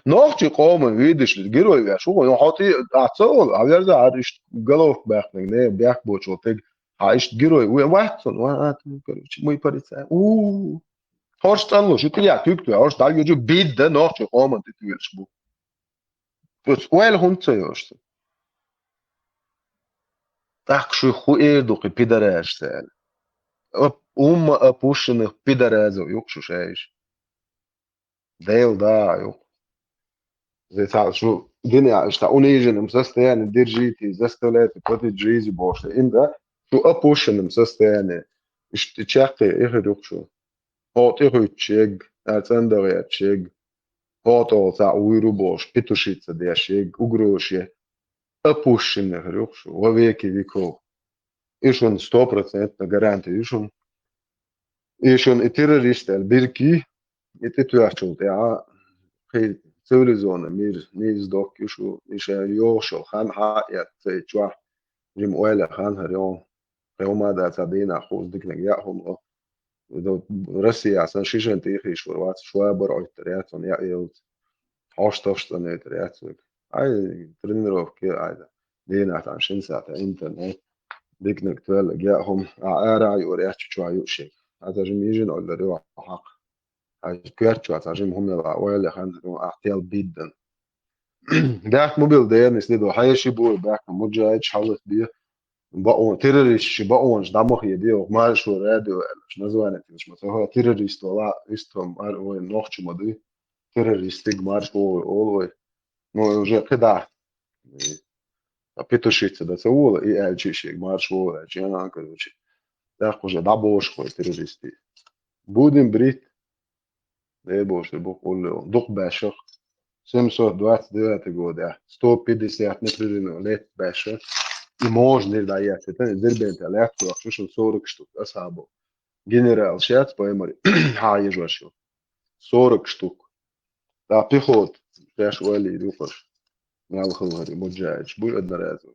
Нохчий къоман вийдаш герой веш ву, ну, хьо тӀе а ца олу, а верза, хьара иштта головка баьккхинарг, не, бехк боцуш волу стаг, хьан иштта герой ву, вац цунна, ва, а, короче, мы полицаи. У, хӀорш цӀанлуш, ю тӀе а туьг тоьхна, хӀорш дӀавоьжу, бидда нохчий къоман тӀе туьйлуш бу. Оцу ойла хӀунда ца йолуш цунна? ТӀаккха шуьх хӀун эр ду кхин пидораша аьлла? Оп-, умма опущенных пидоразов ю-кх шу шаьш. Дела да ю-кх. Зецал шу динехь иштта униженном состоянии держите, заставляйте платить жизнью бохуш. Ин да, шу опущенном состоянии. Иштта чаккхе эхир ю-кх шу. ХӀокху тӀехуьттуш ерг, а, цӀандан гӀерташ ерг, хӀокху тӀехула цхьаъ вуьйр ву бохуш, петушиться деш ерг, угрозаш е, опущенных ю-кх шу, во веки веков. И шуна стопроцентно гарантия ю шуна. И шуна и террорист аьлла бирки, и тӀетоьхначул тӀаьхьа кхин цивилизованный мир нийса доккху шу, и шайн йогӀуш йолу хан хьа а эцна ца и чохь, жима ойла хан хӀара йогӀу. Кхин хӀума а дац, цхьа дийнахь хууш диканиг яа хӀума. Россия сан шишан тӀехийш вара вац, швабар Ӏуьттар яц, хӀуна яа елац. Хьош товш цӀанвитар яц вуьга. Ай, тренировки, ай, дийнахь цхьана шина сахьтехь интернет, диканиг тоьллиг яа хӀума, а, ара а юур яц чу чохь юушиг. Хьан ца жима йижина Ӏуьллар ю хьакха. Хьан коьрта чохь цхьа жима хӀума яла, ойла хан, ахь тел биддан. Бехк ма билла дернис де ду, хьеший бу, бехк муджаидаш хьаллакбе. Баон, террористаш, баонаш дӀа ма хеде, оха маршо радио аьллаш, название тилаш ма ца хьо, террорист вала, истом ар вай нохчу ма дуй, террористиг маршо вай олу вай. Ну, уже кхидӀа. А петушиться дан ца вола, и аьлча шега маршо вай, чена, короче. ТӀаккха уже дӀабошу вай террористий. Будем брить. Дебоши бу къулле. Дукха баьшша. Семьсот двадцать девятый годехь. Сто пятьдесят непрерывных лет баьшша. И можно ир дӀаэцна. Дербента лаьцна вахча шун сорок штук. Асхьабо. Генерал шац паймари. Хьан ежош ю. Сорок штук. ТӀа пехота. Шаьш ойла йир юкъаш. Мел хилхари муджаидаш. Буй одноразово.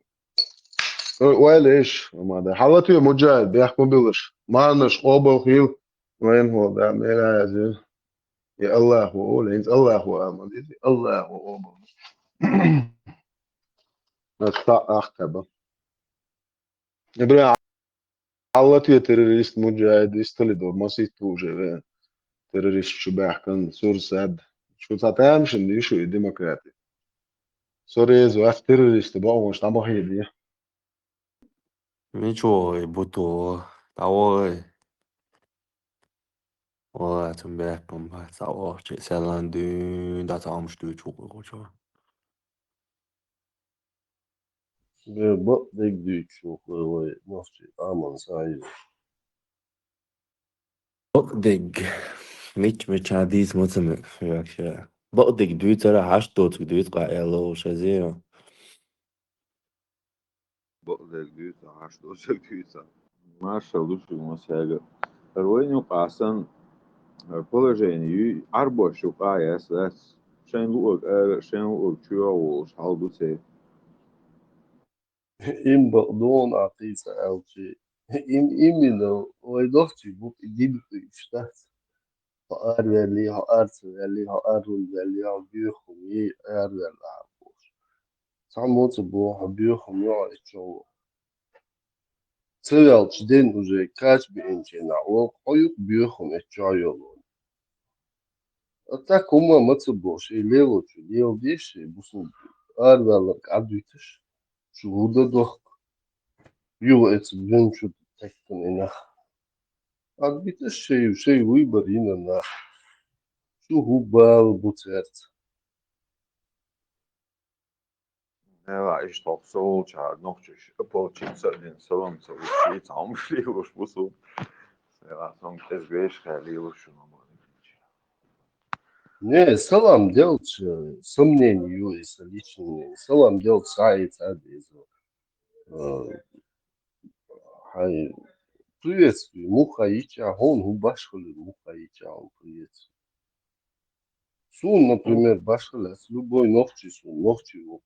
Ой, ойла иш, ма да. Хьалатве муджаид, бехк ма билаш. Марнаш къобал хил. Вайн хӀо да, мел аьзир. И Аллаху ола, хӀинца Аллаху амал, и Аллаху оба. Ас та ахтаба. Ибра, Алла те террорист, муджаид, истали до, масит уже, ве. Террорист шу бахкан, сурсад. Шу ца тамшин, ишу и демократи. Сорезу, ас террорист, баунш, там ахиди. Ничего, и буту, тавой. Ола, цум бехкам, цао, чи селан дюн, да цаам штуй чукъу кучо. Бе, бо, дег дюй чукъу, вай, мовчи, аман сай. Бо, дег. Мич, мича дис, муцами, вообще. Бо, дег дюй, цара, хаш, доцук дюй, ка, эло, шазио. Бакъдерг дуьйцу, хьаш дозаг дуьйцу. Маршалла ду шуьга масега. ХӀара вайна юкъа сан, хӀара положение юй, Ӏарбош юкъа яц, дац. Шайн луъаг ара, шайн луъаг чоьгӀа волуш хьал ду церан. Им бакъдон а кхийца аьлчи. Им, именно, вай дохчий бу, и дин кхуьйуш дац. Хьо араваьллий, хьо ара ца ваьллий, хьо ара хӀунда ваьллий, хьо боьха хӀума йий, араваьлла ахьа бохуш. Цхьаммо ца боху, хьо боьха хӀума йогӀу эцчохь. Ца ваьлча ден уже кач биъинченахь волу, хьо юкъа боьха хӀума эцчохь йолу. А так хӀумма ма ца бохуш, и лелочу, леладеш, и бусулба араваьлларг Ӏадвиташ. Шу хӀун дан дохку? Юха эца буьнчу тахкана и нах. Ад биташ шай, шай вуй бар йина нах. Шу хӀун бала бу цаьрца? Нела, иштта хӀокху со волчара нохчаш, ополчиться а дина, салам ца луш, шийтта хьомаш лелош бу со. Нела, сон кӀезга вешахь лелош шу нама. Не, салам делча, сомнение ю, если личное мнение. Салам делча, схьаэца а деза. Э, хьайн, приветствую, муха хьан йича, хьуна хӀун башхалла муха хьан йича, хьуна приветствую. Суна, например, башхалла, любой нохчи суна, нохчи ву.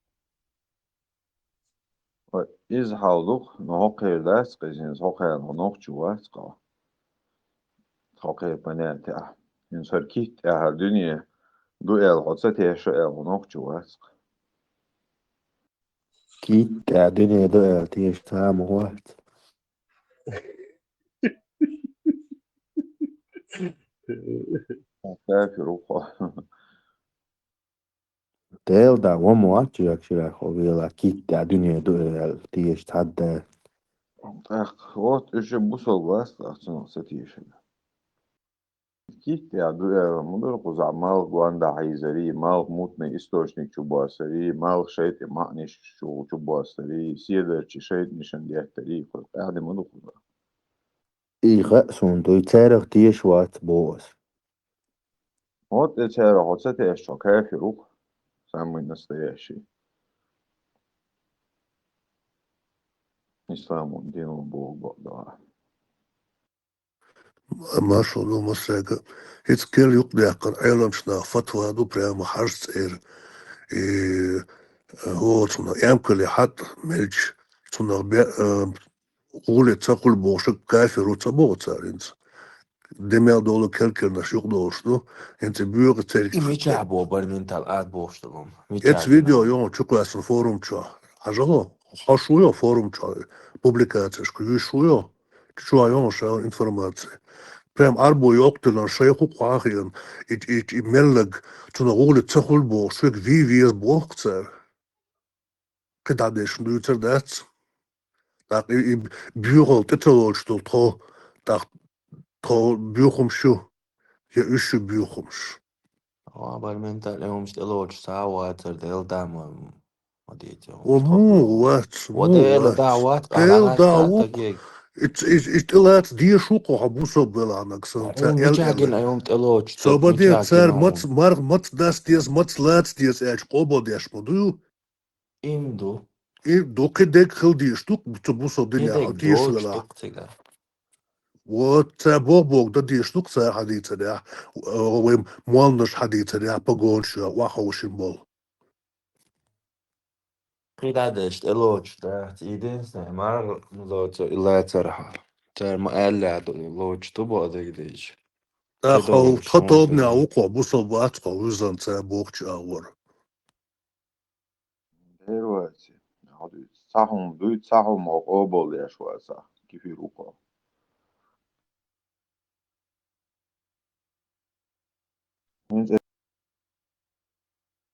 Ой, иза хьал ду-кх, но хӀокхеран дац-кх иза, хӀокхеран хьо нохчи вац-кх. Хьо кхеран понятие ахь. ХӀинца хӀара кхин тӀаьхьара дуьне, ду аьлла, хьо ца теша аьлла, хьо нохчи вац-кх. Китта дуьне ду аьлла, теша цхьа а ма вац. Кафир ву хьо. Дела да, ва ма вац жаг ширах хьо вела, китта дуьне ду аьлла, теша цхьа а дац. ТӀаккха вот уж бусалба вац, тӀаккха цунах ца тешарг. Китта ду аьлла, ма дара кхузахь малх гонда хьийзарий, малх мутный источник чу боссарий, малх шайтӀе маьӀнаш чу, чу боссарий, седарчий шайтӀанашна деттарий, кхуза къаьхьа ма ду кхузахь. И хаьа суна дуй, царах теша вац боху ас. Вот и царах хьо ца тешча, хьо кафир ву-кх, самый настоящий. Исламу дину Бог бакъдала. Маршалла ду массаьрга. ХӀинца керла юкъадаьккхина Ӏеламчу наха фатва ду прямо хьажа цӀера. И, э, хӀо, цунах эмкале хьатӀа мелча, цунах бе-, э, гӀуле ца хуьлу бохуш, кафир ву ца боху цара хӀинца. Де мел долу кер-кернаш юкъадолуш ду, хӀинца и боьха церг. И мичахь боху, Барментал, ат бохуш долу? Эца видео йогӀу чукхоьссина форум чохь. Хьажахо, хьо шу йо форум чохь, публикацешка юьйш шу йо? Чу чохь йогӀу ша информация. Прям Ӏарбо йоккхуьллан шайх ву кху хьан хиъна, и, и, и меллаг, цунах гӀуле ца хуьлу бохуш, шуьга вий веза боху цара. КхидӀа дешна дуьйцур дац. ТӀаккха и, и боьхалла тӀе ца лоцуш долу тхо, тӀаккха тхо боьхамаш ю, я уьш ю боьхамаш. Ва, Барментал, и хӀумаш тӀелоцуш цхьа а вацара, Дела да, ма, ма дийца. Ва муха вац, ва муха Дела да вац. Вац, Дела да ву. Иц-, иц-, иц тӀелаца дезаш ву кху хьо бусалба велахьанаг санна, ца эл мичахь гина, ай хӀума тӀелоцуш, со бан де, цара мац-, мар-, мац дас деза, мац лаца деза аьлча, къобал деш ма ду ю? Им ду. И ду, кхин дерг хила дезаш ду, цу бусалба динехь хьо теша велахь. Вот, цара боху-боху дан дезаш ду, цара хьадийцарехь, вайн молланаш хьадийцарехь, погонаш ю, охьаховшина болу. КхидӀа деш тӀелоцуш дац, единственное, мара лоцу и лацархьа. Цара ма аьлла ду, лоцуш ду боху дерг дийча. ТӀаккха хьо тхан тобанехь ву кхо, бусалба вац кхо, вуьззина цара бохучу агӀор. Дера вац. Хьо дуьйцу, цхьа хӀума дуьйцу, цхьа хӀума хьо къобал деш вацахь, кефир ву кхо. ХӀинца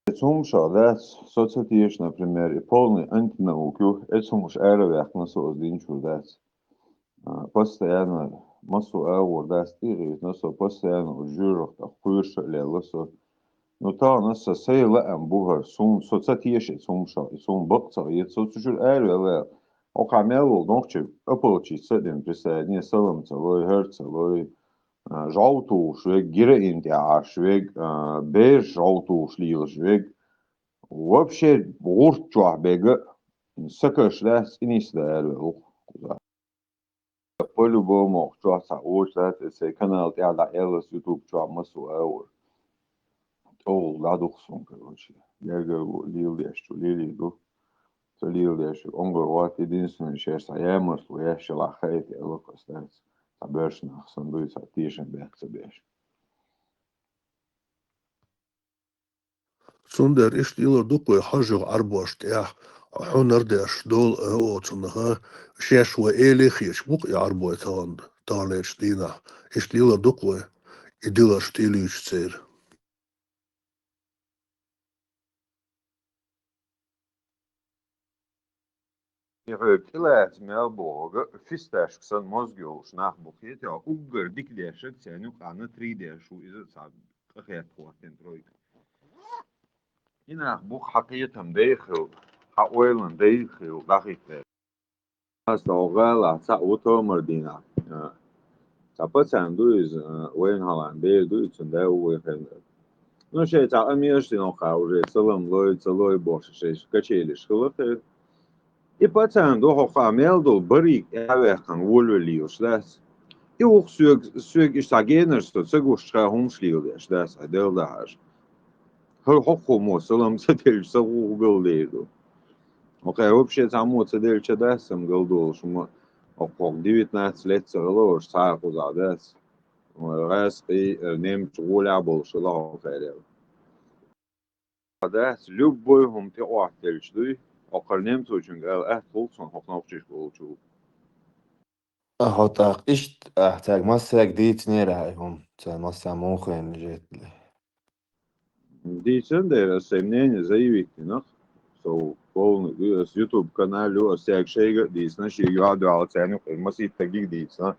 эцу хӀумашах дац, со ца теша, например, и полный антинаука ю, эцу хӀумаш ара а ваьккхина со оцу дин чуьра дац. А, постоянно массо а агӀор дац тӀе а гӀиртина со, постоянно оцу жоьжахатех кхоьруш а лелла со. Ну, тахана аса сайн лаам бу хӀара, суна, со ца теша эцу хӀумашах, и суна бакъ ца хета, со цу чуьра аравелла. Хьо кху мел волу нохчий ополчиться а дина, присоединиться, салам ца лой, хӀара ца лой, а, жӀов тухуш верг, героин тӀехь Ӏаш верг, а, бераш жӀов тухуш лелаш верг, вообще гӀурт чохь берг а, сакаш дац, цӀе нисдан аравелла ву кхузахь. По-любому, чохь цхьа олуш дац, аса сайн канал тӀехь дӀаэллас YouTube чохь массо а агӀор. ТӀехула дӀадукха суна, короче. Гергарло леладеш чу лелийр ду. Ца леладеш, онгар вац, единственное, шаьш цхьа ямартло еш, шелахь хаийта аьлла, кхо стац, цхьа боьрша нах санна дуй, цхьа тешам баьхка ца беш. Цундела иштта лелар ду-кх вай хьожа юха Ӏарбошна тӀехь, хьунар деш, дола а оцунах, шаьш вай эле хеташ бу-кх и Ӏарбой тахана, таханлерчу дийнахь. Иштта лелар ду-кх вай, и диларш тӀе а луьйчу церан. И хьоьга тӀелаца мел бохург, фисташка санна мозга йолуш нах бу, хетий хьо, уггар дика дешарг царна юкъана три деш ву, иза цхьа къахетта хӀоттийна тройка. И нах бу-кх хьан кхетам дайа хилла, хьан ойланан дайа хилла дӀахӀиттар. Аса тхо гӀалахь цхьаъ ву томар дийнахь. А, цхьа пацан ду иза, а, вайна хьалха бер ду иза, цуьнан да ву вай хенара. Ну, шайн цхьа къамелаш дина хьокха уже, салам лой, ца лой бохуш, шайн качелиш хилла кхера. И пацан ду хьокха мел долу бариг тӀе а ваьккхина волавелла лелаш дац. И ву-кх соьга, соьга иштта цхьа генарш со ца гуш, цхьа хӀумаш леладеш дац, хьайн Дела дахьаш. ХӀара хӀокхо мо салам ца делча, сан гӀуллакх галдер ду. Хьо кхара вообще цхьаммо ца делча дац сан галдолуш, ма хӀокхо девятнадцать лет ца хилла, уьш цхьа а кхузахь дац. ГӀаьскхий, э, немцаш гӀолехь болуш хилла хьо кхара. дац, любой хӀума тӀе Ӏоттаделча дуй, хӀокхара немцочуьнга ала атта хул цунна хӀокху нохчашка волчу. А хьо тӀаккха иштта, а, цаьрга массаьрга дийцинера хьайн хӀума, царна массарна муха хенна жетта. Дийцина дера, аса сайн мнение заявить дина. Со полный ду, аса YouTube канал ю, аса цаьрга шайга а дийцина, шега юьхьа а дуьхьал царна юкъа масийтта стагиг дийцина.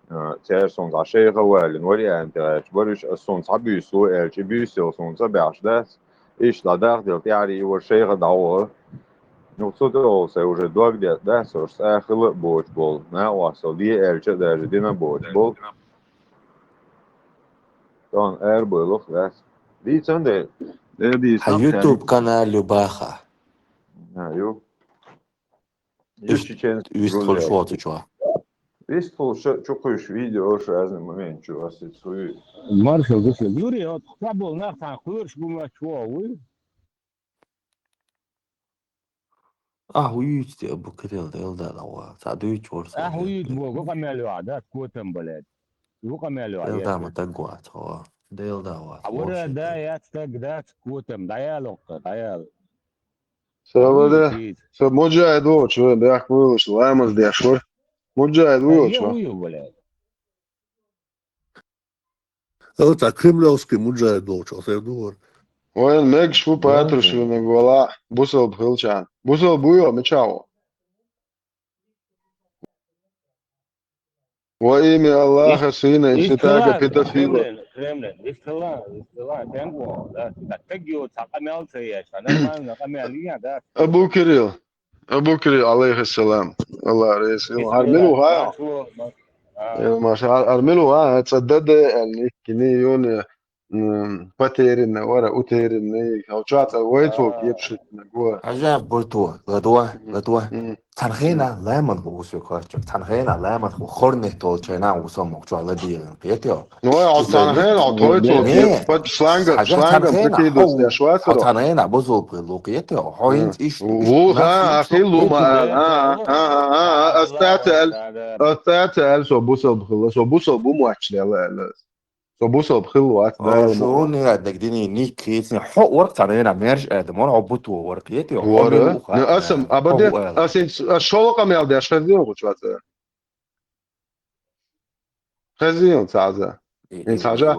А, цара суна цхьа шайга а валлина, вариант а гӀерташ бара уьш, аса суна цхьа буьйса ло аьлча, и буьйса суна ца баьхьаш дац. Иштта дӀадахделла тӀаьхьарий и вара шайга дӀагӀо. Ну, цу тӀехула сайн уже дог детта дац, уьш цӀа хила а боцуш болу, накъостал де аьлча а даже дина а боцуш болу. Тахана арабевлла дац. Дийцан дела. Де дийцан. Хьан YouTube канал ю баха? А, ю. Ю чеченский вистхула шоцу чохь. Вистхула ша чукхуьйсу видео шу разный момент чу аса цу. Маршал ду шу. Юрий, вот цхьаболу нах цхьана кхоьруш бу моьттуш вогӀу вуй? Ахь вуьйцу те, Абу Кирилл, Дела дала ван. Ца дуьйцу вара. Ахь вуьйцу боху, гу къамел йохьа, да, котам балет. Гу къамел йохьа. Дела да ма таг вац, хьо. Дела да вац. А вара да, яц таг, да, котам, дӀаяла оккха, дӀаяла. Савада, са муджахид волчу, бехк вуйла шу, ламаз деш вара. Муджахид вуй волчу. Ала цхьа кремлевский муджахид волчу, аса ду вара. Вайн мегаш ву Патрушевнаг вала, бусалба хилчарна. Бусалба вуй ван, мичахь ву? Во имя Аллаха, Сына и Святаго, педофила. Кремлин, Кремлин, исхила, исхила, тем более, да, да, таг йо, цхьа къамел ца еш, а нормально къамел йина, да. Абу Кирилл, Абу Кирилл, алейхиссалам, Аллах реза. Хьара мила ву хьан? Э, маша, хьара мила ву хьан? Цкъа даде аьлла, кини юна, м, потерянный вара, утерянный. Хьо чохь цкъа вайцо кепашитнаг вара. Хьажа, бу ту, ладо, ладо. Цхьана хенахь ламан хӀу ву со кхаччалц. Цхьана хенахь ламан хӀу хорнет долчу хенахь ву со мохк чохь ладийгӀина, кхетий хьо? Ну, хьо цхьана хенахь хьо тхойцо кепаш, шлангам, шлангам прикидываться деш вацара. Цхьана хенахь бузул пхуьллу, кхетий хьо? Хьо хӀинца иштта. Ву, ха, а, хилла ма, а, а, а, а, ас цаьрца аьлла, ас цаьрца аьлла, со бусалба хилла, со бусалба бу моьттуш лела аьлла. Со бусалба хилла вац, Дала ма ву. Шуна яьднарг динийн ник хийцина, хьо вара цхьана хенахь маьрша адам вара, хьо бу ту вара, кхетий хьо? Вара. Ну, аса, абаде, аса, аса шолгӀа къамел деш хезна гучу вац. Хезийна цхьа а. Ин цхьажа?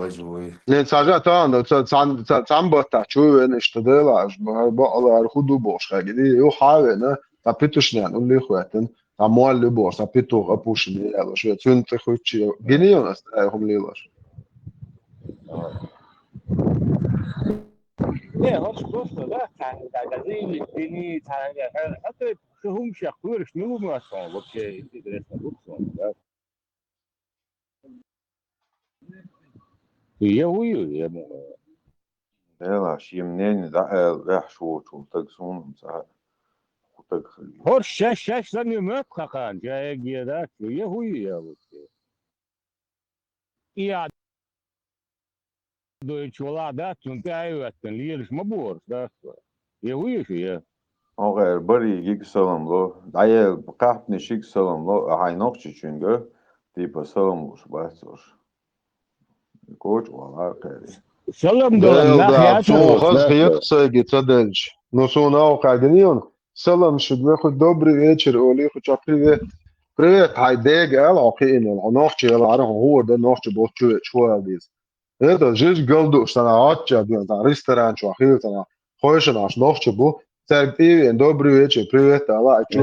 Ин цхьажа тахана, ца-, цхьан-, ца-, цхьан баттахь чу вена иштта дела, аш ба-, бакъалара хӀу ду бохуш хагиди, ю хьа вена, цхьа петушнян уллих хӀоьттина, цхьа молли бохуш, цхьа петух а пушни яьлла, шу цуьнан тӀе хуьттуш, гиний ас ай хӀума лелаш. Не, хӀорш просто, да, цхьаьнгга газини, дини, цхьаьнгга, хӀа, хӀа, шу хӀума шех кхоьруш, мила ма сон, вообще, интересно, да. Я хӀу ю, я ма. Дела, шен мнение дӀа аьлла, ваьхьаш волчул таг суна ца хӀу таг хили. ХӀорш шаьш, шаьш санна ю моьтту хакхана, жа эгге дац, я хӀу ю, я вообще. И а дойчу вала дац, цунна тӀаьхьа а веттина, лелаш ма бораш, дац вай. Я хӀу ю шу, я? Хьо гӀер барий гиг салам ло, дӀаяла кхаьпнишиг салам ло, а хьайн нохчичуьнга, типа, салам луш бац уьш. Коча валар кхери. Салам далан нах яц. Суна хаза хета сайги ца делча. Ну, суна авкъа гинийон. Салам шуьга, вехуй, добрый вечер, олий хӀу чохь, привет. Привет, хьай дега аьлла, хьо кхиъна, хьо нохчи яла, хьара хьо хӀора дан нохчи боцчу веч, хӀу аьлла деза. Это жиж галдуш, сана гӀачча дуьйна, сана ресторан чохь хила, сана хойшана аш нохчи бу. Цаьрга тӀевеана, добрый вечер, привет, ала, а чу,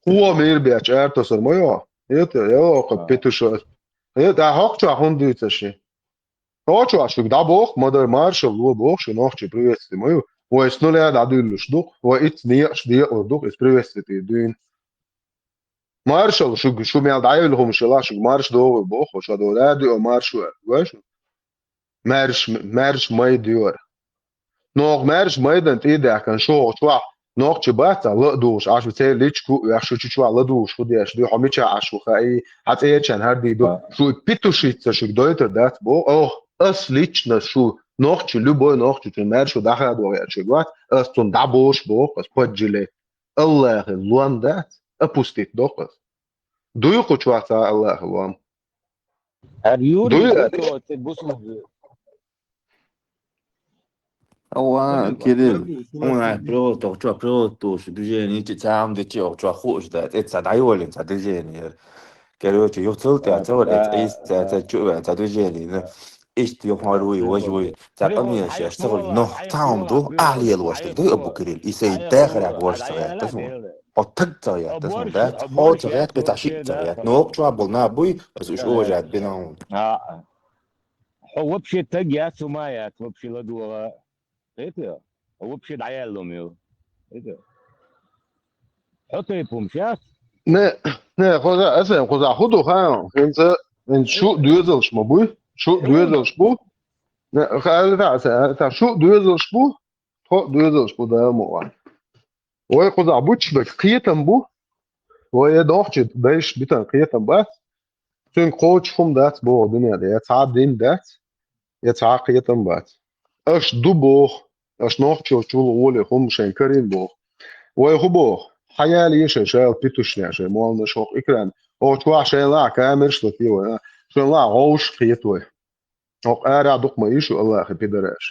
кхо мир бечу, аьртосар ма йо. Это, я окху петушо. Это, а хӀокху чохь хӀунда дуьйцу ши? Нохчо шуьга дӀабоху, ма-дарра маршалла ло боху шу, нохчий приветствие ма ю. Вай с нуля дӀадуьллуш ду-кх, вай итт некъаш декъалур ду-кх, иза приветствие тӀе дуьйна. Маршалла шуьга, шу мел дӀаевлла хӀума шелахь, шуьга марш догӀур боху, ша догӀу, радио марш ву аьлла, вай шу? Маьрш, маьрш майда йора. НогӀу маьрша майдан тӀе а даьхкина, шу хӀокху чохь нохчи бац, ла а дугӀуш, Ӏаш ву церан личку а ваьхна, шу чу чохь ла дугӀуш хӀу деш дуй, хьо мичахь Ӏаш ву хаий, хьан цӀерачарна хӀара дийр ду, шу петушица шуьга дойтар дац боху, ох, ас лично шу нохчи, любой нохчичун маьрша шу дӀахадо гӀерташ вац, ас цунна дӀабохуш боху, ас поджилет. Аллахьан лом дац, опустить доккху ас. Дуй кху чохь цхьа Аллахьан лом? ХӀара Юрий, дуй, ду, цо, цо бусулба. Ава, Кирилл, у нас провод, чё, провод тоже движение, чи сам, да чё, чё, хочешь, да, это садаёлин, са движение. Короче, юцул, ты, а целый, это из, это, это, чё, это движение, да. Ишт ё харуй, вожуй, са памеш, я, что, но, там, ду, а, лел, ваш, ты, Абу Кирилл, и сей, да, храб, ваш, это, от так, да, я, да, да, от так, это, ши, да, но, чё, был, на, буй, а слушай, уважать, бинау. А, а. Хьо вообще таг яц, хӀума яц, вообще ладугӀа. Кхетий? Хьо вообще дӀаялло мел. Кхетий? Хьо тайпа хӀумаш яц? Не, не, хоза, аса, хоза хӀу ду, ха? ХӀинца, хӀинца шу доьзалш ма буй? Шу доьзалш бу? Не, ха, аса, аса, шу доьзалш бу? Тхо доьзалш бу, да, ма ва. Вай кхузахь буччаберг кхетам бу, вай я нохчий дайша битан кхетам бац, цуьнга кхочуш хӀума дац боху дуьнен тӀе, я цхьа а дин дац, я цхьа а кхетам бац. Аша ду боху, аша нохчочул гӀоле хӀума шайн карийна боху. Вай хӀу боху, хьаяла е шайн шайла питушня шайн молланаш хӀокху экран, хӀокху чохь шайн лаахь камераш латий вай, а? Шайн лаахь гӀовш кхета вай. ХӀокху арахь дукха ма ю шу Аллахьан пидараш.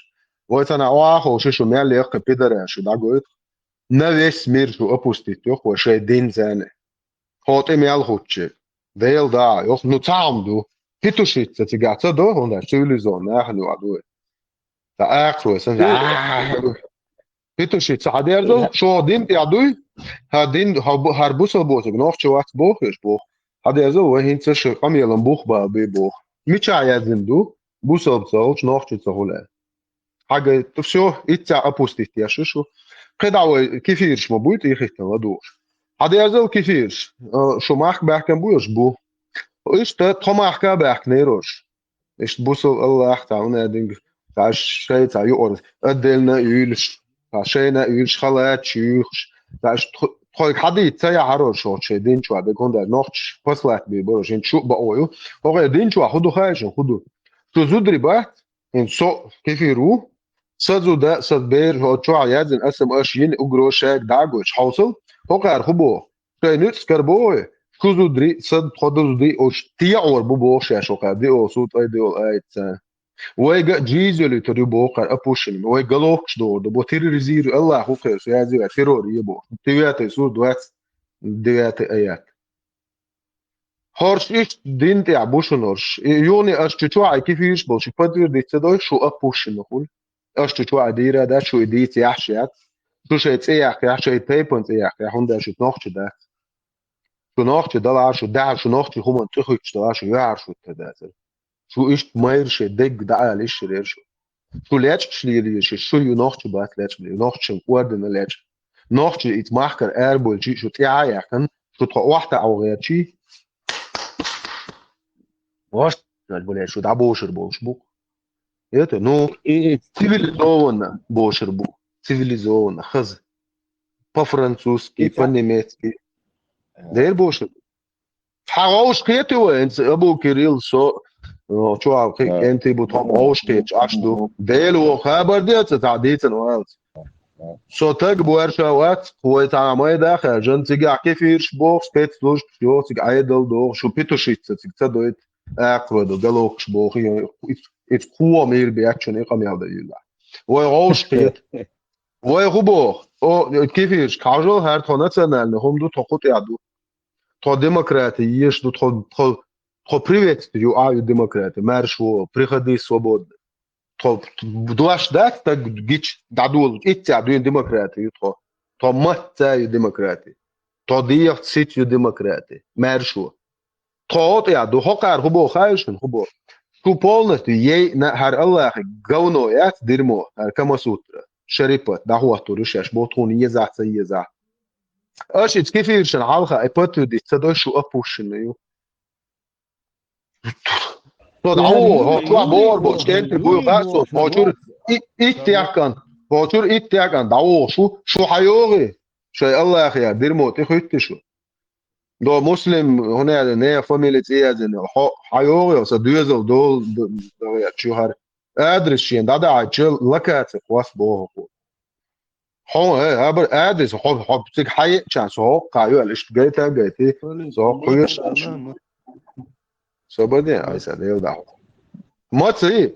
Вай цхьана охьа а ховша шу мел яккхий пидараш шу дӀагойту. На весь мир шу опустить йоху вай шайн дин царна. Хьо тӀе мел хуччи. Дела да, йоху, ну цхьа хӀума ду. Питушица цигахь ца до, хӀунда цивилизованный нахана ю а ду. Ткъа акхарой сан. Питушица хьадерзал, шо дин тӀехь дуй? Хьан дин, хьан бу-, хьан бусалба боцург нохчо вац бохуш боху. Хьадерзал, вай хӀинца шу къамелан бух бала бе боху. Мичахь яздина ду? Бусалба ца олуш, нохчо ца хуьлу. Хьагайта, всё, иццехь опустить еш шу. КхидӀа вай кефираш ма буй, тӀехӀиттина ладугӀуш. Хьадерзал кефираш, а, шу махка баьхкина буй уьш? Бу. Иштта тхо махка а баьхкинера уьш. Иштта бусал Аллах цхьа хӀунда динга, цхьа шайн цхьа юкъара отдельно а юьйлуш, цхьа шайна а юьйлуш, халаташ юьйхуш, цхьа иштта тхо-, тхойга хьадийца ца яхьара уьш шайн дин чохь, дерг хӀунда нохчаш послать бийр бара уьш, хӀинца шу а бакъо ю. ХӀокху дин чохь хӀу ду хаьий шуна, хӀу ду? Шу зударий бац, хӀинца со кефир ву, сан зуда, сан бер, хӀокху чохь яздина, аса ма аша йина угроза шайга дӀа а гойтуш, хьовсал, хӀокхара хӀу боху? Шайн нуьцкъ кара боху, шу зударий, сан тхо ду зударий, уьш тӀеӀор бу боху шаьш хӀокхара, диъол су тӀай диъол айца. Вайга а джиза йолуьйтур ю боху хӀара опущенными, вай головкаш догӀур ду, бо терроризируй Аллах ву кхераш, язйо, террор е боху. Девятая сура, двадцать девятый аят. ХӀорш иштта дин тӀехь бу шуна хӀорш. И юхане аша чу чохь а кефираш болчу подтвердить ца дой, шу опущенный хуьлу. Аша чу чохь а дийр а дац, шу и дийца яхьаш яц. Шу шайн цӀе яккхехь, шайн тайпан цӀе яккхехь, хӀунда аша нохча дац. Шу нохча далахь, шу дахьа, шу нохча хӀуманна тӀехуьттуш далахь, шу юьхьар шу тӀе дацара. Шу иштта майра шайн дегга дӀаала йиш яра шу. Шу лечкъаш лелийра шу, шу ю нохча бац лечкъа лелийра, нохчашна кӀордина лечкъа. Нохча иза махкара арабоьлчий, шу тӀаьхьа а яьккхина, шу тхо охьатаӀо гӀертачий, ваш, бля, шу дӀабошур болуш бу. Это, ну, и цивилизованно бошур бу. Цивилизованно, хаза. По-французски, по-немецки. Дера бошур бу. Хьан гӀовш кхетий вай, хӀинца Абу Кирилл, со, о, чохь кхин кӀентий бу, тхо гӀовш кхеташ Ӏаш ду. Дела вон хабар де ца, цхьа дийцина валц. Со таг бу аьрша вац, вай цхьа майда хаьржина, цигахь кефираш боху, спецслужбаш йоху, цига Ӏедал доху, шу питушица цига ца дойту, акхарой ду, головкаш боху, и, и, и кхо мийр беччун и къамел дан юьллахь. Вай гӀовш кхета. Вай хӀу боху? О, кефирашка хьажал, хӀара тхо национальный хӀума ду, тхо кху тӀехь ду. Тхо демократи еш ду, тхо, тхо, тхо приветствую ю, а ю демократи, марш во, приходи свободно. Тхо дош дац стаг гича дӀадолу, иццехь дуьйна демократи ю тхо. Тхо матца ю демократи. Тхо дехаца сица ю демократи. Марш во. Тхо хӀо тӀехь ду, хӀокхара хӀу боху хаьий шуна, хӀу боху? Шу полностью ей на хӀара Аллахе говно яц, дерьмо, хӀара Камасутра, шарипат, дӀахӀоттур ю шаьш, бо тхуна езахь, ца езахь. Аша иза кефиршна хьалха и подтвердить ца дой, шу опущенный ю. Со дӀавоха, хьо чохь бохур бу, чӀентий буй, гӀа со, хьо чуьра и-, итт яхкан, хьо чуьра итт яхкан дӀавоха шу, шу хьайогӀий, шайн Аллахе дерьмо тӀехуьтту шу. До Муслим, хӀунда аьлла, нехан фамили цӀе яздина, хьо хьайогӀий, сан доьзал долу д-, д-, чу хӀара. Адрес шена дӀадахьийтича, локаци кхосса боху. Хьо, э, абар адрес, хьо, хьо цига хьаеъча, со хӀоккхахь ю аьлла, иштта гайта а гайти, со хӀоккхахь ю аьлла. Со бан де, айса, Дела дӀахьо. Маца и?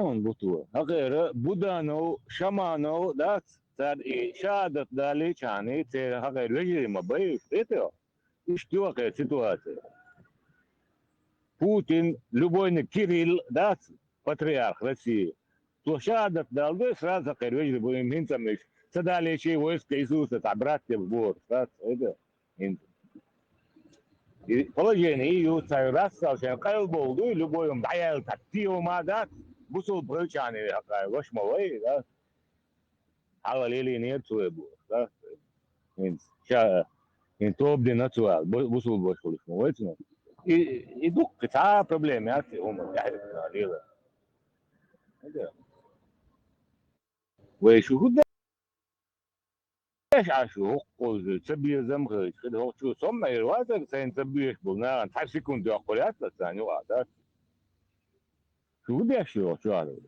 хьона буту. Хьакъера Буданов, Шаманов дац, цар и шахӀадат далийчхьана, церан хьакъера вежарий ма бай, хетайо? Иштта ю хьакъера ситуация. Путин, любойник Кирилл дац, патриарх России. Цо шахӀадат даладой, сразу хьакъера вежарий бу, им хӀинца миш. Ца далийчий войска Иисуса, цхьа братья в гору, дац, это, хӀинца. И положение ю, цхьа рассал шайн къайлабовла дуй, любой ум дӀаяьлла, цхьа тио ма дац, бусулба хилчхьана хьакъай, вашма вай, да? Хьалха лелийнера цо вай бохуш, да? ХӀинца, ша, хӀинца тоба дина цо аьлла, бу-, бусулба ваша хуьлуш ма вай цунах. И, и дуккха цхьа а проблема яц и хӀума, тӀаьхьа лела. Вай шу хӀу деш Ӏаш ю, хӀокхуза ца безам хилча, хӀокху чу со ма эр вацара, сайна ца безаш болу нахана цхьа секунд йоккхур яц аса царна юкъахь, дац? Шу хӀу деш ю хӀокху чохь?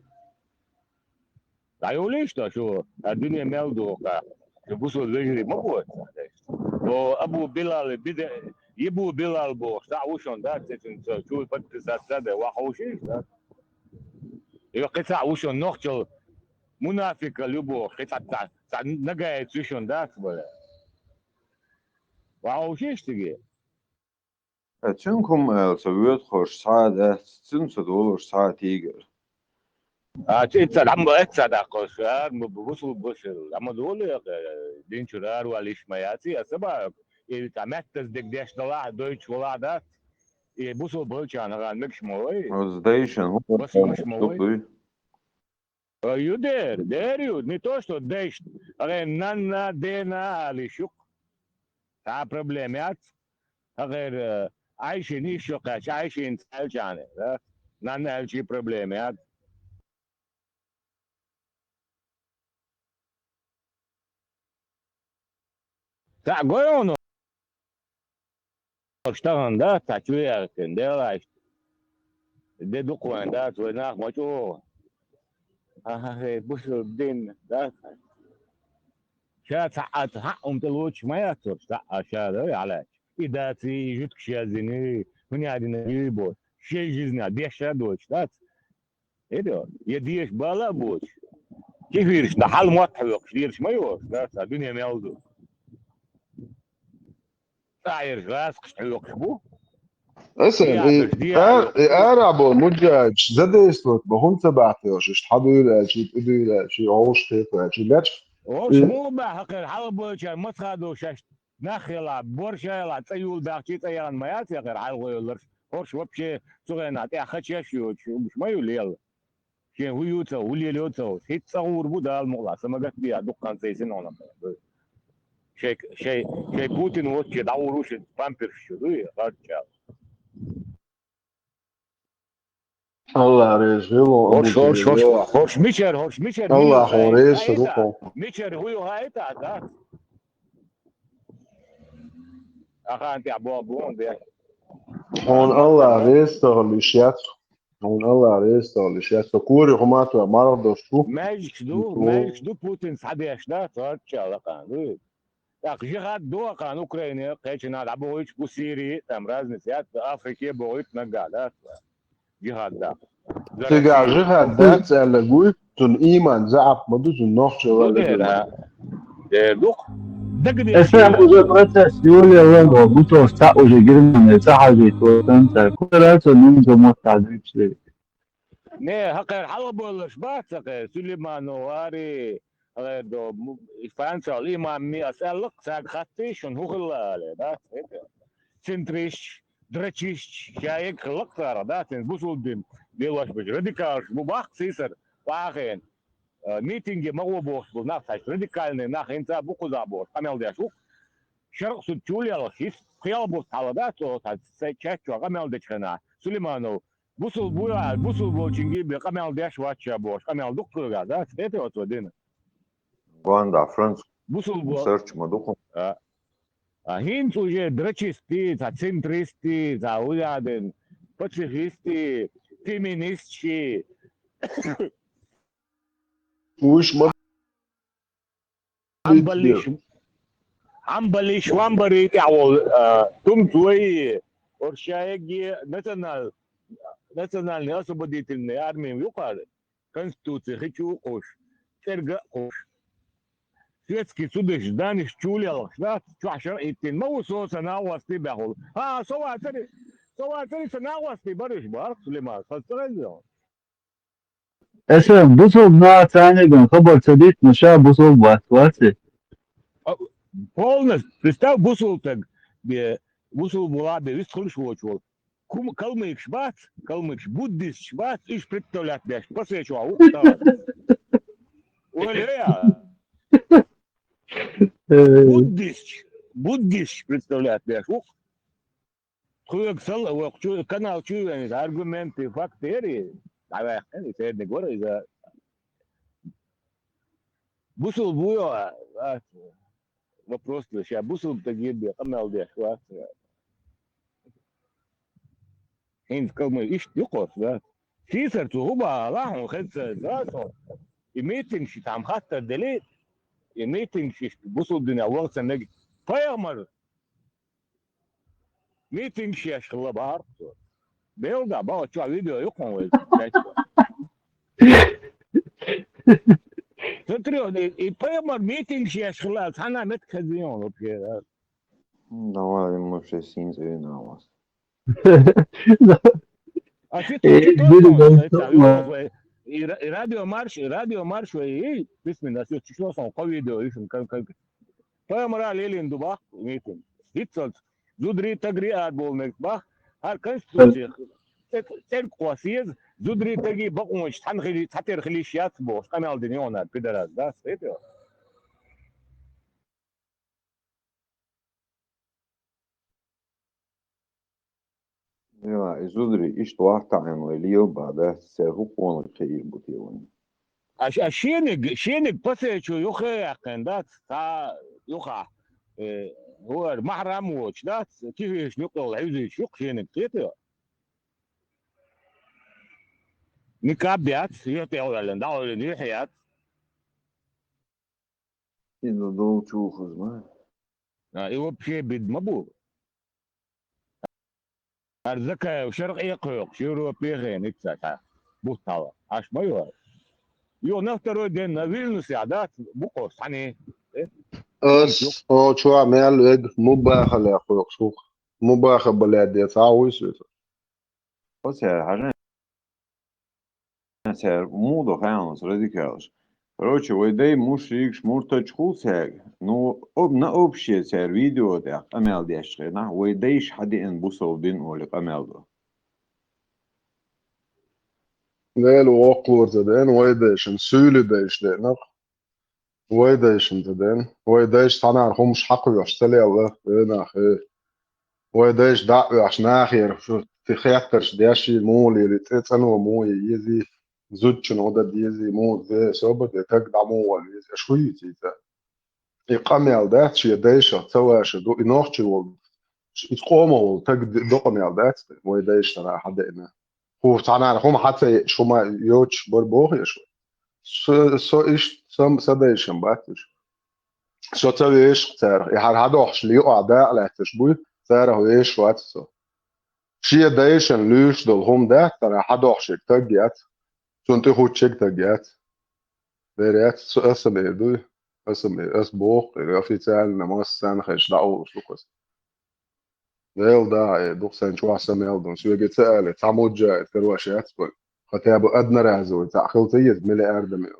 ДӀайолийша шу, а дуьне мел ду хьа, шу бусулба вежарий ма бу аса. О, Абу Билал, биде, Ибу Билал бохуш, цхьаъ ву шуна, дац, цуьнца чуьра подписаться а дан, ваха ховшийша, дац? Йо, кхин цхьаъ ву шуна нохчалла мунафикъал ю бохуш, кхин цхьа, цхьа, цхьа нагаец ю шуна, дац, бала? Ваха ховшийша циге? Э, цуьнга хӀума аьлла ца воьду хӀорш схьа а дац, цуьнца долуш схьа а тийгар. А, цу ицца дӀа ма, ицца даккхалш, а, бу-, бу-, бусулба бу шуьра. ДӀа ма долу, э, дин чуьра аравала йиш ма яц, аса боху. И цхьа меттаза дерг деш далахь, дойтуш валахь, дац? И бусулба хилчхьана хьан мегаш ма вай? Оцу дайшан хӀун Басмаш ма вай? Дуй? А, ю дера, дера ю, не то, что дайшна, хьан нанна, дена а ала йиш ю-кх. Цхьа а проблема яц. Хьакъера, э, Ӏайшина йиш йоккхаьчча, Ӏайшина ца аьлчхьана, да? Нанна аьлча а проблема яц. Цхьаъ гой хьуна, тахана, да, цхьа чу яхкина, Делахь, де ду-кх вайн, да, вай нах ма чӀогӀа. Ахьа, хӀей, бусулба дин, да. Ша цхьаъ а, цхьаъ хӀума тӀе лоцуш ма яц хӀорш, цхьаъ а ша, да, хьалаьцча. И даций, и жуьгташ яздиний, хӀун яздина, бий бо. Шен жизнь деш а доцуш, дац? Ида, я деша бала а боцуш, кефирашна хьал мотт хьоькхуш лелаш ма ю хӀорш, да, цхьа дуьне мел ду. ЦӀахь ерш гӀазкхашна хьоькхуш бу. Аса, и, а, и арабо муджач задействовать бо хӀунца бахтеш, иштта хьадуйла аьлчи, тӀадуйла аьлчи, гӀовш хетачи лечх. Ош муха баха хӀара хьалабойчар масхадо шаьш нах хила, борша хила, цӀа юл баьхчи, цӀа яхан ма яц яхар хьалгӀойларш. Хорш вообще цу гӀена тӀехачеш йоч, угуш ма ю лел. Шен хӀу юцал, хӀу лелоцал, хӀиц цӀа гӀур бу Дала мукъла, са магат биа дуккхан цайсин хьона. Шей, шей, шей Путин вот че дӀагӀур ву ши памперш шу дуй, харча. Аллах реза хило, Хорш, хорш, хорш, хорш, мичер, хорш, мичер, Аллах реза хило. Мичер, хӀу ю хай та, да? Ахан тя бо бу, де. Он Аллах реза хило, шият. Хьуна Аллах реза тохалиш, я со кори хӀума тоа марха дош ву. Маьждигаш ду, маьждигаш ду Путин схьадеш, да, царча лакхана, ду. ТӀаккха жихад ду акхана Украине, кхечина дӀабохуьйтуш бу Сири, там разница яц, Африке бохуьйту наггахь, да, жихад да. Цигахь жихад дац аьлла гуй, цунна иман заӀап ма ду, цунна нохчо валла. Дера ду-кх. Дагадеш. Эсэм уже процесс Юлия Ланова, гутос цхьаъ уже Германия цхьа хьажийта ватан цара. Кхуьнара цо нуьнца мотт хьажийта. Не, хӀакхара хьалхабойлаш бац хӀакхара, Сулейманов ари, хӀакхара до, м-, Франциял имам ми ас аьлла-кх, цаьрга хаттий, шуна хӀун хилла алий, дац хӀета? Центристаш, драчисташ, ша егг хилла-кх царах, дац, бусулба дин лелош бац, радикалаш бу баккха сийсара, вахена. Э, митинге ма гӀо бохуш бу нах, хьаьжча радикальный нах, хӀинца а бу кхузахь бохуш, къамел деш ву. Шаркъ суд чулелхаш, хӀист кхел бу хьала, дац, цо, цхьа, цхьа чаьччо къамел дечу хенахь. Сулейманов, бусул буй, бусул болчуьнга бе къамел деш вац ша бохуш, къамел дуккхуьйга, дац, хӀета оцо дина? Гонда, Франц. Бусул бо-, сарч ма ду-кх. А, а, хӀинца уже драчистий, цхьа центристий, цхьа уяден, пацифистий, феминистчий. Уж ма Амбалиш, амбалиш, вамбари тӀехь волу, а, тумца вай, оршаеги национал-, национальный освободительный арми юкъара, конституци хи чу кхуш, цӀерга а кхуш. Светский судаш, даниш чулелхаш, да, чохь шаръиттина, ма ву со сан агӀостий бехула. ХӀа, со вацари, со вацари сан агӀостий бараш бара, Сулейман, хаза ца хезна. Эсэм, бусулба наха царниган хабар ца дитина, ша бусулба вац, ваци? А, полностью, представь, бусулба стаг, бе, бусулба вала бе, вист хуьлуш воцуш волу. Кум-, калмыкаш бац, калмыкаш, буддисташ бац, уьш представлять беш, пасечу ву, да. Ойла я. Э. Буддисташ, буддисташ представлять беш ву. Тхоьга сал а вокху чу, канал чу а веана, иза аргументы, факты яри, дӀаваьккхина, и церниг вара иза. Бусул буй, а, а, вопрос, ша бусул тагир бе, къамел деш вац. ХӀинца калмай иштта юкъос, да? Сийсар цу хӀума ала хьуна хеза, да, со? И митинг ши там хаттар дели, и митинг ши бусул дуьнен вахца мег пайхамар. Митинг шеш хилла бахьарх цо. Белда, бала чохь видео ю кхуьн вай. Смотри, и, и пайхамар митинг шеш хилла, цхьана мет хезийон вообще, да. Давай, мы все синцы на вас. А ты Э, тут что видео там, да, это, ё-моё. И ра-, и радио марш, и радио марш, и письменно, а ты что, что, по видео, и как, как, Пайхамара лелийна ду бах митинг. ХӀинццалц зударий, тагрий ара бовла мегаш бах. ХӀара конституцих цӀе-, цӀерга кхосса еза, зударий, тагий бакъонаш цхьаьна хили-, цхьатера хила йиш яц бохуш, къамел дина йогӀунара пидарас, да, схьаьта? Я, и зударий, иштта вахтаӀан вай лелабадац, церан хӀу къонах кхиир бу те вайн. А ш-, а шениг, шениг пасечу юххе а яьккхина дац, цхьа юххехь, э, хӀора махьрам воцуш дац, кихвешна юкъа йолу хьуьзуьйтуш юкъа шениг кхета йо? Никаб яц, юьхь тӀе а ваьллина, дӀа а ваьллина, юьхь яц. И ду долчу хаза ма. А, и вообще бид ма бу. Ар Закаев шаркъе а кхойкхуш, Европе а хена итца цхьа бутт хьала. Аш ма йора. Йо, на второй день на Вильнюсе, а дац бу кхо, схьане. Ас, о, чуа мел вег, мубахале кхойкхуш ву. Мубаха, блядь, де цхьа а вуй соьца. Оцара хьажа, цара муха до хаьнас радикалаш. Короче, вай дай мушрикаш, муртадаш хул цаьрга. Ну, об-, на общее цара видео тӀехь къамел деш хенахь, вай дайша хьадеана бусалба дин олий къамел до. Дела воккхалора ца деана, вай дайшна, суьйли дайша деана. Вай дайшна ца деана. Вай дайша цхьанара хӀумаш хьакхоьхьуш ца лелла, венах, э. Вай дайша дӀа а оьхуш, нахера шу ти хеттарш деш, муха лели, цӀе цӀано муха е езий, зудчун гӀо дан дезий, муха де, собар де, таг дӀа муха вала везий, аша хӀу йийций цара? И къамел дац, шен дайшах ца ваша ду, и нохчи волу, и къомах волу таг д-, до къамел дац, вай дайша цара хьадеана. ХӀу цхьанара хӀума хьа ца еъаш, хӀума йоцуш бар боху аша? Со, со иштта, сан, сан дайшан бац уьш. Со ца вешах царах, и хьара хьадохуш лиъа дакъа лаьтташ буй, царах вешаш вац со. Шен дайшан луьйш долу хӀума дац, цара хьадохуш ерг таг яц, цунна тӀе хӀуттуш ерг таг яц. Дера яц, со аса мер дуй, аса мер, ас боху, и официально массарна хезаш дӀаолуш ду-кх аса. Дела да, э, дукха сайн чохь са мел ду, соьга ца али, цхьа муджахид карош яц вай. Хотя бы одноразовый, цхьаъ хила ца еза, миллиардами.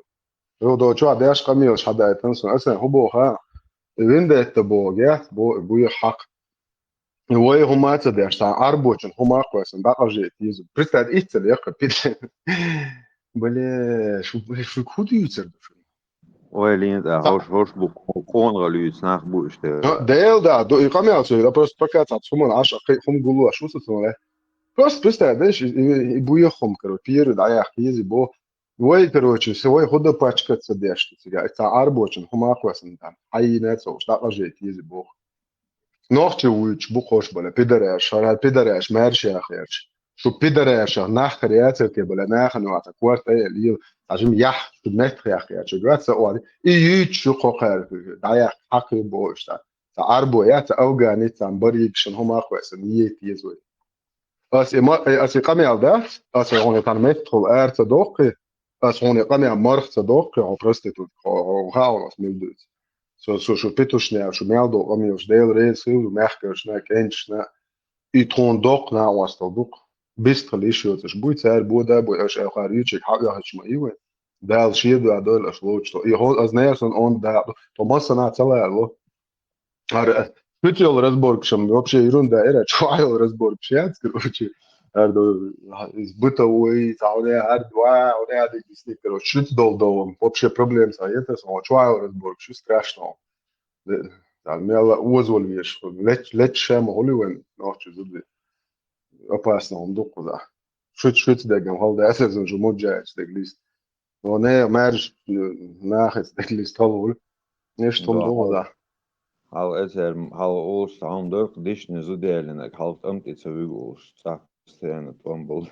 Хьо до чохь деш къамелаш хьадайтан сон, аса хӀу боху, а? И вендетта боху, яц, бо-, буьйху хьакха. И вай хӀума а ца деш, цхьана Ӏарбочун хӀума а кхоьссина, дӀакъажийта еза. Представь, итт ца лекха, пи-, Бля, шу, шу хӀу дуьйцур ду шуна? Ой, Лин, тӀа, хӀорш, хӀорш бу, къонагӀа луьйцу нах бу иштта. А, Дела да, ду, и къамел ца йила, просто пока цхьацца хӀуманна Ӏаш, а, кхин хӀума гуллуш ву со цунах. Просто представь, деш, и, и, и буьйху хӀума, короче, пера дӀаяккха еза бо. Вай, короче, со вай хӀу дан пачкат ца деш ду цига, и цхьа Ӏарбочун хӀума а кхоьссина там. Хьайийна а ца уьш, дӀакъажийта еза боху. Нохчи вуьйцуш бу кхош бала, пидараш, хӀара пидараш маьрша яхарш. Шу пидарашах нах хир яцар те бала, нахана ваца, корта а лела, цхьа жима яхь, шу меттах яхъяьрча, гӀа ца оли, и юьйцу шу кхокхаьрга, дӀаяккха хьакхе бохуш цхьа. Цхьа Ӏарбо яц, цхьа афганец, цхьа баригашна хӀума а кхоьссина, еза вай. Ас и ма-, э, ас и къамел дац, ас хьуна тхан меттахула ара ца доккхи, ас хьуна и къамел марха ца доккхи, хьо проститутка, хьо, хьо, хьо хаьа хьуна ас мила дуьйцу. Со, со шу питушнех, шу мел долу къамелаш, Дела реза хила, мехкаршна, кӀенташна, и тхуна доккха накъостал ду-кх. Бистхила йиш йоцуш буй, цара бода а буй, аша аьлла хӀара юьрчиг хьаоьхуьйтуш ма ю вай. Дала шен дуьхьа дойла аша лоцуш тхо. И хьо, ас нера сан онда дакъа ду, тхо массанхьа ца лало. ХӀара шуьца йолу разборкашам вообще ерунда ира, чохь йолу разборкаш яц, короче. ХӀара ду, из бытовой, цхьа хьуна хӀара ду, а, хьуна хӀара дийциниг, короче, шуьца долу довам. Вообще проблема ца яц, сан чохь йолу разборкаш ю страшно. Э, цхьа мелла озавала веш, леч-, лечча ма хуьлу вайн нохчи зуди. Опасно хӀума ду кхузахь. Шуьца, шуьца дегам хала дац, сан шу муджаьча дег лист. Но не, маьрша, э, нахаца дег лист хала хуьлу. Иштта хӀума ду кхузахь. Хьала эцер, хьала олуш цхьа хӀума дара-кх, дишна зуда ялийнарг, хьала тӀам тӀе ца вуьгу олуш, цӀахь постоянно тӀом болу.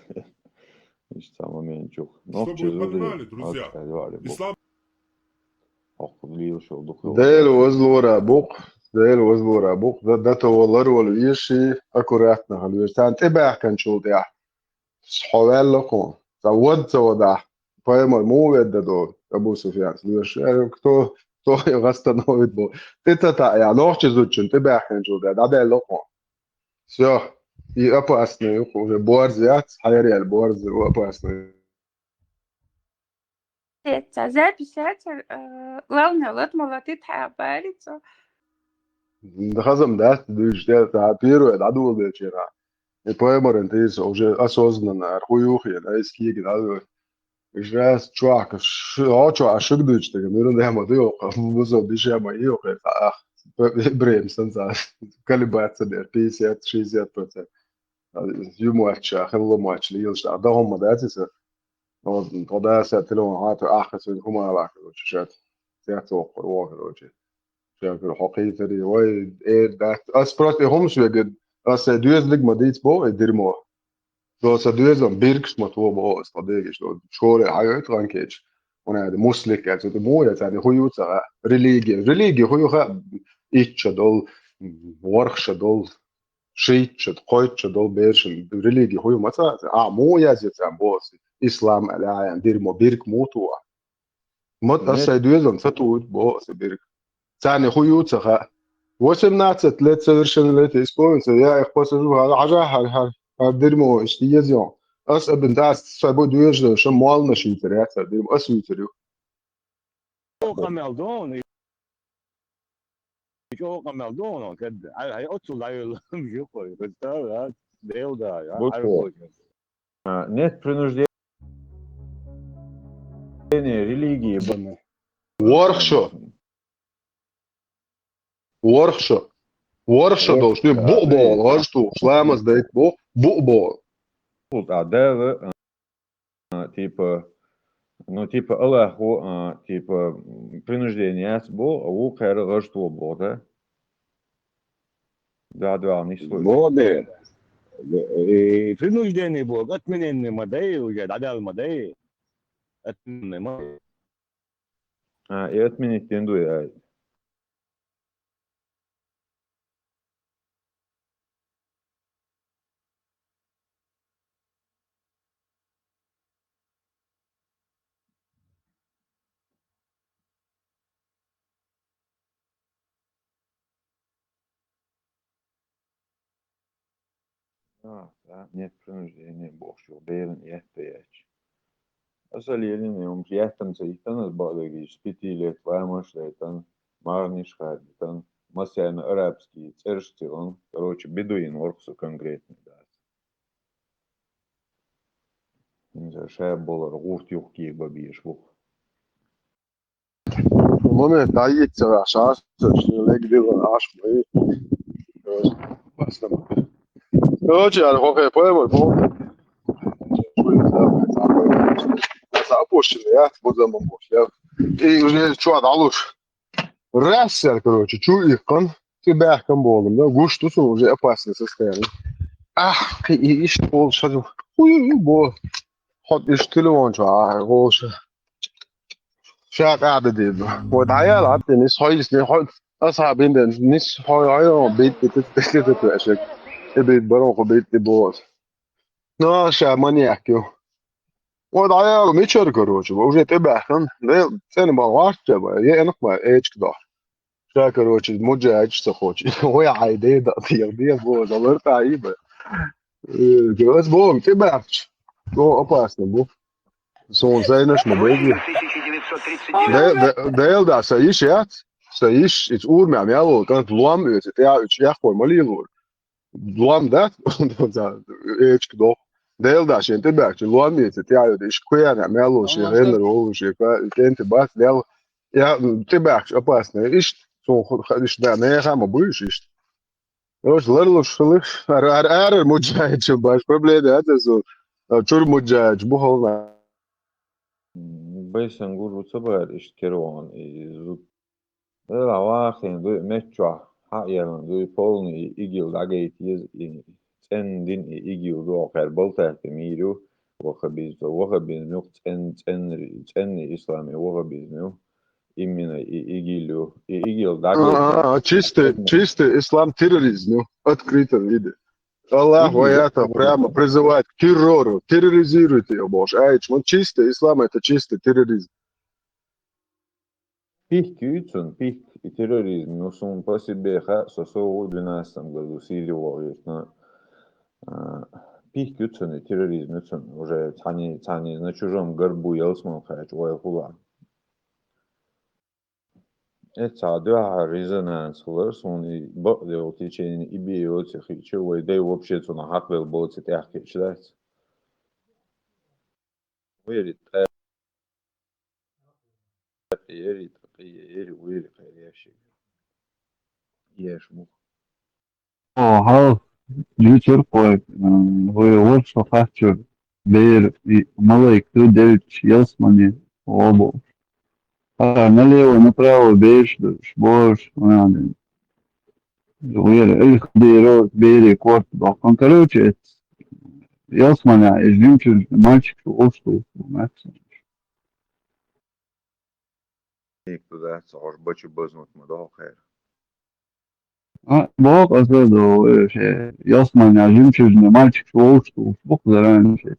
Иштта цхьа момент чух. Нохчи зударий, хьалча йоӀарий бу. Хьокху лелаш йолу дукха йолу. Дела вазлора бу-кх, Дела вазлора бу-кх, да, дата валар вала веший, аккуратно хила веш. Царна тӀебаьхканчул тӀехь, хьо ваьлла кхуна. Цхьа вад ца вадахь, пайхамар муха ведда до, Абу Суфьян, лоьш, э, кто, кто её восстановит бо. ТӀе ца таӀа, нохчи зудчун тӀебаьхканчул тӀехь, дӀадаьлла кхуна. Всё. И опасный, уже борз яц, хьераяьлла борз, опасный. Ца запись яцар, э, главное, лот молотит хьабарицо. Хазам дац, дуьйш дел, ца первое, дӀадула дечера. И поймаран тийса, уже осознанно, ар ху юхе, да, из киги дӀадула. Жас чуака, ш-, о, чуа, шуг дуьйч, тага, миру дема дуй, оха, музо дишема, и оха, ах, Ибрем сан ца, колебаться дер, пятьдесят, шестьдесят процент. Юмуача, хилла муача, лийлаш, да, хӀумма дац иза. Вот, тхо даса телефон хьата, ахка цуьнан хӀума ала, короче, шат. Цец воккхур вон, короче. Шен куьра хьо кхийтари, вай, эр дац. Ас просто и хӀумаш веган, ас сайн доьзалиг ма дийца боху, и дерьмо. До сан доьзалан биргаш ма тхо боху, ас тхо дегаш, до школе хьайойту гӀанкеча. Вон аьлла, муслик аьлла, цу тӀе муха яц, аьлла, хӀу ю ца хаьа. Религия. Религия хӀу ю хаьа, итт ша долу, ворхӀ ша долу, шийтта ша, кхойтта ша долу берашан религия хӀу ю ма ца хаьа. А, муха язъяц, аьлла, боху ас, ислам аьлла, а, аьлла, дерьмо, бирг муха тоху. Ма, ас сайн доьзална ца тухуьйту, боху аса бирг. Царна хӀу ю ца хаьа. Восемнадцать лет совершеннолетия исполнится, я их посажу, а, а, а, а, а, дерьмо, ишти езё. Ас абин даст, с собой дуешь, что молодо швейцария, дерьмо, ас витарю. Чё камел дон? Чё камел дон? Кад, ай, ай, отсюда, ай, лам, ё, кой, представляешь, да, да, да, вот, ай, вот. А, нет принуждения религии. Ворхшо. Ворхшо. Ворхшо должен. Бу-, бу-, ворхшо. Ламаз дейт бу-, бу-, бу. Вот, а, да, вы, а, типа, ну, типа, Аллаху, а, типа, м, принуждение яц бу, а ву кхер гъажту бу, да? Да, да, не слышно. Бо, да. И принуждение бо, отменение ма дай, уже, да, да, ма дай. Отменение ма. А, и отменить не дуй, а. А, да, нет принуждения, бохчу, берин, я, стоять. Аса лерин, я, приятно, ца, и тан, бадагиш, с пяти лет, вамаш, да, и тан, марниш, хар, и тан, масян арабский, церш, цилан, короче, бедуин, орксу конкретный, да. Инза шаб болар, гурт юхки бабиш бух. Момент, да, есть, а, шас, что легдил, аш, мы. Просто. Короче, я хохе поэму, по. Запущенный, я, буду замом, я. И уже чё, да, лучше. Раз, я, короче, чу и кан, ты бахкан болдум, да, гуш, тут уже опасное состояние. Ах, и, и, и что, что, хуй, бо. Хот иш телефон чу, а, гуш. Ша къаьда дийду. Вот, хьаяла, хьатта нис хьо йисни, хьо, асхьабин ден, нис хьо, хьо, бит, бит, бит, бит, бит, ашек. И бит барон хо бит, и бос. Но, ша маньяк ю. Вот, хьаяла, мичар, короче, уже тӀебаьхкан. Дел, цӀена бан варчча ба, е энх ма, эчк дох. Ша, короче, муджач ца хоче. Ой, ай, де, да, де, де, бо, да, лар та и ба. Э, газ бо, тӀебаьхч. О, опасно бу. Сон сайнаш ма беги. Де, де, дел да, са иш яц. Са иш, ис ур мя мяло, кан луам, э, тя, уч, я хор, мали лур. Луам да, да, эчк дох. Дел да, шен тӀебаьхч, луам, э, тя, иш куяна мяло, шен рендер, о, шен ка, тенте бас, дел. Я, тӀебаьхч, опасно. Иш, сон, иш, да, не хама бу иш, иш. Ош ларлуш хилиш, ар, ар, ар, ар муджаьча баш, проблема да, да, зо. А, чур муджаьч, бу хална. М, Байсангур уца бар иш керван, и зу. Эла вахин дуй, меччо, хьа еран дуй, полный, и игил дагайт ез, и цӀен дин, и игил ду, хер болтахте мирю, вахабизм, вахабизм, цӀен, цӀен, цӀен ислам, и вахабизм. Именно и игилю, и игил дагайт. А, а, а, чистый, чистый ислам терроризм, ну, в открытом виде. Аллах, игил, вот это прямо призывает к террору, терроризирует ее, боже. А, это, ну, чистый ислам, это чистый терроризм. Пихк ю цун, пихк, и терроризм, ну, сун по себе, ха, со, со, в двенадцатом году Сирии вогӀийртна. А, пихк ю цун, и терроризм ю цун, уже цхьани, цхьани на чужом горбу ялсмала кхаьча вай хула. Э, ца дуьхьа резонанс хилар, суна и бакъдерг течение и бе йоци хилча, вай дай вообще цунах хьакъ бел боци тӀехкеча дац. Вери тӀе-, ери, тӀе-, ери, вери, кхер яши. Еш мух. О, хьал, дийцар кхой, м, вай ворхӀ со хаттар, бер, и малайк ду девича ялсмане, обо. А налево, направо бераш ду, бош, надо. Вера, эль хадиро, бери, корт, бакан. Короче, это, ялсмане, из жемчужный мальчик, что, о, что, что, Ник туда, ца хьош бачу базнут ма доху хер. А, боху аса, до, э, ше, ялсмане, жемчужный мальчик, что, о, что, что, заранее, ше,